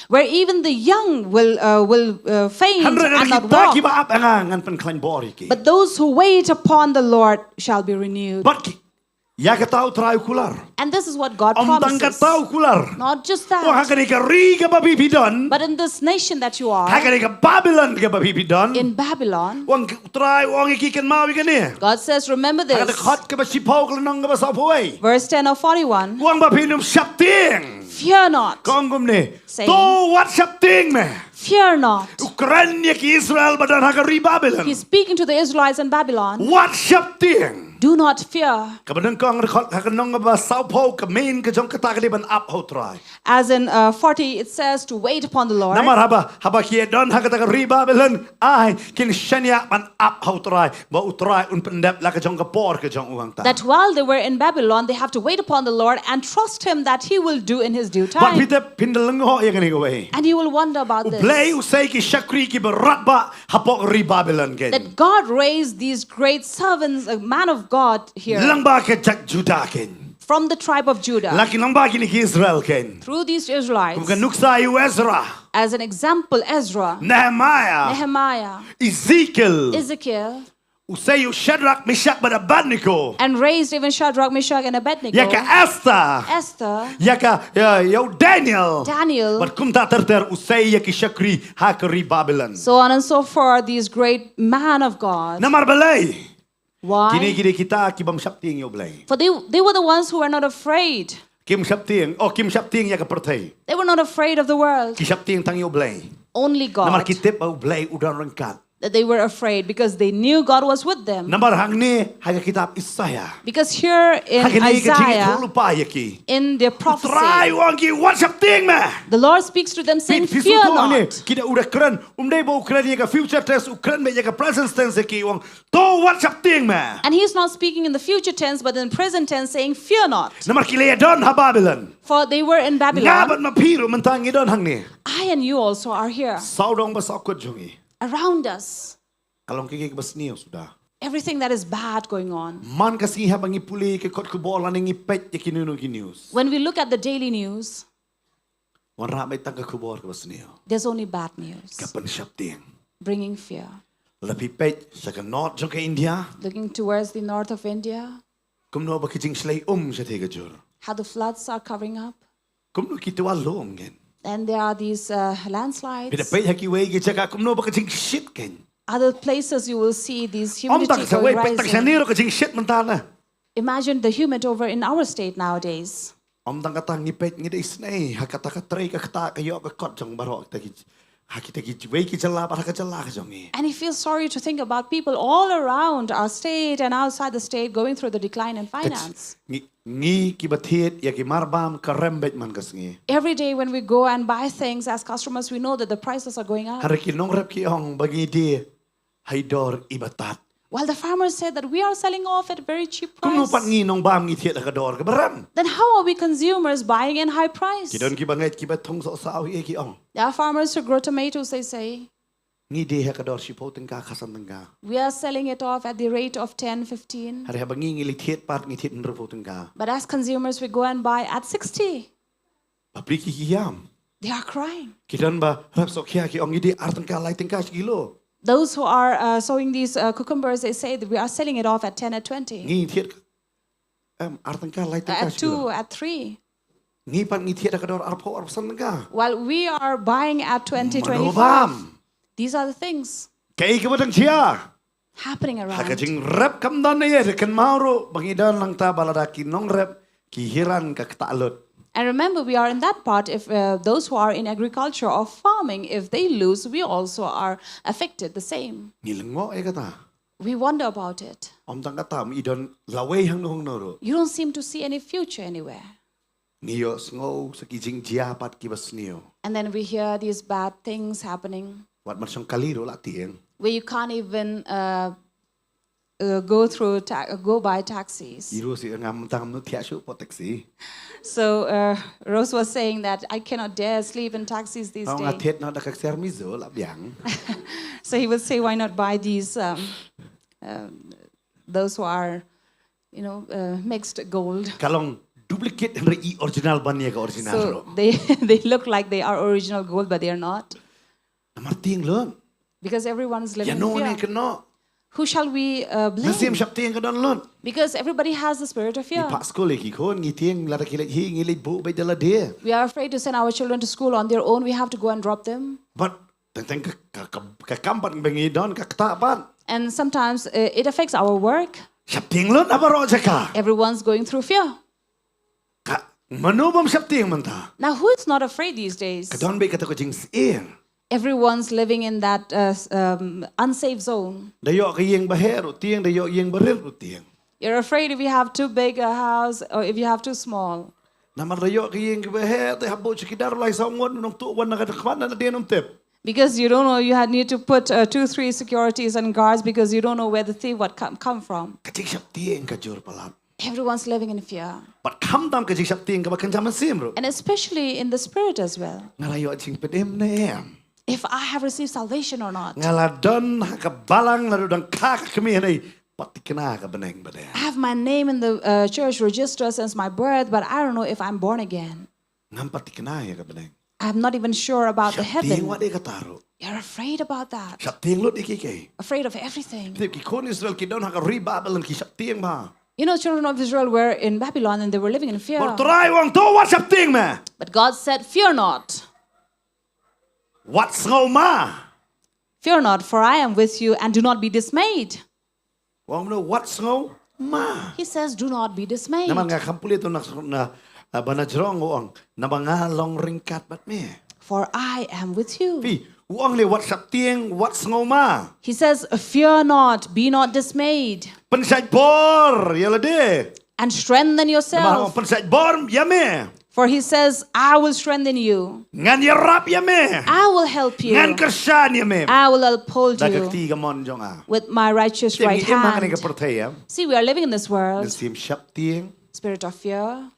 where even the young will, uh, will uh, faint Hynrei na and not kita walk. Kiba ap ha nga ngan pynkhlaiñ bor ïa ki. But those who wait upon the Lord shall be renewed. Bad ki, ïa kata U Trai u kular. And this is what God promises. Ym tang kata u kular. Not just that. Ong ha kane ka ri kaba phi phi don. But in this nation that you are, ha kane ka Babylon kaba phi phi don. In Babylon, ong U Trai, ong ïa ki, kynmaw ïa kane. God says, remember this. Ha kane ka dkhot kaba shiphew, ka lynnong kaba saphew wei. Verse ten of forty-one. Ong ba phin ym sheptieng. Fear not. Ka ong kumne. Saying, to wat sheptieng me. Fear not. U kren ïa ki Israel ba don ha ka ri Babylon. He's speaking to the Israelites in Babylon. Wat sheptieng. Do not fear. Kaba nyngkong, ha ka lynnong kaba saphew, ka main ka jong kata ka dei ban ap ha U Trai. As in uh, forty, it says to wait upon the Lord. Namar haba, haba ki don ha kata ka ri Babylon, ai, kin shaniah ban ap ha U Trai, ba U Trai un pyndep la ka jong ka por ka jong u hangta. That while they were in Babylon, they have to wait upon the Lord and trust Him that He will do in His due time. Bad phi te phin da lyngngoh ïa kane kawei. And you will wonder about this. U Blei u sei ki shakri kiba radbah hapoh ri Babylon kein. That God raised these great servants, a man of God here. Lyngba ka jait Judah kein. From the tribe of Judah. La ki lyngba kine ki Israel kein. Through these Israelites. Kum ka nuksa ïa u Ezra. As an example, Ezra. Nehemiah. Nehemiah. Ezekiel. Ezekiel. U sei ïa u Shadrach, Meshach bad Abednego. And raised even Shadrach, Meshach, and Abednego. Ïa ka Esther. Esther. Ïa ka, ïa, ïa u Daniel. Daniel. Bad kumta ter ter u sei ïa ki shakri ha ka ri Babylon. So on and so forth, these great man of God. Namar balei? Why? Kine ki dei kita ki bym sheptieng ïa U Blei. For they, they were the ones who were not afraid. Kim sheptieng, oh, kim sheptieng ïa ka pyrthei. They were not afraid of the world. Ki sheptieng tang ïa U Blei. Only God. Namar ki tip ba U Blei u don ryngkat. That they were afraid because they knew God was with them. Namar hangne ha ka kitab Isaiah. Because here in Isaiah, ha kane ka jingïathuhlypa ïa ki, in their prophecy, U Trai u ong ïa ki, wat sheptieng me. The Lord speaks to them saying, fear not. Ki da u da kren, um dei ba u kren ïa ka future tense, u kren beit ïa ka present tense ïa ki, u ong, to wat sheptieng me. And he is not speaking in the future tense, but in present tense, saying, fear not. Namar ki la ïadon ha Babylon. For they were in Babylon. Nga bad ma phi ruh mynta ngi don hangne. I and you also are here. Sawdong ba sawkut jong ngi. Around us. Ka long kiei kiei kiba sniew suda. Everything that is bad going on. Man ka sngi haba ngi pule ki kot khubor lane ngi peit ïa kino kino ki news. When we look at the daily news, wanrah beit tang ka khubor kaba sniew. There's only bad news. Ka pynsheptieng. Bringing fear. Lada phi peit sha ka north jong ka India. Looking towards the north of India. Kumno ba ki jingshlei um shatei ka jur. How the floods are covering up. Kumno ki twa lum kein. And there are these uh, landslides. Phi da peit ha kiwei ki jaka kumno ba ka jingshit kein. Other places you will see these humidity going rising. Ym tang sa wei, peit tang shane ruh ka jingshit mynta na. Imagine the humid over in our state nowadays. Ym tang kata, ngi peit ngi da isynei ha kata ka trei ka ktah ka ïoh ka kot jong baroh kita ki, ha kita kiwei ki jylla bad ha ka jylla ka jong ngi. And he feels sorry to think about people all around our state and outside the state going through the decline in finance. Ngi, ngi kiba thied ïa ki marbam ka rem beit man ka sngi. Every day when we go and buy things as customers, we know that the prices are going up. Hynrei ki nongrep ki ong ba ngi die ha i dor iba tad. While the farmers said that we are selling off at a very cheap price. Kumno pat ngi nongbam ngi thied ha ka dor kaba rem? Then how are we consumers buying in high price? Ki don kiba ngeit kiba thung soh saw ïa ki ong. There are farmers who grow tomatoes, they say. Ngi die ha ka dor shiphew tyngka, khatsan tyngka. We are selling it off at the rate of ten, fifteen. Hynrei haba ngi ngi leit thied pat ngi thied hynriewphew tyngka. But as consumers, we go and buy at sixty. Bapli ki ki ïam. They are crying. Ki don ba rep sawkhia ki ong ngi die ar tyngka lai tyngka shi kilo. Those who are uh, sowing these uh, cucumbers, they say that we are selling it off at ten, at twenty. Ngi thied, em, ar tyngka lai tyngka shi kilo. At two, at three. Ngi pat ngi thied ha ka dor arphew, arphew san tyngka. While we are buying at twenty, twenty-five. Mano bam? These are the things. Kaei kaba dang jia happening around. Ha ka jingrep kam don ei ei, te kynmaw ruh ba ngi don nangta ba lada ki nongrep ki hiran ka ktah lut. And remember, we are in that part, if uh, those who are in agriculture or farming, if they lose, we also are affected the same. Ngi lyngngoh ïa kata. We wonder about it. Ym tang kata, ym i don lawei hangno hangno ruh. You don't seem to see any future anywhere. Ngi ïohsngew sa ki jingjia pat kiba sniew. And then we hear these bad things happening. Wat man shong kali ruh la tieng. Where you can't even uh, uh, go through, ta- uh, go by taxis. I ruh si ngam tang nu thiah shuh po taxi. So uh, Rose was saying that I cannot dare sleep in taxis these days. Nga thied noh da ka ksiar Mizo la biang. So he would say, why not buy these, um, um, those who are you know, uh, mixed gold. Ka long Duplicate hynrei i original ban ïa ka original. So they they look like they are original gold, but they are not. Namar tieng lut. Because everyone is living in fear. Ïano ne kynnoh? Who shall we uh, blame? Mynsiem shaptieng ka don lut. Because everybody has the spirit of fear. Ngi phah skul ïa ki khun, ngi tieng lada ki leit hi, ngi leit buh beit da lade. We are afraid to send our children to school on their own. We have to go and drop them. But teng teng ka, ka, ka, ka kam pat ba ngi don ka ktah pat. And sometimes uh, it affects our work. Shaptieng lut ha baroh jaka. Everyone's going through fear. Ka mano bym shaptieng mynta? Now, who is not afraid these days? Ka don beit kata ka jingsyier. Everyone's living in that uh, s- um, unsafe zone. Da ïoh ka ïing ba heh ruh tieng, da ïoh ïing ba rit ruh tieng. You're afraid if you have too big a house or if you have too small. Namar da ïoh ka ïing ba heh, te hap buh chowkidar lai saw ngut, nongtuh wan na ka khmat na dien ym tip. Because you don't know, you had need to put uh, two, three securities and guards because you don't know where the thief would come, come from. Ka jingshaptieng ka jur palat. Everyone's living in fear. Bad khamtam ka jingshaptieng kaba kynja mynsiem ruh. And especially in the spirit as well. Nga la ïoh jingpynim ne em? If I have received salvation or not. Nga la don ha ka balang, la don kha ka kmie, hynrei pat thikna ka bneng ba dei. I have my name in the uh, church register since my birth, but I don't know if I'm born again. Ngam pat thikna ïa ka bneng. I'm not even sure about the heaven. Shaptieng wat ïa kata ruh. You're afraid about that. Shaptieng lut ïa kiei kiei. Afraid of everything. Te ki khun Israel ki don ha ka ri Babylon ki shaptieng bha. You know, children of Israel were in Babylon and they were living in fear. Bad U Trai u ong, to wat shaptieng me. But God said, "Fear not." Wat sngew ma. Fear not, for I am with you, and do not be dismayed. U ong kumno, wat sngew ma. He says, "Do not be dismayed." Namar nga kham pule to na, na, ah, ba na jrong u ong, naba nga long ryngkat bad me. For I am with you. Phi, u ong ne wat shaptieng, wat sngew ma. He says, "Fear not, be not dismayed." Pynshait bor ïa lade. And strengthen yourself. Namar u ong pynshait bor ïa me. For he says, "I will strengthen you." Ngan ïarap ïa me. I will help you. Ngan kyrshan ïa me. I will uphold Da ka you kti ka mon jong nga. With my righteous Te right ngi im ha kane ka hand. pyrthei, eh. See, we are living in this world. Mynsiem shaptieng, Spirit of fear,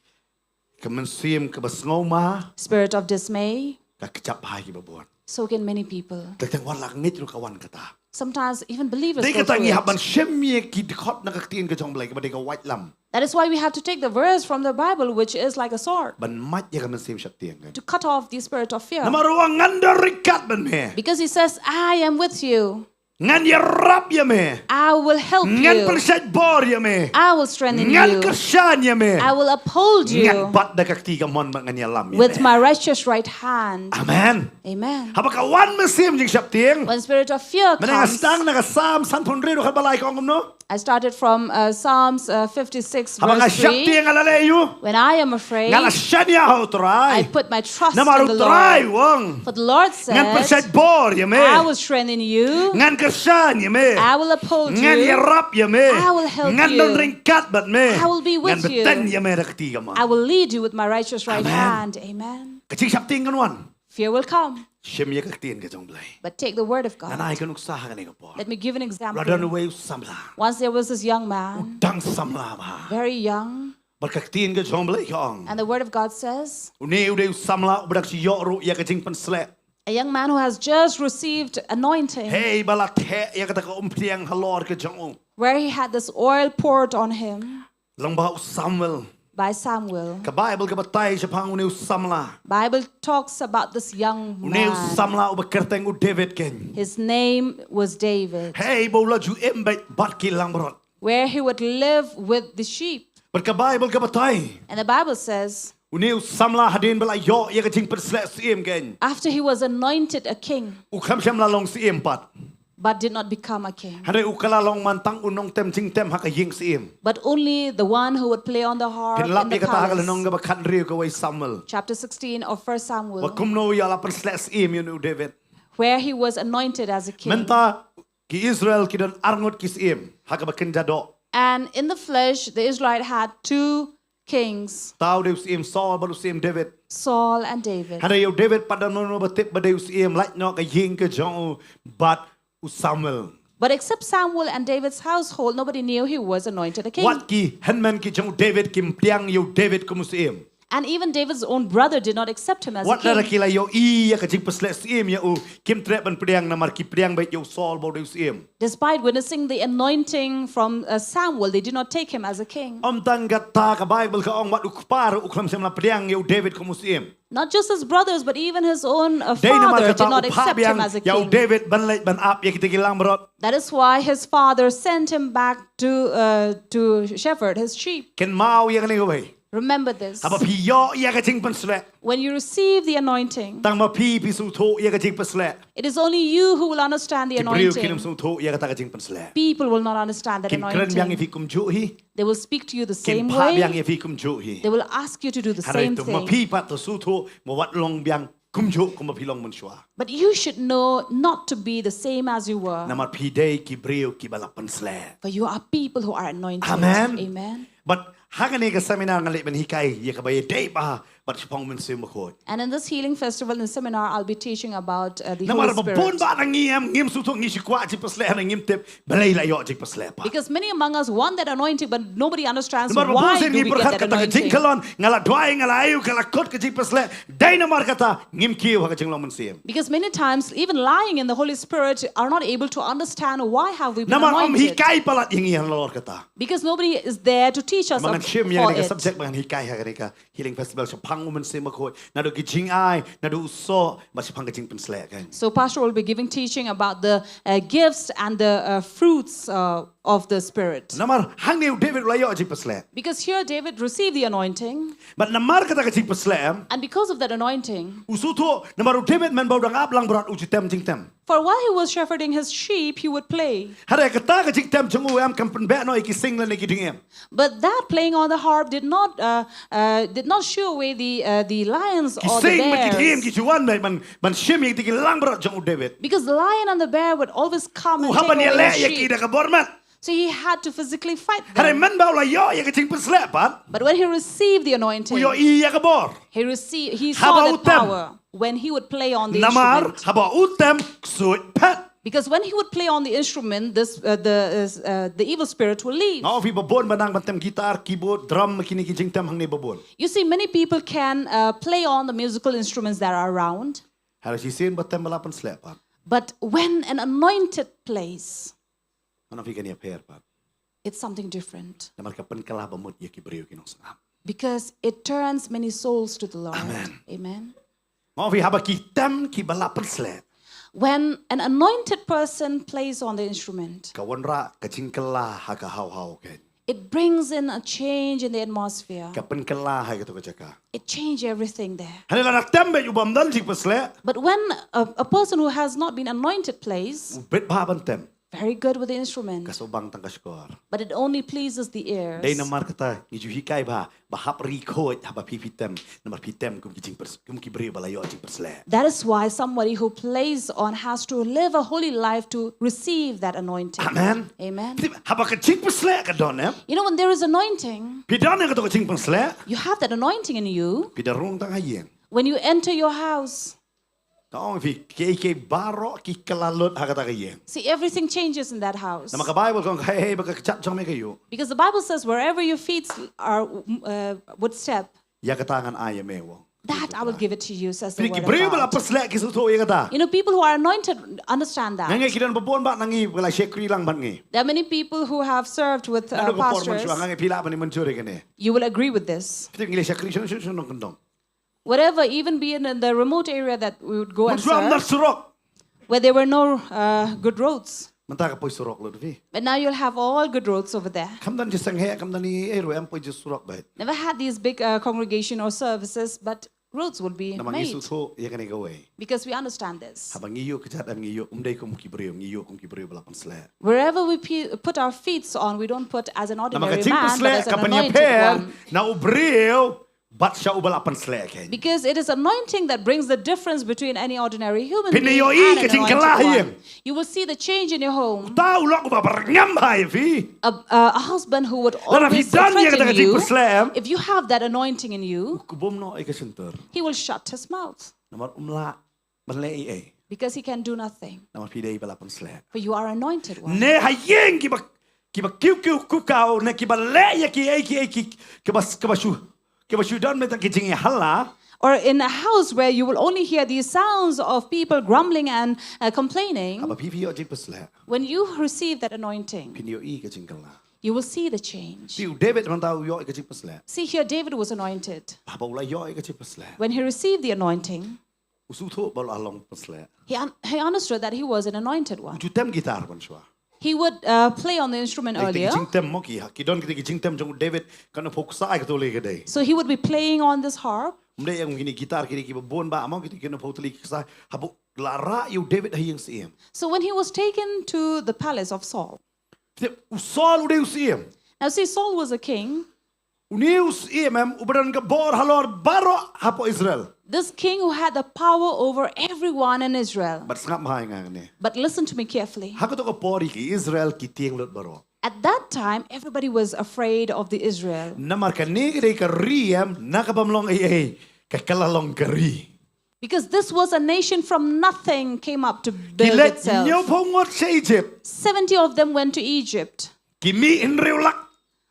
ka mynsiem kaba sngew ma, spirit of dismay, ka kjap ha kiba bun. So can many people. Teng teng wat la ngeit ruh ka wan kata. Sometimes even believers Dei go kata through ngi hap it. ban shim ïa ki dkhot na ka ktien ka jong U Blei kaba dei ka waitlam. That is why we have to take the verse from the Bible, which is like a sword, Ban mait ïa ka mynsiem shaptieng kan. to cut off the spirit of fear. Namar u ong ngan don ryngkat bad me. Because he says, "I am with you." Ngan ïarap ïa me. I will help Ngan you. pynshait bor ïa me. I will strengthen Ngan you. kyrshan ïa me. I will uphold Ngan you bat da ka kti kamon bad ngan ïalam ïa with me. my righteous right hand. Amen. Amen. Haba ka wan mynsiem jingsheptieng. When spirit of fear Mynne nga comes, stang na ka Psalm sanphew hynriew dkhot ba lai ka ong kumno? I started from uh, Psalms uh, fifty-six, Haba nga verse three. sheptieng nga la leh aïu? When I am afraid, Nga la shaniah ha U Trai. I put my trust Namar in U the Trai Lord. u ong. For the Lord said, Ngan pynshait bor ïa me. I will strengthen you. Ngan kyrshan ïa me. I will uphold Ngan you. ïarap ïa me. I will help Ngan don you. ryngkat bad me. I will be with Ngan you. bteng ïa me da ka kti kamon. I will lead you with my righteous right Amen. hand. Amen. Ka jingsheptieng kan wan. Fear will come. Shim ïa ka ktien ka jong Blei. But take the word of God. Ngan ai ka nuksa ha kane ka por. Let me give an example. La don uwei u samla. Once there was this young man. U dang samla bha. Very young. Bad ka ktien ka jong Blei ka ong. And the word of God says. Une u dei u samla uba dang shu ïoh ruh ïa ka jingpynsleh. A young man who has just received anointing. Hei ba la theh ïa kata ka umphniang halor ka jong u. Where he had this oil poured on him. Lyngba u Samuel. By Samuel. Ka Baibl ka batai shaphang une u samla. Bible talks about this young man. Une u samla uba kyrteng u David kein. His name was David. Hei ba u la ju im beit bad ki langbrot. Where he would live with the sheep. Bad ka Baibl ka batai. And the Bible says. Une u samla hadien ba la ïoh ïa ka jingpynsleh syiem kein. After he was anointed a king. U khlem shym la long syiem pat. But did not become a king. Hynrei u ka la long man tang u nongtem jingtem ha ka ïing syiem. But only the one who would play on the harp in the palace. Phin lap ïa kata ha ka lynnong kaba khathynriew ka wei Samuel. Chapter sixteen of First Samuel. Ba kumno u ïa la pynsleh syiem ïa une u David. Where he was anointed as a king. Mynta ki Israel ki don arngut ki syiem ha kaba kynja doh. And in the flesh the Israelite had two kings. Ta u dei u syiem Saul bad u syiem David. Saul and David. Hynrei ïa u David pat don uno uba tip ba dei u syiem, lait noh ka ïing ka jong u bad u Samuel. But except Samuel and David's household, nobody knew he was anointed a king. Wat ki hynmen ki jong u David kim pdiang ïa u David kum u syiem. And even David's own brother did not accept him as a king. Wat la ki la ïohi ïa ka jingpynshlur syiem ïa u, kim treh ban pdiang namar ki pdiang beit ïa u Saul ba u dei u syiem. Despite witnessing the anointing from uh, Samuel, they did not take him as a king. Ym tang kata, ka Baibl ka ong wat u kpa ruh u khlem shym la pdiang ïa u David kum u syiem. Not just his brothers, but even his own uh, father did not accept him as a king. Dei namar kata u phah biang ïa u David ban leit ban ap ïa kita ki langbrot. That is why his father sent him back to uh, to shepherd his sheep. Kynmaw ïa kane kawei. Remember this. Haba phi ïoh ïa ka jingpynshlur, when you receive the anointing, tang ma phi phi sngewthuh ïa ka jingpynshlur. It is only you who will understand the anointing. Ki briew kin ym sngewthuh ïa kata ka jingpynshlur. People will not understand that anointing. Kin kren biang ïa phi kumjuh hi. They will speak to you the same way. Kin phah biang ïa phi kumjuh hi. They will ask you to do the same thing. Hynrei to ma phi pat to sngewthuh, ma wat long biang kumjuh kumba phi long mynshuwa. But you should know not to be the same as you were. Namar phi dei ki briew kiba la pynshlur. For you are people who are anointed. Amen. Amen. But ha kane ka seminar nga leh ban hikai ïa kaba ïadei bha bad shaphang u Mynsiem Bakhuid. And in this healing festival and seminar, I'll be teaching about uh, the Holy Spirit. Namar ba bun ba na ngi em ngim sngewthuh, ngi shu kwah jingpynshlur, ngim tip balei la ïoh jingpynshlur pat. Because many among us want that anointing, but nobody understands why do we get that anointing. Namar ba bun sien ngi pyrkhat kata ka jingkhlaiñ, nga la duwai, nga la ïoh, ka la kut ka jingpynshlur, dei namar kata ngim kiew ha ka jinglong mynsiem. Because many times, even lying in the Holy Spirit are not able to understand why have we been anointed. Namar ym hikai palat ïa ngi halor kata. Because nobody is there to teach us for it. Namar ngan shim ïa kane ka subject ba ngan hikai ha kane ka Healing Festival shaphang u Mynsiem Bakhuid, naduh ki jingai, naduh u soh, bad shaphang ka jingpynshlur kan. So Pastor will be giving teaching about the uh, gifts and the uh, fruits uh, of the Spirit. Namar hangne u David u la ïoh jingpynshlur. Because here David received the anointing. Bad namar kata ka jingpynshlur em. And because of that anointing, u sngewthuh namar u David mynba u dang ap langbrot u ju tem jingtem. For while he was shepherding his sheep, he would play. Hynrei kata ka jingtem jong u em kam pynbeit noh ïa ki sing lane ki dingim. But that playing on the harp did not uh, uh, did not shoo away the uh, the lions or the bears. Ki sing bad ki dingim ki ju wan ban ban shim ïa ki langbrot jong u David. Because the lion and the bear would always come and take away his sheep. U hap ban ïaleh ïa ki da ka bor met. So he had to physically fight them. Hynrei mynba u la ïoh ïa ka jingpynshlur pat, but when he received the anointing, u ïohi ïa ka bor. He received, he saw that power when he would play on the instrument. Namar haba u tem, ksuid phet. Because when he would play on the instrument, this uh, the uh, uh, the evil spirit will leave. Nga ong ïa phi ba bun ba nang ban tem guitar, keyboard, drum, kine ki jingtem hangne ba bun. You see, many people can uh, play on the musical instruments that are around. Hynrei shisien ba tem ba la pynshlur pat. But when an anointed plays, nga ong ïa phi kane ka pher pat. It's something different. Namar ka pynkylla bamut ïa ki briew ki nongsngap. Because it turns many souls to the Lord. Amen. Amen. Nga ong ïa phi haba ki tem kiba la pynshlur. When an anointed person plays on the instrument, ka wanrah ka jingkylla ha ka haw haw kan. It brings in a change in the atmosphere. Ka pynkylla ha kato ka jaka. It changed everything there. Hynrei lada tem beit u bym don jingpynshlur. But when a, a person who has not been anointed plays, u bit bha ban tem. Very good with the instrument. Ka shu bang tang ka shkor. But it only pleases the ears. Dei namar kata ngi ju hikai ba ba hap ri khuid haba phi phi tem, namar phi tem kum ki jingpyns-, kum ki briew ba la ïoh jingpynshlur. That is why somebody who plays on has to live a holy life to receive that anointing. Amen. Amen. Haba ka jingpynshlur ka don, eh? You know, when there is anointing, phi don ïa kato ka jingpynshlur, you have that anointing in you. Phi da rung tang ha ïing. When you enter your house, Nga ong ïa phi, kiei kiei baroh ki kylla lut ha kata ka ïing. See, everything changes in that house. Namar ka Baibl ka ong, hei hei ba ka kjat jong me ka ïuh. Because the Bible says, "Wherever your feet are uh, would step, ïa kata ngan ai ïa me," u ong. That I will give it to you," says the word of God. Phi ki briew ba la pynshlur ki sngewthuh ïa kata. You know, people who are anointed understand that. Nga ngeit ki don ba bun ba na ngi ba la shakri lang bad ngi. There are many people who have served with uh, pastors. Naduh ka por mynshuwa nga ngeit phi lah ban ïa mynjur ïa kane. You will agree with this. Phi tip ngi la shakri shano shano shano kyndong. Whatever, even be in, in the remote area that we would go and serve, where there were no uh, good roads. Mynta ka poi surok lut phi. But now you'll have all good roads over there. Kam don ki seng heh, kam don ei ei ruh, em poi surok beit. Never had these big uh, congregation or services, but roads would be made. Namar ngi sngewthuh ïa kane kawei. Because we understand this. Haba ngi ïuh ka jait em ngi ïuh, ym dei kum ki briew, ngi ïuh kum ki briew ba la pynshlur. Wherever we pe- put our feet on, we don't put as an ordinary man, but as an anointed one. Namar ka jingpynshlur ka pynïapher na u briew bad sha uba la pynshlur kein. Because it is anointing that brings the difference between any ordinary human being and an anointed one. Phin ïohi ka jingkylla ha ïing. You will see the change in your home. Uta u long uba byrngem ha ïa phi. A, a, a husband who would always threaten you, if you have that anointing in you, lada phi don ïa kata ka jingpynshlur em, u kbum noh ïa ka shyntur. He will shut his mouth. Namar um lah ban leh ei ei. Because he can do nothing. Namar phi dei ba la pynshlur. For you are anointed one. Ne ha ïing kiba, kiba kiew kiew kukaw, ne kiba leh ïa kiei kiei ki, kiba, kiba shu, Kiba shu don mynta ki jingïahala. Or in a house where you will only hear these sounds of people grumbling and uh, complaining. Haba phi phi ïoh jingpysleh. When you receive that anointing, phin ïohi ka jingkylla. You will see the change. Phi u David mynta u ïoh ka jingpysleh. See here, David was anointed. Haba u la ïoh ka jingpysleh. When he received the anointing, u sngewthuh ba u la long pysleh. He, un- he understood that he was an anointed one. U ju tem guitar ban shwa. He would uh, play on the instrument earlier. Ki jingtem mo ki ha. Ki don ki jingtem jong u David kan u phok sa ai ka tuli ka dei. So he would be playing on this harp. Mdei yang kini guitar kini ki babon ba mo kini kini phok tuli ka sa. Haba la ra ïa u David ha ïing siem. So when he was taken to the palace of Saul, u Saul u dei u siem. Now see, Saul was a king. Uni u siem em u ba don ka bor halor baroh hapoh Israel. This king who had the power over everyone in Israel. Bad sngap bha ïa nga kane. But listen to me carefully. Ha kato ka por ki Israel ki tieng lut baroh. At that time, everybody was afraid of the Israel. Namar kane ka dei ka ri em na ka bym long ei ei ka kylla long ka ri. Because this was a nation from nothing came up to build itself. Ki leit hynñiewphew ngut sha Egypt. Seventy of them went to Egypt. Ki mih hynriew lak.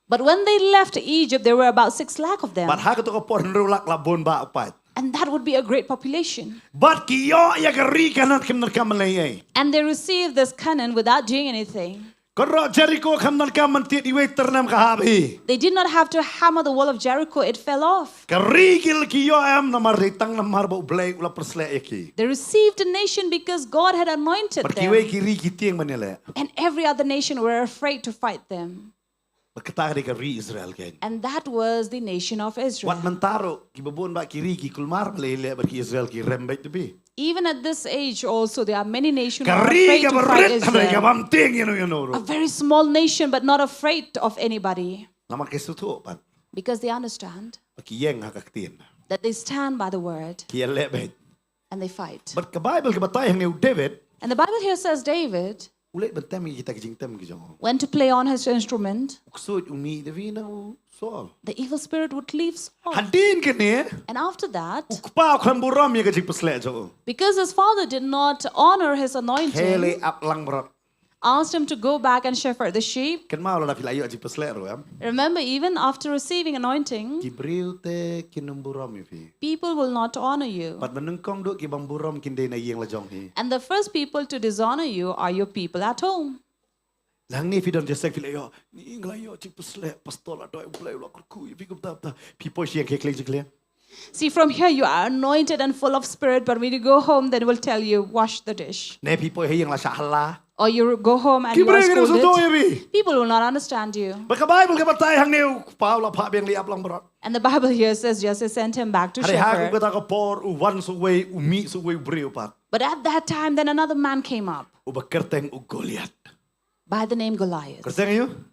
But when they left Egypt, there were about six lakh of them. Bad ha kato ka por hynriew lak la bun bha u paid. And that would be a great population. Bad ki ïoh ïa ka ri Kanaan kim donkam ban leh ei ei. And they received this Canaan without doing anything. Kynroh Jericho kam donkam ban tied iwei tyrnem ka hap hi. They did not have to hammer the wall of Jericho, it fell off. Ka ri ki la ki ïoh em namar dei tang namar ba U Blei u la pysleh ïa ki. They received a nation because God had anointed them. Bad kiwei ki ri ki tieng ban ïaleh. And every other nation were afraid to fight them. Bad kata ka dei ka ri Israel kein. And that was the nation of Israel. Wat mynta ruh ki babun ba ki ri ki kulmar ba leh leh bad ki Israel ki rem beit tbit. Even at this age also, there are many nations who are afraid to fight Israel. Ka ri kaba rit hynrei ka bym tieng ïano ïano ruh. A very small nation, but not afraid of anybody. Namar ki sngewthuh pat. Because they understand. Ba ki ïeng ha ka ktien. That they stand by the word. Ki ïaleh beit. And they fight. Bad ka Bible ka batai hangne u David. And the Bible here says David. U leit ban tem ïa kita ki jingtem ki jong u. Went to play on his instrument. U ksuid u mih da wi na u Saul. The evil spirit would leave Saul. Hadien kane. And after that, u kpa u khlem burom ïa ka jingpysleh jong u. Because his father did not honor his anointing, u la ap lang brot. Asked him to go back and shepherd the sheep. Kynmaw lada phi la ïoh jingpysleh ruh em. Remember, even after receiving anointing, ki briew te kin ym burom ïa phi. People will not honor you. Bad mynnyngkong duh ki bym burom kin dei na ïing la jong hi. And the first people to dishonor you are your people at home. Nangne phi don jingïaseng phi la ïoh, ni nga la ïoh jingpysleh, pastor la doi, U Blei u la kyrkhu ïa phi kumta kumta. Phi poi sha ïing khie khlaiñ jingkhlaiñ. See, from here you are anointed and full of spirit, but when you go home, they will tell you, wash the dish. Ne phi poi ha ïing la shah hala. Or you go home and you are scolded. Ki briew kin ym sngewthuh ïa phi. People will not understand you. Bad ka Bible ka batai hangne u kpa u la phah biang, u la ap lang brot. And the Bible here says Jesse sent him back to shepherd. Hynrei ha kata ka por u wan sa uwei, u mih sa uwei u briew pat. But at that time, then another man came up. Uba kyrteng u Goliath. By the name Goliath. Kyrteng ïa u?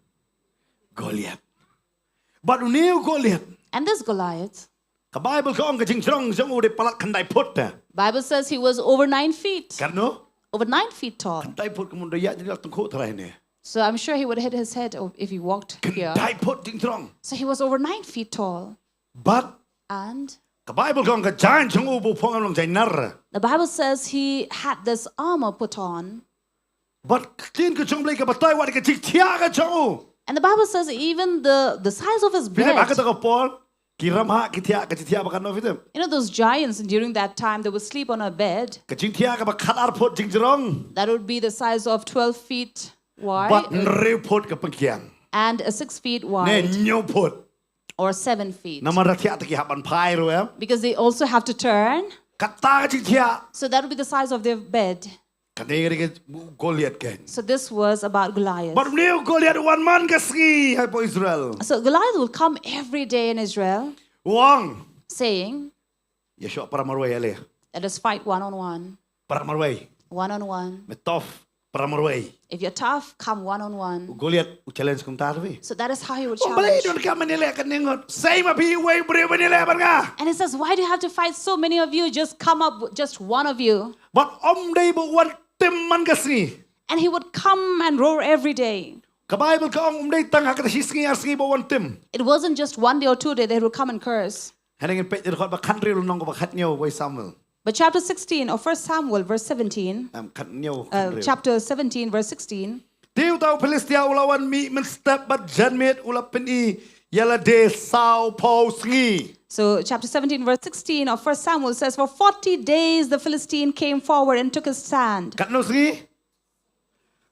Goliath. Bad une u Goliath. And this Goliath. Ka Bible ka ong ka jingjrong jong u dei palat khyndai phut te. Bible says he was over nine feet. Katno? Over nine feet tall. Khyndai phut ka mut da ïaid jingïaid tyngkhuh tharai ne. So I'm sure he would hit his head o-, if he walked here. Khyndai phut jingjrong. So he was over nine feet tall. Bad. And. Ka Bible ka ong ka jaiñ jong u ba u phong em long jaiñ nar. The Bible says he had this armor put on. Bad ka ktien ka jong U Blei ka batai wat ka jingthiah ka jong u. And the Bible says even the, the size of his bed. Phi tip ha kata ka por ki ram ha ki thiah, ka jingthiah ba katno phi tip? You know those giants during that time, they would sleep on a bed. Ka jingthiah kaba khatar phut jingjrong. That would be the size of twelve feet wide. Bad hynriew phut ka pynkiang. And a six feet wide. Ne hynñiew phut. Or seven feet. Namar da thiah te ki hap ban phai ruh em. Because they also have to turn. Kata ka jingthiah. So that would be the size of their bed. Kane ka dei ka Goliath kein. So this was about Goliath. Bad une u Goliath u wan man ka sngi hapoh Israel. So Goliath will come every day in Israel. U ong. Saying. Ïa shoh para marwei ale. Let us fight one on one. Para marwei. One on one. Me tough, para marwei. If you're tough, come one on one. U Goliath u challenge kumta te phi. So that is how he would challenge. Balei donkam ban ïaleh katne ngut? Sei ma phi uwei u briew ban ïaleh bad nga. And he says, why do you have to fight so many of you? Just come up with just one of you. Bad ym dei ba u wan tim man ka sngi. And he would come and roar every day. Ka Bible ka ong ym dei tang ha kata shi sngi ar sngi ba u wan tim. It wasn't just one day or two day they would come and curse. Hynrei ngin peit ïa ka dkhot ba khathynriew lynnong kaba khathynñiew wei Samuel. But chapter sixteen of First Samuel, verse seventeen, em, khathynñiew, uh, khathynriew. Chapter seventeen, verse sixteen. Te uta u Philistia u la wan mih mynstep bad janmiet u la pyni Ïa lade saw phew sngi. So, chapter seventeen, verse sixteen of First Samuel says, "For forty days the Philistine came forward and took his stand." Katno sngi?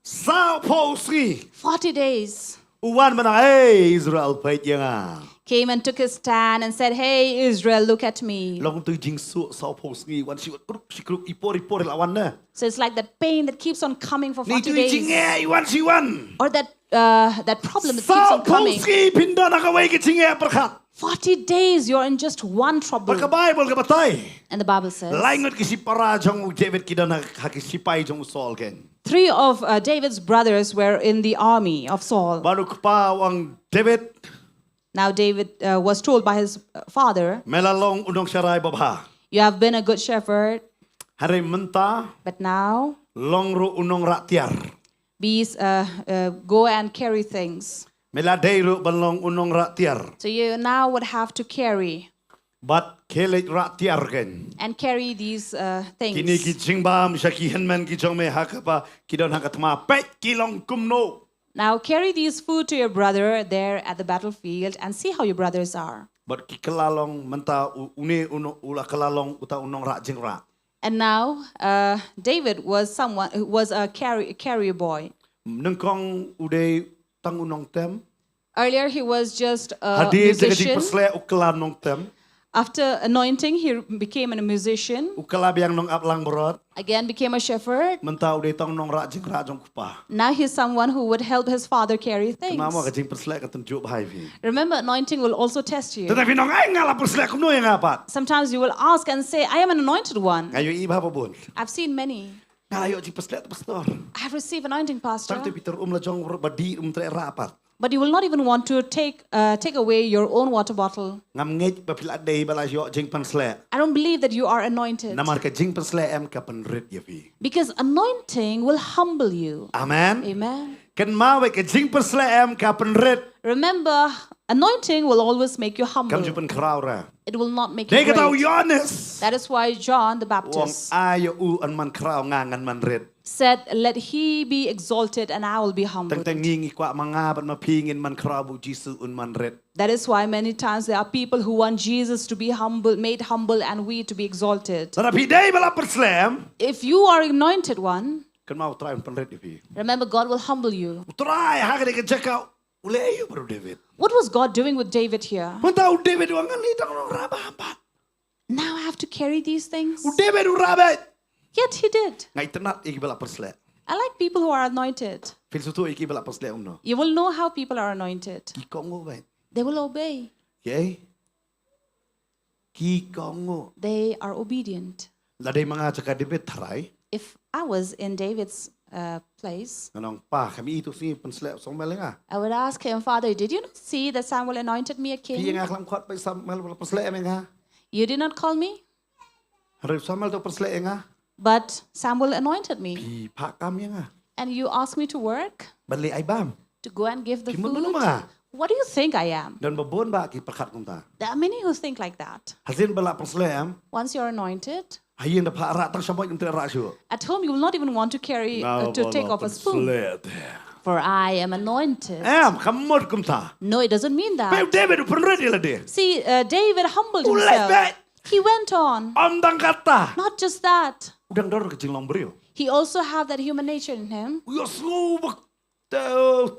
Saw phew sngi. Forty days. U wan mynta, "Hey Israel, peit ïa nga." Came and took his stand and said, "Hey, Israel, look at me." Long tu jingsuk saw phew sngi, wan shi wan, kruk shi kruk, i por i por la wan ne. So it's like that pain that keeps on coming for Ni forty tu i jingeh days. i wan shi wan. Or that, uh, that problem that keeps Saw on phew coming. sngi phin don ha kawei ka jingeh pyrkhat. Forty days you're in just one trouble. Bad ka Bible ka batai. And the Bible says, Lai ngut ki shipara jong u David ki don ha, ha ki shipai jong u Saul keiñ. Three of uh, David's brothers were in the army of Saul. Bad u kpa u ong, "David, Now David uh, was told by his uh, father, me la long u nongsharai babha. "You have been a good shepherd, Hynrei mynta, but now long ruh u nongrah tiar. be, uh, uh, go and carry things." Me la dei ruh ban long u nongrah tiar. So you now would have to carry Bad khie leit rah tiar keiñ. and carry these uh, things. Kine ki jingbam sha ki hynmen ki jong me ha kaba ki don ha ka thma, peit ki long kumno. Now carry these food to your brother there at the battlefield and see how your brothers are. Bad ki kylla long mynta u, une u no, u la kylla long uta u nongrah jingrah. And now uh, David was someone who was a carry, carrier boy. Nyngkong u dei tang u nongtem. Earlier he was just a Hadien jong ka musician. Jingpynshlur u kylla nongtem. After anointing, he became a musician. U kylla biang nongap langbrot. Again, became a shepherd. Mynta u dei tang nongrah jingrah jong u kpa. Now he's someone who would help his father carry things. Kynmaw mo, ka jingpynshlur kan tynjuh bha ïa phi. Remember, anointing will also test you. Te phi ong, "Ai, nga la pynshlur kumno ïa nga pat?" Sometimes you will ask and say, "I am an anointed one." Nga ïohi bha ba bun. I've seen many. Nga la ïoh jingpynshlur, pastor. I have received anointing, Pastor. Tang te phi tyrkhong um la jong ruh ba dih um treh rah pat. But you will not even want to take uh, take away your own water bottle. Ngam ngeit ba phi la dei ba la ïoh jingpynshlur. I don't believe that you are anointed. Namar ka jingpynshlur em ka pynrit ïa phi. Because anointing will humble you. Amen. Amen. Kynmaw, ka jingpynshlur em ka pynrit. Remember, anointing will always make you humble. Kam ju pynkhraw ruh. It will not make you Dei kata u great. Ïoannis. That is why John the U ong, Baptist "Ai ïa u un man khraw, nga ngan man rit." said, "Let he be exalted and I will be humbled." Teng teng ngi ngi kwah ma nga bad ma phi ngin man khraw ba u Jisu un man rit. That is why many times there are people who want Jesus to be humble, made humble, and we to be exalted. Lada phi dei ba la pynslem, If you are anointed one, kynmaw u Trai un pynrit ïa phi. Remember, God will humble you. U Trai ha kane ka jaka u leh aïu bad u David? What was God doing with David here? Mynta u David u ong, "Ngan ïa tang nongrah bha pat. Now I have to carry these things. U David u rah beit." Yet he did. Nga itynnad ïa kiba la pynslem. I like people who are anointed. Phin sngewthuh ïa kiba la pynslem kumno. You will know how people are anointed. Ki kohnguh beit. They will obey. Okay? Ki kohnguh. They are obedient. Lada dei ma nga ha jaka David, tharai. If I was in David's uh, place, Ngan ong, "Pa, kam i tu sngi pynslem Samuel ïa nga?" I would ask him, "Father, did you not see that Samuel anointed me a Phi ïa nga king? khlem khot ba Samuel ba la pynslem ïa nga. You did not call me? Hynrei Samuel tu pynslem ïa nga. But Samuel anointed me, Phi phah kam ïa nga. and you asked me to work, Ban leh ai bam. to go and give the Phi mut mano ma food. nga? What do you think I am?" Don ba bun ba ki pyrkhat kumta. There are many who think like that. Hadien ba la pynslem, Once you're anointed, ha ïing da phah rah tang shamoit, ym treh rah shuh. at home you will not even want to carry, uh, to take off a spoon. Pynslem. "For I am anointed." Em, kam mut kumta. No, it doesn't mean Peit u that. David u pynrit ïa lade. See, uh, David humbled U leh himself. beit. He went on. Ym tang kata. Not just that. U dang don ka jinglong briew. He also have that human nature in him. U ïohsngew ba te,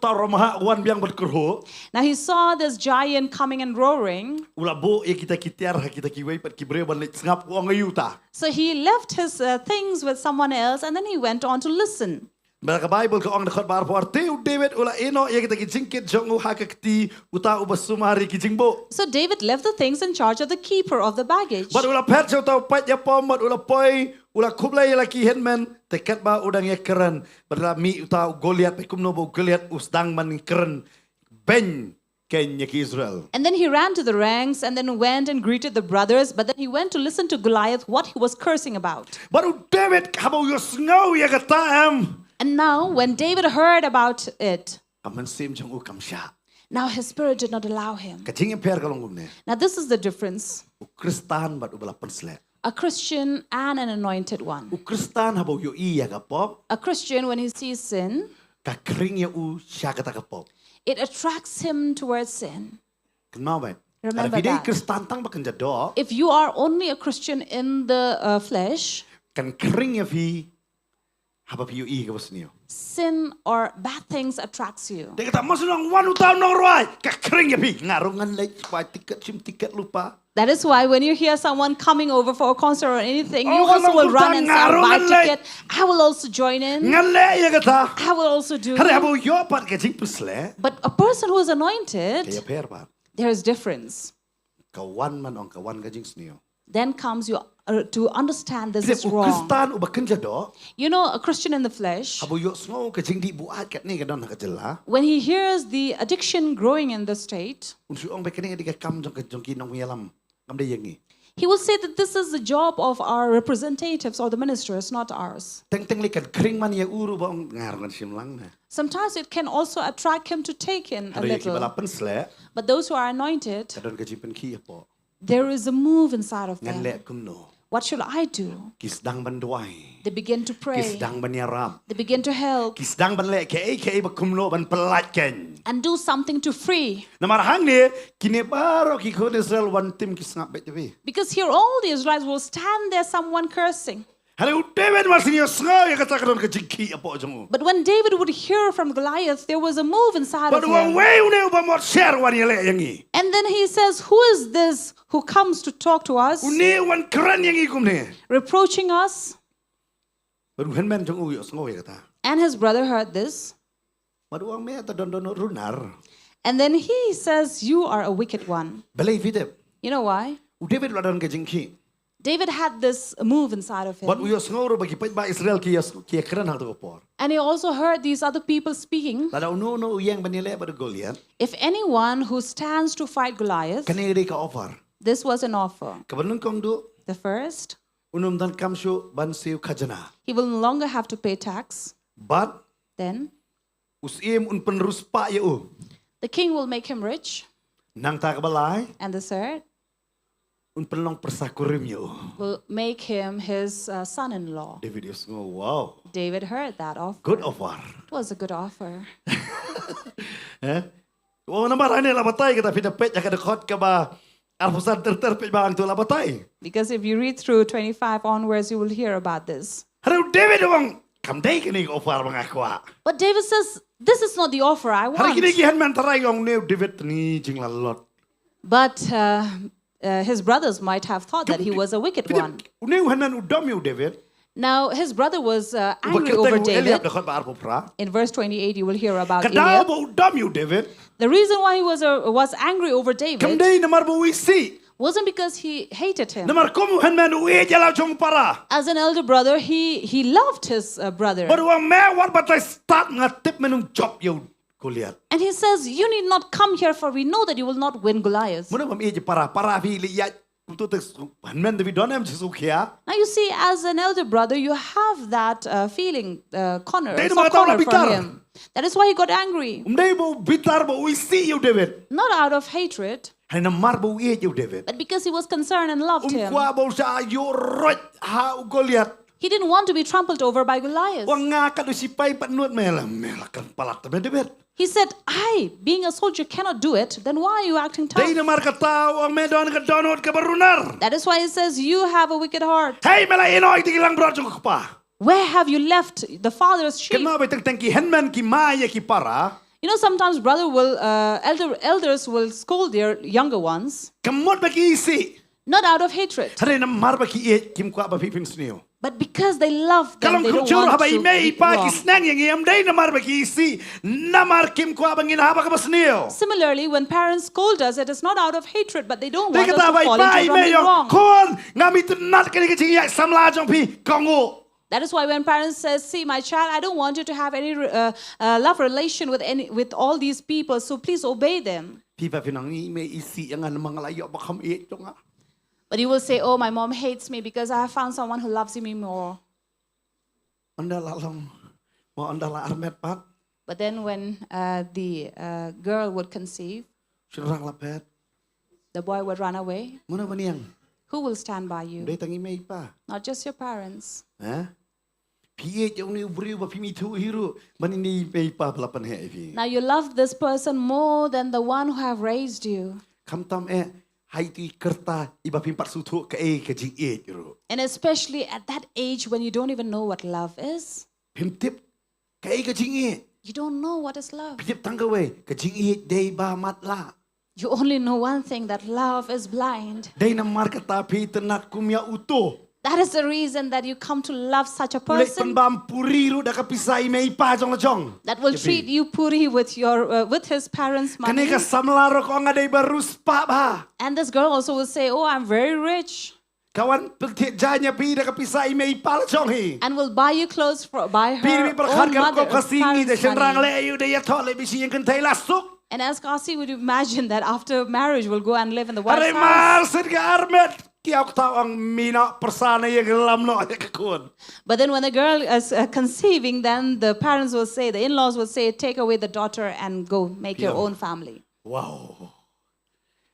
tara maha wan biang bad kyrhuh. Now he saw this giant coming and roaring. U la buh ïa kita ki tiar ha kita kiwei pat ki briew ban leit sngap u ong aïu ta. So he left his uh, things with someone else and then he went on to listen. Bad ka Bible ka ong da khot bar por, te u David u la ïehnoh ïa kita ki jingkit jong u ha ka kti uta uba sumar ïa ki jingbuh. So David left the things in charge of the keeper of the baggage. Bad u la phet sha uta u paid ïapom bad u la poi, u la khublei ïa la ki hynmen, te katba u dang ïakren bad la mih uta u Goliath, peit kumno ba u Goliath u sdang ban kren beiñ keiñ ïa ki Israel. And then he ran to the ranks and then went and greeted the brothers. But then he went to listen to Goliath, what he was cursing about. Bad u David haba u ïohsngew ïa kata, em, And now, when David heard about it, ka mynsiem jong u kam shah. Now his spirit did not allow him. Ka jingïapher ka long kumne. Now, this is the difference. U Khristan bad uba la pynslem. A Christian and an anointed U one. Khristan haba u ïohi ïa ka pop, A Christian, when he sees sin, ka khring ïa u sha kata ka pop. It attracts him towards sin. Kynmaw beit. Remember that. Lada phi dei Khristan tang ba kynja doh, if you are only a Christian in the uh, flesh, kan khring ïa phi haba phi ïohi ïa kaba sniew. Sin or bad things attracts you. Te kata, ma shu ong wan uta u nongrwai, ka khring ïa phi. Nga ruh ngan leit, buy ticket, shim ticket lypa. That is why when you hear someone coming over for a concert or anything, you also will run and say, "I'll buy ticket. I will also join in. Ngan leh ïa kata." I will also do. Hynrei haba u ïoh pat ka jingpynshlur, but a person who is anointed, ka ïapher pat. There is difference. Ka wan man ong ka wan ka jingsniew. Then comes you uh, to understand this is wrong. Khristan uba kynja doh, you know, a Christian in the flesh, haba u ïohsngew ka jingdih buaid katne ka don ha ka jylla, when he hears the addiction growing in the state, un shu ong ba kane ka dei ka kam jong ka jong ki nongïalam. Kam dei ïa ngi. He will say that this is the job of our representatives or the ministers, not ours. Teng teng lei kan khring man ïa u ruh ba ong nga ruh ngan shim lang na. Sometimes it can also attract him to take in a little. Hynrei kiba la pynsleh, but those who are anointed, ka don ka jingpynkhih hapoh. There is a move inside of them. Ngan leh kumno? What should I do? Ki sdang ban duwai. They begin to pray. Ki sdang ban ïarap. They begin to help. Ki sdang ban leh kaei kaei ba kumno ban pyllait kein. And do something to free. Namar hangne kine baroh ki khun Israel wan tim ki sngap beit te phi. Because here all the Israelites will stand there, someone cursing. Hynrei u David mar shu ïohsngew ïa kata ka don ka jingkhih hapoh jong u. But when David would hear from Goliath, there was a move inside of him. Bad u ong, wei une uba mot sher wan ïaleh ïa ngi. And then he says, "Who is this who comes to talk to us?" Une u wan kren ïa ngi kumne. Reproaching us. Bad u hynmen jong u u ïohsngew ïa kata. And his brother heard this. Bad u ong me te don dohnud runar. And then he says, "You are a wicked one." Balei phi tip? You know why? U David u la don ka jingkhih. David had this move inside of him. Bad u ïohsngew ruh ba ki paidbah Israel ki ïa ki ïa kren ha kata ka por. And he also heard these other people speaking. Lada uno uno u ïeng ban ïaleh bad u Goliath, if anyone who stands to fight Goliath, kane ka dei ka offer. This was an offer. Kaba nyngkong duh, the first, un ym donkam shuh ban siew khajna. He will no longer have to pay tax. Bad, then, u syiem un pynriewspah ïa u. The king will make him rich. Nangta kaba lai, and the third, un pynlong pyrsa kurim ïa u. Will make him his uh, son-in-law. David u ïohsngew, wow. David heard that offer. Good offer. It was a good offer. Eh? Wow, namar hangne la batai kata, phi da peit ha ka dkhot kaba arphew san ter ter, peit ba hangto la batai. Because if you read through twenty-five onwards, you will hear about this. Hynrei u David u ong, kam dei kane ka offer ba nga kwah. But David says, "This is not the offer I want." Hynrei kine ki hynmen tharai ki ong, ne u David ne jinglalot. But uh, uh, his brothers might have thought that he was a wicked one. Une u hynmen u dom ïa u David. Now, his brother was uh, angry over David. Uba kyrteng u Eliab, dkhot ba arphew phra. In verse twenty-eight, you will hear about Eliab. Ka daw ba u dom ïa u David, the reason why he was, uh, was angry over David, kam dei namar ba u isih, wasn't because he hated him. Namar kum u hynmen u ïeit ïa la jong para. As an elder brother, he, he loved his uh, brother. Bad u ong me wat batai stad, nga tip men ym jop ïa u Goliath. And he says, "You need not come here, for we know that you will not win Goliath." Mano bym ïeit para, para phi leh ïa. Kumto te hynmen te phi don em shisha khia. Now you see, as an elder brother, you have that uh, feeling, uh, corner, soft corner from him. Dei namar kata u la bitar. That is why he got angry. Ym dei ba u bitar ba u isih ïa u David. Not out of hatred. Hynrei namar ba u ïeit ïa u David. But because he was concerned and loved him. Um kwah ba u shah ïuh roit ha u Goliath. He didn't want to be trampled over by Goliath. Wa nga kat u sipai pat nud me la, me la kan palat me David. He said, "I, being a soldier, cannot do it. Then why are you acting tough?" Dei namar kata u ong me don ka dohnud kaba runar. That is why he says, "You have a wicked heart." Hei, me la ïehnoh ïa ki langbrot jong ka kpa. Where have you left the father's sheep? Kynmaw ba teng teng ki hynmen ki mai ïa ki para. You know, sometimes brother will, uh, elder, elders will scold their younger ones. Kam mut ba ki isih. Not out of hatred. Hynrei namar ba ki ïeit, kim kwah ba phi pynsniew. But because they love them, they don't want to be wrong. Ka long kumjuh haba i mei i pa ki sneng ïa ngi, ym dei namar ba ki isih, namar kim kwah ba ngin hap ha kaba sniew. Similarly, when parents scold us, it is not out of hatred, but they don't want us to fall into something wrong. Dei kata ba i pa i mei i ong, khun, ngam itynnad kane ka jingïaid samla jong phi, kohnguh. That is why when parents says, "See, my child, I don't want you to have any uh, uh, love relation with any, with all these people, so please obey them." Phi pat phin ong, i mei i isih ïa nga namar nga la ïoh ba kham ïeit jong nga. But you will say, "Oh, my mom hates me because I have found someone who loves me more." Ynda la long, mo ynda la armet pat. But then when uh, the uh, girl would conceive, shynrang la phet. The boy would run away. Mano ban ïeng? Who will stand by you? Ym dei tang i mei i pa. Not just your parents. Eh? Phi ïeit ïa une u briew ba phim ithuh hi ruh ban i mei i pa ba la pynheh ïa phi. Now you love this person more than the one who have raised you. Khamtam eh ha iti i kyrta iba phim pat sngewthuh kaei ka jingïeit ruh. And especially at that age when you don't even know what love is. Phim tip kaei ka jingïeit. You don't know what is love. Phi tip tang kawei, ka jingïeit dei ba matlah. You only know one thing, that love is blind. Dei namar kata phi itynnad kum ïa uto. That is the reason that you come to love such a person. U leit pynbam puri ruh da ka pisa i mei i pa jong la jong. That will treat you puri with your, uh, with his parents' money. Kane ka samla ruh ka ong nga dei ba riewspah bha. And this girl also will say, "Oh, I'm very rich." Ka wan pynthiah jaiñ ïa phi da ka pisa i mei i pa la jong hi. And will buy you clothes for, by her own mother, parents' money. Phi pyrkhat ka rukom Khasi ngi da shynrang leh ïa u dei ïathoh leh bishni ïing kynthei la suk. And as Khasi, would you imagine that after marriage we'll go and live in the wife's house? Hynrei mar shen ka armet ki ïa u kata u ong mi noh pyrsa na ïa ka lam noh ïa ka khun. But then when the girl is, uh, conceiving, then the parents will say, the in-laws will say, "Take away the daughter and go make your own family." Wow.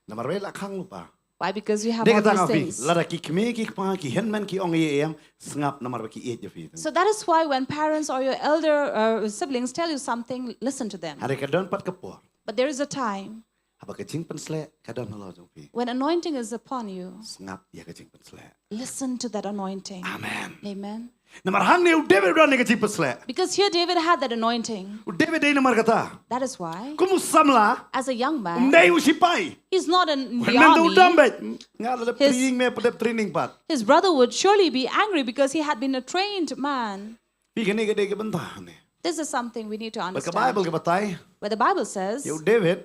Namar ba la khang lypa. Why? Because you have all these things. Dei kata nga ong phi, lada ki kmie ki kpa ki hynmen ki ong ïa em, sngap namar ba ki ïeit ïa phi. So that is why when parents or your elder, uh, siblings tell you something, listen to them. Hynrei ka don pat ka por. But there is a time. Haba ka jingpynsleh ka don halor jong phi. When anointing is upon you, sngap ïa ka jingpynsleh. Listen to that anointing. Amen. Amen. Namar hangne u David u don ïa ka jingpynsleh. Because here David had that anointing. U David dei namar kata. That is why. Kum u samla. As a young man. Um dei u sipai. He's not in the army. Hynmen u dang beit. Nga la dep training, me pat dep training pat. His brother would surely be angry because he had been a trained man. Phi, kane ka dei ka bynta ne. This is something we need to understand. Bad ka Bible ka batai. Where the Bible says, ïa u David.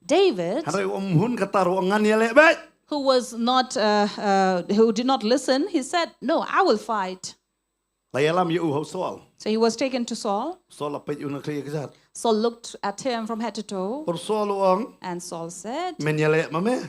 David, hynrei um hun kata ruh, ngan ïaleh beit. Who was not, uh, uh, who did not listen, he said, "No, I will fight." La ïalam ïa u ha u Saul. So he was taken to Saul. Saul la peit ïa u na khlieh kjat. Saul looked at him from head to toe. Bad u Saul u ong. And Saul said, men ïaleh ma me.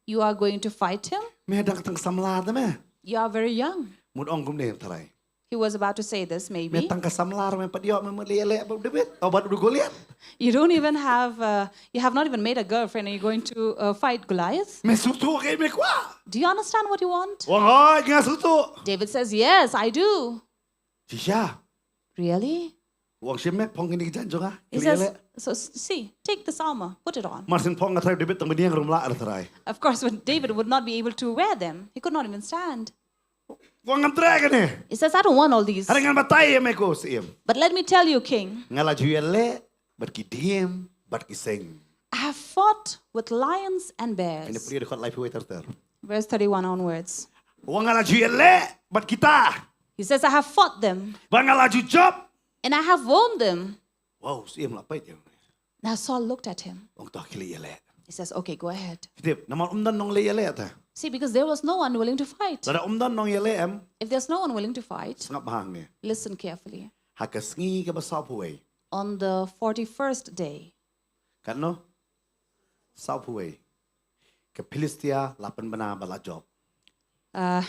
You are going to fight him? Me dang tang samla te me. You are very young. Mut ong kumne tharai. He was about to say this, maybe. Me tang ka samla ruh me pat ïoh me mut leh ïaleh bad u David, oh, bad u Goliath. You don't even have, uh, you have not even made a girlfriend and you're going to, uh, fight Goliath? Me sngewthuh kaei me kwah? Do you understand what you want? U ong hooid nga sngewthuh. David says, "Yes, I do." Shisha. Really? U ong shim me, phong kine ki jaiñ jong nga. He says, "So, s-, see, take this armor, put it on." Mar shen phong nga tharai u David tang bniang ruh ym lah tharai. Of course, when David would not be able to wear them. He could not even stand. Wan ngan treh kane. He says, "I don't want all these." Hynrei ngan batai ïa me ko syiem. But let me tell you, king. Nga la ju ïaleh bad ki diem bad ki seng. "I have fought with lions and bears." Kane pule dkhot laiphew wei ter ter. Verse thirty-one onwards. Wan nga la ju ïaleh bad kita. He says, "I have fought them." Bad nga la ju jop. "And I have won them." Wow, syiem la peit ïa u. Now Saul looked at him. Ong to khie leh ïaleh. He says, "Okay, go ahead." Phi tip, namar ym don nong leh ïaleh te. See, because there was no one willing to fight. Lada ym don nong ïaleh em. If there's no one willing to fight, sngap bha hangne. Listen carefully. Ha ka sngi kaba sawphew wei. On the forty-first day. Katno? Sawphew wei. Ka Philistia la pynbna bad la jop. Uh,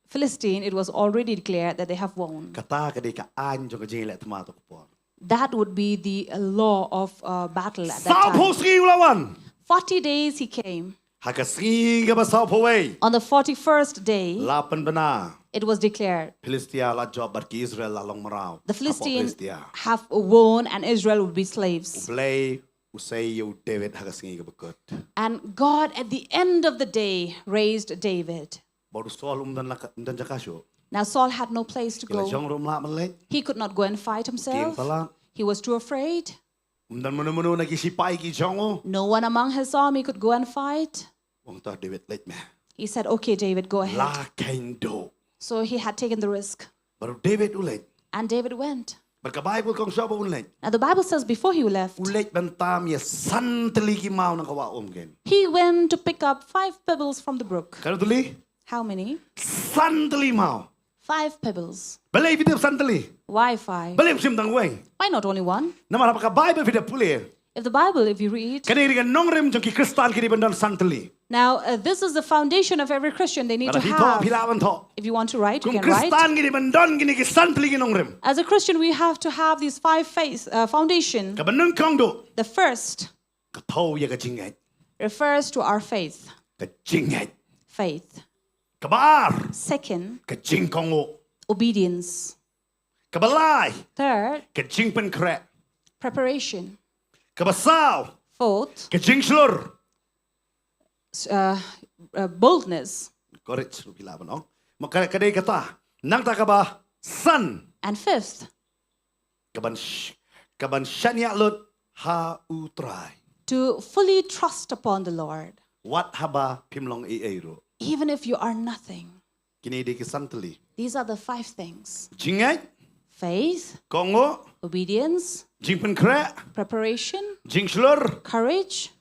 Philistine, it was already declared that they have won. Kata ka dei ka aiñ jong ka jingïaleh thma to ka por. That would be the, uh, law of, uh, battle at that time. Sawphew sngi u la wan. Forty days he came. Ha ka sngi kaba sawphew wei. On the forty-first day, la pynbna. It was declared. Philistia la jop bad ki Israel la long mraw. The Philistines have won and Israel would be slaves. U Blei u sei ïa u David ha ka sngi kaba kut. And God at the end of the day raised David. Bad u Saul um don la ka, um don jaka shuh. Now Saul had no place to go. Ki la jong ruh um lah ban leit. He could not go and fight himself. Tieng palat. He was too afraid. Um don mano mano na ki sipai ki jong u. No one among his army could go and fight. Ong to David, leit me. He said, "Okay, David, go ahead." La kheiñ duh. So he had taken the risk. Bad u David u leit. And David went. Bad ka Bible ka ong shuwa ba un leit. Now the Bible says before he left, u leit ban tam ïa san tylli ki maw na ka wah Umgen. He went to pick up five pebbles from the brook. Katno tylli? How many? San tylli maw. Five pebbles. Balei phi tip san tylli? Why five? Balei ym shim tang wei? Why not only one? Namar haba ka Bible phi da pule. If the Bible, if you read, kane ka dei ka nongrim jong ki Khristan ki dei ban don san tylli. Now, uh, this is the foundation of every Christian they need to have. Lada phi thoh, phi lah ban thoh. If you want to write, you can write. Kum Khristan ki dei ban don kine ki san tylli ki nongrim. As a Christian, we have to have these five faith, uh, foundation. Kaba nyngkong duh. The first. Ka thew ïa ka jingngeit. Refers to our faith. Ka jingngeit. Faith. Kaba ar. Second. Ka jingkohnguh. Obedience. Kaba lai. Third. Ka jingpynkhreh. Preparation. Kaba saw. Fourth. Ka jingshlur. uh, uh, boldness. Courage ruh ki lah ban ong. Ma ka, ka dei kata. Nangta kaba san. And fifth, Ka ban sh-, ka ban shaniah lut ha U Trai. To fully trust upon the Lord. Wat haba phim long ei ei ruh. Even if you are nothing. Kine dei ki san tylli. These are the five things. Jingngeit. Faith. Kohnguh. Obedience. Jingpynkhreh. Preparation. Jingshlur. Courage.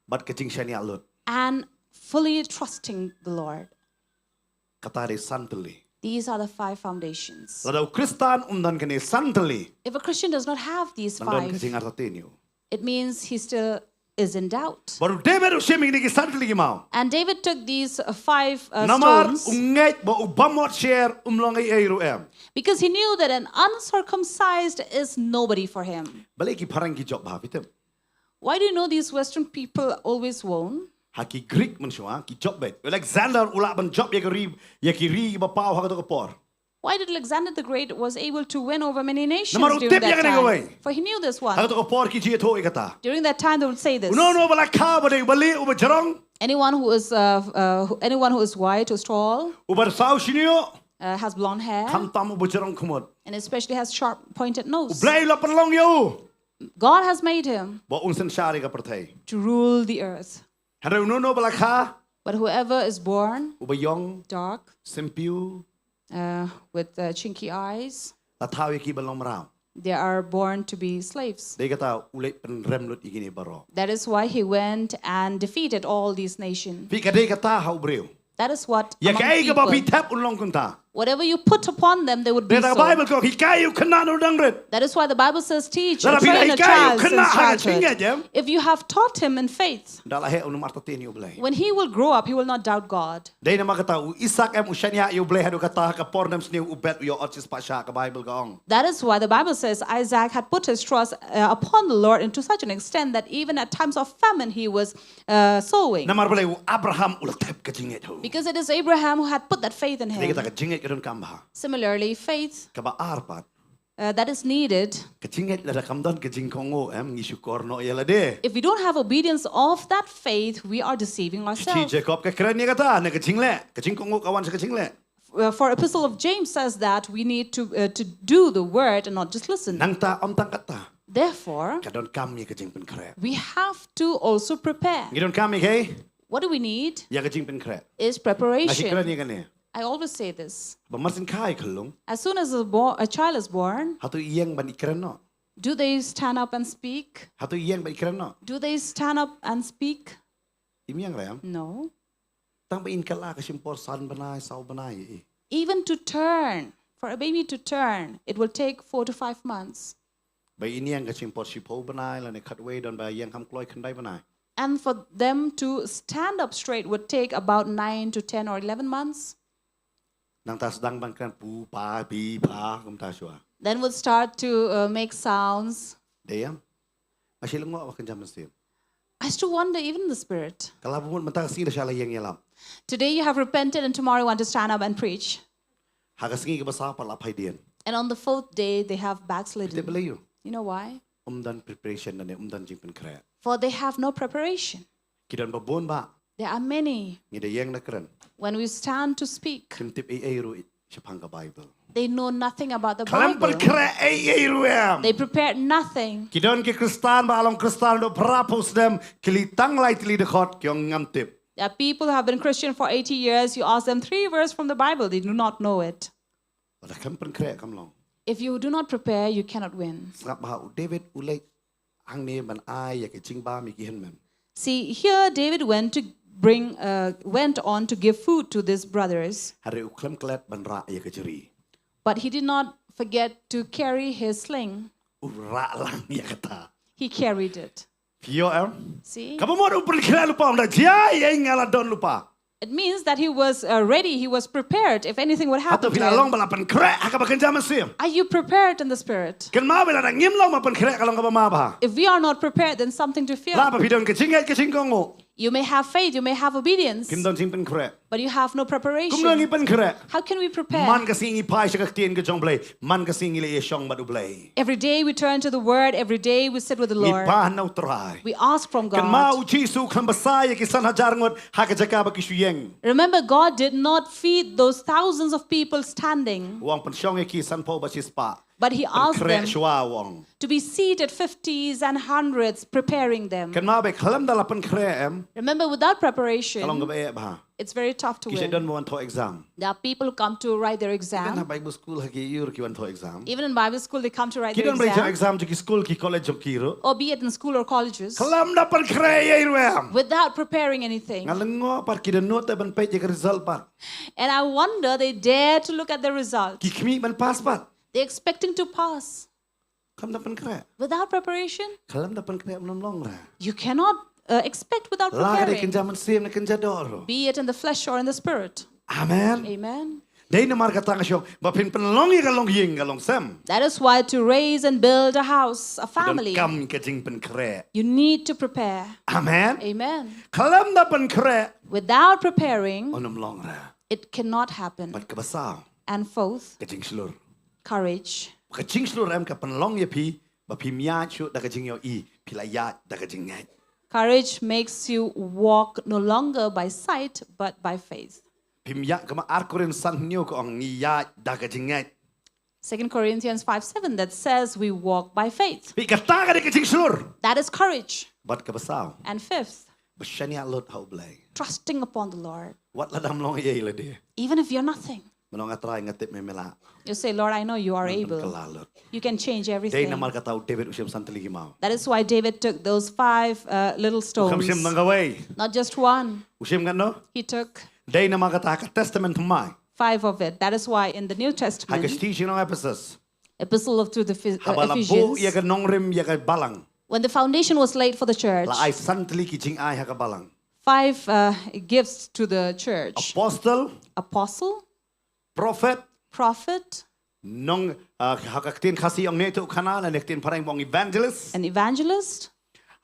Bad ka jingshaniah lut. And fully trusting the Lord. Kata dei san tylli. These are the five foundations. Lada u Khristan um don kine san tylli. If a Christian does not have these five, nang don ka jingartatien ïa u. It means he still is in doubt. Bad u David u shim ïa kine ki san tylli ki maw. And David took these uh, five uh, stones. Namar u ngeit ba u bym mut sher um long ei ei ruh em. Because he knew that an uncircumcised is nobody for him. Balei ki phareng ki jop bha, phi tip? Why do you know these Western people always won? Ha ki Greek mynshuwa ki jop beit. Alexander u lah ban jop ïa ki ri, ïa ki ri ba paw ha kato ka por. Why did Alexander the Great was able to win over many nations during that time? Namar u tip ïa kane kawei. For he knew this one. Ha kato ka por ki ju ïathuh ïa kata. During that time they would say this. Uno uno ba la kha, ba dei, ba lieh, uba jrong. Anyone who is uh, uh, who- anyone who is white, who's tall, Uba saw shñiuh. Uh, has blonde hair, Khamtam uba jrong khmut. And especially has sharp pointed nose. U Blei u la pynlong ïa u. God has made him Ba un synshar ïa ka pyrthei. To rule the earth. Hynrei uno uno ba la kha. But whoever is born Uba ïong. Dark, Sympiew. Uh, with uh, chinky eyes, La thaw ïa ki ban long mraw. They are born to be slaves. Dei kata u leit pynrem lut ïa kine baroh. That is why he went and defeated all these nations. Phi, ka dei kata ha u briew. That is what among people. Ïa kaei kaba phi thep un long kumta. Whatever you put upon them, they would be so. Dei kata ka Bible ka ong, hikai ïa u khynnah na u dang rit. That is why the Bible says, teach or train a child since childhood. Lada phi la hikai ïa u khynnah ha ka jingngeit, em. If you have taught him in faith, Ynda la heh un ym artatien ïa u Blei. When he will grow up, he will not doubt God. Dei namar kata u Isaak em u shaniah ïa u Blei haduh kata ha ka por nym sniew u bet u ïoh ot shispah shah, ka Bible ka ong. That is why the Bible says Isaac had put his trust uh, upon the Lord, and to such an extent that even at times of famine he was uh, sowing. Namar balei? U Abraham u la thep ka jingngeit ha u. Because it is Abraham who had put that faith in him. Dei kata ka jingngeit ka donkam bha. Similarly, faith Kaba ar pat. Uh, that is needed. Ka jingngeit lada kam don ka jingkohnguh, em, ngi shukor noh ïa lade. If we don't have obedience of that faith, we are deceiving ourselves. Shithi Jakob ka kren ïa kata, na ka jingleh, ka jingkohnguh ka wan sha ka jingleh. Uh, for epistle of James says that we need to uh, to do the word and not just listen. Nangta ym tang kata. Therefore, Ka donkam ïa ka jingpynkhreh. We have to also prepare. Ngi donkam ïa kaei? What do we need? Ïa ka jingpynkhreh. Is preparation. Nga shu kren ïa kane. I always say this. Ba mar shen kha ïa ka khyllung. As soon as a, bo- a child is born, Hato i ïeng ban i kren noh? Do they stand up and speak? Hato i ïeng ban i kren noh? Do they stand up and speak? Im ïeng re em. No. Tang ba in kylla ka shim por san bnai, saw bnai ïa i. Even to turn, for a baby to turn, it will take four to five months. Ba in ïeng ka shim por shiphew bnai lane khatwei, don ba ïeng kham kloi khyndai bnai. And for them to stand up straight would take about nine to ten or eleven months. Nangta sdang ban kren pu pa pi pa kumta shuwa. Then would start to uh, make sounds. Dei em? Nga shu lyngngoh ha ka kynja mynsiem. I used to wonder even in the spirit. Ka la bamut mynta ka sngi da shah la ïeng ïalap. Today you have repented and tomorrow you want to stand up and preach. Ha ka sngi kaba saw pat la phaidien. And on the fourth day they have backslidden. Phi tip balei? You know why? Ym don preparation lane ym don jingpynkhreh. For they have no preparation. Ki don ba bun bah. There are many. Ngi da ïeng da kren. When we stand to speak, Kim tip ei ei ruh shaphang ka Bible. They know nothing about the Bible. Khlem pynkhreh ei ei ruh em. They prepared nothing. Ki don ki Khristan ba long Khristan haduh phraphew snem, ki leit tang lai tylli dkhot ki ong ngam tip. There are people who have been Christian for eighty years. You ask them three verse from the Bible, they do not know it. Lada khlem pynkhreh kam long. If you do not prepare, you cannot win. Sngap bha, u David u leit hangne ban ai ïa ka jingbam ïa ki hynmen. See, here David went to bring, uh, went on to give food to these brothers. Hynrei u khlem klet ban rah ïa ka jri. But he did not forget to carry his sling. U rah lang ïa kata. He carried it. Phi ïoh em? See? Kaba mut u pynkhreh lypa, ynda jia ei ei nga la don lypa. It means that he was uh, ready, he was prepared if anything would happen to him. Hato phi la long ba la pynkhreh ha kaba kynja mynsiem? Are you prepared in the spirit? Kynmaw ba lada ngim long ba pynkhreh ka long kaba ma bha. If we are not prepared, then something to fear. Lah ba phi don ka jingngeit ka jingkohnguh. You may have faith, you may have obedience, Phim don jingpynkhreh. But you have no preparation. Kumno ngi pynkhreh? How can we prepare? Man ka sngi ngi phai sha ka ktien ka jong U Blei. Man ka sngi ngi leit ïashong bad U Blei. Every day we turn to the word, every day we sit with the Lord. Ngi pan na U Trai. We ask from God. Kynmaw, U Jisu u khlem bsa ïa ki san hajar ngut ha ka jaka ba ki shu ïeng. Remember, God did not feed those thousands of people standing. U ong, pynshong ïa ki sanphew bad shispah. But he asked them to be seated, fifties and hundreds, preparing them. Kynmaw, ba khlem da la pynkhreh em. Remember, without preparation, ka long kaba eh bha. It's very tough to win. Ki shait don ban wan thoh exam. There are people who come to write their exam. Even ha Bible school ha ki ïoh ki wan thoh exam. Even in Bible school, they come to write their exam. Ki don ban thoh exam jong ki school ki college jong ki ruh. Or be it in school or colleges. Khlem da pynkhreh ei ruh em. Without preparing anything. Nga lyngngoh pat ki don nud te ban peit ïa ka result pat. And I wonder, they dare to look at the result. Ki khmih ban pass pat. They're expecting to pass. Khlem da pynkhreh. Without preparation, khlem da pynkhreh ym long re. You cannot uh, expect without preparing. La ka dei kynja mynsiem ne kynja doh ruh. Be it in the flesh or in the spirit. Amen. Amen. Dei namar kata nga shong ba phin pynlong ïa ka longïing ka longsem. That is why to raise and build a house, a family, don kam ka jingpynkhreh. You need to prepare. Amen. Amen. Khlem da pynkhreh, without preparing, ym long re. It cannot happen. Bad kaba saw, and fourth, ka jingshlur. Courage. Ka jingshlur em ka pynlong ïa phi ba phim ïaid shuh da ka jingïohi, phi la ïaid da ka jingngeit. Courage makes you walk no longer by sight but by faith. Phim ïaid, kama Ar Korinth san hynñiew ka ong ngi ïaid da ka jingngeit. Second Corinthians five seven that says we walk by faith. Phi, kata ka dei ka jingshlur. That is courage. Bad kaba saw, and fifth, ba shaniah lut ha U Blei. Trusting upon the Lord. Wat la dam long ei lade. Even if you're nothing. Mynno nga Trai nga tip me me lah. You say, "Lord, I know you are able." Kylla lut. You can change everything. Dei namar kata u David u shim san tylli ki maw. That is why David took those five uh, little stones. U khlem shim tang kawei. Not just one. U shim katno? He took. Dei namar kata ha ka Testament Thymmai. Five of it. That is why in the New Testament, ha ka shithi sha ki nong Ephesus, epistle of to the Ephes- uh, Ephesians, haba la buh ïa ka nongrim ïa ka balang, when the foundation was laid for the church, la ai san tylli ki jingai ha ka balang. Five uh, gifts to the church. Apostle. Apostle. Prophet. Prophet. Nong uh, ha ka ktien Khasi ong neh tuh khana, ne ktien phareng ong evangelist. An evangelist.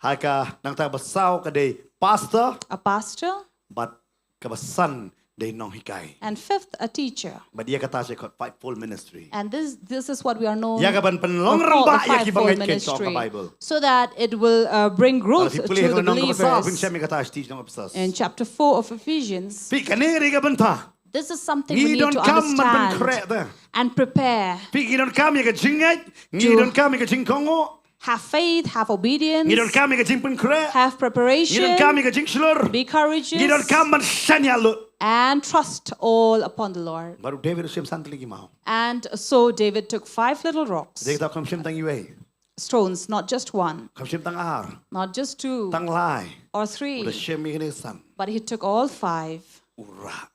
Ha ka nangta ba saw ka dei pastor. A pastor. Bad kaba san dei nonghikai. And fifth, a teacher. Bad ïa kata shi khot fivefold ministry. And this this is what we are known. Ïa kaban pynlong rangbah ïa ki bangeit keiñ, ka ong ka Bible. So that it will uh, bring growth to the believers. Phi pule ha ka lynnong kaba saw, phin shem ïa kata shi khot nong Ephesus. In chapter four of Ephesians. Phi, kane ka dei ka bynta. This is something we need to understand and prepare. Ngi donkam ban pynkhreh te. Phi, ngi donkam ïa ka jingngeit, ngi donkam ïa ka jingkohnguh. Have faith, have obedience. Ngi donkam ïa ka jingpynkhreh. Have preparation. Ngi donkam ïa ka jingshlur. Be courageous. Ngi donkam ban shaniah lut. And trust all upon the Lord. Bad u David u shim san tylli ki maw. And so David took five little rocks. Dei kata, u khlem shim tang iwei. Stones, not just one. U khlem shim tang ar. Not just two. Tang lai. Or three. U da shim ïa kine san. But he took all five. U rah.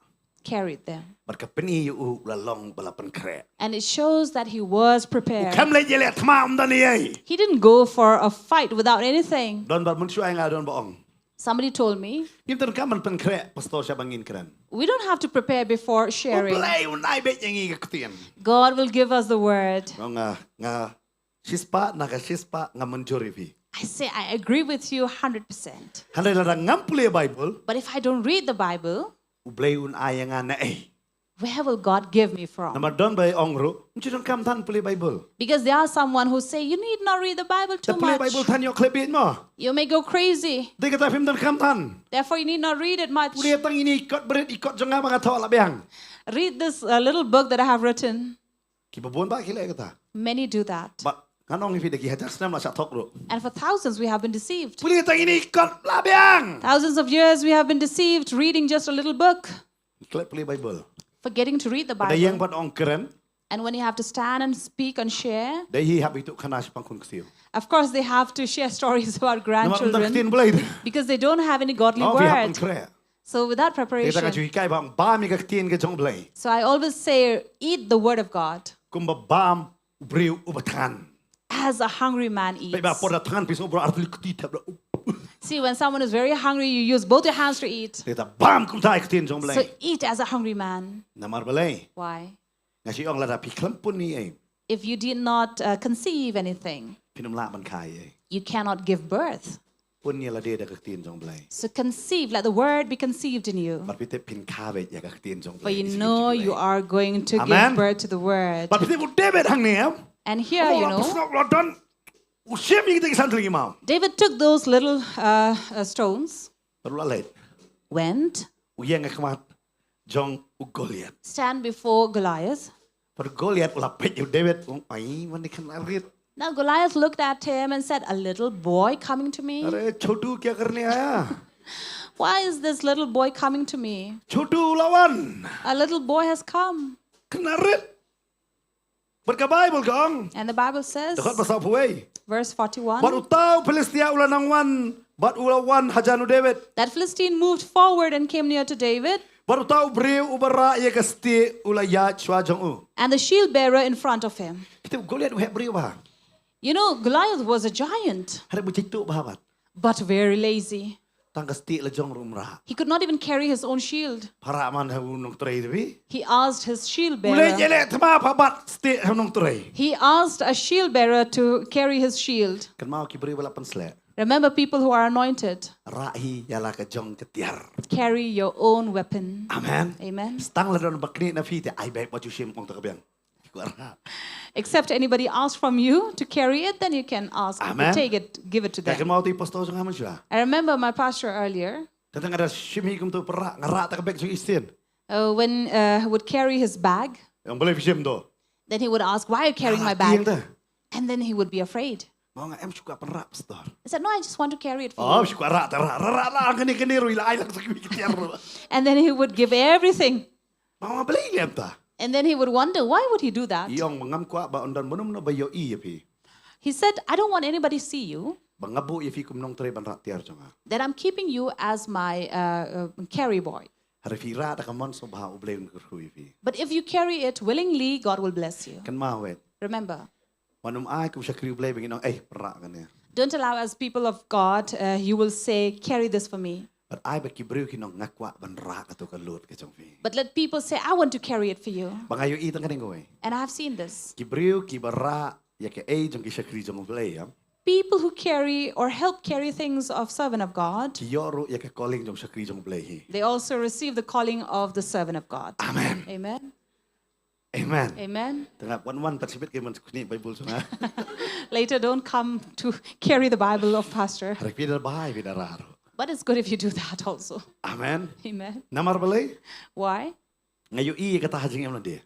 Carried them. Bad ka pyni ïa u la long ba la pynkhreh. And it shows that he was prepared. U khlem leit ïaleh thma ym don ei ei. He didn't go for a fight without anything. Don ba mynshuwa nga don ba ong. Somebody told me, ngim donkam ban pynkhreh pastor sha ba ngin kren. We don't have to prepare before sharing. U Blei un ai beit ïa ngi ka ktien. God will give us the word. Nga, nga shispah na ka shispah nga mynjur ïa phi. I say, "I agree with you hundred percent." Hynrei lada ngam pule Bible, but if I don't read the Bible, U Blei un ai ïa nga naei? Where will God give me from? Namar don ba ong ruh, ym ju donkam than pule Bible. Because there are someone who say, "You need not read the Bible too much." Te pule Bible than ïoh khleh bieit mo. You may go crazy. Dei kata phim donkam than. Therefore, you need not read it much. Pule tang ine i kot barit, i kot jong nga ba nga thoh la biang. Read this uh, little book that I have written. Kiba bun bah ki leh kata. Many do that. Bad ngan ong ïa phi, da ki hajar snem la shah thok ruh. And for thousands we have been deceived. Pule tang ine i kot la biang. Thousands of years we have been deceived reading just a little book. Khleh pule Bible. Forgetting to read the Bible. Lada ïeng pat ong kren. And when you have to stand and speak and share, dei hi hap ïa ki khynnah shaphang khun ksiew. Of course, they have to share stories about grandchildren. Namar ym don ktien Blei. Because they don't have any godly word. Ong phi hap pynkhreh. So without preparation. Te nga ju hikai ba ong bam ïa ka ktien ka jong U Blei. So I always say, "Eat the word of God." Kumba bam u briew uba thngan. As a hungry man eats. Peit ba por da thngan phi sngew bro ar tylli kti thep da. See, when someone is very hungry, you use both your hands to eat. Te ta bam kumta ïa ka ktien jong U Blei. So eat as a hungry man. Namar balei? Why? Nga shu ong lada phi khlem pun ei ei. If you did not uh, conceive anything, phin ym lah ban kha ei ei. You cannot give birth. Pun ïa lade da ka ktien jong Blei. So conceive, let the word be conceived in you. Bad phi tip phin kha beit ïa ka ktien jong Blei. For you know you are going to Amen. Give birth to the word. Bad phi tip u David hangne em. And here, you know, Phi tip u don u shim ïa kita ki san tling i maw. David took those little uh, uh, stones, Bad u la leit. Went, U ïeng ha khmat jong u Goliath. Stand before Goliath. Bad u Goliath u la peit ïa u David, u ong, "Ai, mane khynnah rit." Now Goliath looked at him and said, "A little boy coming to me? Are chotu kya karne aaya? Why is this little boy coming to me? Chotu u la wan. A little boy has come." Khynnah rit. Bad ka Bible ka ong. And the Bible says, Dkhot ba sawphew wei. Verse forty-one, Bad uta u Philistia u la nang wan, bad u la wan hajan u David. That Philistine moved forward and came near to David. Bad uta u briew uba rah ïa ka stieh u la ïaid shuwa jong u. And the shield bearer in front of him. Kita u Goliath u heh briew bha. You know, Goliath was a giant, Hynrei u jituh bha bad. But very lazy. Tang ka stieh la jong ruh um rah. He could not even carry his own shield. Pha rah man ha u nongtrei te phi. He asked his shield U leh bearer. Ïaleh thma pha bat stieh ha u nongtrei. He asked a shield bearer to carry his shield. Kynmaw ki briew ba la pynsleh. Remember, people who are anointed, Rah hi ïa la ka jong ka tiar. Carry your own weapon. Amen. Amen. Tang la don ba knieh na phi te ai beit ba ju shim ong ta ka biang. Ki kwah rah. Except anybody asks from you to carry it, then you can ask, Amen. Take it, give it to Ka them. kynmaw te pastor jong nga mynshuwa. I remember my pastor earlier, Tang nga da shim hi kumto pynrah, nga rah ta ka bag jong i sien. uh, when uh, he would carry his bag, Ong balei phi shim to. Then he would ask, "Why are you carrying my Rah tieng bag?" ta. And then he would be afraid. Ma nga em shu kwah pynrah pastor. He said, "No, I just want to carry it for Oh, you." shu kwah rah ta rah rah rah la kane kane ruh i la ai la shu ki tiar ruh. And then he would give everything. Ma nga balei lem ta. And then he would wonder, "Why would he do that?" I ong ma ngam kwah ba ynda mano mano ba ïohi ïa phi. He said, "I don't want anybody see you, Ba nga buh ïa phi kum nongtrei ban rah tiar jong nga. That I'm keeping you as my uh, uh, carry boy. Hynrei phi rah da ka mon sngewbha u Blei un kyrkhu ïa phi. But if you carry it willingly, God will bless you." Kynmaw wei. Remember, Wat nym ai kum shakri u Blei ba ngin ong, "Ei, pynrah kane." Don't allow as people of God, uh, you will say, "Carry this for me." Bad ai ba ki briew kin ong, "Nga kwah ban rah kato ka load ka jong phi." But let people say, "I want to carry it for you." Ba nga ïohi tang kane kawei. And I have seen this. Ki briew kiba rah ïa kaei jong ki shakri jong u Blei, ïa. People who carry or help carry things of servant of God, Ki ïoh ruh ïa ka calling jong shakri jong u Blei hi. They also receive the calling of the servant of God. Amen. Amen. Amen. Amen. Tang wan wan pat shibit ki man knieh Bible jong nga. Later, don't come to carry the Bible of pastor. Hynrei phi da bai phi da rah ruh. But it's good if you do that also. Amen. Amen. Namar balei? Why? Nga ïohi ïa kata ha jingim lade.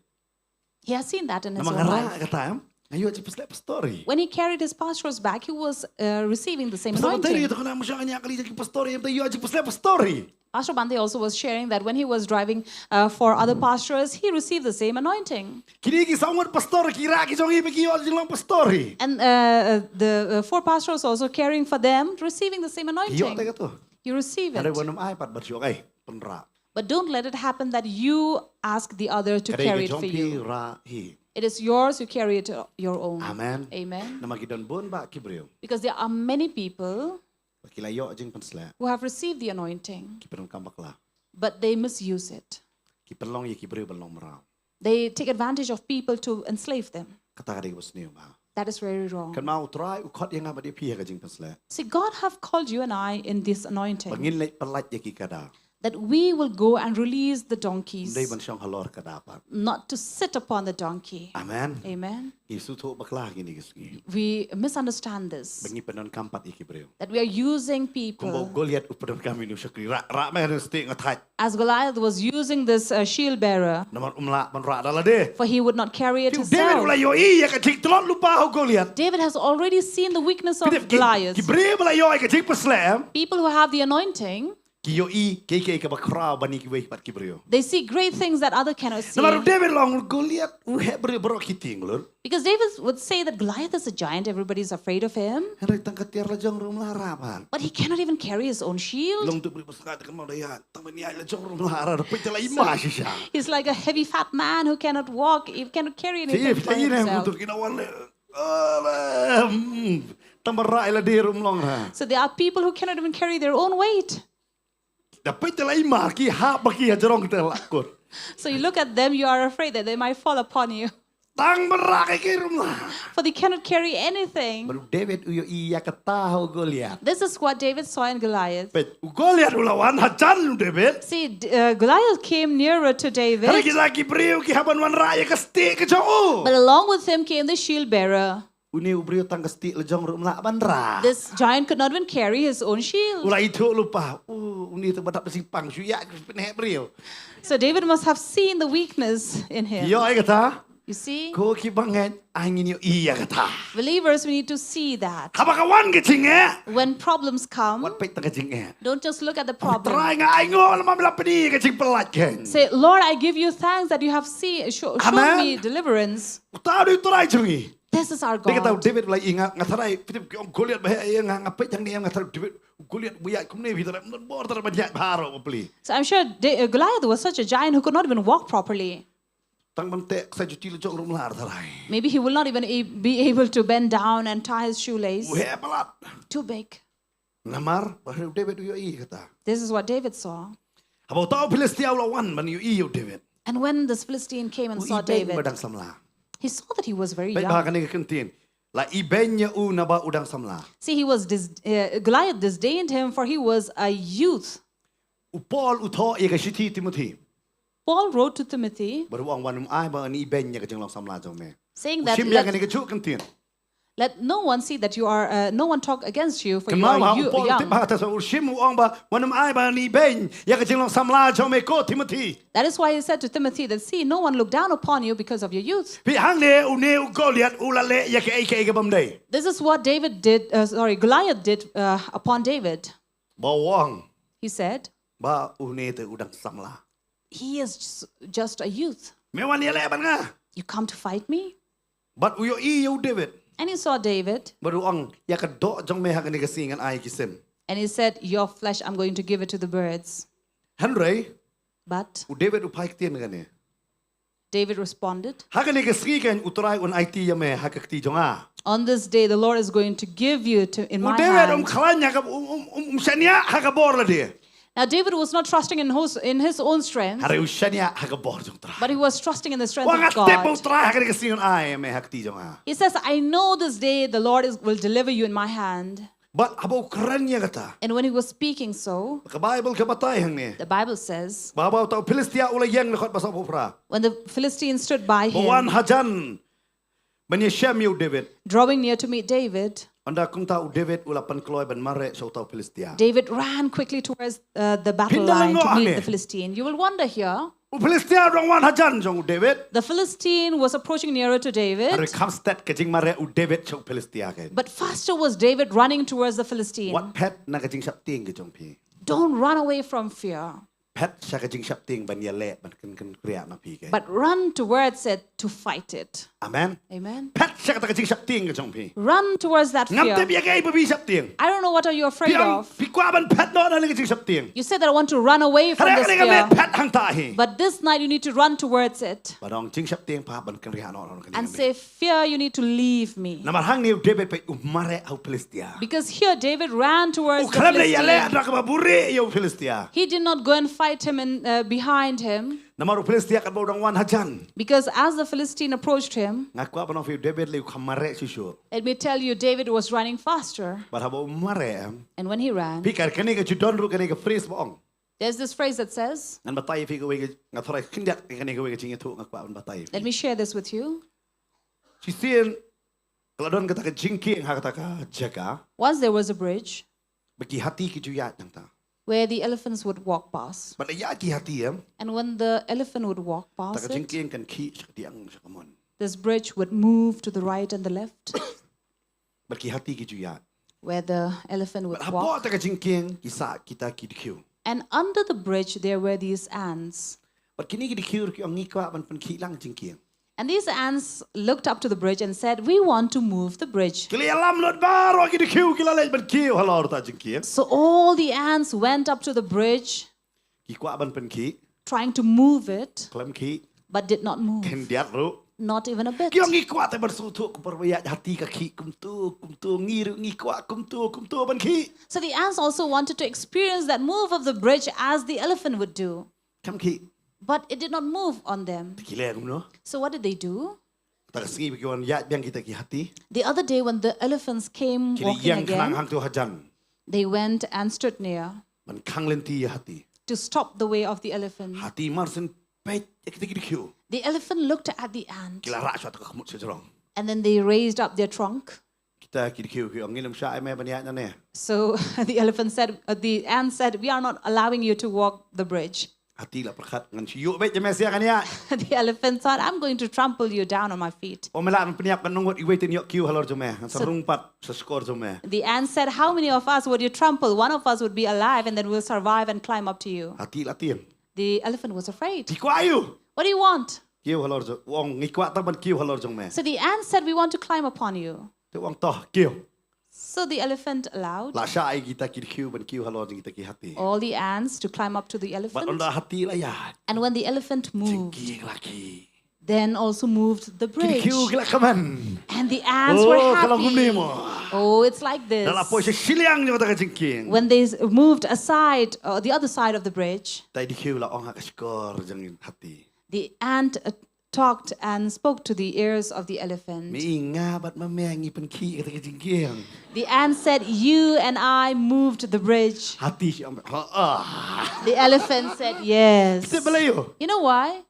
He has seen that in his Namar own nga rah life. Kata em. Nga ïoh jingpynshlur pastori. When he carried his pastor's bag, he was uh, receiving the same Pastor Terry anointing. Kata kane mynshuwa nga ñiah kali jong ki pastori em, te ïoh jingpynshlur pastori. Pastor Bhante also was sharing that when he was driving uh, for other pastors, he received the same anointing. Kine ki saw ngut pastor ki rah ki jong i ba ki ïoh jinglong pastori. And uh, uh, the uh, four pastors also caring for them, receiving the same anointing. Ïoh te kato. You receive it. Hynrei wat nym ai pat ba shu ong, "Ei, pynrah." But don't let it happen that you ask the other to Ka dei carry ka it for jong phi, you. Rah hi. It is yours, you carry it uh, your own. Amen. Amen. Namar ki don bun bah ki briew. Because there are many people Ba ki la ïoh jingpynshlur. Who have received the anointing, Ki pyndonkam bakla. But they misuse it. Ki pynlong ïa ki briew ban long mraw. They take advantage of people to enslave them. Kata ka dei kaba sniew bah. That is very wrong. Kynmaw U Trai u khot ïa nga bad ïa phi ha ka jingpynshlur. See, God have called you and I in this anointing. Ba ngin leit pyllait ïa ki kada. That we will go and release the donkeys. Ym dei ban shong halor kada pat. Not to sit upon the donkey. Amen. Amen. Ngi sngewthuh bakla kine ki sngi. We misunderstand this. Ba ngi pyndonkam pat ïa ki briew. That we are using people. Kumba u Goliath u pyndonkam ïa u shakri. Rah, rah me ha stieh nga thait. As Goliath was using this uh, shield bearer, Namar um lah ban rah da lade. For he would not carry it Te u David u himself. La ïohi ïa ka jingtlot lypa ha u Goliath. David has already seen the weakness of Ki, ki, Goliath. Ki briew ba la ïoh ïa ka jingpynshlur. People who have the anointing, Ki ïohi kaei kaei kaba khraw ban ïa kiwei pat ki briew. They see great things that other cannot see. Namar u David u ong, Goliath u heh briew baroh ki tieng lut. Because David would say that Goliath is a giant, everybody's afraid of him. Hynrei tang ka tiar la jong ruh um lah rah pat. But he cannot even carry his own shield. Long tu briew ba sngewthuh ka mawdaya. Tang ba nia la jong ruh um lah rah. Peit la i ma shisha. He's like a heavy fat man who cannot walk, he cannot carry anything by himself. Ki na wan le. Tang ba rah ïa lade ruh um long rah. So there are people who cannot even carry their own weight. Da peit la i ma ki hap ba ki ha jrong te la kut. So you look at them, you are afraid that they might fall upon you. tang ban rah kaei kaei ruh ym lah. For they cannot carry anything. Bad u David u ïohi ïa kata ha u Goliath. This is what David saw in Goliath. Peit, u Goliath u la wan hajan u David. See, D- uh, Goliath came nearer to David, Hynrei ki la ki briew ki hap ban wanrah ïa ka stieh ka jong u. But along with him came the shield bearer. Une u briew tang ka stieh la jong ruh ym lah ban rah. This giant could not even carry his own shield. U la ithuh lypa. U une te ba dap da jingpang shu ïa ki pynheh briew. So David must have seen the weakness in him. Ïoh ïa kata. You see, Ko ki bangeit, ai ngin ïohi ïa kata. Believers, we need to see that. Haba ka wan ka jingeh, When problems come, wat peit tang ka jingeh. Don't just look at the problem. Trai nga ainguh lem ba me la pyni ka jingpyllait kein. Say, Lord, I give you thanks that you have see, show, shown Amen. Me deliverance. Uta u dei u Trai jong ngi. This is our Dei kata u God. David u la ïohi, nga, nga tharai, phi tip ki ong Goliath ba heh ïa nga, nga peit hangne nga tharai David, Goliath ba ïaid kumne, phi tharai ym don bor tharai ban ïaid bha ruh bapli. So I'm sure Da- uh, Goliath was such a giant who could not even walk properly. Tang ban teh ksai juti la jong ruh ym lah tharai. Maybe he will not even a- be able to bend down and tie his shoelace. U heh palat. Too big. Namar ba u David u ïohi kata. This is what David saw. Haba uta u Philistia u la wan ban ïohi ïa u David. And when this Philistine came and U saw ibeiñ ba David, dang samla. He saw that he was very Peit bha young. kane ka kyntien. La ibeiñ ïa u naba u dang samla. See, he was dis- uh, Goliath disdained him, for he was a youth. U Paul u thoh ïa ka shithi Timothy. Paul wrote to Timothy, Bad u ong, wat nym ai ba ngi ibeiñ ïa ka jinglong samla jong me. Saying U that shim ïa let, kane ka juh kyntien. Let no one see that you are uh, no one talk against you, for you Kynmaw are ha, you, u Paul u tip young. Ha kata sa u shim u ong ba wat nym ai ba ngi ibeiñ ïa ka jinglong samla jong me ko Timothy. That is why he said to Timothy that, see, no one look down upon you because of your youth. Phi, hangne une u Goliath u la leh ïa kaei kaei ka bym dei. This is what David did, uh, sorry, Goliath did uh, upon David. Ba u ong He said, ba une te u dang samla. He is just, just a youth. Me wan ïaleh bad nga. You come to fight me? Bad u ïohi ïa u David. And he saw David, Bad u ong, ïa ka doh jong me ha kane ka sngi ngan ai ki sim. And he said, your flesh, I'm going to give it to the birds. Hynrei But u David u phai ktien kane. David responded, Ha kane ka sngi kan u Trai un aiti ïa me ha ka kti jong nga. On this day, the Lord is going to give you to in U my David um hand. khlaiñ ha ka, um, um, um, um shaniah ha ka bor lade. Now, David was not trusting in his, in his own strength, Hynrei u shaniah ha ka bor jong u Trai. But he was trusting in the strength Wa nga of tip ba u God. Trai ha kane ka sngi un ai ïa me ha kti jong nga. He says, I know this day the Lord is, will deliver you in my hand. Bad haba u kren ïa kata, And when he was speaking so, ka Baibl ka batai hangne, the Bible says, ba haba uta u Philistia u la ïeng lyngkot ba sawphew phra, when the Philistines stood by ba wan him, hajan ban ïashem ïa u David. Drawing near to meet David, Ynda kumta u David u la pynkloi ban mareh sha uta u Philistia. David ran quickly towards uh, the battle Pynda line to lyngngoh meet ne. The Philistine. You will wonder here. U Philistia u dang wan hajan jong u David. The Philistine was approaching nearer to David, Hynrei kham stet ka jingmareh u David sha u Philistia kein. But faster was David running towards the Philistine. Wat phet na ka jingsheptieng ka jong phi. Don't run away from fear. Phet sha ka jingsheptieng ban ïaleh, ban kren kren kriah na phi kein. But run towards it to fight it. Amen. Amen. Phet sha kata ka jingsheptieng ka jong phi. Run towards that Ngam tip fear. Ïa kaei ba phi sheptieng. I don't know what are you afraid Phi ong, of. phi kwah ban phet noh na ka jingsheptieng. You said that I want to run away from Hynrei this kane ka miet fear. Phet hangta hi. But this night you need to run towards it. Ba dang jingsheptieng pha ban kynriah noh na kane ka And miet. Say, fear, you need to leave me. Namar hangne u David peit u mareh ha u Philistia. Because here David ran towards U the khlem leh ïaleh Philistine. da kaba buhrieh ïa u Philistia. He did not go and fight him in, uh, behind him. Namar u Philistia katba u dang wan hajan. Because as the Philistine approached him, Nga kwah ban ong ïa phi u David lei u kham mareh shuh shuh. Let me tell you, David was running faster. Bad haba u mareh em. And when he ran, Phi, ka kane ka ju don ruh kane ka phrase ba ong. There's this phrase that says, Ngan batai ïa phi kawei ka, nga tharai khyndiat ïa kane kawei ka jingïathuh nga kwah ban batai ïa phi. Let me share this with you. Shisien ka la don kata ka jingkieng ha kata ka jaka. Once there was a bridge Ba ki hati ki ju ïaid nangta. where the elephants would walk past. Bad la ïaid ki hati em. And when the elephant would walk Kata past ka it, jingkieng kan khih sha kadiang sha kamon. This bridge would move to the right and the left, Bad ki hati ki ju ïaid. Where the elephant would Bad walk. Hapoh kata ka jingkieng ki sah kita ki dkhiew. And under the bridge there were these ants. Bad kine ki dkhiew ki ong ngi kwah ban pynkhih lang jingkieng. And these ants looked up to the bridge and said, we want to move the bridge. Ki la ïalam lut baroh ki dkhiew ki la leit ban kiew halor ta jingkieng. So all the ants went up to the bridge, Ki kwah ban pynkhih. Trying to move it, Khlem khih. But did not move. Khyndiat ruh. Not even a bit. Ki ong ngi kwah te ban sngewthuh kum por ba ïaid hati ka khih kumtu kumtu, ngi ruh ngi kwah kumtu kumtu ban khih. So the ants also wanted to experience that move of the bridge as the elephant would do. Khlem khih. But it did not move on them. Ki leh kumno. So what did they do? Ta ka sngi ba ki wan ïaid biang kita ki hati, The other day, when the elephants came ki la walking ïeng khnang again, hangto hajan they went and stood near ban khang lynti ïa hati. To stop the way of the elephant. Hati mar syn peit ïa kita ki dkhiew. The elephant looked at the ant, Ki la rah shuwa ta ka khmut sha jrong. And then they raised up their trunk. Kita ki dkhiew ki ong, ngin ym shah ïa me ban ïaid nangne. So the elephant said, uh, the ant said, "We are not allowing you to walk the bridge." Hati la pyrkhat, ngan shu ïuh beit ïa me sha kane. The elephant thought, "I'm going to trample you down on my feet." O me lah ban pynïap, katno ngut iwei te yn ïoh kiew halor jong me, ngan sa rung pat sha shkor jong me. The ant said, "How many of us would you trample? One of us would be alive, and then we'll survive and climb up to you." Hati la tieng. The elephant was afraid. Phi kwah aiu? "What do you want?" Kiew halor jong, u ong, ngi kwah tang ban kiew halor jong me. So the ant said, "We want to climb upon you." Te u ong, to kiew. So the elephant allowed La shah ïa kita ki dkhiew ban kiew halor jong kita ki hati. All the ants to climb up to the Bad elephant. Ynda hati la ïaid, And when the elephant moved, jingkieng la khih. Then also moved the Ki dkhiew bridge. ki la kmen. And the ants Oh, were ka long kumne happy. mo. Oh, it's like this. Da la poi sha shiliang jong kata ka jingkieng. When they s- moved aside, uh, the other side of the bridge, Te dkhiew la ong ha ka shkor jong hati. The ant uh, talked and spoke to the ears of the elephant. Me, nga bad ma me ngi pynkhih kata ka jingkieng. The ant said, "You and I moved the bridge." Hati shi ong, ha ah. The elephant said, "Yes." Te balei ïoh? You know why?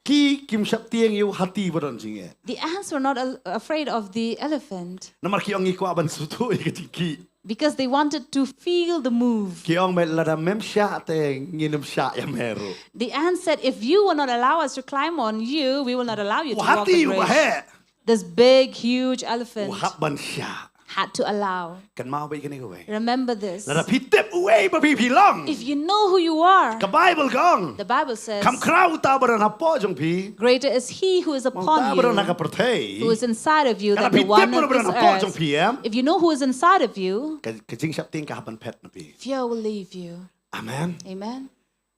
Ki kim shaptieng ïa u hati ba don jingeh. The ants were not al- afraid of the elephant Namar ki ong ngi kwah ban sngewthuh ïa ka jingkhih. Because they wanted to feel the move. Ki ong me lada mem shah te ngin ym shah ïa me ruh. The ant said, "If you will not allow us to climb on you, we will not allow you U to walk hati the u ba bridge." heh. This big, huge U elephant hap ban shah. Had to allow. Kynmaw bha ïa kane kawei. Remember this. Lada phi tip uei ba phi phi long. If you know who you are, Ka Bible ka ong. The Bible says, Kam khraw uta ba don hapoh jong phi. "Greater is he who is Mo uta upon ba don ha ka you, pyrthei. Who is inside of you, Lada than the phi tip one mo on ba don this hapoh jong earth." Phi em. If you know who is inside of you, Ka, ka jingshaptieng ka hap ban phet na phi. Fear will leave you. Amen. Amen.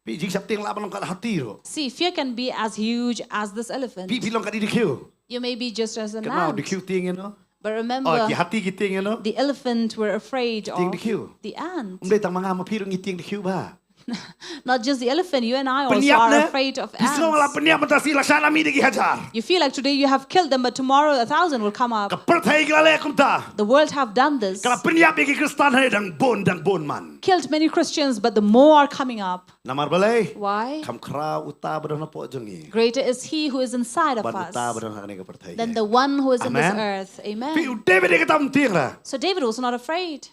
Phi jingshaptieng lah ban long kat hati ruh. See, fear can be as huge as this elephant. Phi phi long kat dkhiew. You may be just as an Kynmaw ant. Dkhiew tieng ïa no. But remember, Oh, ki hati ki tieng ïa no. The elephant were afraid Tieng of dkhiew. The ant. Um dei tang ma nga ma phi ruh ngi tieng dkhiew bha. Not just the elephant, you and I also Pynïap are ne. Afraid of Phi sngew la ants. Pynïap mynta shi la shah na mi da ki hajar. You feel like today you have killed them, but tomorrow a thousand will come up. Ka pyrthei ka la leh kumta. The world have done this. Ka la pynïap ïa ki Khristan ha dang bun dang bun man. Killed many Christians, but the more are coming up. Namar balei? Why? Kam khraw uta ba don hapoh jong ngi. Greater is he who is inside of Bad us uta ba don ha kane ka pyrthei. Than the one who is in this Amen. Earth. Phi u Amen. David ïa kata um tieng ra. So David was not afraid.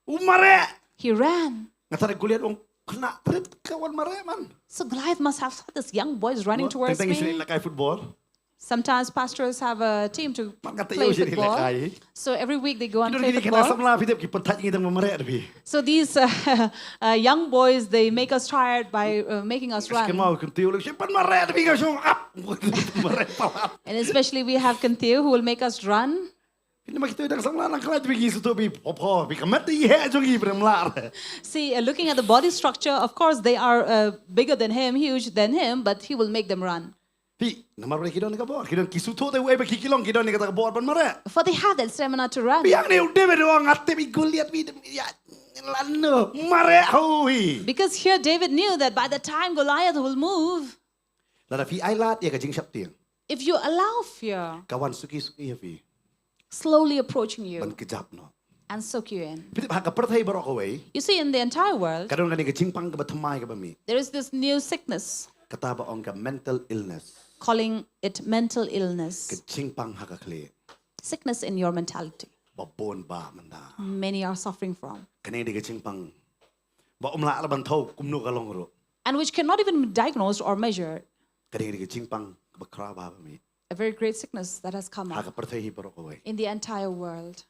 U mareh. He ran. Nga tharai Goliath u ong khynnah trit ka wan mareh man. So Goliath must have thought, "This young boy is running towards Teng teng ngi shu me." lehkai football. Sometimes pastors have a team to Mar kata play ïa u shu football. lehkai. So every week they go and Ki don play kine khynnah football. samla phi tip ki pynthait ngi tang mareh da phi. So these uh, uh, young boys, they make us tired by uh, making us Kan run. mau kan tiu leh shu pynmareh da phi ka shong ap. Mareh palat. And especially we have Kynthiew who will make us run. Phi namar kito dang samla nang khlaiñ phi ngi sngewthuh phi pop pop phi ka met ïa heh jong ngi phi namar. See, uh, looking at the body structure, of course, they are uh, bigger than him, huge than him, but he will make them run. Phi namar ba ki don ka bor, ki don ki sngewthuh te uei ba ki ki long ki don kata ka bor ban mareh. For they have that stamina to run. Phi ïa ne u David u ong nga tip i Goliath phi ïa lano mareh hoi. Because here David knew that by the time Goliath will move, Lada phi ai lad ïa ka jingshaptieng. If you allow fear Ka wan suki suki ïa phi. Slowly approaching you Ban kjap noh. And soak you in. Phi tip ha ka pyrthei baroh kawei. You see, in the entire world, Ka don kane ka jingpang kaba thymmai kaba mih. There is this new sickness. Kata ba ong ka mental illness. Calling it mental illness. Ka jingpang ha ka khlieh. Sickness in your mentality. Ba bun ba mynta. Many are suffering from. Kane dei ka jingpang. Ba um lah ban thew kumno ka long ruh. And which cannot even be diagnosed or measured. Kane dei ka jingpang ba khraw ba mih. A very great sickness that has come up. Ha ka pyrthei hi baroh kawei. In the entire world.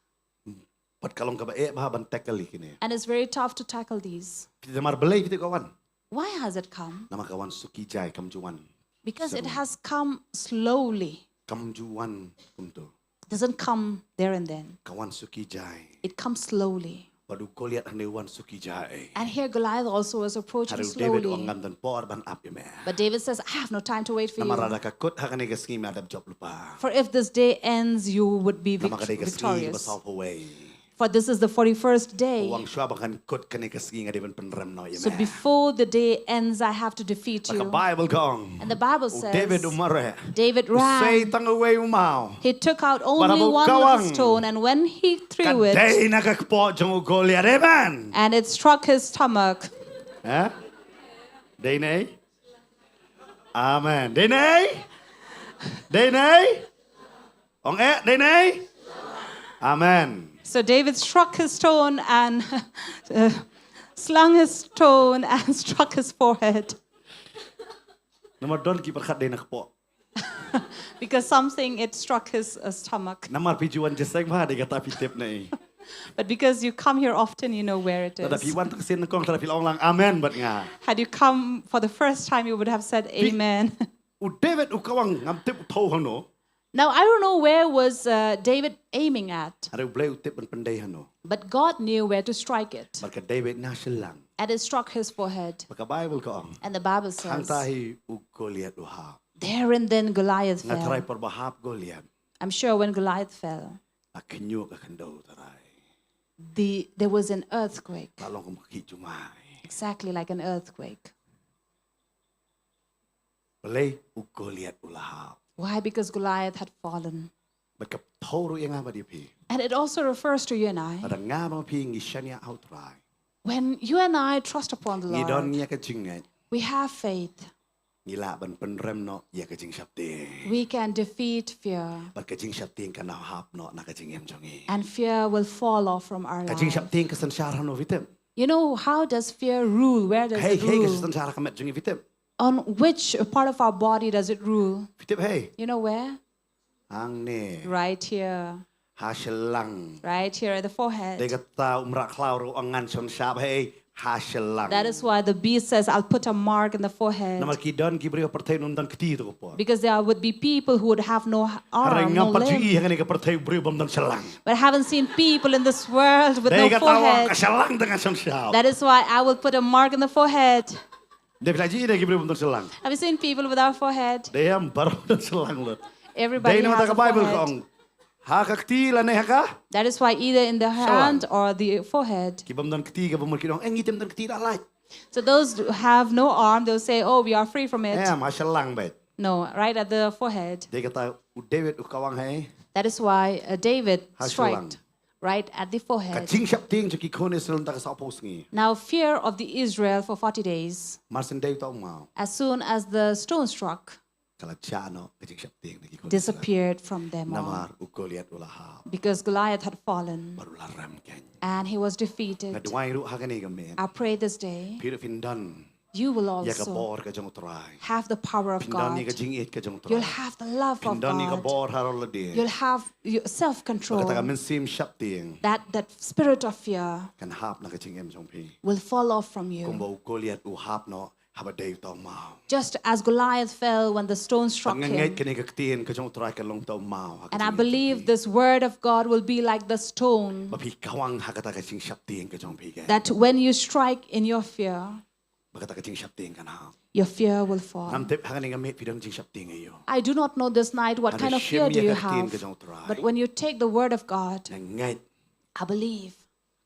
Bad ka long kaba eh ba ban tackle ïa kine. And it's very tough to tackle these. Phi tip namar balei phi tip ka wan. Why has it come? Namar ka wan suki jai kam ju wan. Because it has come slowly. Kam ju wan kumto. Doesn't come there and then. Ka wan suki jai. It comes slowly. Bad u Goliath hangne u wan suki jai. And here Goliath also was approaching Hangne u David u ong slowly. Ngam don por ban ap ïa me. But David says, "I have no time to wait for Namar you. Lada ka kut ha kane ka sngi me la dep jop lypa. For if this day ends, you would be Namar ka dei vict- ka sngi ba victorious." Saul poi. For this is the forty-first day. U ong shuwa ba kan kut kane ka sngi nga dei ban pynrem noh ïa me. So before the day ends, I have to defeat you. Ka Bible ka ong. And the Bible says, David u mareh. David ran. Sei tang uwei u maw. He took out only one little stone, and when he threw it, ka dei na ka kpoh jong u Goliath. Amen. And it struck his stomach. Eh? Dei ne? Amen. Dei ne? Dei ne? Ong eh, dei ne? Amen. So David struck his stone and uh, slung his stone and struck his forehead. Namar don ki pyrkhat dei na kpoh. Because something, it struck his uh, stomach. Namar phi ju wan jingïaseng bha, dei kata phi tip ne. But because you come here often, you know where it is. Lada phi wan tang sien nyngkong, lada phi la ong lang amen bad nga. Had you come for the first time, you would have said amen. U David u kawang ngam tip u thew hangno. Now, I don't know where was uh, David aiming at. Hynrei u Blei u tip ban pyndei hangno. But God knew where to strike it. Bad ka dei beit na shyllang. And it struck his forehead. Bad ka Bible ka ong. And the Bible says, hangta hi u Goliath u hap. There and then Goliath fell. Nga tharai por ba hap Goliath. I'm sure when Goliath fell, la khñiuh ka khyndew tharai. The, there was an earthquake. La long kum ka khih jumai. Exactly like an earthquake. Balei u Goliath u la hap. Why? Because Goliath had fallen. Bad ka thew ruh ïa nga bad ïa phi. And it also refers to you and I. Lada nga bad phi ngi shaniah ha u Trai. When you and I trust upon the Lord, ngi don ïa ka jingngeit. We have faith. Ngi lah ban pynrem noh ïa ka jingsheptieng. We can defeat fear. Bad ka jingsheptieng kan hap noh na ka jingim jong ngi. And fear will fall off from our life. Ka jingsheptieng ka synshar hangno phi tip. You know, how does fear rule? Where does it rule? Hei, hei, ka synshar ha ka met jong ngi phi tip. On which part of our body does it rule? Phi tip hei. You know where? Hangne. Right here. Ha shyllang. Right here at the forehead. Dei kata u mrad khlaw ruh u ong ngan shon shap hei ha shyllang. That is why the beast says, I'll put a mark in the forehead. Namar ki don ki briew ha pyrthei ym don kti to ka por. Because there would be people who would have no arm, no limb. Hynrei ngam pat ju i ha kane ka pyrthei u briew bym don shyllang. But I haven't seen people in this world with no forehead. Dei kata u ong ka shyllang te ngan shon shap. That is why I will put a mark in the forehead. Dei phi la ju i na ki briew bym don shyllang. Have you seen people without forehead? Dei em, baroh don shyllang lut. Everybody has a forehead. Dei namar kata ka Bible ka ong. Ha ka kti lane ha ka? That is why either in the hand or the forehead. Ki bym don kti, ki bym don kti, ong, eh, ngi ym don kti, la lait. So those who have no arm, they'll say, oh, we are free from it. Em, ha shyllang beit. No, right at the forehead. Dei kata u David u kawang hei. That is why uh, David struck right at the forehead. Ka jingsheptieng jong ki khun Israel mynta ka sawphew sngi. Now fear of the Israel for forty days. Mar syn dei uta u maw. As soon as the stone struck. Ka la jah noh ka jingsheptieng na ki khun Israel. Disappeared from them all. Namar u Goliath u la hap. Because Goliath had fallen. Bad u la rem keiñ. And he was defeated. Nga duwai ruh ha kane ka miet. I pray this day. Phi ruh phin don. You will also have the power of God. Phin don ïa ka jingïeit ka jong u Trai. You'll have the love of God. Phin don ïa ka bor halor lade. You'll have your self-control. Bad kata ka mynsiem sheptieng. That, that spirit of fear. Kan hap na ka jingim jong phi. Will fall off from you. Kumba u Goliath u hap noh haba dei uta u maw. Just as Goliath fell when the stone struck him. Bad nga ngeit kane ka ktien ka jong u Trai kan long uta u maw ha ka jingim jong phi. And I believe this word of God will be like the stone. Ba phi kawang ha kata ka jingsheptieng ka jong phi keiñ. That when you strike in your fear, ba kata ka jingsheptieng kan hap. Your fear will fall. Ngam tip ha kane ka miet phi don jingsheptieng aïu. I do not know this night what kind of fear do you have. Hynrei shim ïa ka ktien ka jong u Trai. But when you take the word of God, nga ngeit, I believe,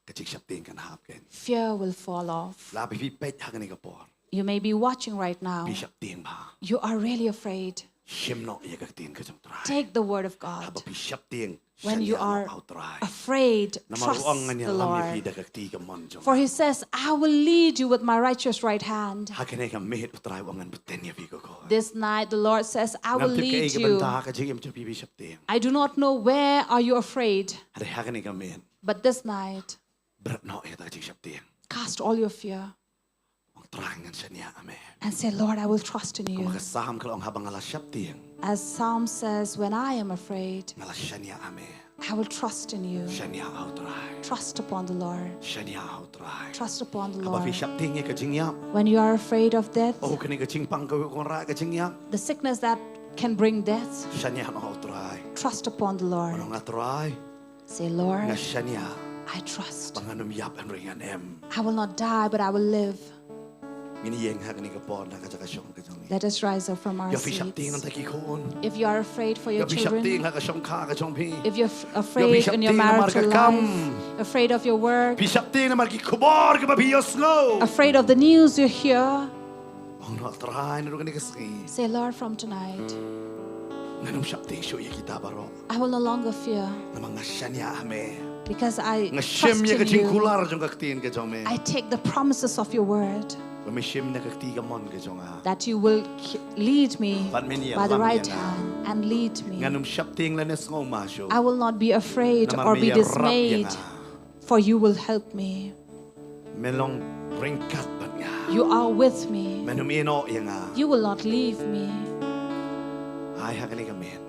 ka jingsheptieng kan hap keiñ. Fear will fall off. Lada phi peit ha kane ka por. You may be watching right now. Phi sheptieng bha. You are really afraid. Shim noh ïa ka ktien ka jong u Trai. Take the word of God. Haba phi sheptieng, shaniah noh ha u Trai. When you are afraid, trust the Lord. Namar u ong ngan ïalam ïa phi da ka kti kamon jong nga. For he says, I will lead you with my righteous right hand. Ha kane ka miet u Trai u ong ngan btin ïa phi ko khun. This night the Lord says, I will lead you. Ngam tip kaei ka bynta ha ka jingim jong phi phi sheptieng. I do not know where are you afraid. Hynrei ha kane ka miet. But this night, bret noh ïa kata ka jingsheptieng. Cast all your fear. Ong Trai ngan shaniah ha me. And say, Lord, I will trust in you. Kumba ka Salm ka la ong haba nga la sheptieng. As Psalm says, when I am afraid, nga la shaniah ha me. I will trust in you. Shaniah ha u Trai. Trust upon the Lord. Shaniah ha u Trai. Trust upon the Lord. Haba phi sheptieng ïa ka jingïap. When you are afraid of death, oh, kane ka jingpang kawei ka wanrah ka jingïap. The sickness that can bring death. Shaniah noh ha u Trai. Trust upon the Lord. Ong, Trai, say, Lord, nga shaniah, I trust, ba ngan ym ïap hynrei ngan im. I will not die, but I will live. Ngin ïeng ha kane ka por na ka jaka shong ka jong ngi. Let us rise up from our seats. Ïa phi shaptieng na ki khun. If you are afraid for your children, ïa phi shaptieng ha ka shongkha ka jong phi. If you're f-, afraid in your marital life, afraid of your work, phi shaptieng namar ki khubor kiba phi ïohsngew, afraid of the news you hear, ong, Trai, naduh kane ka sngi, say, Lord, from tonight, ngan ym shaptieng shuh ïa kita baroh. I will no longer fear. Namar nga shaniah ha me. Because I trust in you. Nga shim ïa ka jingkular jong ka ktien ka jong me. I take the promises of your word. Ba me shim na ka kti kamon ka jong nga. That you will k-, lead me by the right hand and lead me. Bad men ïalam ïa nga. Ngan ym shaptieng lane sngewma shuh. I will not be afraid or be dismayed. Namar me ïarap ïa nga. For you will help me. Me long ryngkat bad nga. You are with me. Men ym ïehnoh ïa nga. You will not leave me. Ai ha kane ka miet,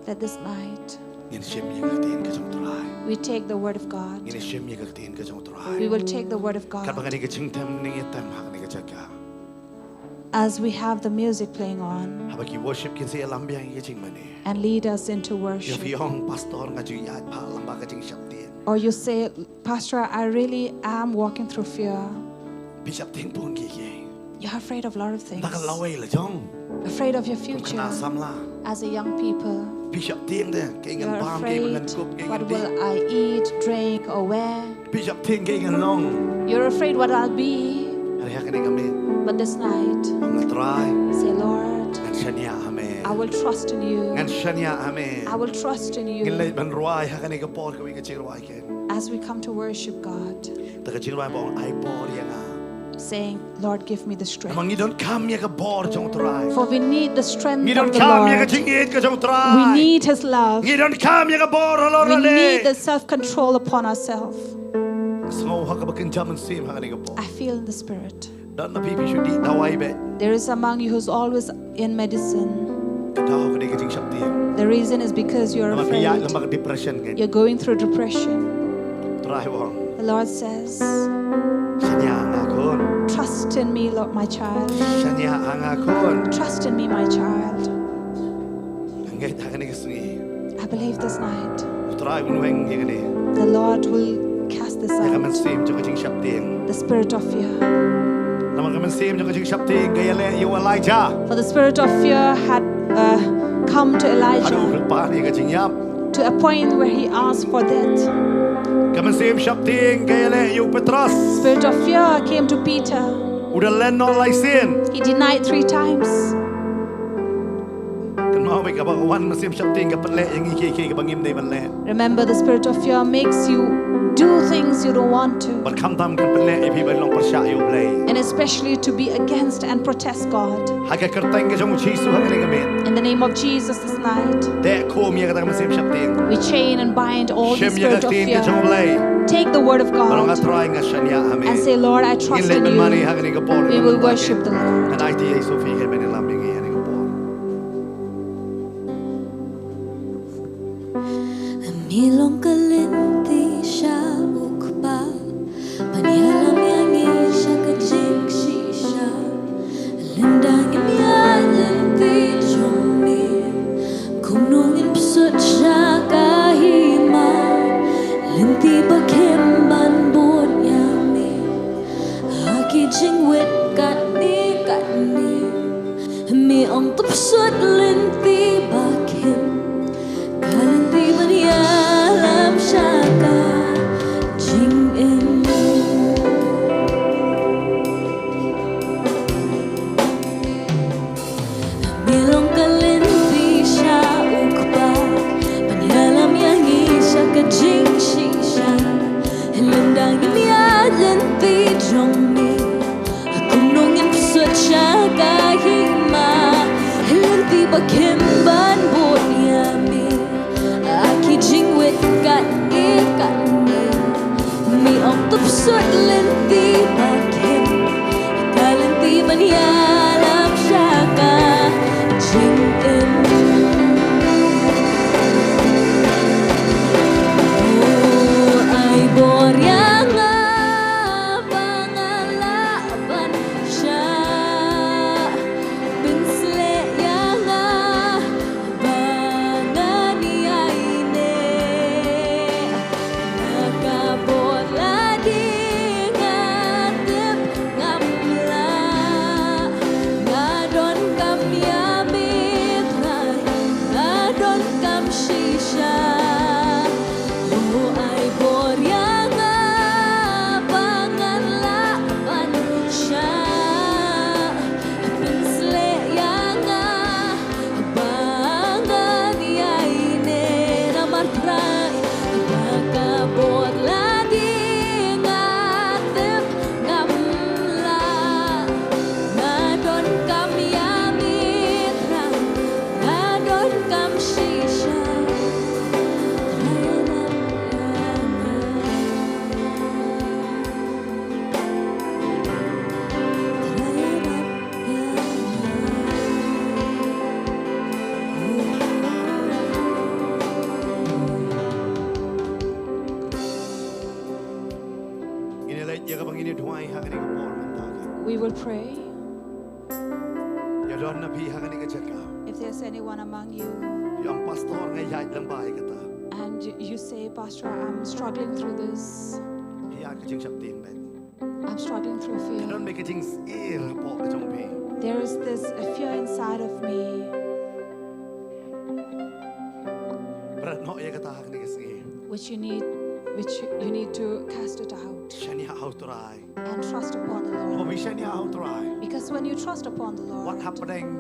let this night, ngin shim ïa ka ktien ka jong U Trai. We take the word of God. Ngin shim ïa ka ktien ka jong U Trai. We will take the word of God. Katba kane ka jingtem ngi ïa tem ha kane ka jaka. As we have the music playing on. Haba ki worship kin sa ïalam biang ïa ka jingmane. And lead us into worship. Ïa phi ong, Pastor, nga ju ïaid bha lyngba ka jingshaptieng. Or you say, Pastor, I really am walking through fear. Phi shaptieng bun kiei kiei. You're afraid of a lot of things. Da ka lawei la jong. Afraid of your future. Kum khynnah samla. As a young people. Phi shaptieng de, kaei ngan bam, kaei ngan kup, kaei ngan dih. You're afraid, what will I eat, drink, or wear? Phi shaptieng kaei ngan long. You're afraid what I'll be. Hynrei ha kane ka miet, but this night, ong, Trai, say, Lord, ngan shaniah ha me. I will trust in you. Ngan shaniah ha me. I will trust in you. Ngin leit ban rwai ha kane ka por kawei ka jingrwai keiñ. As we come to worship God, da ka jingrwai ba ong, ai bor ïa nga. Saying, Lord, give me the strength. Namar ngi donkam ïa ka bor jong U Trai. For we need the strength of the Lord. Ngi donkam ïa ka jingïeit ka jong U Trai. We need his love. Ngi donkam ïa ka bor halor lade. We need the self-control upon ourselves. Sngew ha kaba kynja mynsiem ha kane ka por. I feel in the spirit. Don na phi, phi shu dih dawai beit. There is among you who's always in medicine. Ka daw ka dei ka jingshaptieng. The reason is because you're afraid. Namar phi ïaid lyngba ka depression keiñ. You're going through depression. Trai u ong. The Lord says, shaniah ha nga khun. Trust in me, Lord, my child. Shaniah ha nga khun. Trust in me, my child. Nga ngeit ha kane ka sngi, I believe this night, U Trai un weng ïa kane. The Lord will cast this out. Ïa ka mynsiem jong ka jingshaptieng. The spirit of fear. Namar ka mynsiem jong ka jingshaptieng ka ïaleh ïa u Elijah. For the spirit of fear had, uh, come to Elijah. Haduh u pan ïa ka jingïap. To a point where he asked for death. Ka mynsiem shaptieng ka ïaleh ïa u Petros. Spirit of fear came to Peter. U da len noh lai sien. He denied three times. Kynmaw beit, kaba wan mynsiem shaptieng ka pynleh ïa ngi kiei kiei kaba ngim dei ban leh. Remember, the spirit of fear makes you do things you don't want to. Bad khamtam kan pynleh ïa phi ban long pyrshah ïa U Blei. And especially to be against and protest God. Ha ka kyrteng ka jong U Jisu ha kane ka miet. In the name of Jesus this night, dei khum ïa kata ka mynsiem shaptieng. We chain and bind all the spirit of fear. Shim ïa ka ktien ka jong U Blei. Take the word of God. Ba long, A Trai, nga shaniah ha me. And say, Lord, I trust in you. Ngin leit ban mane ha kane ka por. We will worship the Lord. Ngan aiti ïa Sophie ha ban ïalam ïa ngi ha kane ka por. Me long ka lynti sha U Kpa, ban ïalam ïa ngi sha ka jingshisha. Lynda ngim ïaid lynti jong me, kumno ngin psiah sha ka hima? Lynti ba khim ban bud ïa me ha ki jingwit katne katne. Me ong to psiah lynti ba khim, ka lynti ban ïalam sha ka Duwai ha kane ka por mynta ka. We will pray. Ïa don na phi ha kane ka jaka. If there's anyone among you, ïa pastor, nga ïaid lyngba ïa kata. And you say, "Pastor, I'm struggling through this." Ïa ka jingsheptieng bad. I'm struggling through fear. Don bad ka jingsngewsih hapoh ka jong phi. There is this, a fear inside of me. Bret noh ïa kata ha kane ka sngi. Which you need, which you need to cast it out. Shaniah ha U Trai. And trust upon the Lord. Phi shaniah ha U Trai. Because when you trust upon the Lord, wat hapdeng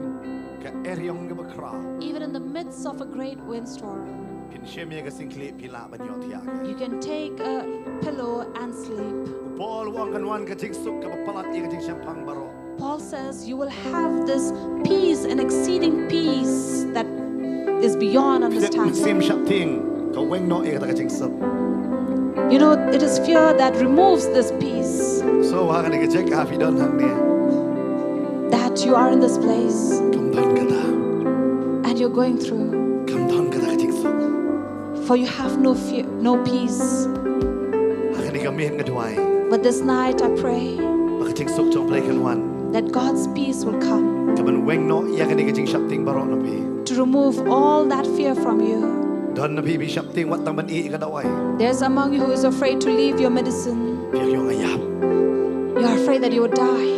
ka eriong kaba khraw, even in the midst of a great windstorm, phin shim ïa ka singklik, phi lah ban ïohthiah. You can take a pillow and sleep. Paul u ong kan wan ka jingsuk kaba palat ïa ka jingshemphang baroh. Paul says you will have this peace, an exceeding peace that is beyond understanding. Mynsiem sheptieng ka weng noh ïa kata ka jingsuk. You know, it is fear that removes this peace. So ha kane ka jaka phi don hangne, that you are in this place, kam don kata. And you're going through, kam don kata ka jingsuk. For you have no fear, no peace. Ha kane ka miet nga duwai. But this night I pray, ba ka jingsuk jong U Blei kan wan, that God's peace will come, ka ban weng noh ïa kane ka jingsheptieng baroh na phi. To remove all that fear from you. Don na phi, phi sheptieng wat tang ban ïeh ïa ka dawai. There's among you who is afraid to leave your medicine. Phi ong, nga ïap. You are afraid that you will die.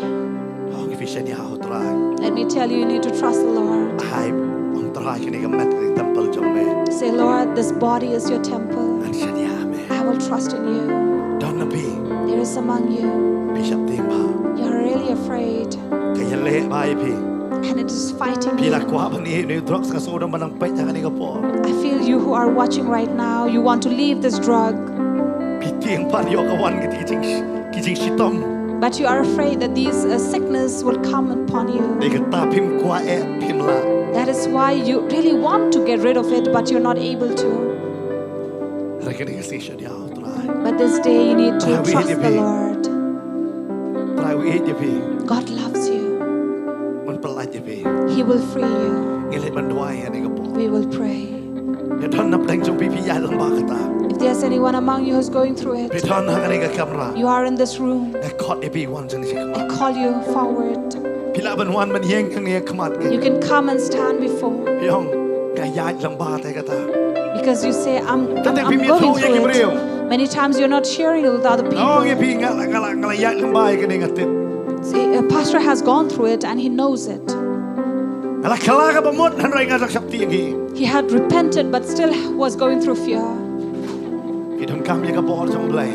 Ong, phi shaniah ha U Trai. Let me tell you, you need to trust the Lord. Ai, ong Trai, kane ka met ka temple jong me. Say, "Lord, this body is your temple. Ngan shaniah ha me. I will trust in you." Don na phi. There is among you, phi sheptieng bha. You're really afraid. Ka ïaleh bha ïa phi. And it is fighting you. Phi la kwah ban ïeh na u drugs, nga sngew don ba nang peit ha kane ka por. I feel you who are watching right now, you want to leave this drug. Phi tieng pat ïoh ka wan ki jing, ki jingshitom. But you are afraid that these, uh, sickness will come upon you. Dei kata phim kwah eh phim lah. That is why you really want to get rid of it, but you're not able to. Hynrei kane ka sngi shaniah ha U Trai. But this day you need to trust the Lord. Trai u ïeit ïa phi. God loves you. Un pyllait ïa phi. He will free you. Ngi leit ban duwai ha kane ka por. We will pray. Ïa don na pdeng jong phi, phi ïaid lyngba kata. If there's anyone among you who's going through it, phi don ha kane ka kamra, you are in this room, nga khot ïa phi wan sha kane ka kamra. I call you forward. Phi lah ban wan ban ïeng hangne ha khmat. You can come and stand before. Phi ong, nga ïaid lyngba te kata. Because you say, "I'm, I'm, I'm going through it." Many times you're not sharing it with other people. Ong ïa phi, nga la, nga la, nga la ïaid lyngba ïa kane, nga tip. See, a pastor has gone through it and he knows it. Nga la kylla kaba mut, hynrei nga dang sheptieng hi. He had repented but still was going through fear. Phi donkam ïa ka bor jong U Blei.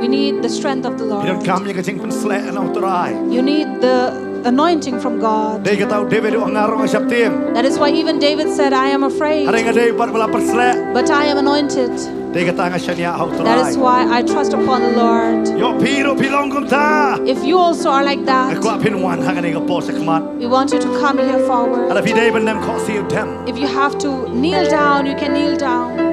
We need the strength of the Lord. Phi donkam ïa ka jingpynshlur na U Trai. You need the anointing from God. Dei kata u David u ong, nga ruh nga sheptieng. That is why even David said, "I am afraid." Hynrei nga dei pat ba la pynslur. But I am anointed. Dei kata nga shaniah ha U Trai. That is why I trust upon the Lord. Ïoh phi ruh phi long kumta. If you also are like that, nga kwah phin wan ha kane ka por sha khmat. We want you to come here forward. Lada phi dei ban dem khohsiew, dem. If you have to kneel down, you can kneel down.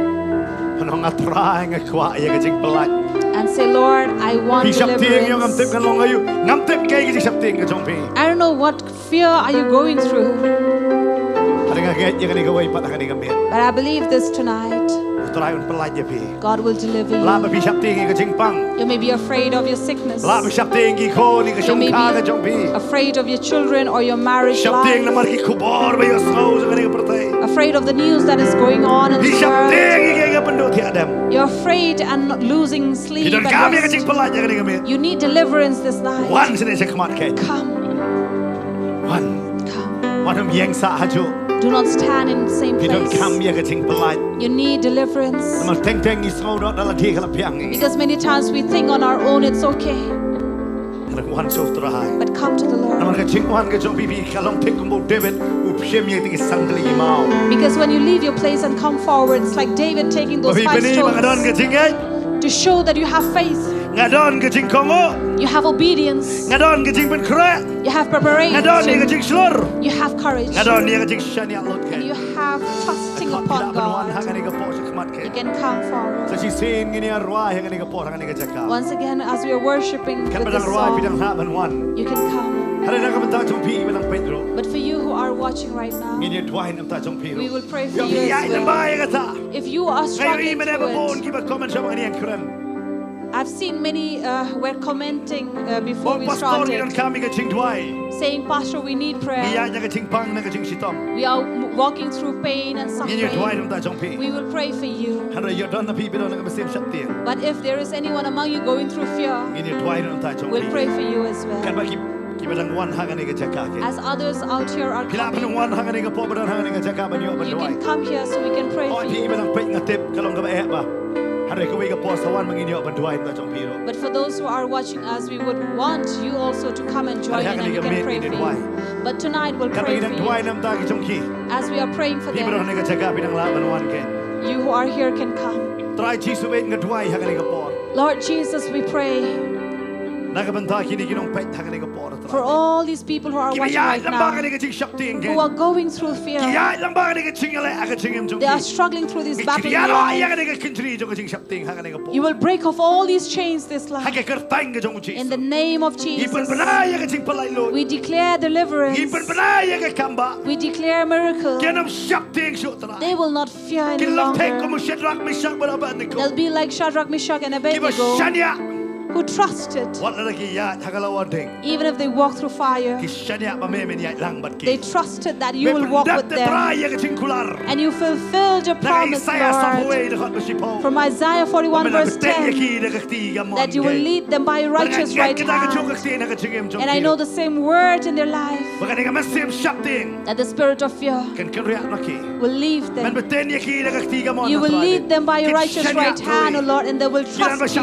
Phin ong, A Trai, nga kwah ïa ka jingpyllait. And say, "Lord, I want deliverance." Phi sheptieng, ïoh ngam tip ngan long aïu. Ngam tip kaei ka jingsheptieng ka jong phi. I don't know what fear are you going through. Hynrei nga ngeit ïa kane kawei pat ha kane ka miet. But I believe this tonight, U Trai un pyllait ïa phi. God will deliver you. Lah ba phi sheptieng ïa ka jingpang. You may be afraid of your sickness. Lah ba sheptieng ki khun, ïa ka shongkha ka jong phi. You may be afraid of your children or your marriage life. Sheptieng namar ki khubor ba ïohsngew jong kane ka pyrthei. Afraid of the news that is going on in this world. Phi sheptieng ïa ka pynduh thiah dem. You're afraid and losing sleep at night. Phi donkam ïa ka jingpyllait ha kane ka miet. You need deliverance this night. Wan shane sha khmat keiñ. Come. Wan. Come. Wat ym ïeng sah hajuh. Do not stand in the same place. Phi donkam ïa ka jingpyllait. You need deliverance. Namar teng teng ngi sngew doh da lade ka la biang ngi. Because many times we think on our own it's okay. Hynrei wan sha U Trai. But come to the Lord. Namar ka jingwan ka jong phi, phi ka long thik kumba u David u shim ïa ki san tylli ki maw. Because when you leave your place and come forward, it's like David taking those five stones. Ba phi pyni ba nga don ka jingngeit. To show that you have faith. Nga don ka jingkohnguh. You have obedience. Nga don ka jingpynkhreh. You have preparation. Nga don ïa ka jingshlur. You have courage. Nga don ïa ka jingshaniah lut keiñ. And you have trusting upon God. Phi lah ban wan ha kane ka por sha khmat keiñ. You can come forward. Sa shisien ngin ïa rwai ha kane ka por, ha kane ka jaka. Once again, as we are worshiping with this song, katba dang rwai phi dang hap ban wan. You can come. Hynrei na ka bynta jong phi ba dang peit ruh. But for you who are watching right now, ngin ïa duwai na ka bynta jong phi ruh. We will pray for you as well. Ïa phi ïa ba ïa kata. If you are struggling through it, nga ïohi mynne ba bun kiba comment sha ba ngan ïeng kren. I've seen many uh, were commenting uh, before Ong we pastor ngi don started, kam ïa ka jingduwai. Saying, "Pastor, we need Ngi prayer. ïaid ïa ka jingpang na ka jingshitom. We are m- walking through pain and Ngin ïa duwai suffering. na ka bynta jong phi. We will pray for you. Hynrei ïoh don na phi ba don na ka mynsiem sheptieng. But if there is anyone among you going through fear, Ngin ïa duwai na ka bynta jong we'll phi. pray for you as well." Katba ki ki ba dang wan ha kane ka jaka ke. As others out here are Phi lah ban coming, wan ha kane ka por ba don ha kane ka jaka ban ïoh ban you duwai. Can come here so we can pray Oh, for phi you. Ba dang peit nga tip ka long kaba eh ba. Hynrei kawei ka por sa wan ba ngin ïoh ban duwai na ka bynta jong phi ruh. But for those who are watching us, we would want you also to come and join in and we can pray for you. But tonight we'll pray for you. Katba ngi dang duwai na ka bynta ki jong ki. As we are praying for them, Phi ba don ha kane ka jaka phi dang lah ban wan ke. You who are here can come. Trai Jisu, nga duwai ha kane ka por. Lord Jesus, we pray Na ka bynta kine ki nongpeit ha kane ka por. For all these people who are watching right now, who are going through fear, they are struggling through this battle in their lives. You will break off all these chains this life. In the name of Jesus, we declare deliverance. We declare miracles. They will not fear any longer. They'll be like Shadrach, Meshach, and Abednego, who trusted, even if they walk through fire, they trusted that you will walk with them. And you fulfilled your promise, Lord. From Isaiah forty-one verse ten, that you will lead them by your righteous right hand. And I know the same word in their life, that the spirit of fear will leave them. You will lead them by your righteous right hand, O Lord, and they will trust you.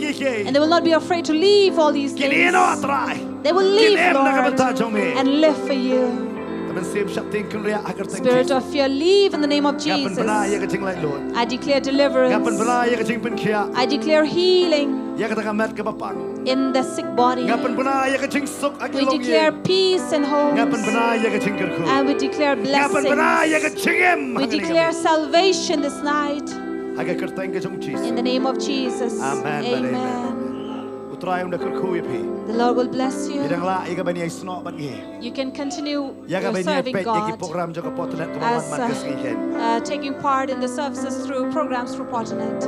And they will not be afraid to leave all these things. They will leave, Lord, and live for you. Spirit of fear, leave in the name of Jesus. I declare deliverance. I declare healing in the sick body. We declare peace in homes. And we declare blessings. We declare salvation this night. In the name of Jesus. Amen. Amen. The Lord will bless you. You can continue serving God as uh, uh, taking part in the services through programs through Portanet.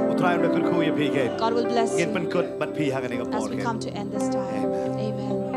God will bless you as we come to end this time. Amen.